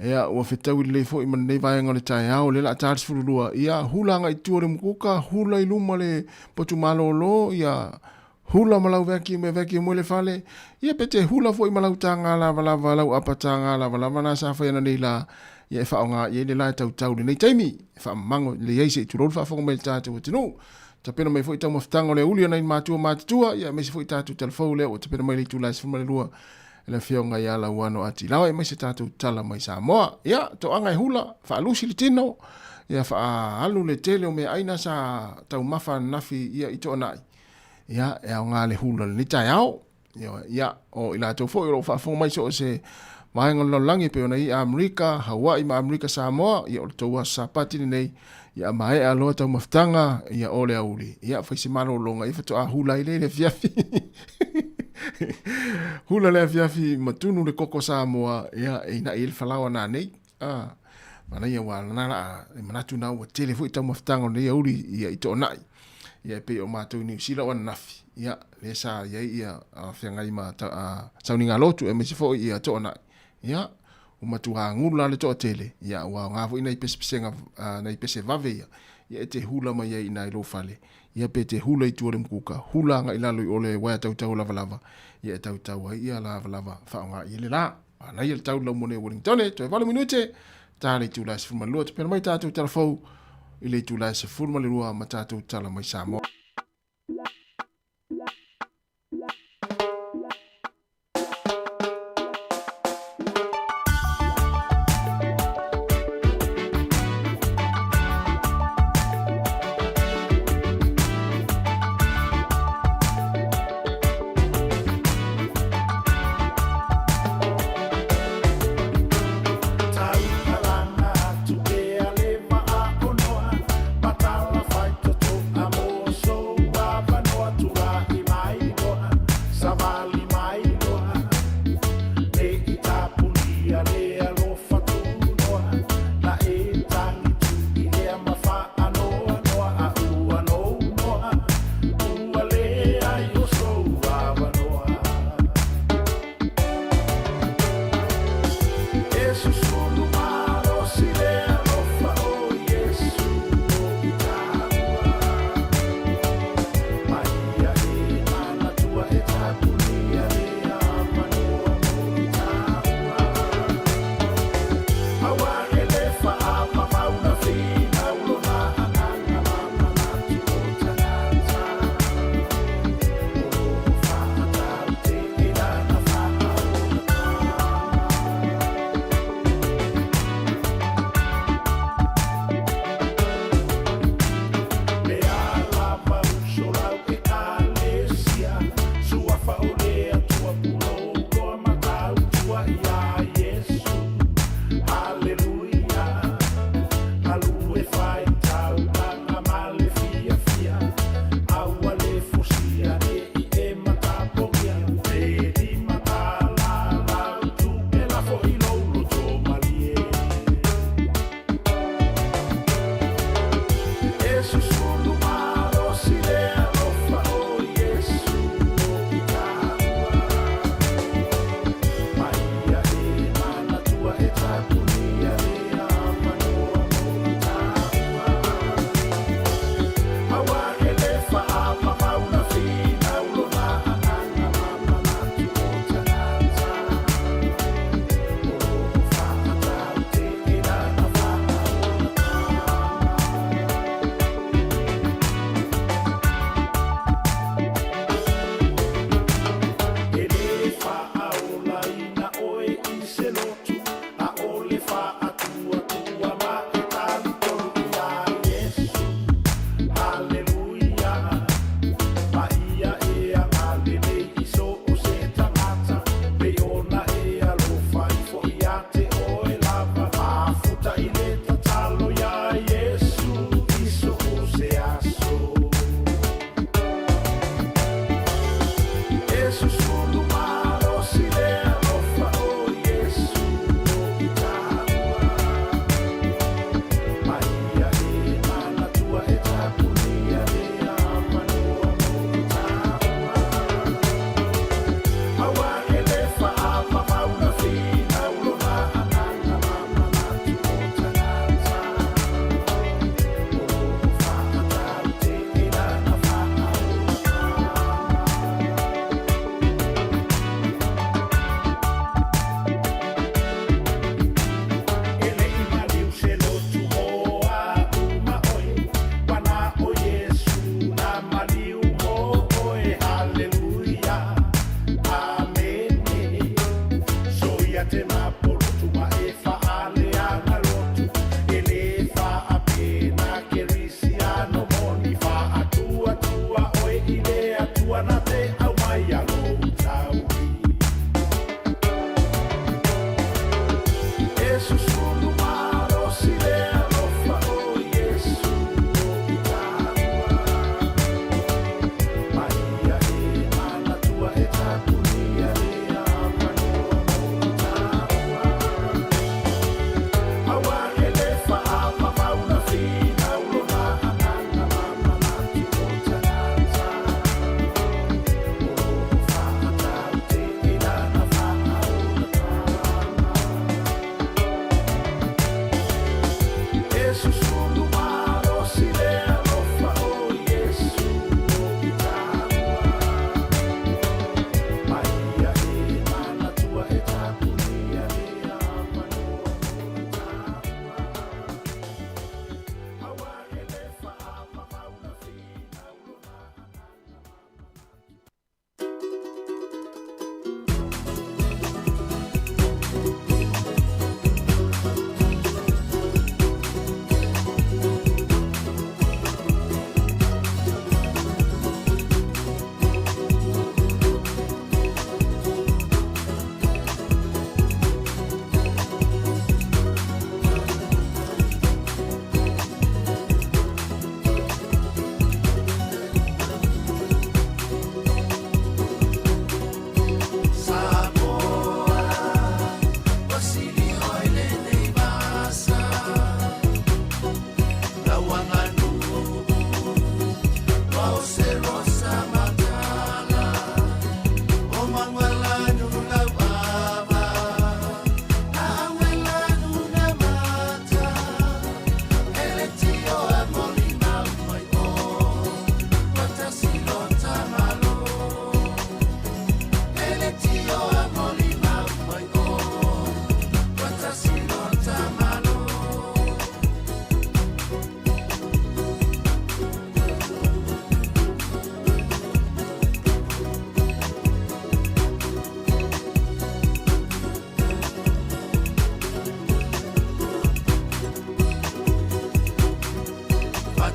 ia ua fetaui lelei foi ma lenei vaega o le taeao, lea o le a ta le 12, ia hula agai i tua o le mukuka, hula i luma le potu malōlō, ia hula ma lau vacuum e vacuum ai le fale, ia pe te hula foi ma lau taga lavalava, lau apa taga lavalava na sa fai ananei la, ia e faaaoga i ai le la e tautau i lenei taimi, e faamamago lelei ai se i tulou le faafofoga mai a le tatou atunuu. Tapena mai foi taumafataga o le auli o nai matua matutua, ia aemaise foi tatou talafou lea ua tapena mai le itula e 12 e le afioga ia Lauano Atilao, aemaise tatou tala mai Samoa. Ia, toaga e hula, faalusi le tino, ia faaalu le tele o meaai sa taumafa ananafi ia i Toonai. Ia, e aoga le hula lenei taeao. Ia, o i latou foi o lo o faafofoga mai so o se vaega o le lalolagi e pei ona i Amerika, Hawaii ma Amerika Samoa, ia o le tou aso Sapati lenei, ia maea loa taumafataga, ia o le aoauli, ia fai se malologa, ia faatoa hula ai lea i le afiafi. Hula le afiafi ma tunu le koko Samoa, ia e ina'i ai le falaoa nanei. Ah, manaia ua lana la e manatu na ua tele foi taumafataga o lenei aoauli ia i Toonai. Ia e pei o matou i Niu Sila o ananafi, ia lea sa i ai ia feagai ma sauniga lotu aemaise foi ia Toonai. Ia, Ua matuā gula le toatele, ia ua aoga foi nai pesepesega, nai pese vave ia, ia e te hula mai ai i inā i lou fale, ia pe te hula i tua o le mukuka, hula agai i lalo i o le uaea tautau o lavalava, ia e tautau ai ia lavalava faaaoga i ai le la. Manaia le tau laumone o Wellingtone, toe 8 minute, ta le itula e 12, tapena mai tatou tala fou i le itula e 12 ma tatou tala mai Samoa.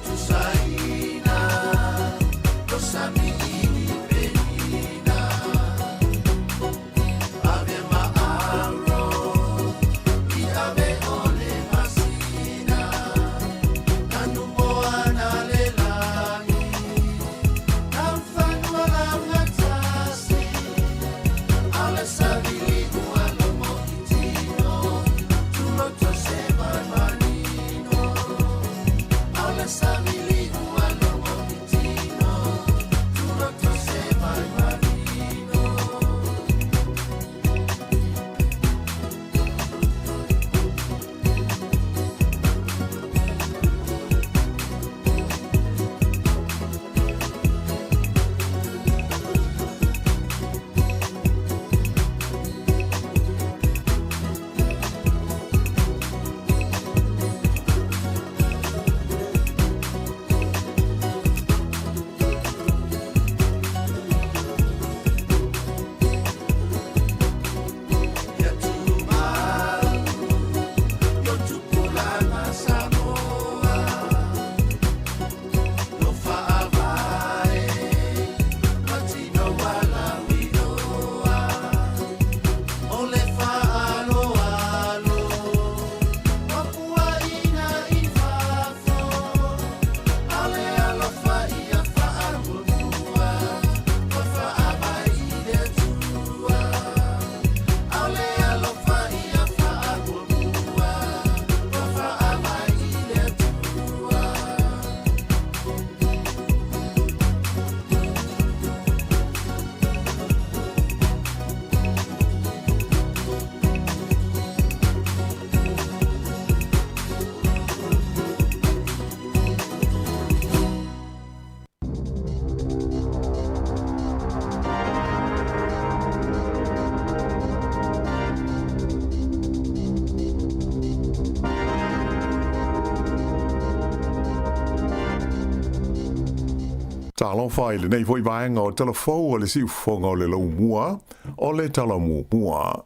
Tutusaina lo sami i penina Ave ma aro i ave ole masina Nanu moana le lagi Taufanua laugatasi Ale savili ua lomo i tino Tuloto se manino Ale savili ua lomo i tino Tuloto se manino Ia tumau Yo tupulaga Samoa Lo faavae Matino walauiloa O le faaloalo Mapuaina i fafo Ale alofa ia faamuamua Toe faavae i le Atua Ale alofa ia faamuamua Toe faavae i le Atua. Talofa i lenei foi vaega o Tala Fou o le Siufofoga o le Laumua, o le Tala Muamua.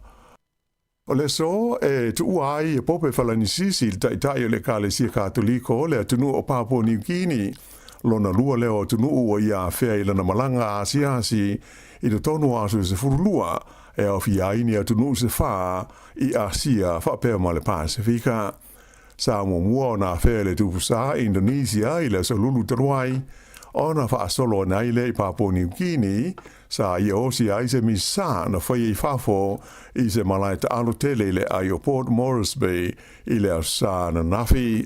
O le aso e tuua ai e Pope Falanisisi le Taitai o le Ekalesia Katoliko le atunuu o Papua Niu Kini, lona lua lea o atunuu ua ia afea i lana malaga asiasi i totonu o aso e 12 e aofia ai ni atunuu se fa i Asia faapea ma le Pasefika. Sa muamua ona afea i le tupu sa Indonesia i le aso lulu talu ai, ona faasolo ane ai lea i Papua Niu Kini, sa ia osi ai se misa na faia i fafo i se malae taalo tele i le ai o Port Moresby i le aso sa ananafi.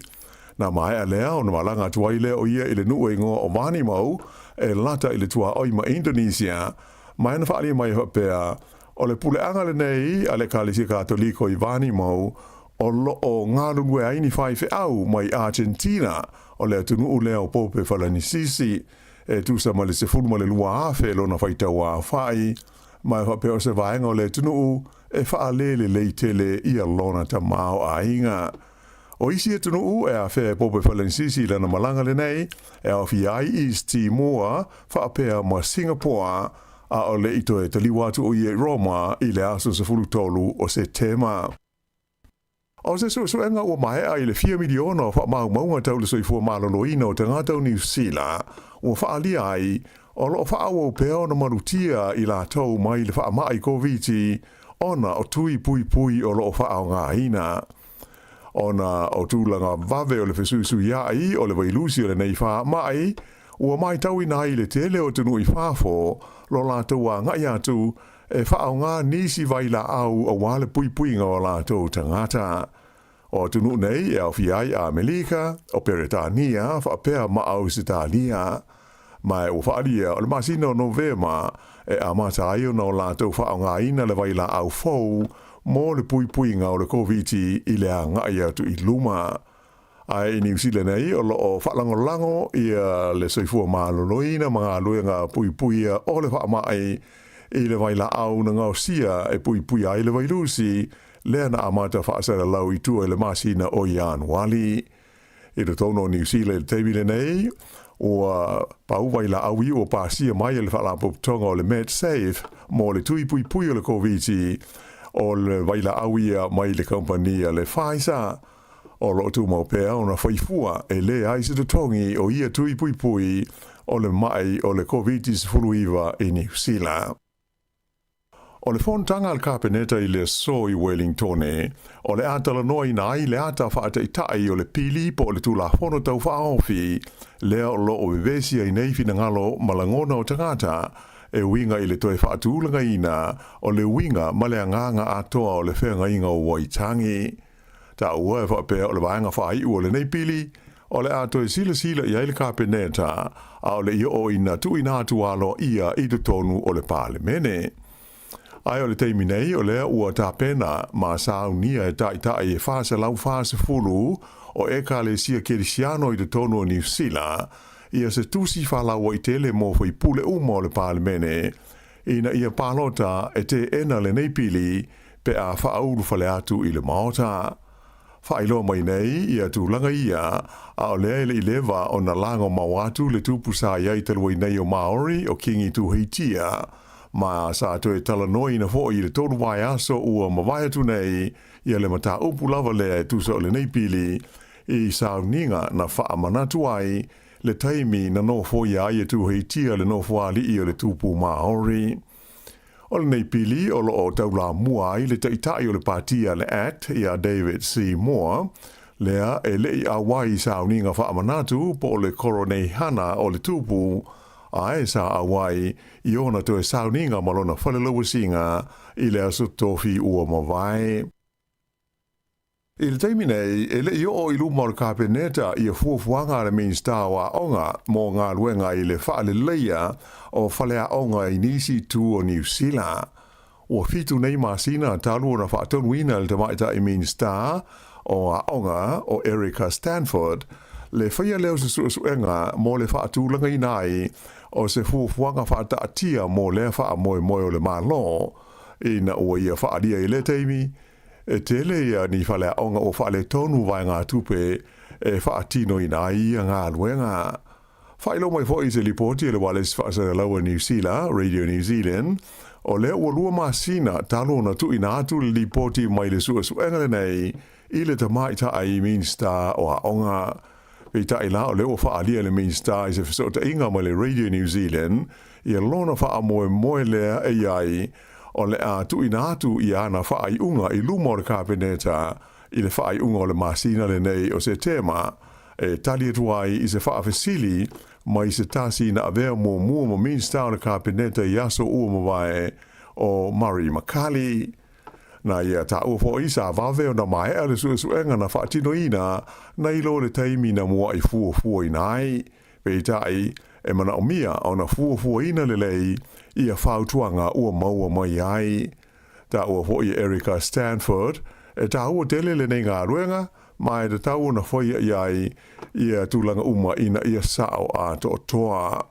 Na maea lea ona malaga atu ai lea o ia i le nuu e igoa o Vanimo e lata i le tuaoi ma Indonesia, ma e na faaalia mai e faapea, o le puleaga lenei a le Ekalesia Katoliko i Vanimo o lo o galulue ai ni faifeau mai Argentina, o le atunuu lea o Pope Falanisisi, e tusa ma le 12,000 lona faitau aofai, ma e faapea o se vaega o le atunuu e faalelelei tele ia lona tamaoaiga. O isi atunuu e afea e Pope Falanisisi i lana malaga lenei, e aofia ai East Timor faapea ma Singapore, a o le i toe taliua atu o ia i Roma i le aso 13 o Setema. O se suesuega ua maea i le fia miliona o faamaumauga tau le soifua maloloina o tagata o Niu Sila ua faaalia ai o lo o faaauau pea ona malutia i latou mai le faamai Koviti ona o tui puipui o lo o faaaogaina. Ona o tulaga vave o le fesuisuiai o le vailusi o lenei faamai, ua matauina ai le tele o atunuu i fafo lo latou agai atu e faaaoga nisi vailaau aua le puipuiga o latou tagata. O atunuu nei e aofia ai Amelika, o Peretania faapea ma Ausetalia. Ma ua faaalia o le masina o Novema e amata ai ona o latou faaaogaina le vailaau fou mo le puipuiga o le Koviti i le agai atu i luma. Ae i Niu Sila nei o lo o faalagolago ia le soifua maloloina ma galuega puipuia o le faamai i le vailaau na gaosia e puipuia ai le vailusi lea na amata faasalalau i tua i le masina o Ianuali. I totonu o Niu Sila i le taimi lenei, ua pau vailaau i ua pasia mai e le Faalapotopotoga o le Medsafe mo le tui puipui o le Koviti, o le vailaau ia mai le kamupani a le Pfizer. O loo tumau pea ona faifua e leai se totogi o ia tui puipui o le ma'i o le Koviti-19 i Niu Sila. O le fonotaga a le Kapeneta i le aso i Welingtone, o le a talanoaina ai le ata faataitai o le pili po o le Tulafono Tau Faaofi lea o lo o vevesi ai nei finagalo ma lagona o tagata e uiga i le toe faatulagaina o le uiga ma le agaga atoa o le Feagaiga o Waitangi. Taua e faapea o le vaega faaiu o lenei pili, o le a toe silasila i ai le Kapeneta a o le i oo ina tuuina atu aloaia i totonu o le Palemene. Ae o le taimi nei o lea ua tapena ma saunia e taitai e 440 o Ekalesia Kerisiano i totonu o Niu Sila ia se tusi faalauaitele mo faipule uma o le Palemene ina ia palota e teena lenei pili pe a faaulufale atu i le Maota. Faailoa mai nei ia tulaga ia, a o lea e le i leva ona lagomau atu le tupu sa i ai talu ai nei o Māori o Kingi Tuheitia, ma sa toe talanoaina foi i le tolu vaiaso ua mavae atu nei ia le mataupu lava lea e tusa o lenei pili i sauniga na faamanatu ai le taimi na nofoia ai e Tuheitia le nofoalii o le tupu Māori. O lenei pili o lo o taulamua ai le taitai o le pati a le act ia David C. Moore, lea e le i auai i sauniga faamanatu po o le koroneihana o le tupu, ae sa auai i ona toe sauniga ma lona falelauasiga i le aso Tofi ua mavae. I le taimi nei, e le i oo i luma o le Kapeneta ia fuafuaga a le Minisita o Aoga mo galuega i le faaleleia o faleaoga i nisi itu o Niu Sila. Ua fitu nei masina talu ona faatonuina e le Tamaitai Minisita o Aoga o Erica Stanford le faia lea o se suesuega mo le faatulagaina ai o se fuafuaga faataatia mo lea faamoemoe o le Malo ina ua ia faaalia i lea taimi E tele ia ni faleaoga ua faaletonu vaegatupe e faatinoina ai ia galuega. Faailoa mai foi i se lipoti a le Ualesi Faasalalau a Niu Sila, Radio New Zealand, o lea ua lua masina talu ona tuuina atu le lipoti mai le suesuega lenei i le Tamaitai Minisita o Aoga. Peitai la o lea ua faaalia le Minisita i se fesootaiga ma le Radio New Zealand ia lona faamoemoe lea e i ai o le a tuuina atu i ana faaiuga i luma o le Kapeneta i le faaiuga o le masina lenei o Setema e tali atu ai i se faafesili mai se tasi na avea muamua ma Minisita o le Kapeneta i aso ua mavae o Murray McCully. Na ia taua foi sa vave ona maea le suesuega na faatinoina nai lo le taimi na mua'i fuafuaina ai. Peitai, e manaomia ona fuafuaina lelei ia fautuaga ua maua mai ai. Taua foi e Erica Stanford, e taua tele lenei galuega, ma e tatau ona faia i ai ia tulaga uma ina ia sao atoatoa.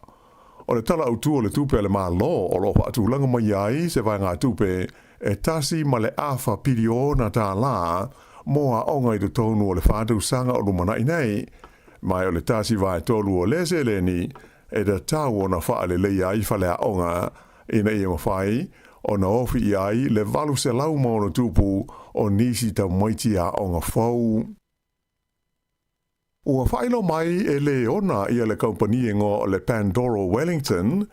O le Tala Autu o le Tupe a le Malo o lo o faatulaga mai ai se vaegatupe e 1.5 piliona tālā mō aoga i totonu o le fa tausaga o lumana'i nei, ma o le 1/3 o lea seleni e tatau ona faaleleia ai faleaoga ina ia mafai ona ofi i ai le 800+ o nisi tamaiti aoga fou. Ua faailoa mai e le ona ia le kaupani igoa o le Pandora Wellington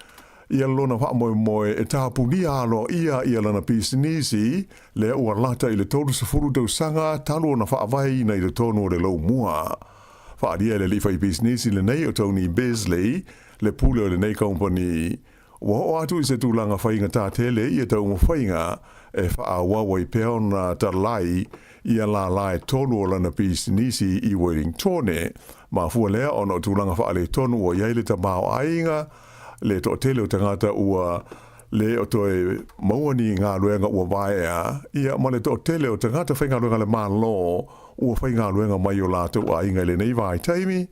ia lona faamoemoe e tapunia aloaia ia lana pisinisi lea ua lata i le 30 tausaga talu ona faavaeina i totonu o le Laumua. Faaalia e le alii faipisinisi lenei o Tony Beasley le pule o lenei kaupani. Ua oo atu i se tulaga faigata tele ia taumafaiga e faaauau ai pea ona talai ia lālā e tolu o lana pisinisi i Wellingtone. Mafua lea ona o tulaga faaletonu ua i ai le tamaoaiga, le toatele o tagata ua le o toe maua ni galuega ua vaea, ia ma le toatele o tagata faigaluega a le Malo ua faigaluega mai o latou aiga i lenei vaitaimi,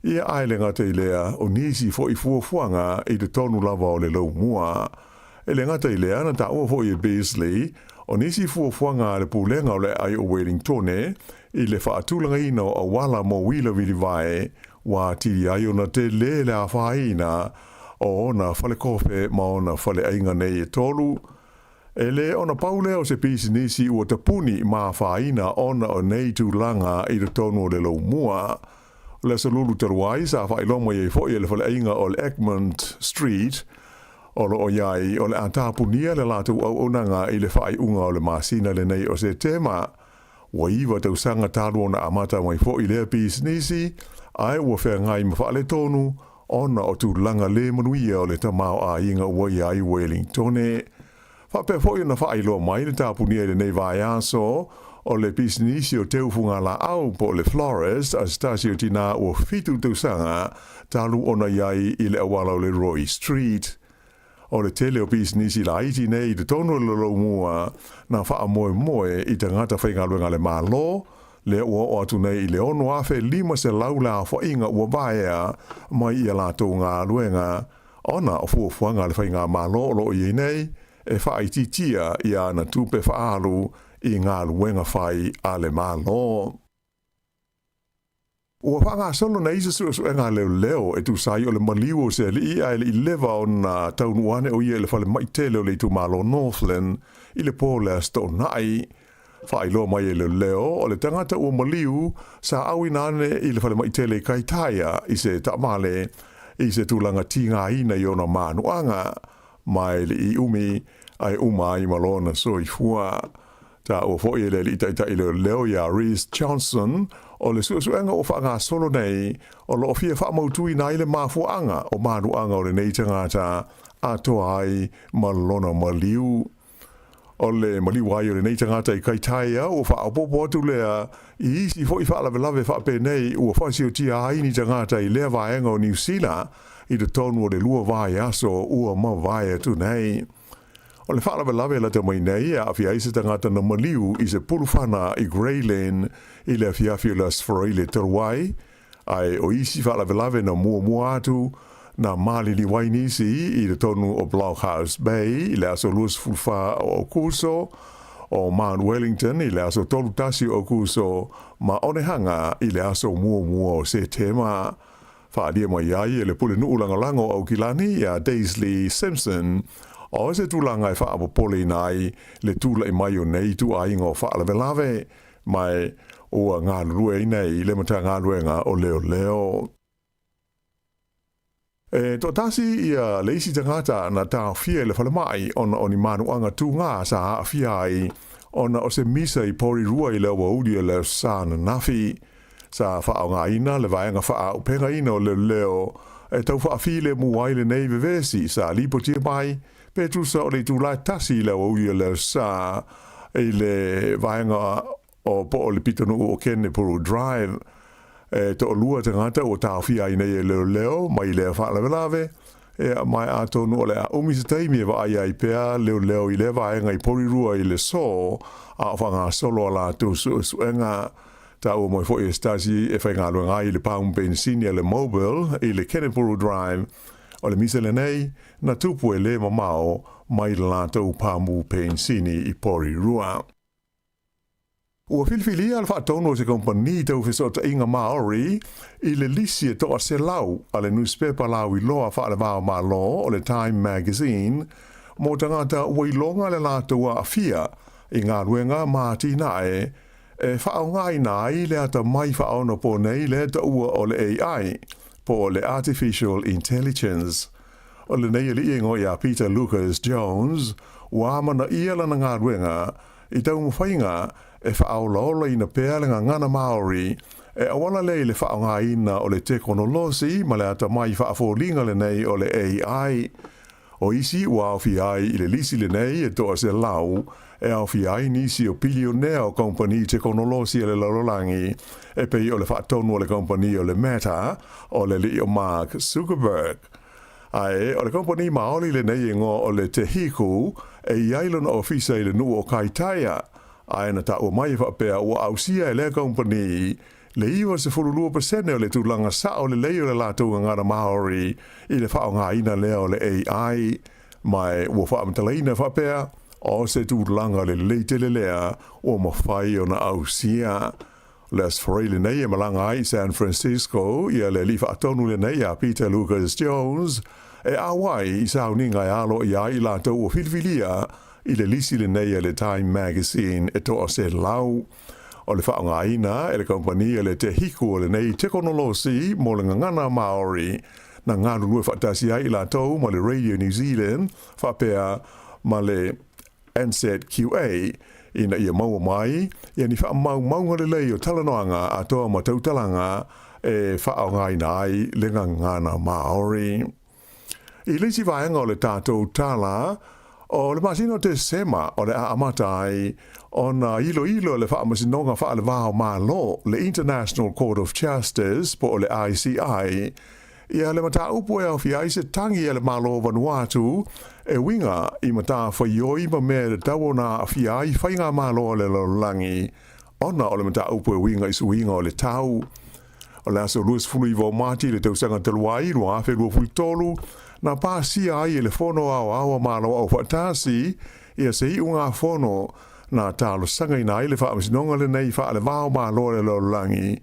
Ia ae le gata i lea, o nisi foi fuafuaga i totonu lava o le laumua. E le gata i lea, na taua foi e Beasley, o nisi fuafuaga a le Pulega o le Aai o Welingtone i le faatulagaina o auala mo uila vilivae, ua atili ai ona tele le afaina o ona falekofe ma ona faleaiga nei e tolu. E lē ona pau lea o se pisinisi ua tapuni ma afaina ona o nei tulaga i totonu o le laumua. O le Aso Lulu talu ai sa faailoa mai ai foi e le faleaiga o le Egmont Street o lo o i ai o le a tapunia le latou auaunaga i le faaiuga o le masina lenei o Setema. Ua iva tausaga talu ona amata mai foi lea pisinisi, ae ua feagai ma faaletonu ona o tulaga le manuia o le tamaoaiga ua i ai Wellingtone. Faapea foi ona faailoa mai le tapunia i lenei vaiaso o le pisinisi o teufugalaau po o le florist a se tasi o tinā ua fitu tausaga talu ona i ai i le auala o le Roy Street. O le tele o pisinisi laiti nei i totonu o le loloumua na faamoemoe i tagata faigaluega a le Malo, lea ua oo atu nei i le 6,500 le aofaiga ua vaea mai i a latou galuega ona o fuafuaga a le faigamalo o lo o i ai nei e faaitiitia i ana tupe faaalu i galuega fai a le Malo. Ua faagasolo nei se suesuega a leoleo e tusa ai o le maliu o se alii ae le i leva ona taunuu ane o ia i le falemai tele o le itumalo Northland i le po o le Aso Toonai. Faailoa mai e leoleo o le tagata ua maliu sa auina ane i le falemai tele i Kaitaia i se taavale i se tulaga tigaina i ona manuaga mai le i umi ae uma ai ma lona soifua. Taua foi e le alii taitai leoleo ia Rhys Johnson o le suesuega ua faagasolo nei o lo o fia faamautuina ai le mafuaaga o manuaga o lenei tagata atoa ai ma lona maliu. O le maliu ai o lenei tagata i Kaitaia ua faaopoopo atu lea i isi foi faalavelave faapenei ua faasiotia ai ni tagata i lea vaega o Niu Sila i totonu o le lua vaiaso ua mavae atu nei. O le faalavelave lata mai nei e aafia ai se tagata na maliu i se pulufana i Grey Lynn i le afiafi o le Aso Faraile talu ai, ae o isi faalavelave na muamua atu na maliliu ai nisi i totonu o Blockhouse Bay i le aso 24 o Aokuso, o Mount Wellington i le aso 31 o Aokuso ma Onehunga i le aso muamua o Setema. Faaalia mai ai e le Pulenuu Lagolago o Aukilani ia Daisley Simpson o se tulaga e faapopoleina ai le tulai mai o nei ituaiga o faalavelave ma ua galulue ai nei le Matagaluega o Leoleo. E toatasi ia le isi tagata na taofia i le falemai ona o ni manuaga tugā sa aafia ai ona o se misa i Porirua i le aoauli o le Aso Sa ananafi. Sa faaaogaina le vaega faaaupegaina o leoleo e tau faafilemu ai lenei vevesi sa lipotia mai pe tusa o le itula e tasi i le aoauli o le Aso Sa i le vaega o po o le pitonuu o Kenepuru Drive. E toalua tagata ua taofia ai nei e leoleo mai lea faalavelave, ea mai atonu o le a umi se taimi e vaai ai pea leoleo i lea vaega i Porirua i le aso a o faagasolo a latou suesuega. Taua mai foi e se tasi e faigaluega ai i le pamu penisini a le Mobil i le Kenepuru Drive, o le misa lenei na tupu e le mamao mai le latou pamu penisini i Porirua. Ua filifilia le faatonu o se kamupani tau fesootaiga Maori i le lisi e 100 a le nusipepa lauiloa faale-va-o-Malo o le Time Magazine mo tagata ua iloga le latou aafia i galuega ma atinae e faaaogaina ai le atamai faaonaponei lea taua o le AI, po o le Artificial Intelligence. O lenei alii e igoa ia Peter Lucas Jones, ua amanaia lana galuega i taumafaiga e faaolaolaina pea le gagana Māori e auala lea i le faaaogaina o le tekonolosi ma le atamai faafoliga lenei o le AI. O isi ua aofia ai i le lisi lenei e 100 e aofia ai nisi o pilionea o kamupani tekonolosi a le lalolagi e pei o le faatonu o le kamupani o le Meta o le alii o Mark Zuckerberg. Ae o le kamupani maoli lenei e igoa o le Te Hiku e i ai lona ofisa i le nuu o Kaitaia, ae na taua mai e faapea ua ausia e lea kamupani le 92 pasene o le tulaga sao lelei o le latou gagana Māori i le faaaogaina lea o le AI, ma ua faamatalaina faapea, o se tulaga lelei tele lea ua mafai ona ausia. O le Aso Faraile nei e malaga ai i San Francisco ia le alii faatonu lenei a Peter Lucas Jones e auai i sauniga e alo i ai i latou ua filifilia i le lisi lenei a le Time Magazine e 100. O le faaaogaina e le kamupani a le Te Hiku o lenei tekonolosi mo le gagana Māori na galulue faatasi ai i latou ma le Radio New Zealand faapea ma le NZQA ina ia maua mai ia ni faamaumauga lelei o talanoaga atoa ma tautalaga e faaaogaina ai le gagana Māori. I le isi vaega o le tatou tala, o le masina o Tesema o le a amata ai ona iloilo e le Faamasinoga Faale-Va o Malo, le International Court of Justice po o le ICI, ia le mataupu e aofia ai se tagi a le Malo o Vanuatu e uiga i matafaioi ma mea e tatau ona aafia ai faigamalo a le lalolagi ona o le mataupu e uiga i suiga o le tau. O le aso 29 o Mati i le tausaga talu ai 2023, na pasia ai e le Fono Aoao a Malo Aufaatasi ia se iugafono na talosagaina ai le Faamasinoga lenei Faale-Va o Malo a le Lalolagi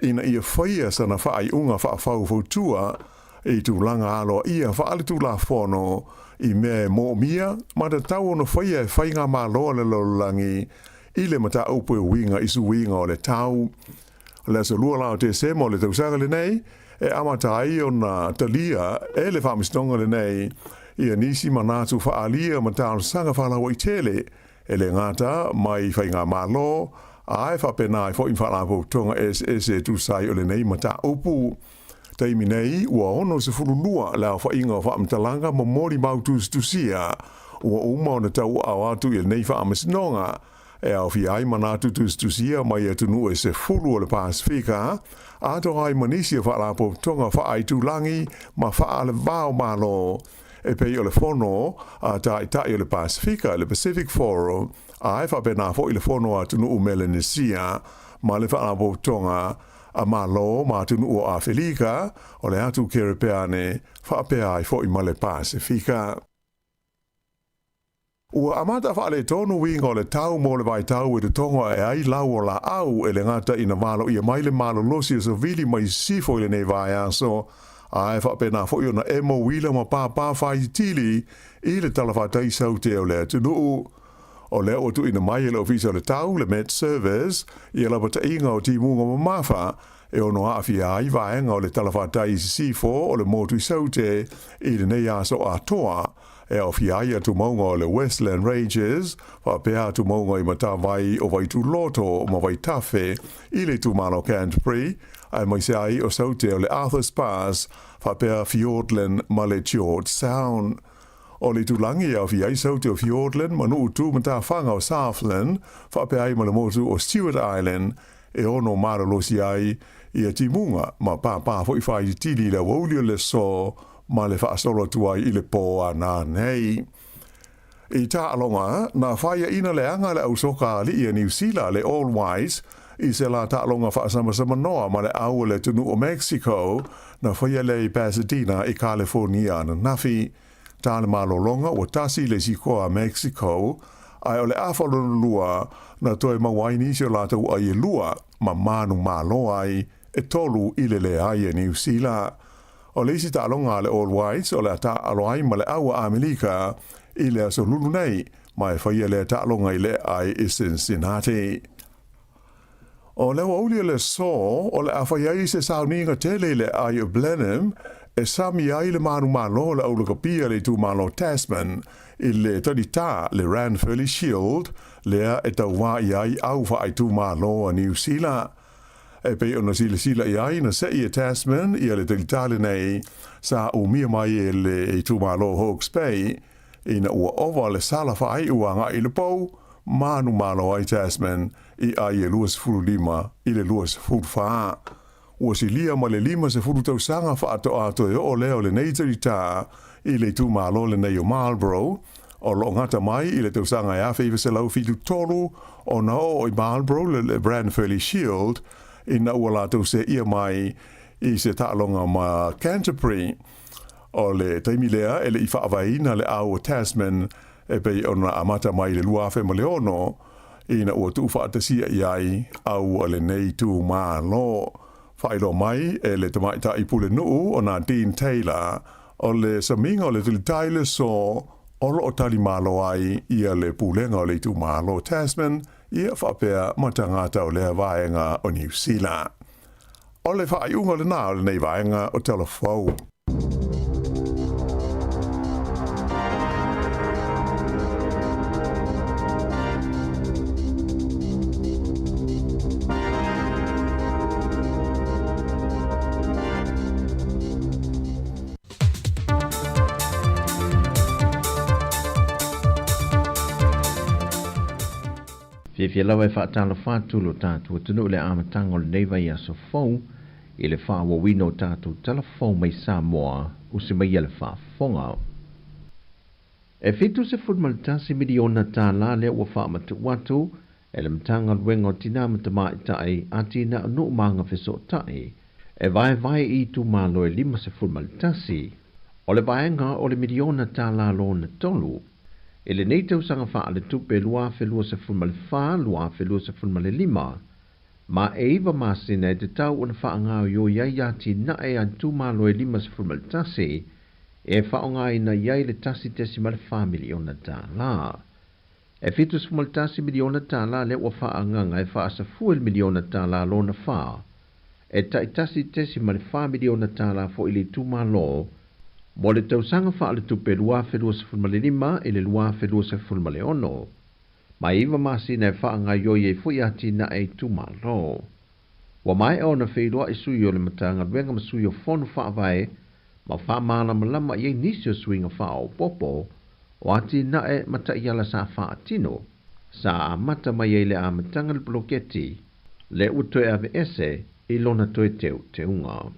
ina ia faia sana faaiuga faafaufautua i tulaga aloaia faaletulafono i mea e moomia ma tatau ona faia e faigamalo a le lalolagi i le mataupu e uiga i suiga o le tau. O le aso 2 la o Tesema o le tausaga lenei e amata ai ona talia e le Faamasinoga lenei ia nisi manatu faaalia ma talosaga faalauaitele e le gata mai faigamalo ae faapena ai foi ma faalapotopotoga eseese e tusa ai o lenei mataupu. Taimi nei, ua 62 le aofaiga o faamatalaga ma molimau tusitusia ua uma ona tauaao atu i lenei Faamasinoga, e aofia ai manatu tusitusia mai atunuu e 10 o le Pasefika, atoa ai ma nisi o faalapotopotoga faaaitulagi ma faalevao malo e pei o le Fono a Taitai o le Pasefika, le Pacific Forum, ae faapena foi le Fono a Atunuu Melanesia ma le Faalapotopotoga a Malo ma Atunuu o Afelika, o le Atu Kerepeane, faapea ai foi ma le Pasefika. Ua amata faaletonu uiga o le tau mo le vaitau e totogo ae ai lau o laau e le gata ina valoia mai le malolosi o savili mai sisifo i lenei vaiaso, ae faapena foi ona emo uila ma pāpā faititili i le talafatai saute o le atunuu. O lea ua tuuina mai e le Ofisa o le Tau, le Met Service, ia lapataiga o timuga mamafa e ono aafia ai vaega o le talafatai i sisifo o le motu i Saute i lenei aso atoa, e aofia ai atumauga o le Westland Ranges, faapea atumauga i matavai o Vaituloto ma Vaitafe i le itumalo o Canterbury, aemaise ai o Saute o le Arthur's Pass, faapea Fiordland ma le George Sound. O le itulagi e aofia ai Saute o Fiordland ma nuu tu matafaga o Southland, faapea ai ma le motu o Stewart Island, e ono malolosi ai ia timuga ma pāpā foi faititili i le aoauli o le aso ma le faasolo atu ai i le pō a nanei. I taaloga, na faiaina leaga e le ausoka alii a Niu Sila le All Whites i se la taaloga faasamasa-manoa ma le au o le atunuu o Mexico na faia lea i Pasadena i Kalefonia ananafi. Ta le malologa ua tasi le isi koa a Mexico, ae o le afa lona lua na toe maua ai nisi o latou ai e lua ma manumalo ai e tolu i le leai a Niu Sila. O le isi taaloga a le All Whites o le a taaalo ai ma le au a Amelika i le aso Lulu nei, ma e faia lea taaloga i le ai i Cincinnati. O le aoauli o le aso, o le a fai ai se sauniga tele i le aai o Blenheim e sami ai le manumalo o le aulakapia i le itumalo Tasman i le talitā le Ranfurly Shield lea e tauā i ai au faaitumalo a Niu Sila. E pei ona silasila i ai na se'i e Tasman ia le talitā lenei sa umia mai e le itumalo Hawke's Bay ina ua ova le sala faaiu agai i le pou, manumalo ai Tasman i ai e 25 i le 24. Ua silia ma le 50 tausaga faatoa toe oo lea o lenei talitā i le itumalo lenei o Marlborough, o loo gata mai i le tausaga e 1973 ona oo i Marlborough le Ranfurly Shield ina ua latou seia mai i se taaloga ma Canterbury. O le taimi lea e le i faavaeina le au o Tasman e pei ona amata mai i le 2006 ina ua tuufaatasia i ai au a lenei itumalo. Faailoa mai e le tamaitai pulenuu o Nadine Taylor, o le samiga o le talitai le aso. o loo talimalo ai ia le pulega o le itumalo Tasman ia faapea ma tagata o lea vaega o Niu Sila. O le faaiuga lenā o lenei vaega o Tala Fou. Fiafia lava e faatalofa atu lo tatou atunuu i le amataga o lenei vaiaso fou i le faaauauina o tatou tala fou mai Samoa usi mai le faafofoga. E $71 miliona tālā lea ua faamatuu atu e le Matagaluega o Tinā ma Tamaitai Atinae o Nuu ma Agafesootai e vaevae i itumalo e 51. O le vaega o le miliona tālā lona tolu i lenei tausaga faaletupe 2024/2025 ma e 9 masina e tatau ona faagaoioi ai atinae a itumalo e 51 e faaaogaina i ai le $1.4 miliona tālā. E $71 miliona tālā lea ua faaagaga e faasafua i le miliona tālā lona fa. E tai $1.4 miliona tālā foi i le itumalo mo le tausaga faaletupe 2025 i le 2026. Ma e 9 masina e faagaoioi ai foi atinae i itumalo. Ua maea ona feiloai sui o le Matagaluega ma sui o Fono Faavae ma faamalamalama i ai nisi o suiga faaopoopo o atinae ma taiala sa faatino sa amata mai ai le amataga le poloketi le ua toe aveese i lona toe teuteuga.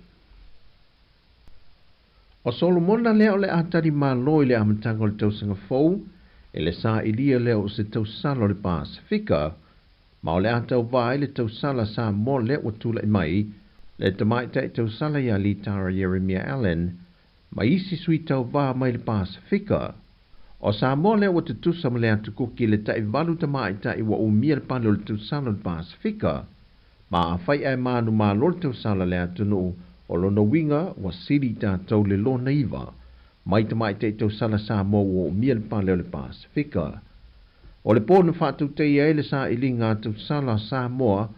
O Solomona lea o le a talimalo i le amataga o le tausaga fou e le sailia lea o se tausala o le Pasefika ma o le a tauvā ai le tausala Samoa lea ua tulai mai le tamaitai tausala ia Litara Ieremia Allen ma isi sui tauvā mai le Pasefika. O Samoa lea ua tutusa ma le atukuki le tai valu tamaitai ua umia le pale o le tausala o le Pasefika ma afai ae manumalo le tausala le atunuu o lona uiga ua sili i tatou le lona iva mai tamaitai tausala Samoa ua umia le pale o le Pasefika. O le pō na faatautaia ai le sailiga a tausala Samoa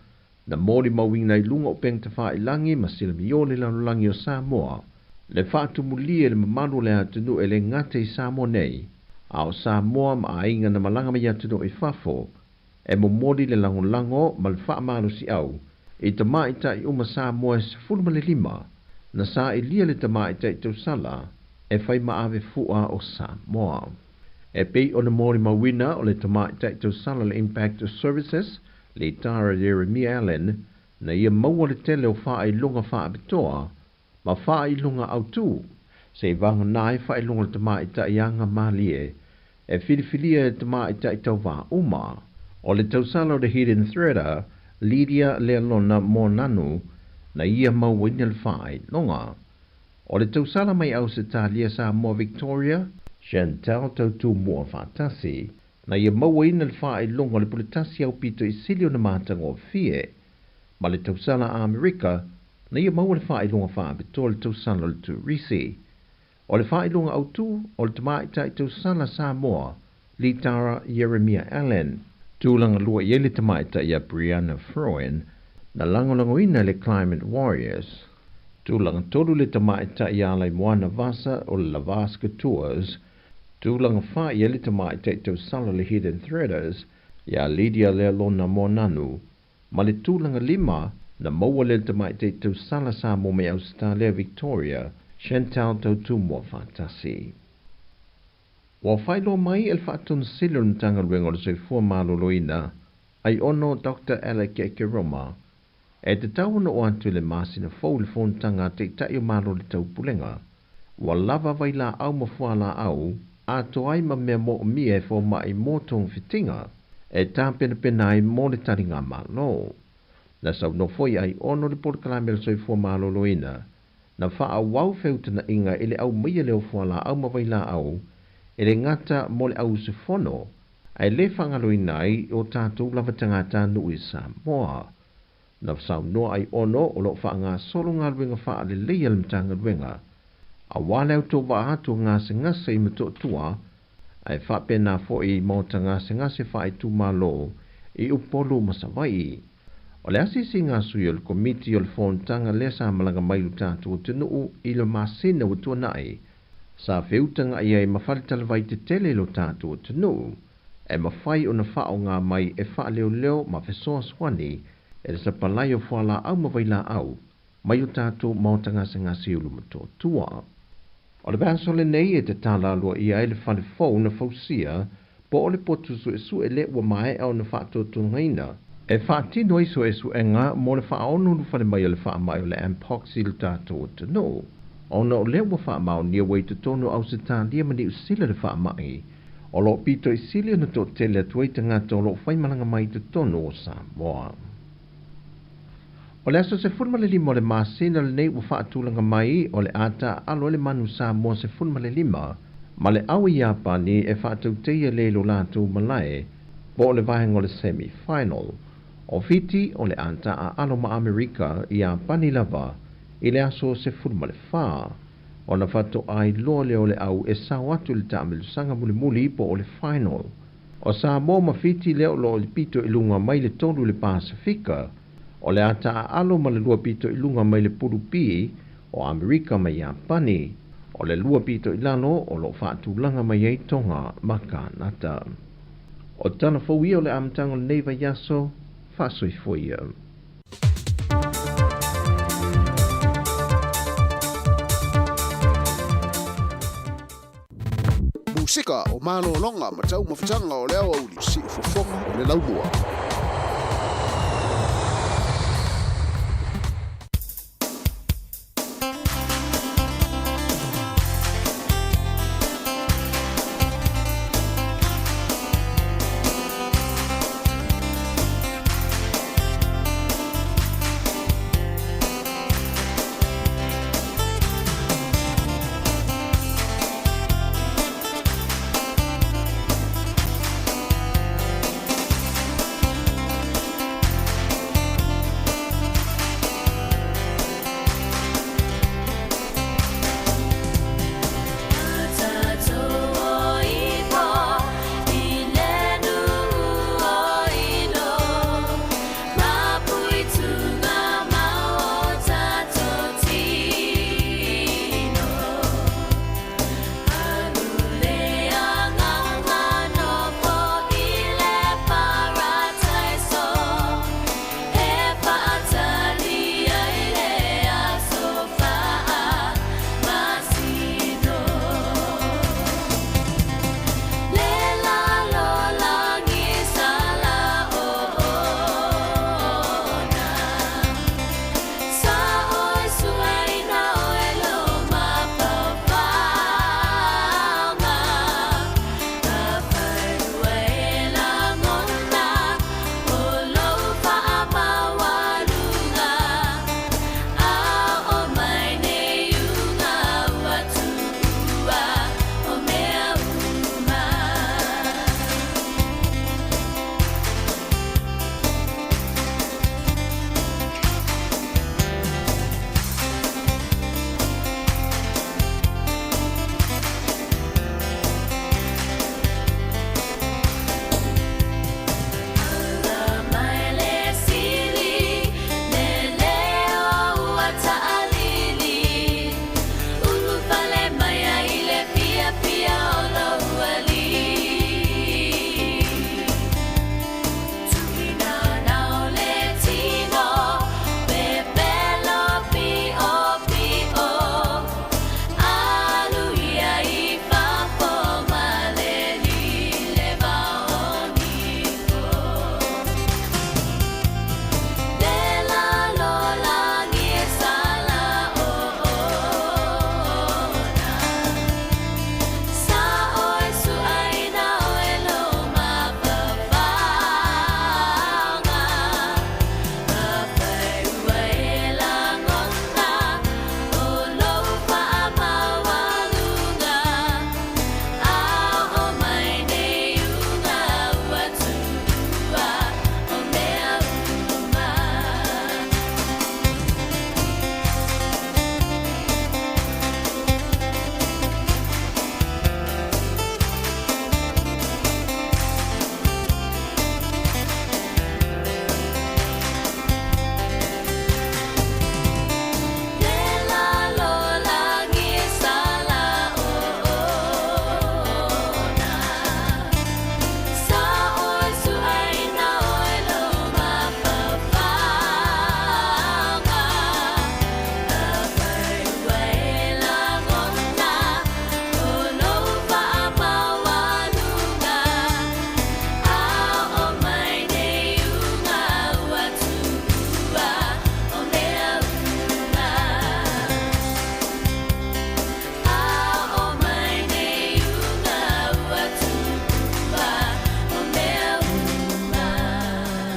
na molimauina i luga o upega tafailagi ma silamiō le lalolagi o Samoa le faatumulia i le mamalu o le atunuu e le gata i Samoa nei a o Samoa ma aiga na malaga mai atunuu i fafo e momoli le lagolago ma le faamalosiau i tamaitai uma Samoa e 15 na sailia le tamaitai tausala e fai ma ave fua o Samoa. E pei ona molimauina o le tamaitai tausala le Impact Services Litara Ieremia Allen na ia maua le tele o faailoga faapitoa ma faailoga autū se i vagana ai faailoga o le tamaitai aga malie e filifilia e tamaitai tauvā uma. O le tausala o le Hidden Threader Lydia Lealona Monanu na ia mauaina le faailoga. O le tausala mai Ausetalia Samoa Victoria Chantal Tautumua Faatasi na ia mauaina le faailoga o le puletasi aupito i sili ona matagofie ma le tausala Amerika na ia maua le faailoga faapitoa le tausala o le Turisi. O le faailoga autū o le tamaitai tausala Samoa Litara Ieremia Allen. Tulaga lua i ai le tamaitai ia Brianna Fruean na lagolagoina le Climate Warriors. Tulaga tolu le tamaitai ia Alaimoana Vasa o le Lavaska Tours. Tulaga fa i ai le tamaitai tausala le Hidden Threaders ia Lydia Lealona Monanu. Ma le tulaga lima na maua le tamaitai tausala Samoa mai Ausetalia Victoria Chantal Tautumua Faatasi. Ua faailoa mai e le faatonosili o le Matagaluega o le Soifua Maloloina Aiono Dr. Alec Ekeroma e tatau ona oo atu i le masina fou i le fonotaga a Taitai o Malo o le Taupulega. Ua lava vailaau ma fualaau atoa ai ma mea moomia e fomai mo togafitiga e tapenapena ai mo le taligamalo. Na saunoa foi Aiono le polokalame o le Soifua Maloloina na faaauau feutanaiga i le aumaia lea o fualaau ma vailaau e le gata mo le auusufono ae lē faagaloina ai o tatou lava tagatanuu i Samoa. Na saunoa Aiono o loo faagasolo galuega faaleleia le Matagaluega auā le autovaa atu o gasegase i Motootua ae faapena foi i maota gasegase faaitumalo i Upolu ma Savaii. O le asiasiga a sui o le Komiti o le Fonotaga lea sa malaga mai i lo tatou atunuu i le masina ua tuanai, sa feutaga'i ai ma faletalavai tetele i lo tatou atunuu, e mafai ona faaaoga mai e faaleoleo ma fesoasoani i le sapalai o fualaau ma vailaau mai o tatou maota gasegase i Ulumotootua. O le vaiaso lenei e tatala aloaia ai le fale fou na fausia po o le potu suesue lea ua maea ona faatotogaina e faatino ai suesuega mo le faaono ulufale mai o le faamai o le Mpox i lo tatou atunuu, ona o lea ua faamaonia ua i totonu o Ausetalia ma Niu Sila le faamai o lo o pito i sili ona toatele atu ai tagata o lo o faimalaga mai i totonu o Samoa. O le aso 15 o le masina lenei ua faatulaga mai o le a taaalo ai le manu Samoa 15 ma le ao Iapani e faatauteia le i lo latou malae po o le vaega o le semi final. O Fiti o le a taaalo ma Amerika i Iapani lava i le aso 14 ona faatoa iloa lea o le au e sao atu i le taamilosaga mulimuli po o le final. O Samoa ma Fiti lea o lo o i le pito i luga mai le tolu i le Pasefika, o le a taaalo ma le lua pito i luga mai le pulu B o Amerika ma Iapani, o le lua pito i lalo o lo o faatulaga mai ai Tonga ma Kanata. O tala fou ia o le amataga o lenei vaiaso, faasoifua ia. Musika o malologa ma taumafataga o le aoauli, siufofoga o le laumua.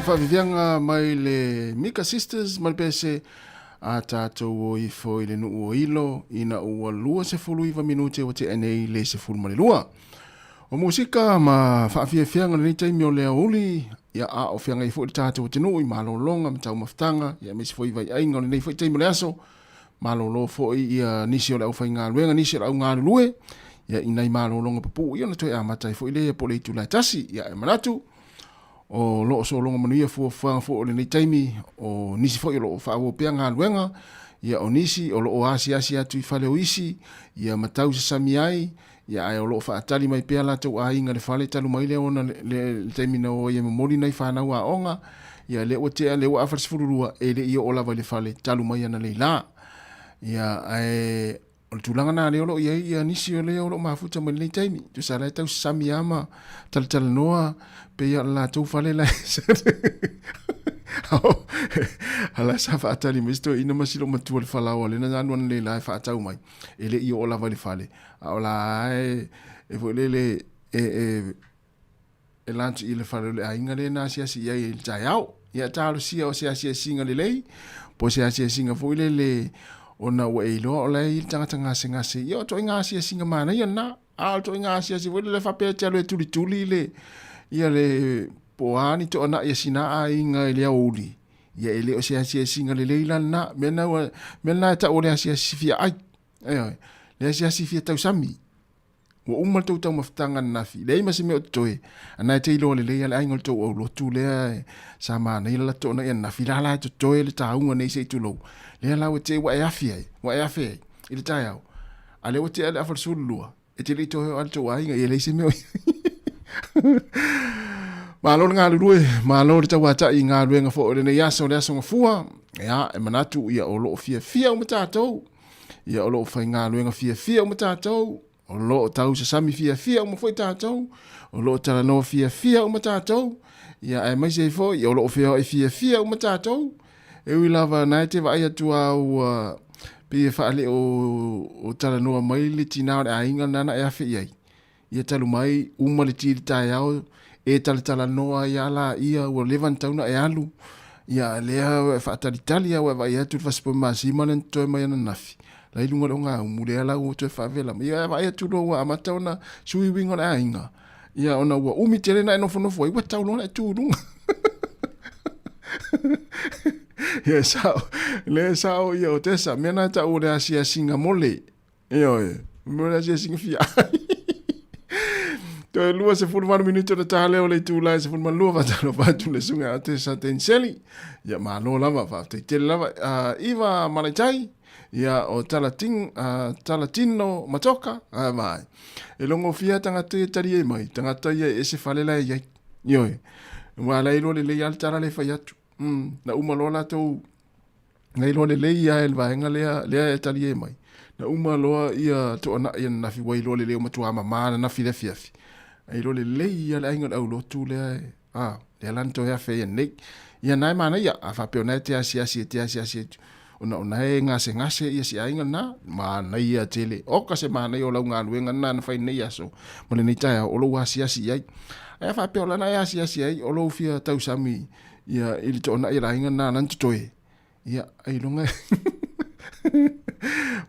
faaviviaga mai le Mika Sisters ma le pese a tatou o ifo i le nuu o Ilo ina ua 29 minute ua tea nei le 12. O musika ma faafiafiaga lenei taimi o le aoauli, ia a o feagai foi le tatou atunuu i malologa ma taumafataga, ia aemaise foi i vaiaiga o lenei foi taimi o le aso, malolo foi ia nisi o le aufaigaluega, nisi o le augalulue, ia i nai malologa pupuu ia ona toe amata ai foi lea po o le itula e tasi. Ia e manatu o lo o sologa manuia fuafuaga foi o lenei taimi, o nisi foi o lo o faaauau pea galuega, ia o nisi o lo o asiasi atu i fale o isi, ia ma tausasami ai, ia ae o lo o faatali mai pea latou aiga i le fale talu mai lea ona le taimi na o ai e momoli nai fanau aoga, ia lea ua tea, lea ua afa le 12, e le i oo lava i le fale talu mai analeila. Ia ae O le tulaga lena lea o lo o i ai ia nisi o lea o lo o mafuta mai lenei taimi. Tusa la e tausasami lava ma talatalanoa pei o le latou fale la a la sa faatali mai si toeaina ma si loomatua i le falaoa lea na alu analeila e faatau mai. E le i oo lava i le fale, a o la e e foi lele e e e lunch i le fale o le aiga lea na asiasi i ai i le taeao. Ia talosia o se asiasiga lelei, po o se asiasiga foi lele ona ua e iloa o la e i le tagata gasegase. Ia o ituaiga asiasiga manaia lena. A o le ituaiga asiasi foi lele faapea e te alu e tulituli le, ia le, po o a ni toanai a sina aiga i le aoauli. Ia e le o se asiasiga lelei la lena. Mea na, mea lena e tau o le asiasi fia ai. Ioe, le asiasi fia tausami. Ua uma le tou taumafataga ananafi, leai ma se mea o totoe, ana e te iloa lelei a le aiga o le tou aulotu lea e sa manaia le latou toonai ananafi, la la e totoe le tauga nei se i tulou, lea la ua te ua e afi ai, ua e afe ai i le taeao, a lea ua tea le afa le 12, e te le i toe oo a le tou aiga, ia leai se mea o i ai. Malo le galulue, malo le tauatai i galuega foi o lenei aso, le aso Gafua, ia, e manatu ia o lo o fiafia uma tatou, Ia o lo o faigaluega fiafia uma tatou, o lo o tausasami fiafia uma foi tatou, o lo o talanoa fiafia uma tatou, ia aemaise ai foi o lo o feoai fiafia uma tatou. E ui lava na e te vaai atu a ua pei e faale o talanoa mai le tinā o le aiga lena na e afe i ai. Ia talu mai uma le ti i le taeao e talatalanoa ai a laia ua leva ona tatau ona e alu. Ia lea e faatalitali a ua e vaai atu i le fasipovi masima lea na totoe mai ananafi la i luga o le ogaumu lea la ua toe faavela mai. Ia e vaai atu loa ua amata ona sui uiga o le aiga. Ia ona ua umi tele na e nofonofo ai ua tatau loa ona e tu i luga. Ia e sao, lea e sao ia o Tessa, mea na e tau o le asiasiga mole. Ioe, mo le asiasiga fia ai. Toe 28 minute ona ta lea o le itula e 12 faatalofa atu le susuga ia Tessa Tenseli. Ia malo lava, faafetai tele lava. Iva Malaitai, ia o Talating, Talatino Matoka, vai. E logofia tagata ia tali ai mai, tagata ia e ese fale la e i ai. Ioe, aua la e iloa lelei lava le tala lea e fai atu. Na uma loa latou Na iloa lelei ia e le vaega lea, lea e talie mai. Na uma loa ia toanai ananafi ua iloa lelei ua matua mama ananafi i le afiafi. A iloa lelei ia le aiga o le aulotu lea e, a, lea la na toe afe ai nei. Ia na e manaia, a faapea o na e te asiasi e te asiasi atu, ona o na e gasegase ia si aiga lena, manaia tele. Oka se manaia o lau galuega lena na fai nei aso ma lenei taeao o lou asiasi i ai. Ae a faapea o lana e asiasi ai, o lou fia tausami ia i le toanai a le aiga lena na totoe, Ia, ailoga e.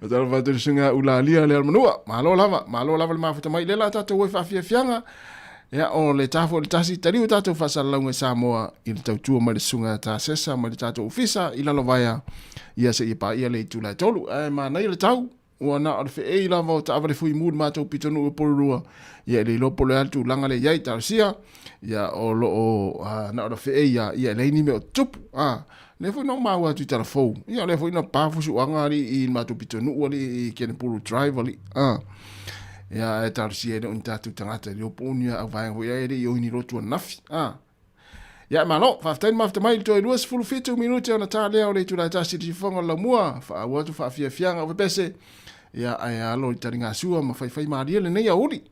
Matalo fatu le susuga Ulalia le Almanua. Malo lava, malo lava le mafuta mai. Lea la tatou o i faafiafiaga. Ia, o le ta foi o le tasi, taliu tatou faasalalauga i Samoa i le tautua mai le susuga Tasesa mai le tatou ofisa i Lalovaea. Ia seia paia le itula e 3. Ae manaia le tau. Ua na o le feei lava o taavale fuimu i le matou pitonuu i Upololua, ia e le iloa po o le a le tulaga lea e i ai, talosia, ia o lo o na o le feei lava, ia e leai ni mea o tutupu. A, lea foi na ou maua atu i Talafou, ia o lea foi na pa fusuaga alii i le matou pitonuu alii i Kenepuru Drive alii, a. Ia ae talosia e le o ni tatou tagata e le iloa po o ni au vaega foi ae le i o i ni lotu ananafi, a. Ia malo, faafetai le mafuta mai i le toe 27 minute ona ta lea o le itula e tasi i le sifofoga o le laumua, faaauau atu faafiafiaga o pepese, ia ae alo i taligasua ma faifai malie lenei aoauli.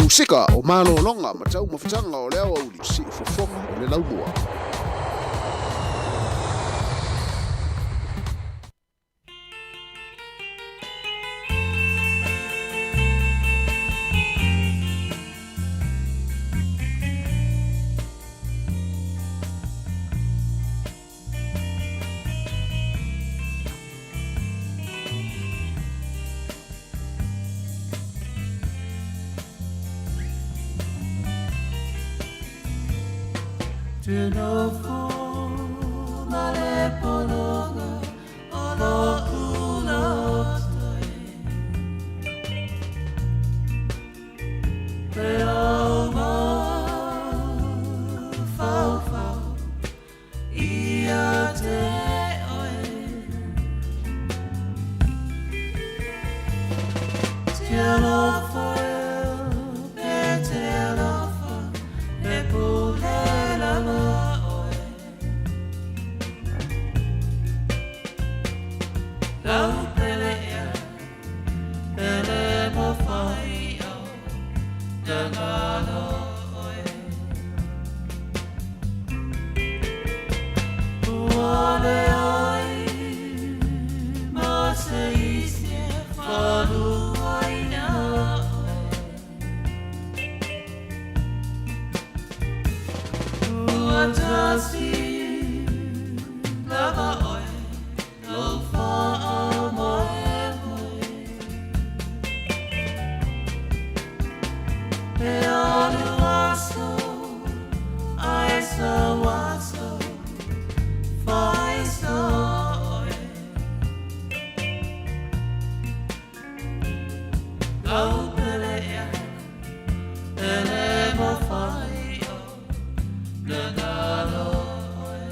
Musika o malologa ma taumafataga o le aoauli siufofoga o le laumua. Te nofo ma le pologa o lo'u loto e. Te ao mafaufau ia te oe. Te alofa e, pe te alofa e pule lava oe. Lau pele ea, pele mawhai au, te ngalo oe. Ua le ai, ma se isi e whaluaina oe. Ua tasi lava oe, lo whaamoemoe. E alu aso, ai sa waso, whai sa oe. Lau pele ea, pele mo whai o, le ngalo oe.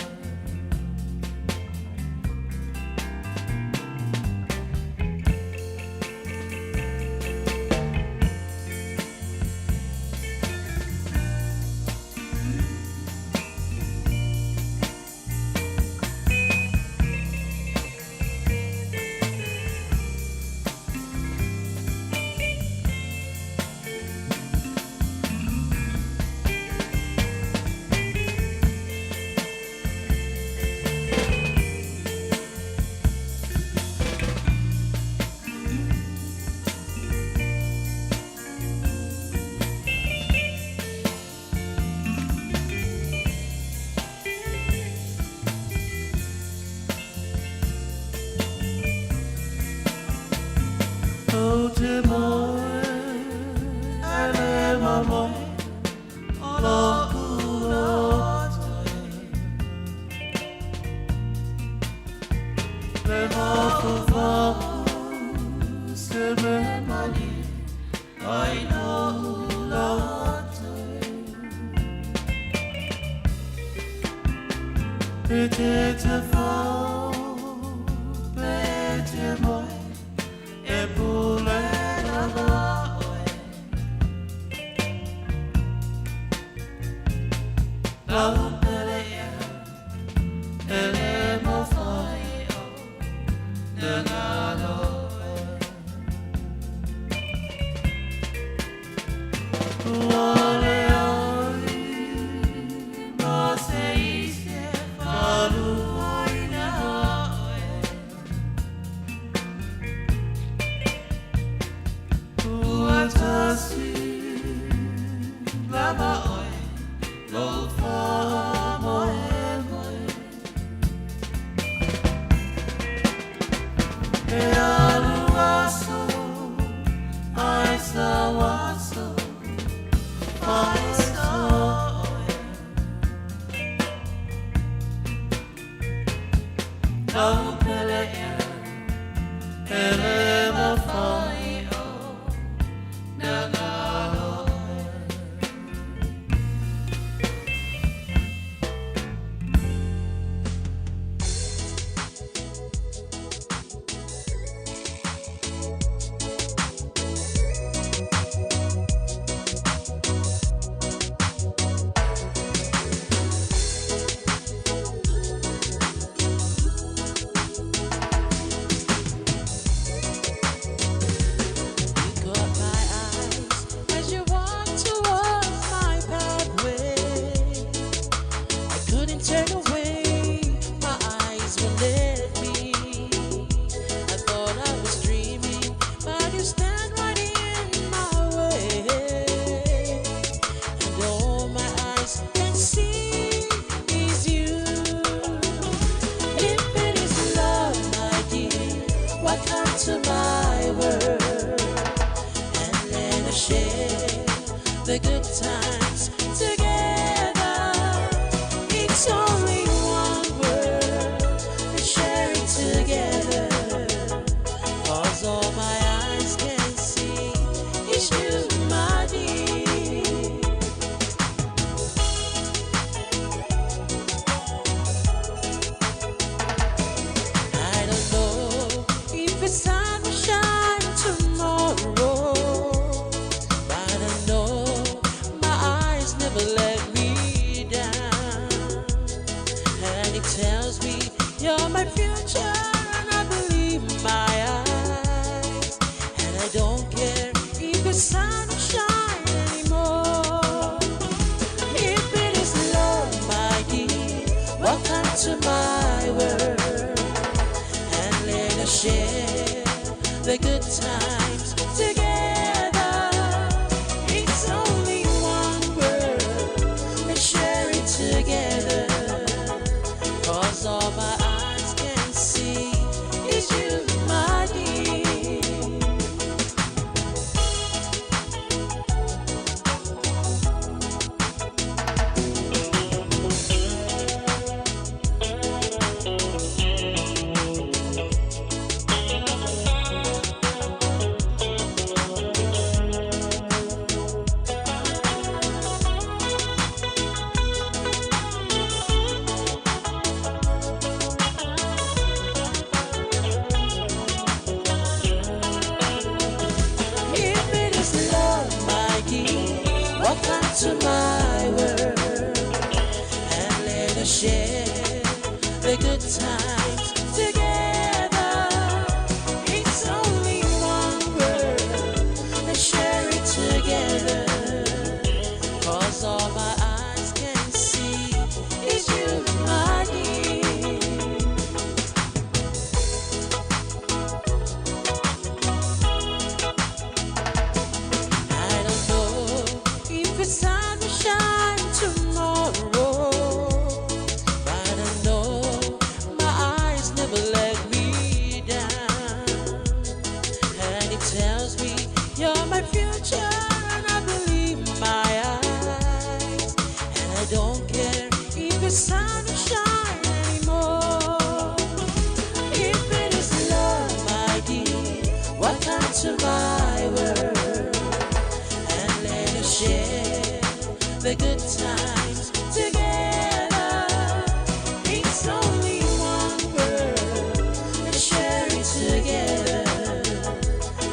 O te moe, ai le mamoe, o lo'u loto e. Le mafaufau se me mani, ai lo'u loto e. E te te whau, pe te moe, e pule lava oe. Lau pele ea, pele mo whai o, le ngalo e. Ua le ai, ma se isi e whaluaina oe. Ua tasi lava oe, lo whaamoemoe. E alu aso, ai sa waso, ai sa oe. Lau pele ea, pele mo whai o, na ngalo oe. Welcome to my world. And let us share the good times together. It's only one world, let's share it together. 'Cause all my eyes can see is you, my dear. I don't know if the sun will shine tomorrow, but I know my eyes never let me down. And it tells me you're my future, and I believe my eyes. And I don't care if the sun will shine anymore. If it is love, my dear, welcome to my world. And let us share the good times together. It's only one world, let's share it together. 'Cause all my eyes can see is you, my dear. If it is love, my dear, welcome to my world. And let us share the good times together. It's only one world, let's share it together. 'Cause all my eyes can see is you, my dear. I don't know if the sun will shine tomorrow, but I know my eyes never let me down. And it tells me you're my future, and I believe my eyes. And I don't care if the sun will shine anymore. If it is love, my dear, welcome to my world. And let us share the good times together. It's only one world, let's share it together.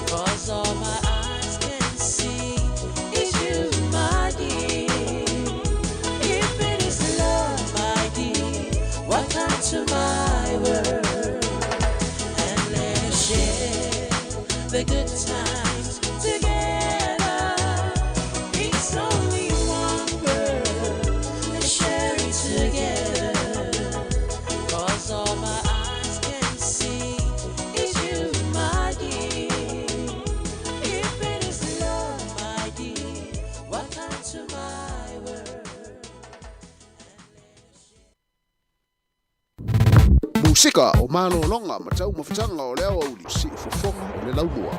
'Cause all my eyes can see is you, my dear. If it is love, my dear, welcome to my world. And let us share the good times together. It's only one world, let's share it together. 'Cause all my eyes can see is you, my dear. If it is love, my dear, welcome to my world. Musika o malōloga ma taumafataga o le aoauli siufofoga o le laumua.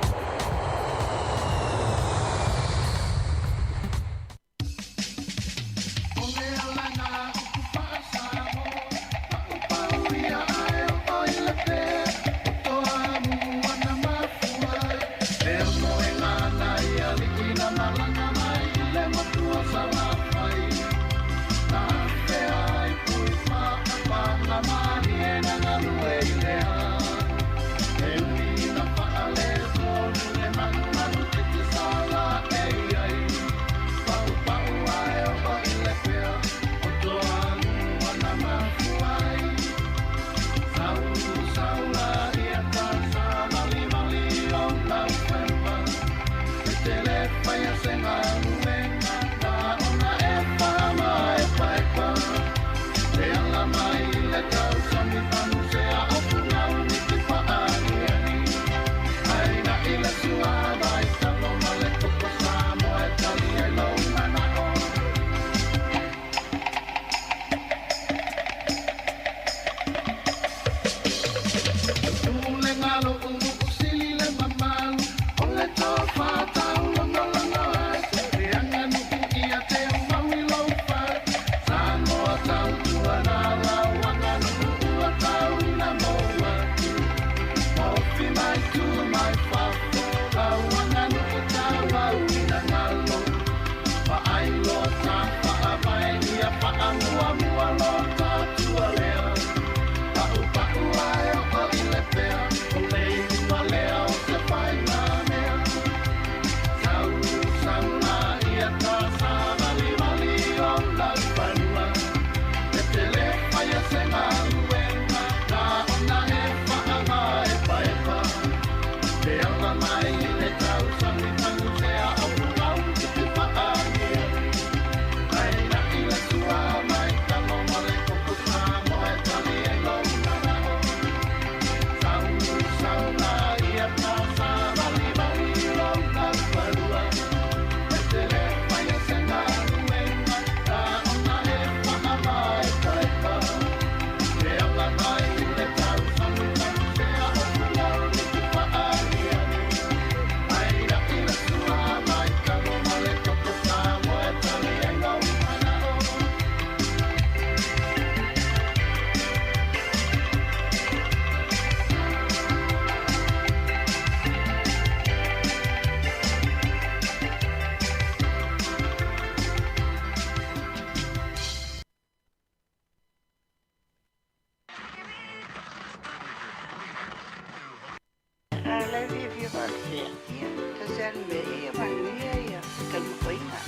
o la e fiafia faalefea, ia, tasi lava le mea, ia manuia ia taumafaiga.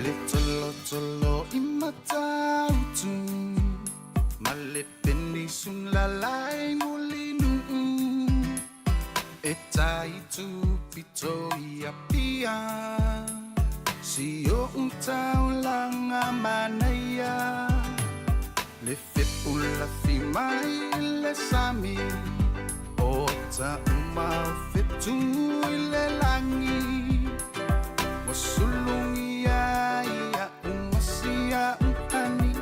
Le tolotolo i Matautu ma le penisula lai Mulinuu e tai pito i Apia si o taulanga manaia le fepula fi mai le sami o ta uma o fetu i le langi o sulungi ia umasia uhani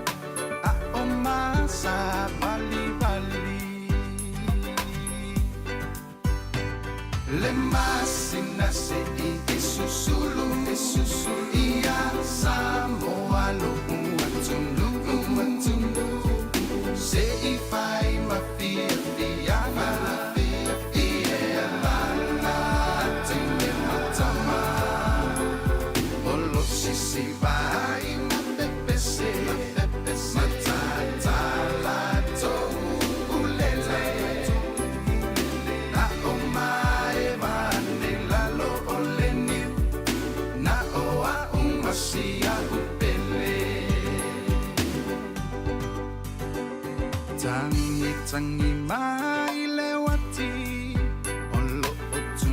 a o masa vali vali le masina se i isusulu isusulu ia Samoa lo uatunuu atunuu se i fai ma fiafiaga ia lana teine matama o lo sisi vai ma pepese matatala toulele a o mae vane lalo o le niu na o a umasia upele tangi tangi mai le wati o lo o tu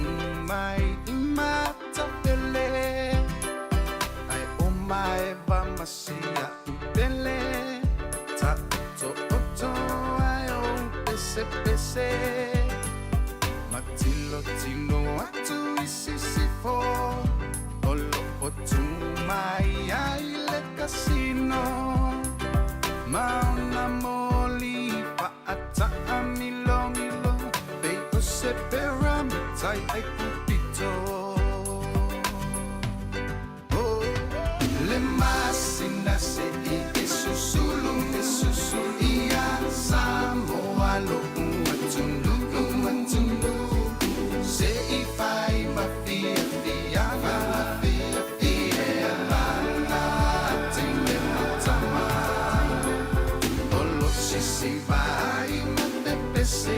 mai i matapele ai o mai va masia upele ta to oto ai o pese pese matilo tilo atu i sisifo o lo o tu mai ai le kasino maona moli fa'ata'a milo milo pei o se pera matai ai kupito oh le masina se i isusulu isusulu ia Samoa lo atunuu atunuu se i fai ma fiafiaga ia lana teine matama o lo sisi vai ma pepese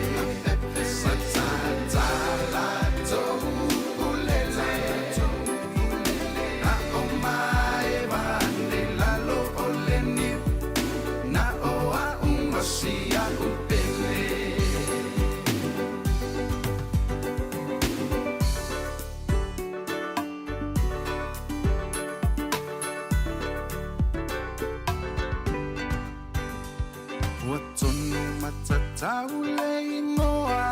matatala toulele a o mae vane lalo o le niu na o a umasia upele. Ua tonu matatau le ingoa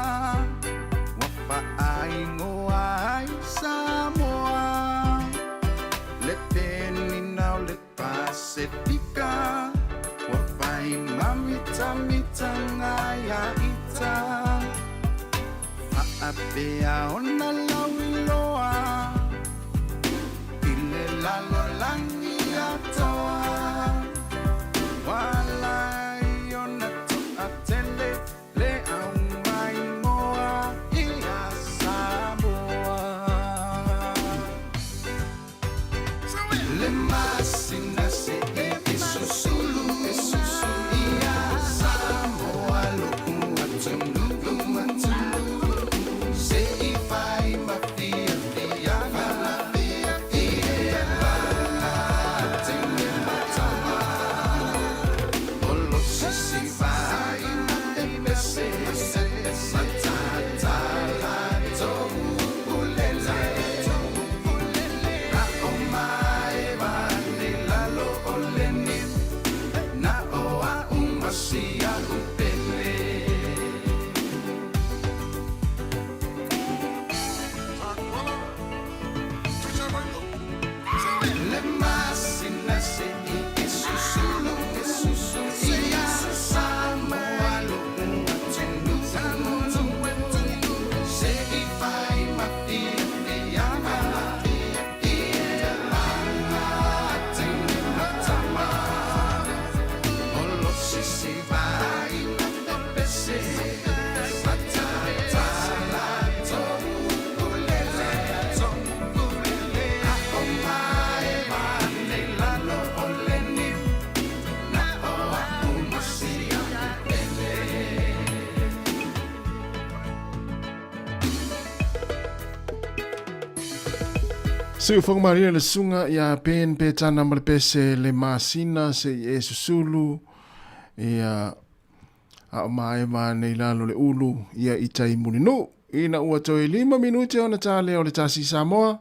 ua fa'aingoa ai Samoa le penina o le Pasifika ua fai mamitamitaga ia ita fa'apea ona lauiloa i le lalolagi atoa Walai ona to'atele le aumaingoa ia Samoa le masina se i isusulu isusulu ia Samoa lo atunuu atunuu se i fai Siufoga malie le susuga ia Ben Petana ma le pese le masina se i e susulu ia a o maeva nei lalo le ulu ia i tai Mulinuu. Ina ua toe 5 minute ona ta lea o le tasi Samoa,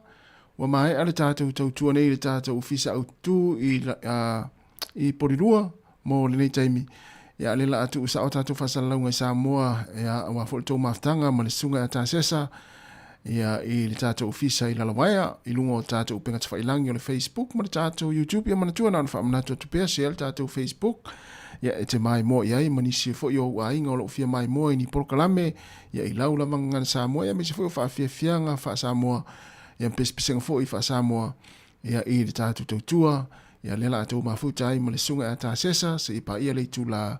ua maea le tatou tautua nei i le tatou ofisa autu i, i Polilua mo lenei taimi. Ia, le la atu sao tatou faasalalauga i Samoa, ia, aua foi le tou mafutaga ma le susuga ia Tasesa, ia, i le tatou ofisa i Lalovaea, i luga o tatou upega tafailagi o le Facebook ma le tatou YouTube. Ia manatua na ona faamanatu atu pea, share le tatou Facebook, ia, e te maimoa i ai ma nisi foi o ou aiga o lo o fia maimoa i ni polokalame, ia, i lau lava gagana Samoa, ia, aemaise foi o faafiafiaga faa-Samoa, ia, ma pesepesega foi faa-Samoa, ia, i le tatou tautua, ia, lea la tou mafuta ai ma le susuga ia Tasesa, seia paia le itula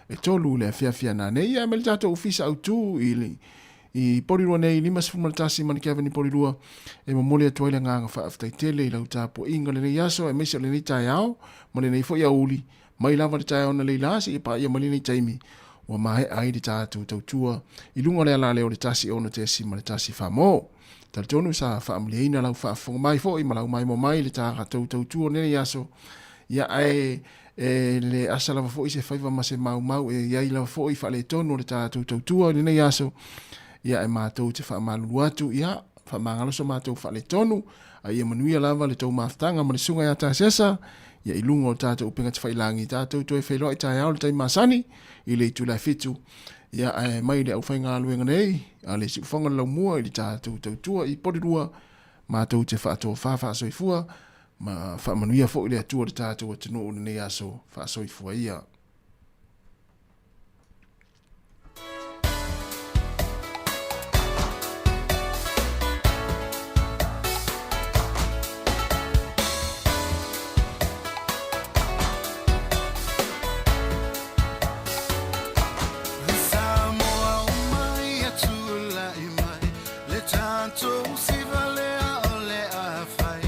e 3 i le afiafi a nanei, ia, me le tatou ofisa autu i le i Porirua nei, 51 Manukau Avenue Porirua, e momoli atu ai le agaga faafetai tele i lau tapuaiga lenei aso, aemaise o lenei taeao, ma lenei foi aoauli, mai lava le taeao analeila seia paia mai lenei taimi, ua maea ai le tatou tautua i luga o le alaleo o le 1 6.1 Famo. Talitonu sa faamalieina lau faafofoga mai foi ma lau maimoa mai i le tatou tautua o lenei aso, ia ae e le asa lava foi se faiva ma se maumau e i ai lava foi faaletonu o le tatou tautua i lenei aso, ia e matou te faamalulu atu, ia faamagalo so matou faaletonu, a ia manuia lava le tou mafutaga ma le susuga ia Tasesa, ia i luga o le tatou upega tafailagi, tatou toe feiloai taeao i le taimi masani i le itula e 7, ia ae mai le aufaigaluega nei a le Siufofoga o le Laumua i le tatou tautua i Porirua, matou te faatofa faasoifua ma faamanuia foi le Atua i le tatou atunuu i lenei aso faasoifua ia. Samoa o mai e tulai mai le tatou sivalea o le a fai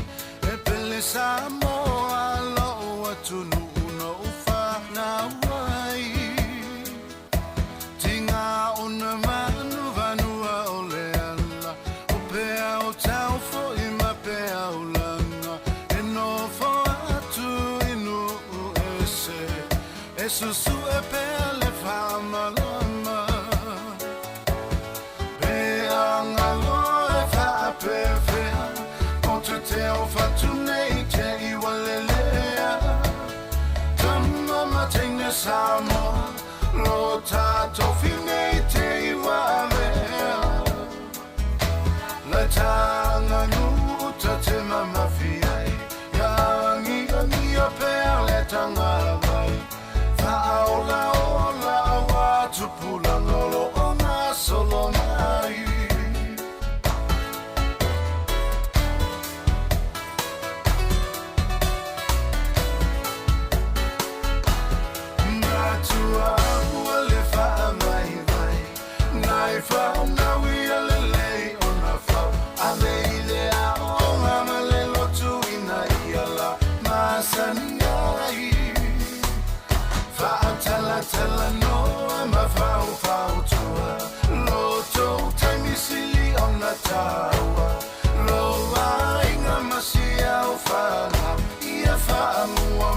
e pele Samoa lou atunuu no whanau ai Tinga ona manu vanua o le ala o pea o tau foi ma pea o langa e nofo atu i nuu ese e susue pea le whamalama Pe angalo e whaapewhea o te te o whatu nei te iwa lelea Tama ma teine Samoa lo tātou nei te iwa avea Le tanga nuta te mamafi ai Ia angi angi a pea le tanga vai Whaola ola awa tupulanga lo o ngā solo mai. Matua ua le whaamaivai Nai whaonau ia lelei ona fau Ave i le aoga ma le lotu ina ia la masani ai Faatalatala noa ma faufautua Lo tou taimi sili ona taua Lo aiga ma si au fanau Ia faamua.